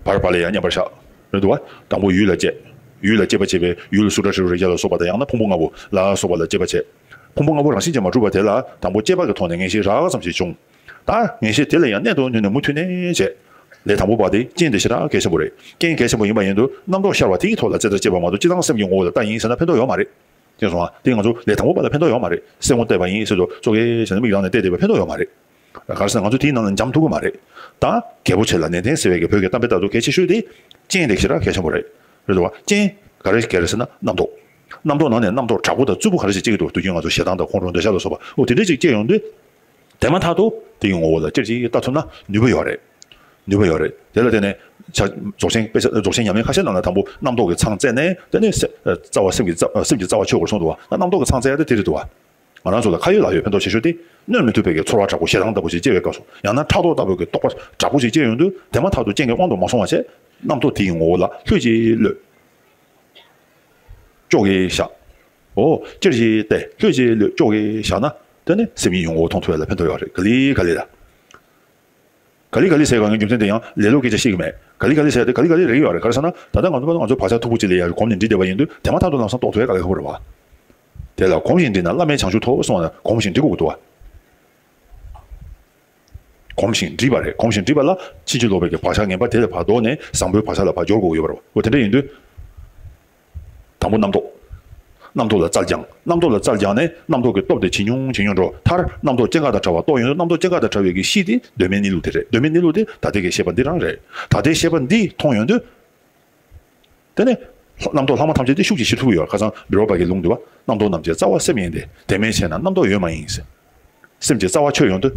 བར་བར་ལ་ཡང་མཉམ་པར་བཞག། རེད་འདུག་བ། དང་པོ་ཡུལ་ལ་དཔྱད། ཡུལ་ལ་དཔྱད་པ་བྱེད་པའི་ཡུལ་སུ་དྲ་ཧྲི་རུ་རེ་རྒྱ་ལ་སོགས་པ་དང་། ཡང་ན་ཕུང་པོ་ལྔ་པོ་ལ་སོགས་པ་ལ་དཔྱད་པ་བྱེད། ཕུང་པོ་ལྔ་པོ་རང་བཞིན་གྱིས་མ་གྲུབ་པ་དེ་ལ་དང་པོ་དཔྱད་པ་གི་ཐོག་ནས་ངེས་ཤེས་རགས་ཙམ་ཞིག་བྱུང་། ད་ངེས་ཤེས་དེ་ལ་ཡང་གནད་དུ་བསྣུན་ནས་མུ་མཐུད་ནས་བྱས། ལས་དང་པོ་པ་དེ་རྐྱེན་དེ་ཞེ་དྲག་གལ་ཆེན་པོ་རེད། རྐྱེན་གལ་ཆེན་པོ་ཡིན་པ་ཡིན་དུས། རྣམ་རྟོག་ཤར་བ་དེའི་ཐོག་ལ་རྩེ་ལྟར་དཔྱད་པ་མ་གཏོགས། སྤྱིར་བཏང་སེམས་ཀྱི་ངོ་བོ་ལ་ལྟ་ཡིན་ཟེར་ན་ཕན་ཐོགས་ཡོད་མ་རེད། དེ་སོང་ང་། དེ་ང་ཚོ་ལས་དང་པོ་པ་ལ་ཕན་ཐོགས་ཡོད་མ་རེད། སེམས་ངོ་བལྟས་པ་ཡིན་ཟེར་དུས་ཙོག་གེ་བྱས་ནས་མིག་ལངས་ནས་བལྟས་བསྡད་པ་ཕན་ཐོགས་ཡོད་མ་རེད། ག་རེ་ཟེར་ན་ང་ཚོ་དེའི་ནང་ལ་འབྱམས་ཐུབ་ཀྱི་མ་རེད། ད་རྒྱལ་པོ་ཆེ་ལ་ནན་ཏན་ཟེར་བའི་གི་བོད་ཀྱི་གཏམ་དཔེ་ལྟར་དུ་གལ་ཆེ་ཤོས་དེ་རྐྱེན་དེ་ཞེ་དྲག་གལ་ཆེན་པོ་རེད། རེད་དོ། རྐྱེན་ག་རེ་གལ་རེད་ཟེར་ན་རྣམ་རྟོག། རྣམ་རྟོག་ནང་ནས་རྣམ་རྟོག་དྲག་པོ་དང་རྩུབ་པོ་ག་རེ་ཞིག་སྐྱེ་གི་འདུག། དུས་རྒྱུན་ང་ཚོ་ཞེ་སྡང་དང་ཁོང་ཁྲོ་འདོད་ཆགས་ལ་སོགས་པ། འོ་དེ་འདྲ་ཞིག་སྐྱེ་ཡོང་དུས། དེ་མ་ཐག་ཏུ་དེ་ཡི་ངོ་བོ་ལ་ཅེར་གྱིས་ལྟ་ཐུབ་ན་ནུས་པ་ཡོད་རེད། ནུས་པ་ཡོད་རེད། དེ་ལ་བརྟེན་ནས་ཆ་རྫོགས་ཆེན་དཔེ་ཆ་རྫོགས་ཆེན་ཉམས་ལེན་ཁ་ཤས་ནང་ལ་དང་པོ་རྣམ་རྟོག་གི་མཚང་བཙལ་ནས། དེ་ནས་སེ་རྩ་བ་སེམས་ཀྱི་རྩ་སེམས་ཀྱི་རྩ་བ་ཆོད་དགོས་གསུངས་འདུག་བ། ད་རྣམ་རྟོག་གི་མཚང་བཙལ་ཡ་དེ་དེ་རེད་འདུག་བ། ང་རང་ཚོ་ལ་ཁ་ཡོད་ལག་ཡོད་ཕན་ཐོགས་ཆེ་ཤོས་དེ། གནོད་མི་ཐུབ་པའི་གི་ཚོར་བ་དྲག་པོ་ཞེ་སྡང་ལྟ་བུ་ཞིག་སྐྱེ་བའི་སྐབས་སུ། ཡང་ན་ཕྲག་དོག་ལྟ་བུའི་གི་རྟོག་པ་དྲག་པོ་ཞིག་སྐྱེ་ཡོང་དུས། དེ་མ་ཐག་ཏུ་རྐྱེན་གྱི་དབང་དུ་མ་སོང་བ་བྱས། རྣམ་རྟོག་དེའི་ངོ་བོ་ལ་ལྷོད་ཀྱིས་གློད། ཅོག་གེ་བཞག། འོ། ཅེར་གྱིས་བལྟས། ལྷོད་ཀྱིས་གློད། ཅོག་གེ་བཞག་ན། དེ་ནི་སེམས་ཉིད་ངོ་བོ་མཐོང་ཐུབ་ཡ་ལ་ཕན་ཐོགས་ཡོད་རེད། ག་ལེ་ག་ལེ་ལ། ག་ལེ་ག་ལེ་ཟེར་བ་ངའི་རྒྱུ་མཚན་དེ་ཡང་ལེ་ལོ་སྐད་ཆ་བཤད་ཀྱི་མེད། ག་ལེ་ག་ལེ་ཟེར་དེ་ག་ལེ་ག་ལེ་རེད་ཡོད་རེད། ག་རེ་ཟེར་ན། ད་ལྟ་ང་ཚོ་ང་ཚོ་བག་ཆགས་མཐུག་པོ་ཅིག་ལ་ཡ་གོམས་ནས་འདྲིས་བསྡད་པ་ཡིན་དུས། དེ་མ་ཐག་ཏུ་ལམ་སང་རྟོགས་ཐུབ་ཡ་དཀའ་ལས་ཁག་པོ་རེད་བ། དེ་ལ་གོམས་ཤིང་འདྲིས་ན་བླ་མེད་བྱང་ཆུབ་ཐོབ་གསུངས་པ་ན། གོམས་ཤིང་འདྲིས་དགོས་ཀྱི་འདུག་བ། གོམས་ཤིང་འདྲིས་པ་རེད། གོམས་ཤིང་འདྲིས་པ་ལ་ཕྱིན་ཅི་ལོག་པའི་གི་བག་ཆགས་ངན་པ་དེ་ལས་ཕར་ལྡོག་ནས་བཟང་པོའི་བག་ཆགས་ལ་ཕར་འབྱོར་དགོས་ཀྱི་ཡོད་པ་རེད་བ། འོ་དེ་འདྲ་ཡིན་དུས། དང་པོ་རྣམ་རྟོག། རྣམ་རྟོག་ལ་རྩལ་སྦྱང་། རྣམ་རྟོག་ལ་རྩལ་སྦྱངས་ནས་རྣམ་རྟོག་གི་སྟོབས་དེ་ཇེ་ཉུང་ཇེ་ཉུང་འགྲོ། མཐར་རྣམ་རྟོག་སྐྱེ་འགག་དང་བྲལ་བ་རྟོགས་ཡོང་དུས། རྣམ་རྟོག་སྐྱེ་འགག་དང་བྲལ་བའི་གི་གཤིས་དེ་གདོད་མའི་གནས་ལུགས་དེ་རེད། གདོད་མའི་གནས་ལུགས་དེ་ད་ལྟའི་གི་ཤེས་པ་འདི་རང་རེད། ད་ལྟའི་ཤེས་པ་འདི་མཐོང་ཡོང་དུས། དེ་ནས་ རྣམ་རྟོག་ལྷག་མ་ཐམས་ཅད་དེ་ཤུགས་ཀྱིས་ཞི་ཐུབ་ཀྱི་ཡོད། ཁ་སང་འབྲེལ་བ་པ་གི་ལུང་འདུག་བ། རྣམ་རྟོག་རྣམས་ཀྱི་རྩ་བ་སེམས་ཡིན་ཏེ། དེ་མེད་བྱས་ན་རྣམ་རྟོག་ཡོད་མ་ཡིན་ཟེར། སེམས་ཀྱི་རྩ་བ་ཆོད་ཡོང་དུས།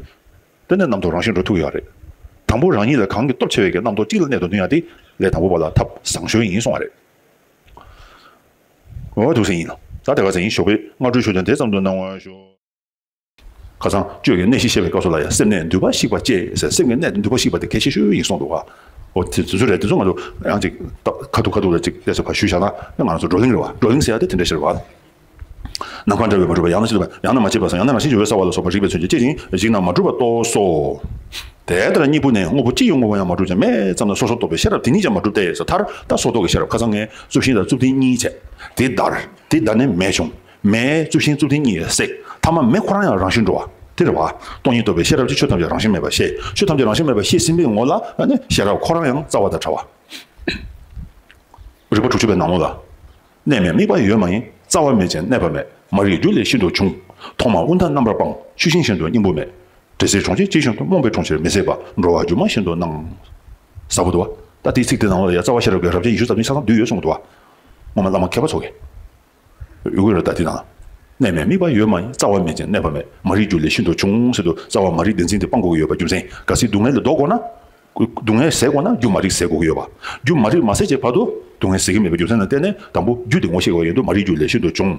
དེ་ནས་རྣམ་རྟོག་རང་བཞིན་འགྲོ་ཐུབ་ཀྱི་ཡོད་རེད། དང་པོ་རང་ཉིད་ལ་གང་གི་སྟོབས་ཆེ་བའི་གི་རྣམ་རྟོག་གཅིག་ལ་གནས་དུ་འདུ་ཡ་དེ་ལས་དང་པོ་པ་ལ་ཐབས་བཟང་ཤོས་ཡིན་གསུང་བ་རེད། འོ་ཐུགས་སེམས་ཡིན་ལ། ད་དེ་ག་ཚད་ཡིན་ཞོགས་པའི་སྔ་དྲོའི་ཆོས་ཐུན་དེ་ཙམ་དུ་གནང་བར་ཞུ། ཁ་སང་གཅོད་ཀྱི་གནད་བཞི་བཤད་པའི་སྐབས་སུ་ལ་ཡང་སེམས་གནད་འདུས་པ་ཞིག་པ་བཅས་ཟེར། སེམས་ཀྱི་གནད་འདུས་པ་ཞིག་པ་དེ་གལ་ཆེ་ཤོས་ཡིན་གསུངས་འདུག་ག་འོ་དེ་དེ་ཚོ་རེད། དེ་ཚོ་ང་ཚོ་ཡང་ཅིག་ད་ཁ་ཐུག་ཁ་ཐུག་ལ་ཅིག་ལས་སུ་ཕར་ཞུས་བཞག་ན་ང་རང་ཚོ་བགྲོ་གླེང་རེད་བ། བགྲོ་གླེང་ཟེར་ཡ་དེ་དེ་འདྲ་ཞིག་རེད་བ། ནམ་མཁའ་འདྲ་བས་མ་གྲུབ་པ་ཡང་ན་ཅི་ལྟ་བུ་ཡང་ན་མ་སྐྱེས་པ་སོགས་ཡང་ན་རང་བཞིན་གྱིས་འོད་གསལ་བ་ལ་སོགས་པ་རིགས་པས་མཚོན་གྱི་སྐྱེ་ཞིང་འཇིག་རྣམས་མ་གྲུབ་པ་རྟོགས་སོ། དེ་ལྟར་གཉིས་པོ་ནི་དངོས་པོ་ཅི་ཡང་དངོས་པོ་ཡང་མ་གྲུབ་ཅིང་མེད་ཙམ་ན་སོ་སོར་རྟོག་པའི་ཤེས་རབ་དེ་ཉིད་ཀྱང་མ་གྲུབ་སྟེ་ཟེར། མཐར་ད་སོར་རྟོག་གི་ཤེས་རབ་ཁ་སང་ངས་རྩུབ་ཤིང་དང་རྩུབ་ལྡན་གཉིས་བྱས། དེ་བརྡར་དེ་བརྡར་ནས་མེ་བྱུང་། མེ་རྩུབ་ཤིང་རྩུབ་ལྡན་གཉིས་བསྲེགས། ཐ་མ་མེ་ཁོ་རང་ཡང་རང་བཞིན་འགྲོ་བ་དེ་རེད་བ། སྟོང་ཉིད་རྟོགས་པའི་ཤེས་རབ་ཀྱིས་ཆོས་ཐམས་ཅད་རང་བཞིན་མེད་པར་ཤེས། ཆོས་ཐམས་ཅད་རང་བཞིན་མེད་པར་ཤེས་ཟིན་པའི་ངོ་ལ་ནི་ཤེས་རབ་ཁོ་རང་ཡང་རྩ་བ་དང་བྲལ་བ། རིགས་པ་དྲུག་ཅུ་པའི་ནང་ལོགས་ལ། གནས་མེད་དམིགས་པ་ཡོད་མ་ཡིན། རྩ་བ་མེད་ཅིང་གནས་པ་མེད། མ་རིག་རྒྱུ་ལས་ཤིན་ཏུ་བྱུང་། ཐོག་མ་དབུས་མཐའ་རྣམ་པར་སྤངས། ཆུ་ཤིང་བཞིན་དུ་སྙིང་པོ་མེད། དྲི་ཟའི་གྲོང་ཁྱེར་ཇི་བཞིན་དུ། རྨོངས་པའི་གྲོང་ཁྱེར་མི་ཟད་པ། འགྲོ་བ་སྒྱུ་མ་བཞིན་དུ་སྣང་། ཟབ་པོ་འདུག་བ། ད་དེའི་ཚིག་དེ་ནང་ལ་ཡང་རྩ་བ་ཤེས་རབ་ཀྱི་རབ་བྱེད་ཉི་ཤུ་རྩ་བདུན་ཆ་ཚང་བསྡུས་ཡོད་གསུངས་འདུག་བ། སྔོན་མ་བླ་མ་མཁས་པ་ཚོ་གིས། ཡོད་རེད། ད་དེ་ནང་ལ། གནས་མེད་དམིགས་པ་ཡོད་མ་ཡིན། རྩ་བ་མེད་ཅིང་གནས་པ་མེད། མ་རིག་རྒྱུ་ལས་ཤིན་ཏུ་བྱུང་ཟེར་དུས་རྩ་བ་མ་རིག་བདེན་འཛིན་དེ་སྤང་དགོས་ཀྱི་ཡོད་པ་རྒྱུ་མཚན། གལ་སྲིད་སྡུག་བསྔལ་ལས་ལྡོག་དགོས་ན། སྡུག་བསྔལ་ཟད་དགོས་ན་རྒྱུ་མ་རིག་ཟད་དགོས་ཀྱི་ཡོད་པ། རྒྱུ་མ་རིག་མ་ཟད་ཀྱི་བར་དུ་སྡུག་བསྔལ་ཟད་ཀྱི་མེད་པའི་རྒྱུ་མཚན་ལ་བརྟེན་ནས་དང་པོ་རྒྱུ་དེ་ངོ་ཤེས་དགོས་ཡོད་དུས་མ་རིག་རྒྱུ་ལས་ཤིན་ཏུ་བྱུང་།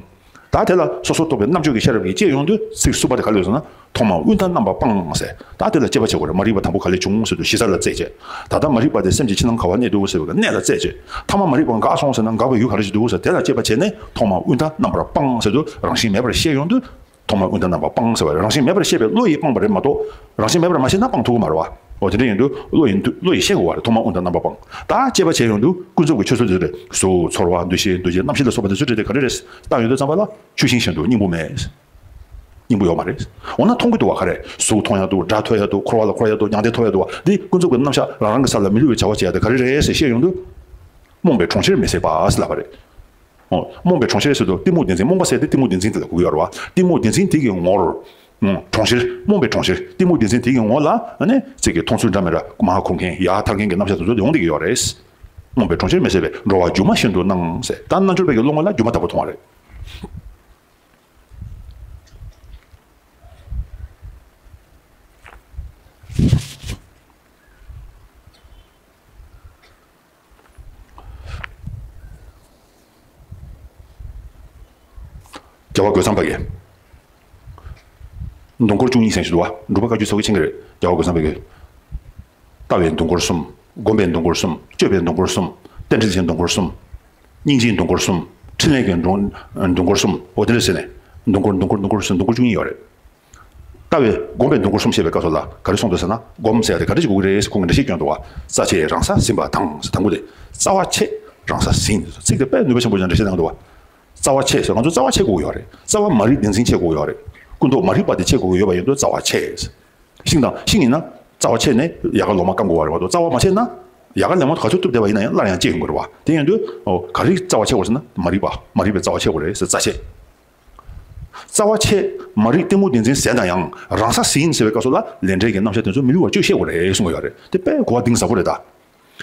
ད་དེ་ལ་སོ་སོར་རྟོག་པའི་རྣམ་དཔྱོད་ཀྱི་ཤེས་རབ་ཀྱིས་དཔྱད་ཡོང་དུས་ཚིག་གསུམ་པ་དེ་ག་རེ་ཡོད་ཟེར་ན། ཐོག་མ་དབུས་མཐའ་རྣམ་པར་སྤངས་ཟེར། ད་དེ་ལ་དཔྱད་པ་བྱེད་དགོས་རེད། མ་རིག་པ་དང་པོ་ག་ལས་བྱུང་ཟེར་དུས་གཞི་རྩ་ལ་རྩད་བཅད། ད་ལྟ་མ་རིག་པ་དེ་སེམས་ཀྱི་ཕྱི་ནང་ག་བར་གནས་འདུག་ཟེར་བའི་གནས་ལ་རྩད་བཅད། ཐ་མ་མ་རིག་པ་འགགས་སོང་ཟེར་ན་འགགས་པའི་ཡུལ་ག་རེ་ཞིག་འདུག་ཟེར་དེ་ལ་དཔྱད་པ་བྱས་ནས་ཐོག་མ་དབུས་མཐའ་རྣམ་པར་སྤངས་ཟེར་དུས་རང་བཞིན་མེད་པར་ཤེས་ཡོང་དུས། ཐོག་མ་དབུས་མཐའ་རྣམ་པར་སྤངས་ཟེར་བ་རེད། རང་བཞིན་མེད་པར་ཤེས་པའི་བློ་ཡིས་སྤངས་པ་རེད་མ་གཏོགས། རང་བཞིན་མེད་པར་མ་ཤེས་ན་སྤང་ཐུབ་ཀྱི་མ་རེད་བ། འོ་དེ་འདྲ་ཡིན་དུས་བློ་ཡིས་བློ་ཡིས་ཤེས་དགོས་པ་རེད། ཐོག་མ་དབུས་མཐའ་རྣམ་པར་སྤངས། ད་དཔྱད་པ་བྱས་ཡོང་དུས་ཀུན་རྫོབ་ཀྱི་ཆོས་ཚུལ་དེ་ཚོ་རེད། གཟུགས་ཚོར་བ་འདུ་ཤེས་འདུ་བྱེད་རྣམ་ཤེས་ལ་སོགས་པ་དེ་ཚོ་རེད་དེ་ག་རེ་རེད་བལྟ་ཡོང་དུས་ཙམ་པ་ལ་ཆུ་ཤིང་བཞིན་དུ་སྙིང་པོ་མེད། སྙིང་པོ་ཡོད་མ་རེད། འོ་ན་མཐོང་གི་འདུག་བ། ག་རེ་གཟུགས་མཐོང་ཡ་འདུག་སྒྲ་ཐོས་ཡ་འདུག་འཁོར་བ་ལ་འཁོར་ཡ་འདུག་མྱང་འདས་ཐོབ་ཡ་འདུག་བ། འདི་ཀུན་རྫོབ་ཀྱི་རྣམ་གཞག་རང་རང་གི་ས་ལ་མི་བསླུ་བའི་བྱ་བ་བྱེད་ཡ་དེ་ག་རེ་རེད་ཟེར་ཤེས་ཡོང་དུས། རྨོངས་པའི་གྲོང་ཁྱེར་མི་ཟད་པ་ཟེར་ལབ་པ་རེད། འོ། རྨོངས་པའི་གྲོང་ཁྱེར་ཟེར་དུས་གཏི་མུག་བདེན་འཛིན། རྨོངས་པ་ཟེར་དེ་གཏི་མུག་བདེན་འཛིན་དེ་ལ་གོ་གི་ཡོད་རེད་བ། གཏི་མུག་བདེན་འཛིན་དེ་གི་ངོར། ཨང་། གྲོང་ཁྱེར། རྨོངས་པའི་གྲོང་ཁྱེར། གཏི་མུག་བདེན་འཛིན་དེ་གི་ངོ་ལ་ཨ་ནི་ཚིག་གི་མཐོང་ཚུལ་འདྲ་མི་འདྲ་མར་འཁོར་མཁན་ཡར་ཐར་མཁན་གྱི་རྣམ་གཞག་དེ་ཚོ་ཡོང་བསྡད་ཀྱི་ཡོད་རེད། རྨོངས་པའི་གྲོང་ཁྱེར་མི་ཟད་པས། འགྲོ་བ་སྒྱུ་མ་བཞིན་དུ་སྣང་ཟེར། ད་རྣལ་འབྱོར་པའི་གི་བློ་ངོ་ལ་སྒྱུ་མ་ལྟ་བུ་མཐོང་བ་རེད། རྒྱལ་བ་རྒོད་ཚང་པ་གིས། མདོ་སྐོར་བཅུ་གཉིས་ཟེར་ཞིག་འདུག་བ། འབྲུག་པ་བཀའ་བརྒྱུད་ཚོ་གི་མཁྱེན་གྱི་རེད། རྒྱལ་བ་རྒོད་ཚང་པ་གིས། ལྟ་བའི་མདོ་སྐོར་གསུམ། སྒོམ་པའི་མདོ་སྐོར་གསུམ། སྤྱོད་པའི་མདོ་སྐོར་གསུམ། རྟེན་འབྲེལ་གྱི་མདོ་སྐོར་གསུམ། སྙིང་རྗེའི་མདོ་སྐོར་གསུམ། ཕྲིན་ལས་ཀྱི་མདོ་མདོ་སྐོར་གསུམ། འོ་དེ་འདྲ་ཟེར་ནས་མདོ་སྐོར་མདོ་སྐོར་མདོ་སྐོར་ཟེར་མདོ་སྐོར་བཅུ་གཉིས་ཡོད་རེད། ལྟ་བའི་སྒོམ་པའི་མདོ་སྐོར་གསུམ་བཤད་པའི་སྐབས་སུ་ལ་ག་རེ་གསུངས་འདུག་ཟེར་ན། སྒོམ་ཟེར་ཡ་དེ་ག་རེ་བྱེད་དགོས་ཀྱི་རེད་ཟེར་ཁོང་གིས་འགྲེལ་བཤད་བསྐྱོན་འདུག་བ། རྩ་ཆེ་རང་ས་ཟིན་པ་དང་ཟེར། དང་པོ་དེ། རྩ་བ་ཆེ་རང་ས་ཟིན། ཚིག་དེ་དཔེ་ནུས་པ་ཆེན་པོ་ཅིག་འགྲེལ་བཤད་གནང་འདུག་བ། རྩ་བ་ཆེ་ཟེར་ང་ཚོ་རྩ་བ་ཆེ་དགོས་ཀྱི་ཡོད་རེད། རྩ་བ་མ་རིག་བདེན་འཛིན་ཆེ་དགོས་ཀྱི་ཡོད་རེད། ཀུན་རྟོག་མ་རིག་པ་དེ་ཆེ་དགོས་ཀྱི་ཡོད་པ་ཡིན་དུས་རྩ་བ་ཆེ། ཤིང་དང་ཤིང་ཡིན་ན་རྩ་བ་ཆེ་ནས་ཡལ་ག་ལོ་མ་སྐམ་དགོས་པ་རེད་བ། རྩ་བ་མ་ཆེ་ན་ཡལ་ག་ལེབ་མོ་ག་ཚོད་གཏུབ་བསྡད་པ་ཡིན་ན་ཡང་སླར་ཡང་སྐྱེ་ཡོང་གི་རེད་བ། དེ་ཡིན་དུས་ཨོ་ག་རེ་རྩ་བ་ཆེ་དགོས་ཟེར་ན་མ་རིག་པ། མ་རིག་པའི་རྩ་བ་ཆེ་དགོས་རེད་ཟེར། རྩ་ཆེ། རྩ་བ་ཆེ། མ་རིག་གཏི་མུག་བདེན་འཛིན་ཟད་ན་ཡང་རང་ས་ཟིན་ཟེར་བའི་སྐབས་སུ་ལ་ལས་འབྲས་ཀྱི་རྣམ་གཞག་དེ་ཚོ་མི་བསླུ་བར་དཔྱོད་ཤེས་དགོས་རེད་གསུང་གི་ཡོད་རེད། དེ་དཔེ་གོ་བ་གཏིང་ཟབ་པོ་རེད་ད།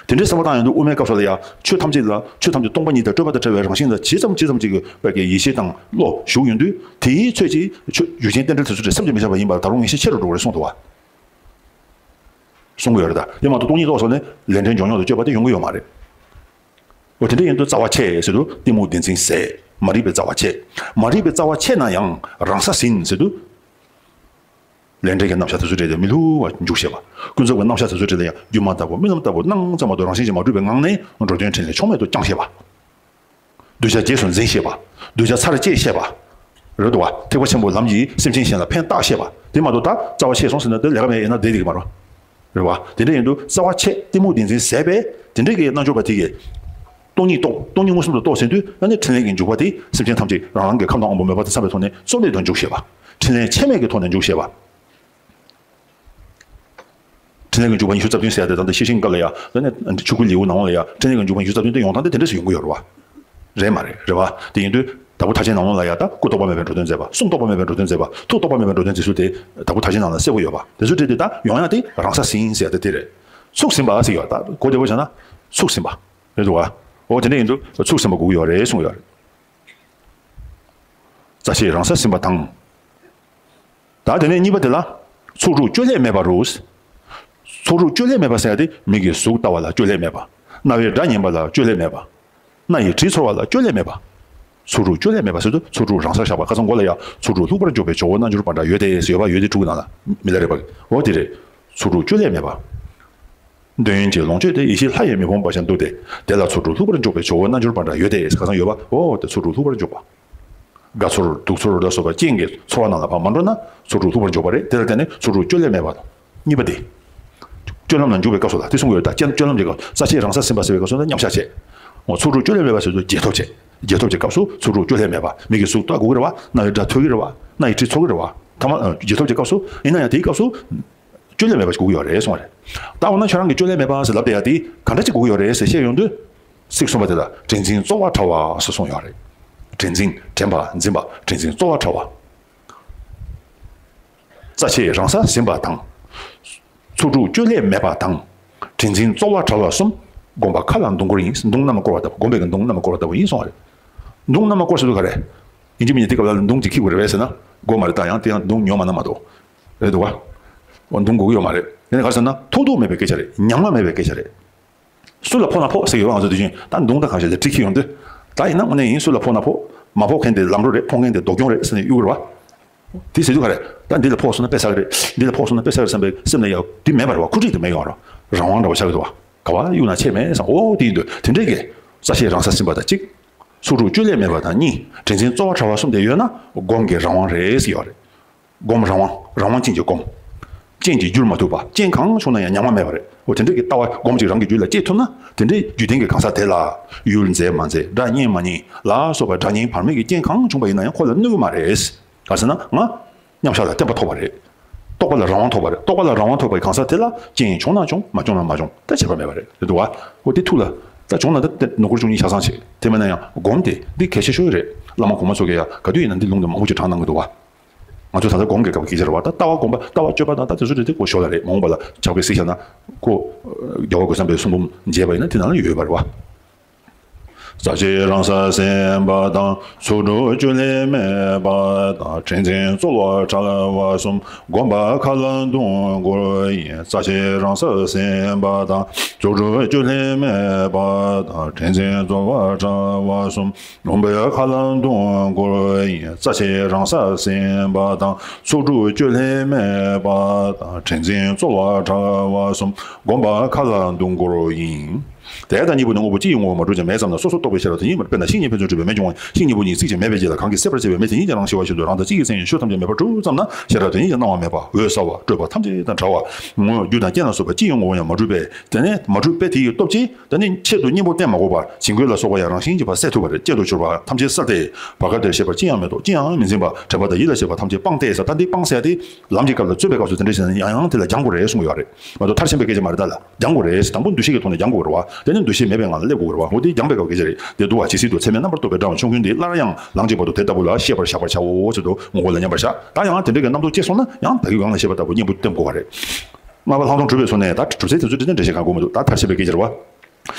དེ་འདྲའི་བསམ་བློ་བཏང་ཡོང་དུས་དབུ་མའི་སྐབས་སུ་ལ་ཡང་ཆོས་ཐམས་ཅད་ལ་ཆོས་ཐམས་ཅད་སྟོང་པ་ཉིད་དང་སྤྲོས་པ་དང་བྲལ་བའི་རང་བཞིན་ལ་ཇི་ཙམ་ཇི་ཙམ་ཅིག་གི་བར་གྱི་ཡིད་ཆེས་དང་བློ་ཞུགས་ཡོང་དུས་དེའི་ཚོད་ཀྱིས་ཆོས་ཡུལ་ཅན་རྟེན་འབྲེལ་དེ་ཚོ་དེ་བསམ་གྱིས་མི་ཁྱབ་པ་ཡིན་པར་ད་རུང་ངེས་ཤེས་ཆེ་རུ་འགྲོ་གི་རེད་གསུངས་འདུག་བ། གསུང་གི་ཡོད་རེད་ད། དེ་མ་གཏོགས་སྟོང་ཉིད་རྟོགས་སོང་ནས་ལས་འབྲས་འབྱུང་ཉོག་ཏུ་སྤྱོད་པ་དེ་ཡོང་གི་ཡོད་མ་རེད། འོ་དེ་འདྲ་ཡིན་དུས་རྩ་བ་ཆེ་ཟེར་དུས་གཏི་མུག་བདེན་འཛིན་ཟད། མ་རིག་པའི་རྩ་བ་ཆེ། མ་རིག་པའི་རྩ་བ་ཆེ་ན་ཡང་རང་ས་ཟིན་ཟེར་དུས། ལས་འབྲས་ཀྱི་རྣམ་གཞག་དེ་ཚོ་འདྲ་དེ་མི་བསླུ་བར་འཇུག་ཤེས་པ། ཀུན་རྫོབ་ཀྱི་རྣམ་གཞག་དེ་ཚོ་འདྲ་དེ་ཡང་སྒྱུ་མ་ལྟ་བུ་རྨི་ལམ་ལྟ་བུ་སྣང་ཙམ་མ་གཏོགས་རང་བཞིན་གྱིས་མ་གྲུབ་པའི་ངང་ནས་འགྲོ་དོན་ཕྲིན་ལས་ཕྱོགས་མེད་དུ་བསྐྱང་ཤེས་པ། གདུལ་བྱ་རྗེས་སུ་འཛིན་ཤེས་པ། གདུལ་བྱ་ཚར་བཅད་ཤེས་པ། རེད་འདུག་བ། ཐེག་པ་ཆེན་པོའི་ལམ་གྱིས་སེམས་ཅན་གཞན་ལ་ཕན་བཏགས་ཤེས་པ། དེ་མ་གཏོགས་ད་རྩ་བ་ཆེ་སོང་ཟེར་ན་དེ་ལས་ཀ་མེད་ཡིན་ན་བསྡད་བསྡད་ཀྱི་མ་རེད། རེད་བ། དེ་འདྲ་ཡིན་དུས་རྩ་བ་ཆེ་གཏི་མུག་བདེན་འཛིན་ཟད་པས་དེ་འདྲ་གི་རྣལ་འབྱོར་པ་དེ་གིས། སྟོང་ཉིད་རྟོགས། སྟོང་ཉིད་མངོན་སུམ་དུ་རྟོགས་ཟིན་དུས་ཨ་ནི་ཕྲིན་ལས་ཀྱི་འཇུག་པ་དེ་སེམས་ཅན་ཐམས་ཅད་རང་རང་གི་ཁམས་དང་དབང་པོ་མོས་པ་དང་འཚམ་པའི་ཐོག་ནས་རྩོལ་མེད་དུ་འཇུག་ཤེས་པ། ཕྲིན་ལས་ཆད་མེད་ཀྱི་ཐོག་ནས་འཇུག་ཤེས་པ། ཕྲིན་ལས་ཀྱི་འཇུག་པ་ཉི་ཤུ་རྩ་བདུན་ཟེར་ཡ་དེ་ད་ལྟ་ཤེར་ཕྱིན་སྐབས་ལ་ཡ་ད་ནི་ཆོས་སྐུའི་ལེའུ་ནང་ལ་ཡ་ཕྲིན་ལས་ཀྱི་འཇུག་པ་ཉི་ཤུ་རྩ་བདུན་དེ་ཡོང་སྟངས་དེ་དེ་འདྲས་སུ་ཡོང་གི་ཡོད་རེད་བ། རེད་མ་རེད། རེད་བ། དེ་ཡིན་དུས་དྭགས་པོ་མཐའ་ཅན་ནང་ལོགས་ལ་ཡ་ད་སྐུ་རྟོགས་པ་མེད་པའི་འགྲོ་དོན་མཛད་པ། གཟུགས་རྟོགས་པ་མེད་པའི་འགྲོ་དོན་མཛད་ཚུལ་དེ་དྭགས་པོ་མཐའ་ཅན་ནང་ལ་གསལ་པོ་ཡོད་པ། དེ་ཚོ་འདྲ་དེ་ད་ཡོང་ཡ་དེ་རང་ས་ཟིན་ཟེར་ཡ་དེ་དེ་རེད། ཚུགས་ཟིན་པ་ཟེར་ཡོད། ད་གོ་བདེ་པོ་བྱས་ན་ཚུགས་ཟིན་པ། རེད་འདུག་བ། འོ་དེ་འདྲ་ཡིན་དུས་ཚུགས་ཟིན་པ་དགོས་ཀྱི་ཡོད་རེད་གསུངས་ཡོད་རེད། རྩ་ཆེས་རང་ས་ཟིན་པ་དང་། ད་དེ་ནས་གཉིས་པ་དེ་ལ། ཚོགས་དྲུག་བཅོལ་ལས་མེད་པ་རུ། ཚོགས་དྲུག་བཅོལ་ལས་མེད་པ་ཟེར་ཡ་དེ་མིག་གིས་གཟུགས་ལྟ་བ་ལ་བཅོལ་ལས་མེད་པ། རྣ་བས་སྒྲ་ཉན་པ་ལ་བཅོལ་ལས་མེད་པ། སྣ་ཡིས་དྲི་ཚོར་བ་ལ་བཅོལ་ལས་མེད་པ། ཚོགས་དྲུག་བཅོལ་ལས་མེད་པ་ཟེར་དུས་ཚོགས་དྲུག་རང་སར་བཞག་པ། ཁ་སང་གོ་ལ་ཡ། ཚོགས་དྲུག་ལྷུག་པར་འཇོག་པའི་ཇོ་བོ་རྣལ་འབྱོར་པ་འདྲ་ཡོད་དེ་ཟེར་ཡོད་པ། ཡོད་དེ་དྲུག་གི་ནང་ལ་མི་ལ་རས་པ། འོ་དེ་རེད། ཚོགས་དྲུག་བཅོལ་ལས་མེད་པ། འདོད་ཡོན་གྱི་ལོངས་སྤྱོད་དེ་ཡེ་ཤེས་ལྷ་ཡིས་མི་ཕམ་པ་བཞིན་འདུག་སྟེ། དེ་ལ་ཚོགས་དྲུག་ལྷུག་པར་འཇོག་པའི་ཇོ་བོ་རྣལ་འབྱོར་པ་འདྲ་ཡོད་དེ་ཁ་སང་ཡོད་པ། འོ་དེ་ཚོགས་དྲུག་ལྷུག་པར་འཇོག་པ། དགའ་ཚོར་སྡུག་ཚོར་ལ་སོགས་པ་རྐྱེན་གྱི་ཚོར་བ་རྣམས་ལ་ཕར་མ་འགྲོ་ན་ཚོགས་དྲུག་ལྷུག་པར་འཇོག་པ་རེད། དེ་ལ་བརྟེན་ནས་ཚོགས་དྲུག་བཅོལ་ལས་མེད་པ་དང་། གཉིས་པ་དེ། སྤྱོད་ལམ་ལ་འཇུག་པའི་སྐབས་སུ་ལ་དེ་གསུང་གི་ཡོད། ད་སྤྱོད་ལམ་གྱི་སྐབས་རྩ་ཆེས་རང་སར་ཟིན་པ་ཟེར་བའི་སྐབས་སུ་ན་མཉམ་བཞག་བྱེད། འོ་ཚོགས་དྲུག་བཅོལ་ལས་མེད་པ་ཟེར་དུས་རྗེས་ཐོབ་བྱེད། རྗེས་ཐོབ་ཀྱི་སྐབས་སུ་ཚོགས་དྲུག་བཅོལ་ལས་མེད་པ། མིག་གིས་གཟུགས་ལྟ་དགོས་ཀྱི་རེད་བ། རྣ་བས་སྒྲ་ཐོས་ཀྱི་རེད་བ། སྣ་ཡིས་དྲི་ཚོར་གྱི་རེད་བ། ཐ་མ་རྗེས་ཐོབ་ཀྱི་སྐབས་སུ་ཡིན་ན་ཡང་དེའི་སྐབས་སུ། བཅོལ་ལས་མེད་པ་ཞིག་དགོས་ཀྱི་ཡོད་རེད་གསུངས་པ་རེད། ད་འོ་ན་ཁྱོད་རང་གིས་བཅོལ་ལས་མེད་པ་ཟེར་ལབ་བསྡད་ཡ་དེ་ག་འདྲ་ཅིག་དགོས་ཀྱི་ཡོད་རེད་ཟེར་བཤད་ཡོང་དུས། ཚིག་གསུམ་པ་དེ་ལ་དྲན་འཛིན་རྩོལ་བ་བྲལ་བ་ཟེར་གསུངས་ཡོད་རེད། དྲན་འཛིན་དྲན་པ་འཛིན་པ་དྲན་འཛིན་རྩོལ་བ་བྲལ་བ། རྩ་ཆེས་རང་སར་ཟིན་པ་དང་། ཚོགས་དྲུག་བཅོལ་ལས་མེད་པ་དང་། དྲན་འཛིན་རྩོལ་བ་བྲལ་བ་གསུམ། སྒོམ་པ་མཁའ་ལ་མདུང་སྐོར་ཡིན། མདུང་གནམ་ལ་བསྐོར་བ་ལྟ་བུ། སྒོམ་པས་ཀྱི་མདུང་གནམ་ལ་བསྐོར་བ་ལྟ་བུ་ཡིན་གསུངས་པ་རེད། མདུང་གནམ་ལ་བསྐོར་ཟེར་དུས་ག་རེ། ཡིན་གཅིག་མིན་གཅིག་དེ་སྐབས་ལ་མདུང་གཅིག་འཁྱེར་དགོས་རེད་བས་ཟེར་ན། དགོས་མ་རེད། ད་ཡང་དེ་ཡང་མདུང་ཉོ་མ་ན་མ་གཏོགས། རེད་འདུག་བ། འོ་མདུང་དགོས་ཀྱི་ཡོད་མ་རེད། དེ་ནས་ག་རེ་ཟེར་ན་ཐོགས་རྡུགས་མེད་པའི་སྐད་ཆ་རེད། ཉམ་ང་མེད་པའི་སྐད་ཆ་རེད། སུ་ལ་ཕོག་ན་ཕོག་ཟེར་གྱི་ཡོད། ང་ཚོ་དེ་བཞིན་ད་མདུང་དང་གང་ཞིག་ལ་གྲི་འཁྱེར་ཡོང་དུས། ད་ཡིན་ན་དངོས་གནས་ཡིན། སུ་ལ་ཕོག་ན་ཕོག་མ་ཕོག་མཁན་དེ་ལམ་འགྲོ་རེད། ཕོག་མཁན་དེ་སྡུག་གྱོང་རེད་ཟེར་ནས་གཡུག་གི་རེད་བ། དེ་ཟེར་དུས་ག་རེ། ད་འདི་ལ་ཕོག་སོང་ན་དཔེ་བསགས་ཀྱི་རེད། འདི་ལ་ཕོག་སོང་ན་དཔེ་བསགས་ཀྱི་རེད་བསམ་པའི་སེམས་ལ་ཡང་དེ་མེད་པ་རེད་བ། ཁུ་འཕྲིག་དེ་མེད་ཡོང་ར། རང་དབང་འདྲ་བ་ཆགས་ཀྱི་འདུག་བ། ག་བ་གཡུག་ན་ཆད་མེད་བསམ། འོ་དེ་ཡིན་དུས་དེ་འདྲས་ཀྱི། རྩ་ཆེས་རང་སར་ཟིན་པ་དང་གཅིག། ཚོགས་དྲུག་བཅོལ་ལས་མེད་པ་དང་གཉིས། དྲན་འཛིན་རྩོལ་བ་བྲལ་བ་གསུམ་དེ་ཡོད་ན་སྒོམ་གྱི་རང་དབང་རེད་ཟེར་ཡོད་རེད། སྒོམ་རང་དབང་། རང་དབང་ཅན་གྱི་སྒོམ། རྐྱེན་གྱིས་བསྒྱུར་མ་ཐུབ་པ། རྐྱེན་གང་བྱུང་ན་ཡང་ཉམ་ང་མེད་པ་རེད། འོ་དེ་འདྲས་ཀྱི་ལྟ་བ་སྒོམ་གཅིག་རང་གི་རྒྱུད་ལ་སྐྱེས་ཐུབ་ན། དེ་འདྲའི་རྒྱུད་ལྡན་གྱི་གང་ཟག་དེ་ལ། ཡུལ་མཛེས་མ་མཛེས། སྒྲ་སྙན་མ་སྙན་ལ་སོགས་པའི་སྒྲ་སྙན་བར་མེད་ཀྱི་རྐྱེན་གང་བྱུང་བ་ཡིན་ན་ཡང་ཁོ་ལ་གནོད་ཀྱི་མ་རེད། ག་ཟེར་ན་ང་། མཉམ་བཞག་ལ་བརྟན་པ་ཐོབ་པ་རེད། རྟོགས་པ་ལ་རང་དབང་ཐོབ་པ་རེད། རྟོགས་པ་ལ་རང་དབང་ཐོབ་པའི་གང་ཟག་དེ་ལ་རྐྱེན་བྱུང་ན་བྱུང་། མ་བྱུང་ན་མ་བྱུང་། ད་བྱེད་པ་མེད་པ་རེད། རེད་འདུག་བ། འོ་དེ་ཐུགས་ལ། ད་བྱུང་ན་ད་དེ་ནོར་འཁོར་བཅུ་གཉིས་ཆ་ཚང་བྱེད། དེ་མིན་ན་ཡང་སྒོམ་དེ་འདི་གལ་ཆེ་ཤོས་རེད། བླ་མ་གོང་མ་ཚོ་གིས་ཡ་ག་དུས་ཡིན་ན་འདི་ལུང་དུ་མང་པོ་ཅིག་དྲངས་གནང་གི་འདུག་བ། ང་ཚོ་ད་ལྟ་སྒོམ་གྱི་སྐབས་ཀྱི་ཆར་བ་ད་ལྟ་བ་སྒོམ་པ་ལྟ་བ་སྤྱོད་པ་དང་ད་དེ་ཚོ་རེད་དེ་ཁོ་ཞོར་ལ་རེད། མ་འོངས་པ་ལ་ཕྱག་དཔེ་གཟིགས་བཞག་ན་ཁོ། རྒྱལ་བ་རྒོད་ཚང་པའི་གསུང་འབུམ་མཇལ་བ་ཡིན་ན་དེ་ནང་ལ་ཡོད་པ་རེད་བ། རྩ་ཆེས་རང་སར་ཟིན་པ་དང་། ཚོགས་དྲུག་བཅོལ་ལས་མེད་པ་དང་། དྲན་འཛིན་རྩོལ་བ་བྲལ་བ་གསུམ། སྒོམ་པ་མཁའ་ལ་མདུང་སྐོར་ཡིན། རྩ་ཆེས་རང་སར་ཟིན་པ་དང་། ཚོགས་དྲུག་བཅོལ་ལས་མེད་པ་དང་། དྲན་འཛིན་རྩོལ་བ་བྲལ་བ་གསུམ། སྒོམ་པ་མཁའ་ལ་མདུང་སྐོར་ཡིན། རྩ་ཆེས་རང་སར་ཟིན་པ་དང་། ཚོགས་དྲུག་བཅོལ་ལས་མེད་པ་དང་། དྲན་འཛིན་རྩོལ་བ་བྲལ་བ་གསུམ། སྒོམ་པ་མཁའ་ལ་མདུང་སྐོར་ཡིན། དེ་ལྟར་གཉིས་པོ་ནི་དངོས་པོ་སྤྱི་ཡི་ངོ་བོ་མ་གྲུབ་ཅིང་མེད་ཙམ་ན་སོ་སོར་རྟོག་པའི་ཤེས་རབ་དོན་གཉིས་མ་གྲུབ། དཔེར་ན་ཤིང་གཉིས་ཕན་ཚུན་འདྲེས་པའི་མེ་བྱུང་བ་ཡང་། ཤིང་གཉིས་པོ་གཉིས་རྩིག་ཅིང་མེ་བས་བརྗེས་ལ། གང་གིས་ཟད་པར་བྱས་པའི་མེ་དེ་ཉིད་ཀྱང་རང་ཞི་བར་བྱེད་དོ། རང་དང་གཅིག་གི་མཚན་ཉིད་ཆོས་ཐམས་ཅད་མེད་པར་གྲུབ་ཙམ་ན་ཤེས་རབ་དོན་གཉིས་ཀྱང་སྣང་བ་མེད་པ། འོད་གསལ་བ་སྤྲོས་པ་ཐམས་ཅད་དང་བྲལ་བ། ངོ་བོ་རྒྱུ་དང་རྐྱེན་ལ་སོགས་པ་སྤྱི་ཡི་ངོ་བོ་ཡང་མ་གྲུབ་པས། དེ་ནས་མ་གྲུབ་པས་དེ་ཡི་སྟོབས་ཀྱིས། དེ་ནི་ཆེད་དུ་གཉེན་པོ་བསྟེན་མ་དགོས་པར་བྱིང་རྒོད་ལ་སོགས་པ་ཡང་རང་བཞིན་གྱིས་ཕར་ཟད་ཐུབ་པ་རེད། གཅེར་དུ་གྱུར་པ་ཐམས་ཅད་བསལ་ཏེ། བར་སྐབས་དེར་ཤེས་པར་ཅི་ཡང་མེད་དོ། ཅི་ཡང་མི་འཛིན་པ། དྲན་པ་དང་ཡིད་ལ་བྱེད་པ་ཐམས་ཅད་སྤངས་ཏེ་ཟེར། ད་འདི་སྤངས་ཟེར་ཡ་དེ་ལམ་གྱི་སྐབས་ལ་རྩོད་པའི་སྐབས་སུ་དེ་འདྲ་བྱས་ན་ཡང་ཡང་དེ་ལ་སྦྱང་དགོས་རེད་གསུངས་ཡོད་རེད། མ་གཏོགས་མཐར་ཕྱིན་པའི་སྐད་ཆ་མ་རེད། ད་ལ་སྦྱང་དགོས་རེད། དང་པོ་འདུ་ཤེས་ཀྱི་ཐོག་ནས་སྦྱང་དགོས་རེད་བ། དེ་ནས་འདུ་ཤེས་མེད་པའི་ངང་ལ་སླེབས་དགོས་རེད་བ། འོ་དེ་སྦྱང་པའི་སྐབས་སྐད་ཆ་རེད། དེ་འདུལ་བ་ཇི་སྲིད་དུ། ཚད་མེད་རྣམ་པར་རྟོག་པའི་དགྲ་བོ་ཆོམ་རྐུན་འདི། སླར་ཡང་ལམ་གྱི་བར་དུ་དེ་ལྟ་བུ་ལ་ཤེས་པར་བཞག་པར་བྱའོ་ཟེར་དུ་ངོ་བོ་ལ་མཉམ་པར་བཞག་ད་ཡང་དེ་འདྲ་གི་རྣམ་རྟོག་སྐྱེས་སོང་ན་ཡང་ད་གི་ངང་ལ་ཤེས་པ་ལྟ་བུ་གཉེན་པོ་བསྟེན་དགོས་པ་རེད། ལྔ་པ་ལྷག་མཐོང་གྲུབ་པའི་ཚུལ་ནས། ད་གྲུབ་ཚུལ་དེ་ཚོ་དྲི་བ་འགྲེལ་བཤད་གང་དགོས་མི་འདུག་ད་མཐར་ཕྱིན་པའི་སྐད་ཆ་རེད་བ།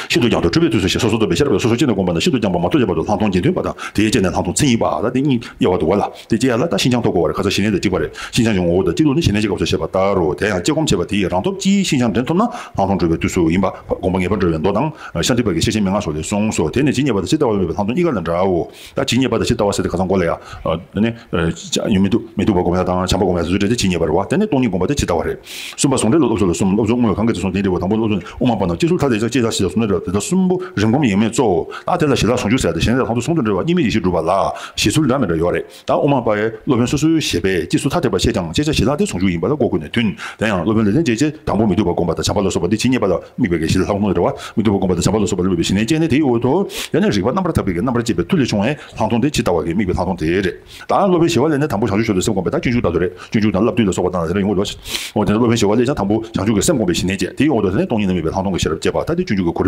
ཤིན་ཏུ་སྦྱངས་དང་གྲུབ་པའི་དུས་སུ་ཞེས་སོ་སོར་རྟོག་པའི་ཤེས་རབ་ཀྱིས་སོ་སོ་གཅིག་ནས་བསྒོམས་པ་ན། ཤིན་ཏུ་སྦྱངས་པ་མ་ཐུབ་ཀྱང་བར་དུ་ལྷག་མཐོང་རྗེས་མཐུན་པ་དང་། དེའི་རྗེས་ནས་ལྷག་མཐོང་མཚན་ཉིད་པ། ད་དེ་གཉིས་དབྱེ་བ་འདུག་བ་ལ། དེ་སྐྱེ་ཡ་ལ་ད་ཤིན་སྦྱངས་ཐོབ་དགོས་པ་རེད། ཁ་སང་ཞི་གནས་དང་གཅིག་པ་རེད། ཤིན་སྦྱངས་ཀྱི་ངོ་བོ་དང་སྤྱི་ལུགས་ནི་ཞི་གནས་ཀྱི་སྐབས་སུ་བཤད་པ་ལྟར་རོ། དེ་ཡང་དཔྱད་སྒོམ་བྱས་པ་དེ་ཡིས་རང་སྟོབས་ཀྱིས་ཤིན་སྦྱངས་འདྲེན་ཐུབ་ན་ལྷག་མཐོང་གྲུབ་པའི་དུས་སུ་ཡིན་པ། དགོངས་པ་ངེས་པར་འགྲོ་བའི་མདོ་དང་། ཤཱནྟི་པ་གི་ཤེར་ཕྱིན་མན་ངག་སོགས་ལས་གསུངས་སོ། དེ་ནི་ཇི་སྙེད་པ་དང་ཇི་ལྟ་བ་སློབ་པའི་ལྷག་མཐོང་གཉིས་ཀ་ལ་འདྲའོ། ད་ཇི་སྙེད་པ་དང་ཇི་ལྟ་བ་ཟེར་ཏེ་ཁ་སང་གོང་ལ་ཡ། ཨ་ནི། མི་འདུག་མི་འདུག་པ་སྒོམ་ཡ་དང་བྱམས་པ་སྒོམ་ཡ་དེ་ཚོ་རེད། དེ་ཇི་སྙེད་པ་རེད་བ། དེ་ནི་སྟོང་ཉིད་སྒོམ་པ་དེ་ཇི་ལྟ་བ་རེད། གསུམ་པ་ཟུང་འབྲེལ་ལ་སློབ་ཚུལ་ལ་གསུམ། སློབ་ཚུལ་དངོས་གང་གི་དེ་གསུམ་དེ་འདྲ་བ། དང་པོ་སློབ་ཚུལ་དབུ་མ་པ་རྣམས་སྐྱེ་ཚུལ་ཐ་དད་ཅིང་སྐྱེ་བྱ་ཞེས་གསུངས་ནས་རེད། དེ་དག་གསུམ་པོ་རིམ་སྒོམ་ཡིན་མིན་གཙོ་བོ། ད་དེ་ལ་ཞི་ལྷག་ཟུང་འཇུག་ཟེར་ཏེ་ཞི་གནས་དང་ལྷག་མཐོང་ཟུང་དུ་འབྲེལ་བ་གཉིས་མེད་ཡེ་ཤེས་སྒྲུབ་པ་ལ་ཞི་ཚུལ་འདྲ་མི་འདྲ་ཡོད་རེད། ད་དབུ་མ་པའི་སློབ་དཔོན་སོ་སོའི་བཞེད་པས་སྐྱེ་ཚུལ་ཐ་དད་པར་བཤད་ཀྱང་སྐྱེ་བྱ་ཞི་ལྷག་དེ་ཟུང་འཇུག་ཡིན་པ་ལ་སྒོ་ཀུན་ནས་མཐུན། དེ་ཡང་སློབ་དཔོན་ལེགས་ལྡན་འབྱེད་ཅེས་དང་པོ་མི་སྡུག་པ་སྒོམ་པ་དང་བྱམས་པ་ལ་སོགས་པ་འདི་ཇི་སྙེད་པ་ལ་དམིགས་པའི་གི་ཞི་ལྷག་ལྷག་མཐོང་རེད་བ། མི་སྡུག་པ་སྒོམ་པ་དང་བྱམས་པ་ལ་སོགས་པ་ལ་དམིགས་པའི་ཞི་གནས་སྐྱེས་ནས་དེའི་འོག་ཏུ། ཡང་ན་རིག་པ་རྣམ་པར་དག་པའི་གི་རྣམ་པར་དཔྱད་པའི་མཐུ་ལས་བྱུང་བའི་ལྷག་མཐོང་དེ་ཇི་ལྟ་བ་གི་དམིགས་པའི་ལྷག་མཐོང་དེ་རེད། ད་སློབ་དཔོན་ཞི་བ་ལྷས་ནི་དང་པོ་བྱང་ཆུབ་མཆོག་ཏུ་སེམས་བསྒོམས་པས། ད་སྤྱོད་འཇུག་ལྟར་དུ་རེད། སྤྱོད་འཇུག་དང་བསླབ་བཏུས་ལ་སོགས་པ་དང་དེ་འདྲ་ཡོང་གི་རེད་བ། འོ་དེ་ནི་སློབ་དཔོན་ཞི་བ་ལྷས་ཀྱང་དང་པོ་བྱང་ཆུབ་ཀྱི་སེམས་བསྒོམས་པས་ཞི་གནས་སྐྱེས། དེའི་འོག་ཏུ་དེ་ནི་སྟོང་ཉིད་རྣམ་དབྱེ་བའི་ལྷག་མཐོང་གི་ཤེས་རབ་སྐྱེས་པ། ད་དེ་སྤྱོད་འཇུག་གི་གོ་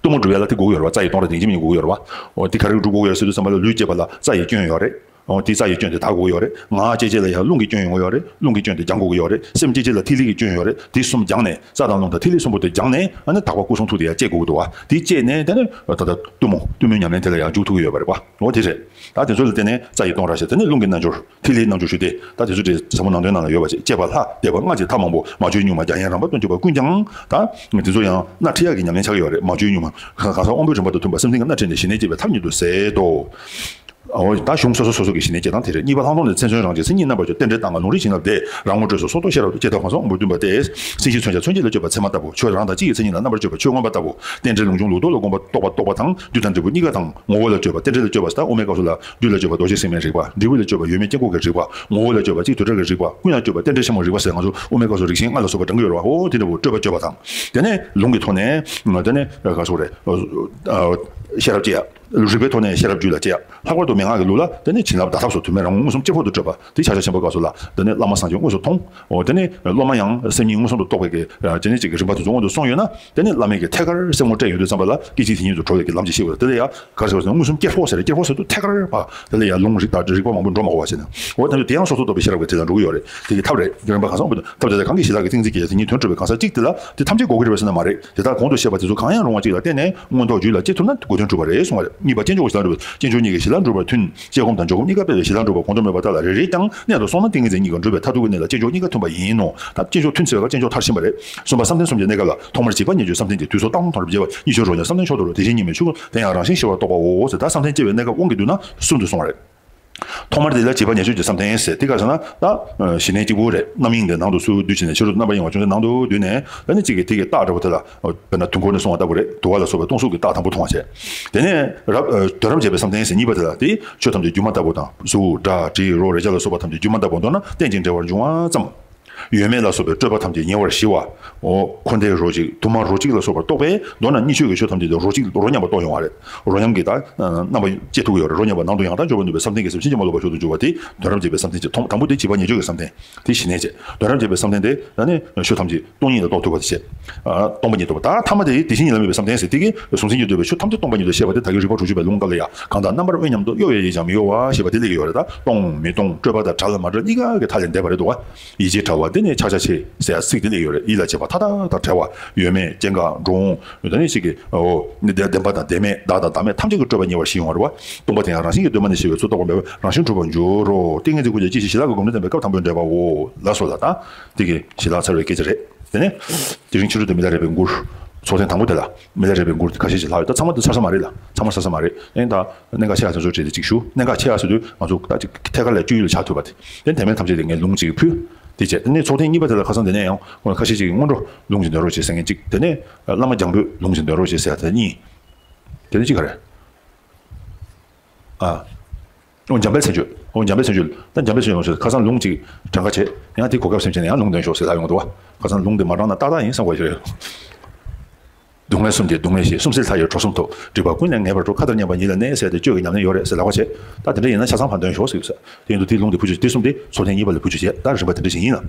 གཏུམ་མོ་སྒྲུབ་ཡ་ལ་དེ་དགོས་ཀྱི་ཡོད་རེད་བ། རྩ་ཡི་སྟོང་ར་དེ་ཡིན་གཅིག་མིན་གཉིས་དགོས་ཀྱི་ཡོད་རེད་བ། འོ་དེ་ག་རེ་སྒྲུབ་དགོས་ཀྱི་ཡོད་རེད་ཟེར་དུས་ཙམ་པ་ལ་ལུས་བསྐྱེད་པ་ལ་རྩ་ཡི་སྐྱོན་ཡོད་རེད། འོ་དེ་རྩ་ཡི་སྐྱོན་དེ་དག་དགོས་ཀྱི་ཡོད་རེད། ངག་བཅས་བཅས་ལ་ཡང་རླུང་གི་སྐྱོན་ཡོང་གི་ཡོད་རེད། རླུང་གི་སྐྱོན་དེ་སྦྱང་དགོས་ཀྱི་ཡོད་རེད། སེམས་བསྐྱེད་བཅས་ལ་ཐིག་ལེ་གི་སྐྱོན་ཡོད་རེད། དེ་གསུམ་སྦྱངས་ནས་རྩ་དང་རླུང་དང་ཐིག་ལེ་གསུམ་པོ་དེ་སྦྱངས་ནས་ཨ་ནི་དག་པ་སྐུ་གསུང་ཐུགས་དེ་ཡང་བསྐྱེད་དགོས་ཀྱི་འདུག་བ། དེ་བསྐྱེད་ནས་དེ་ནས་ད་ལྟ་གཏུམ་མོ་གཏུམ་མོའི་ཉམས་ལེན་དེ་ལ་ཡང་འཇུག་ཐུབ་ཀྱི་ཡོད་པ་རེད་བ། འོ་དེ་རེད། ད་དེ་ཚོ་ལ་བརྟེན་ནས་རྩ་ཡི་སྟོང་ར་བྱས། དེ་ནས་རླུང་གི་རྣལ་འབྱོར། ཐིག་ལེའི་རྣལ་འབྱོར་ཞུ་སྟེ། ད་དེ་ཚོ་དེ་ཟབ་མོ་ནང་དོན་ནང་ལ་ཡོད་པ་ཅིག་བསྐྱེད་པ་ལྷ། བཟླས་པ་སྔགས་ཀྱི་ཐབས་མང་པོ། མ་བཅོས་གཉུག་མ། རྒྱ་ཡན་རམ་པ་སྟོན་གྱུར་པ། ཀུན་ཀྱང་ད་དེ་ཚོ་ཡང་སྣ་ཁྲིད་ཡག་གི་ཉམས་ལེན་ཆགས་ཀྱི་ཡོད་རེད། མ་བཅོས་གཉུག་མ། གང་ཟག་དབང་པོའི་རིམ་པ་དང་མཐུན་པར་སེམས་ཅན་གྱི་སྣ་ཁྲིད་ནས་ཞི་གནས་བསྐྱེད་པའི་ཐབས་ཉིད་དུ་ཟད་དོ། འོ་ད་གཞུང་སོ་སོ་སོ་སོ་གི་ཞི་གནས་བསྐྱེད་སྟངས་དེ་རེད། གཉིས་པ་ལྷག་མཐོང་ནས་མཚན་མཚོན་རང་བཞིན། མཚན་ཉིད་རྣམ་པར་སྤྱོད། རྟེན་འབྲེལ་ལྟ་ལྔ་ལུང་རིགས་བྱིན་རླབས་ལྡན། རང་ངོ་སྤྲོས་སོ་སོར་རྟོག། ཤེས་རབ་བསྐྱེད་ཐབས་གང་ཟག་དབང་པོའི་བསྟུན་པ་སྟེ། མཚན་གཞི་མཚོན་བྱ་མཚོན་བྱེད་ལ་སྤྱོད་པ་ཚད་མ་ལྟ་བུ། ཆོས་རང་དང་སྤྱི་ཡི་མཚན་ཉིད་ལ་རྣམ་པར་དཔྱོད་པ་ཆོས་མངོན་པ་ལྟ་བུ། རྟེན་འབྲེལ་ལུགས་འབྱུང་ལུགས་ལྡོག་ལ་དགོངས་པ་རྟོག་པ་རྟོག་པ་དང་རྒྱུ་དང་འབྲས་བུ་གཉིས་ཀ་དང་། ངོ་བོ་ལ་དཔྱོད་པ། རྟེན་འབྲེལ་ལ་དཔྱོད་པ་ཟེར་ད་དབུ་མའི་སྐབས་སུ་ལ་རྒྱུ་ལ་དཔྱོད་པ་རྡོ་རྗེ་སེམས་དཔའི་རིག་པ། འབྲས་བུ་ལ་དཔྱོད་པ་ཡོད་མེད་སྐྱེ་འགོག་གི་རིག་པ། ངོ་བོ་ལ་དཔྱོད་པ་གཅིག་དུས་གྲགས་ཀྱི་རིག་པ། ཀུན་ལ་དཔྱོད་པ་རྟེན་འབྲེལ་ཆེན་མོའི་རིག་པ་ཟེར། ང་ཚོ་དབུ་མའི་སྐབས་སུ་རིགས་ཆེན་ལྔ་ལ་སོགས་པ་བགྲང་གི་ཡོད་རེད་བ། འོ་དེ་འདྲ་བོ་སྤྲོས་པ་དཔྱོད་པ་དང་། དེ་ནས་ལུང་གི་ཐོག་ནས་དེ་ནས་ག་སོགས་རེད། ཤེས་རབ་བསྐྱེད་ཡ། རིག་པའི་ཐོག་ནས་ཤེས་རབ་རྒྱུད་ལ་སྐྱེ་ཡ། ལྷག་པར་དུ་མན་ངག་གི་ལུགས་ལ་དེ་ནས་བྱིན་རླབས་བརྡ་ཐབས་སོགས་དུ་མས་རང་ངོ་མངོན་སུམ་གཅིག་པོ་དུ་སྤྲོད་པ། དེ་ཕྱག་རྒྱ་ཆེན་པོའི་སྐབས་སུ་ལ་དེ་ནས་བླ་མ་སངས་རྒྱས་དངོས་སུ་མཐོང་། འོ་དེ་ནས་སློབ་མ་ཡང་སེམས་ཉིད་མངོན་སུམ་དུ་རྟོགས་པའི་གི་དེ་ནས་ཅིག་གི་རིམ་པ་དེ་ཚོ་སྔོན་དུ་སོང་ཡོད་ན། དེ་ནས་བླ་མའི་གི་ཐད་ཀར་སེམས་ངོ་སྤྲད་ཡོང་དུས་ཙམ་པ་ལ་སྐད་ཅིག་དེ་ཉིད་དུ་གྲོལ་བའི་གི་ལམ་གྱི་ཤེས་པ་དེ་ལ་ཡང་ག་རེ་ཟེར་བ་ཟེར་ན། མངོན་སུམ་གཅེར་ཕོག་ཟེར་རེད། གཅེར་ཕོག་ཟེར་དུས་ཐད་ཀར་བ། དེ་ལ་ཡང་ལུང་རིགས་དང་རིགས་པ་མང་པོ་འགྲོ་མ་དགོས་པ་བྱས་ན། འོ་དེ་ཚོ་དེ་ཡང་སོ་སོར་རྟོག་པའི་ཤེས་རབ་ཀྱི་དེ་ལ་འགྲོ་གི་ཡོད་རེད། དེ་གི་ཐབས་རེད། དེ་རིམ་པ་གང་ཟག་དབང་པོ་དང་ཐབས་དེ་ལ་གང་གིས་ཞི་ལྷག་གི་ཏིང་འཛིན་སྐྱེ་བ་དེ་ཉིད་དོན་གྲུབ་པའི་གང་ཟག་གཅིག་དེ་ལ་དེ་ཐམས་ཅད་འགོག་གི་རེད་པས་ཟེར་ན་མ་རེད། དེ་དག་གོང་དུ་བཤད་པ་དེ་ཚོ་གང་ཡང་རུང་བ་གཅིག་ལ་བརྟེན་ནས་མངོན་རྟོགས་རྒྱུད་ལ་སྐྱེ་ཐུབ་ན་དགོས་དོན་གྲུབ་པ་རེད་གསུངས་པ་རེད། གཉིས་པ་དཀྱིལ་འཇོག་གི་ཞི་ལྷག་འགྲུབ་པ། དཀྱིལ་འཇོག་གཉིས་ཀྱི་ཞི་ལྷག་འགྲུབ་པ་མཐུན། དཔྱད་སྒོམ་དང་འཇོག་སྒོམ་གཉིས་ཀ་སྤེལ་བའི་ཞི་ལྷག་འགྲུབ་པ་གོང་དུ་སྨོས་པ་དག་ལ་རེ་རེས་ཀྱང་གནད་དུ་སོང་ན་ཏིང་ངེ་འཛིན་གཉིས་ཀ་འགྲུབ་པའི་མཐར་ཐུག་གི་གནད་ལ་དཀྱིལ་འཇོག་གཉིས་ཀ་མཐུན་པ་ཡིན་ནོ། ད་དཀྱིལ་འཇོག་མཐུན་ཚེ་བ་དཀྱིལ་འཇོག་མཐར་ཕྱིན་པ་རེད། གསུམ་པ་བསམ་གཏན་གསུམ་གྱི་གནས་སྐབས་ལ་ཐོག་མར་བྱིས་པ་ཉེར་སྦྱོར་བསམ་གཏན་གྱི། དུས་སུ་རྟག་ལྟུང་ཐོག་ལ་བྱེད་པ་ཉི་ཤུ་རོ་གཉིས། བསམ་གཏན་ཆོས་རྡོར་ལ་དེ་བཞིན་ཉི་མའི་ཆོས་སྐུ། དེ་ཡང་རང་བཞིན་ཤེས་པར་རྟོགས་པའོ་ཟེར། ད་བསམ་གཏན་སྐྱེ་བའི་གནས་སྐབས་དབང་གིས་བསྡུ་ན་གསུམ་དུ་སོང་བ་རེད། ཐོག་མར་དེ་ལ་བྱིས་པ་ཉེར་སྦྱོར་གྱི་བསམ་གཏན་ཟེར་དེ་ག་ཟེར་ན། ད་གཞི་གནས་གཅིག་པུ་རེད། རྣམ་གཡེང་དེ་ནང་དུ་སུ་བསྡུས་བྱས་ནས་ཕྱི་རོལ་དུ་རྣམ་པར་གཡེང་བ་ཅུང་ཟད་ནང་དུ་བསྡུས་ནས། ད་ནི་གཅིག་གིས་དེ་གི་རྟགས་འདྲ་བོ་དེ་ལ་དཔེར་ན་དུས་འཁོར་ནས་གསུངས་པ་ལྟ་བུ་རེད། དུ་བ་ལ་སོགས་པའི་སྟོང་གཟུགས་ཀྱི་རྟགས་དང་པོ་མཐོང་བ་བྱས། དེ་ནས་རབ་དོན་རབ་འབྱེད་པའི་བསམ་གཏན་ཟེར་གཉིས་པ་དེ་ལ་དེ་ཆོས་ཐམས་ཅད་སྒྱུ་མ་ལྟ་བུ་དང་། གཟུགས་སྒྲ་དྲི་རོ་རེག་བྱ་ལ་སོགས་པ་ཐམས་ཅད་སྒྱུ་མ་ལྟ་བུ་མཐོང་ན་རྟེན་ཅིང་འབྲེལ་བར་འབྱུང་བ་ཙམ། ཡོད་མེད་ལ་སོགས་པའི་སྤྲོས་པ་ཐམས་ཅད་ཉེ་བར་ཞི་བ། འོ་འཁོར་འདས་རོ་གཅིག་དུ་མ་རོ་གཅིག་ལ་སོགས་པར་རྟོགས་པས། མདོར་ན་གཉིས་ཆོས་ཀྱི་ཆོས་ཐམས་ཅད་དུ་རོ་གཅིག་རོ་མཉམ་པར་རྟོགས་ཡོང་བ་རེད། རོ་མཉམ་གྱི་ད་རྣམ་པ་སྐྱེ་ཐུབ་ཀྱི་ཡོད་རེད། རོ་མཉམ་པ་ནང་དུ་ཡང་དག་འབྱོར་པ་ནུས་པའི་བསམ་གཏན་གྱི་སེམས་ཕྱིན་ཅི་མ་ལོག་པར་མཆོག་ཏུ་གྱུར་པ་དེ་དོན་རབ་འབྱེད་པའི་བསམ་གཏན་བྱས། ཐོག་དང་པོ་དེ་བྱིས་པ་ཉེར་སྦྱོར་གྱི་བསམ་གཏན་དེ་གཞི་གནས་བྱས། དོན་རབ་འབྱེད་པའི་བསམ་གཏན་དེ་ད་ནི་ཆོས་ཐམས་ཅད་སྟོང་ཉིད་ལ་རྟོགས་ཐུབ་པ་དེ་བྱས། སྟོང་པ་ཉིད་རྟོགས་པ། ད་ཐ་མ་དེ་དེ་བཞིན་ཉིད་ལ་དམིགས་པའི་བསམ་གཏན་ཟེར་དེ་གིས་གཟུང་འཛིན་གྱི་འདོད་པའི་ཆོས་ཐམས་ཅད་སྟོང་པ་ཉིད་དུ་ཤེས་པ་དེ་ད་གིན་རིགས་པ་དྲུག་ཅུ་པའི་ལུང་སྐབས་ལ་ཡང་། གང་དག་རྣམ་པར་དབེན་སྙམ་དུ། གཡོ་བའི་ཡིད་ཀྱང་མི་གཡོ་བ་ཞེས་པ་དེ་སླེབས་ཀྱི་ཡོད་རེད། ད་སྟོང་མི་སྟོང་སྤྲོས་པ་དང་བྲལ་མ་བྲལ་གཉིས་ཀ་གི་མཐའ་ལས་འདས་པ་རེད་འདུག་བ། ཡིད་ཀྱི་དྲ་བ་འདི་ནི་ཕྱག་རྒྱ་ཆེ་ཟེར་ཡ་ཚིག་དེ་སླེབས་ཡོད་རེད། ཡིད་ལ་བྱེད་པ་མཐའ་དག་དང་བྲལ་བ། ཡོད་མེད་སྐྱེ་འགག་འགྲོ་འོང་། ད་ནི་ཞིག་གི་འོ་ནི་བདེན་པ་དང་བདེན་མེད་བདག་དང་བདག་མེད་ཐམས་ཅད་ཀྱི་སྤྲོས་པ་ཉེ་བར་ཞི་ཡོང་བ་རེད་བ། སྟོང་པ་དེ་ཡང་རང་བཞིན་གྱིས་གདོད་མ་ནས་ཞི་བའི་ཚུལ་རྟོགས་པ་མེད་པས་རང་བཞིན་གྲུབ་པར་འགྱུར་རོ། ཏིང་ངེ་འཛིན་ཀུན་གྱི་སྐྱེ་ཤེས་ཞི་ལྷག་གི་སྒོམ་ནི་བསྟན་པའི་སྐབས་དང་པོའི་འགྲེལ་པའོ། ལ་སོགས་ལ་ད་དེ་གི་ཞི་ལྷག་ཚར་བའི་སྐད་ཆ་རེད། དེ་ནས་དེ་རིང་ཕྱི་རོལ་དུ་མི་ལ་རས་པའི་མགུར། ཚོགས་ཐེངས་དང་པོ་དེ་ལ་མི་ལ་རས་པའི་མགུར་དེ་ཁ་ཤས་ཤིག་ལྷག་ཡོད། ད་ཚང་མ་དེ་ཚར་ས་མ་རེད་ལ། ཚང་མ་ཚར་ས་མ་རེད། ཨེ་ད་གནད་འགག་ཆེ་ཡ་དེ་ཚོ་བྲིས་ཏེ་ཅིག་ཞུ། གནད་འགག་ཆེ་ཡ་ཟེར་དུས་ང་ཚོ་ད་ཅིག་ཐད་ཀར་ལ་སྤྱོད་ཡུལ་ཆགས་ཐུབ་པ་དེ། དེ་དེ་མིན་ཐམས་ཅད་ལ་ངས་ལུང་གཅིག་ཕུལ། དེ་བྱས་ནས་ཚོགས་ཐེངས་གཉིས་པ་དེ་ལ་ཁ་སང་དེ་ནས་ཡང་ཁ་ཤས་ཅིག་གིས་སྔོན་འགྲོ་ལུང་གཅིག་འདོན་རོགས་བྱེད་ཟེར་མཁན་གཅིག་དེ་ནས་བླ་མ་འཇམ་པོས་ལུང་གཅིག་འདོན་རོགས་བྱེད་ཟེར་ཡ་དེ་གཉིས། དེ་ནས་གཅིག་ག་རེ། ཨ། འོ་འཇམ་དཔལ་མཚན་བརྗོད། འོ་འཇམ་དཔལ་མཚན་བརྗོད། ད་འཇམ་དཔལ་མཚན་བརྗོད་ལུང་ཞིག་ཁ་སང་ལུང་གཅིག་གྲངས་ཀ་བྱས། ཡང་དེ་གོ་སྐབས་ཟིན་བྱས་ནས་ཡང་ལུང་འདོན་ཤོག་ཟེར་ལབ་ཡོང་འདུག་བ། ཁ་སང་ལུང་དེ་མ་དྲངས་ན་ཏག་ཏག་ཡིན་བསམ་དགོས་ཤག་རེད། སྡུག་བསྔལ་གསུམ་གྱི་སྡུག་བསྔལ་ཞི། གསུམ་སེལ་མཐའ་ཡས་གྲོལ་གསུམ་ཐོབ། སྒྲིབ་པ་ཀུན་ལས་ངེས་པར་གྲོལ། མཁའ་ལྟར་མཉམ་པ་ཉིད་ལ་གནས་ཟེར་ཏེ་གཅོད་ཀྱི་ཉམས་ལེན་ཡོད་རེད་ཟེར་ལབ་པ་བྱས། ད་དེ་འདྲ་ཡིན་ན་ཆ་ཚང་ཕར་འདོན་ཤོག་ཟེར་གི་ས། དེ་ཡིན་དུས་དེའི་ལུང་དེ་ཕུལ་རྒྱུ་དེ་གསུམ་དེ་ཚོགས་ཐེངས་གཉིས་པ་ལ་ཕུལ་རྒྱུ་བྱས། ད་རིམ་པ་དེ་འདྲ་ཞིག་ཡིན་ལ།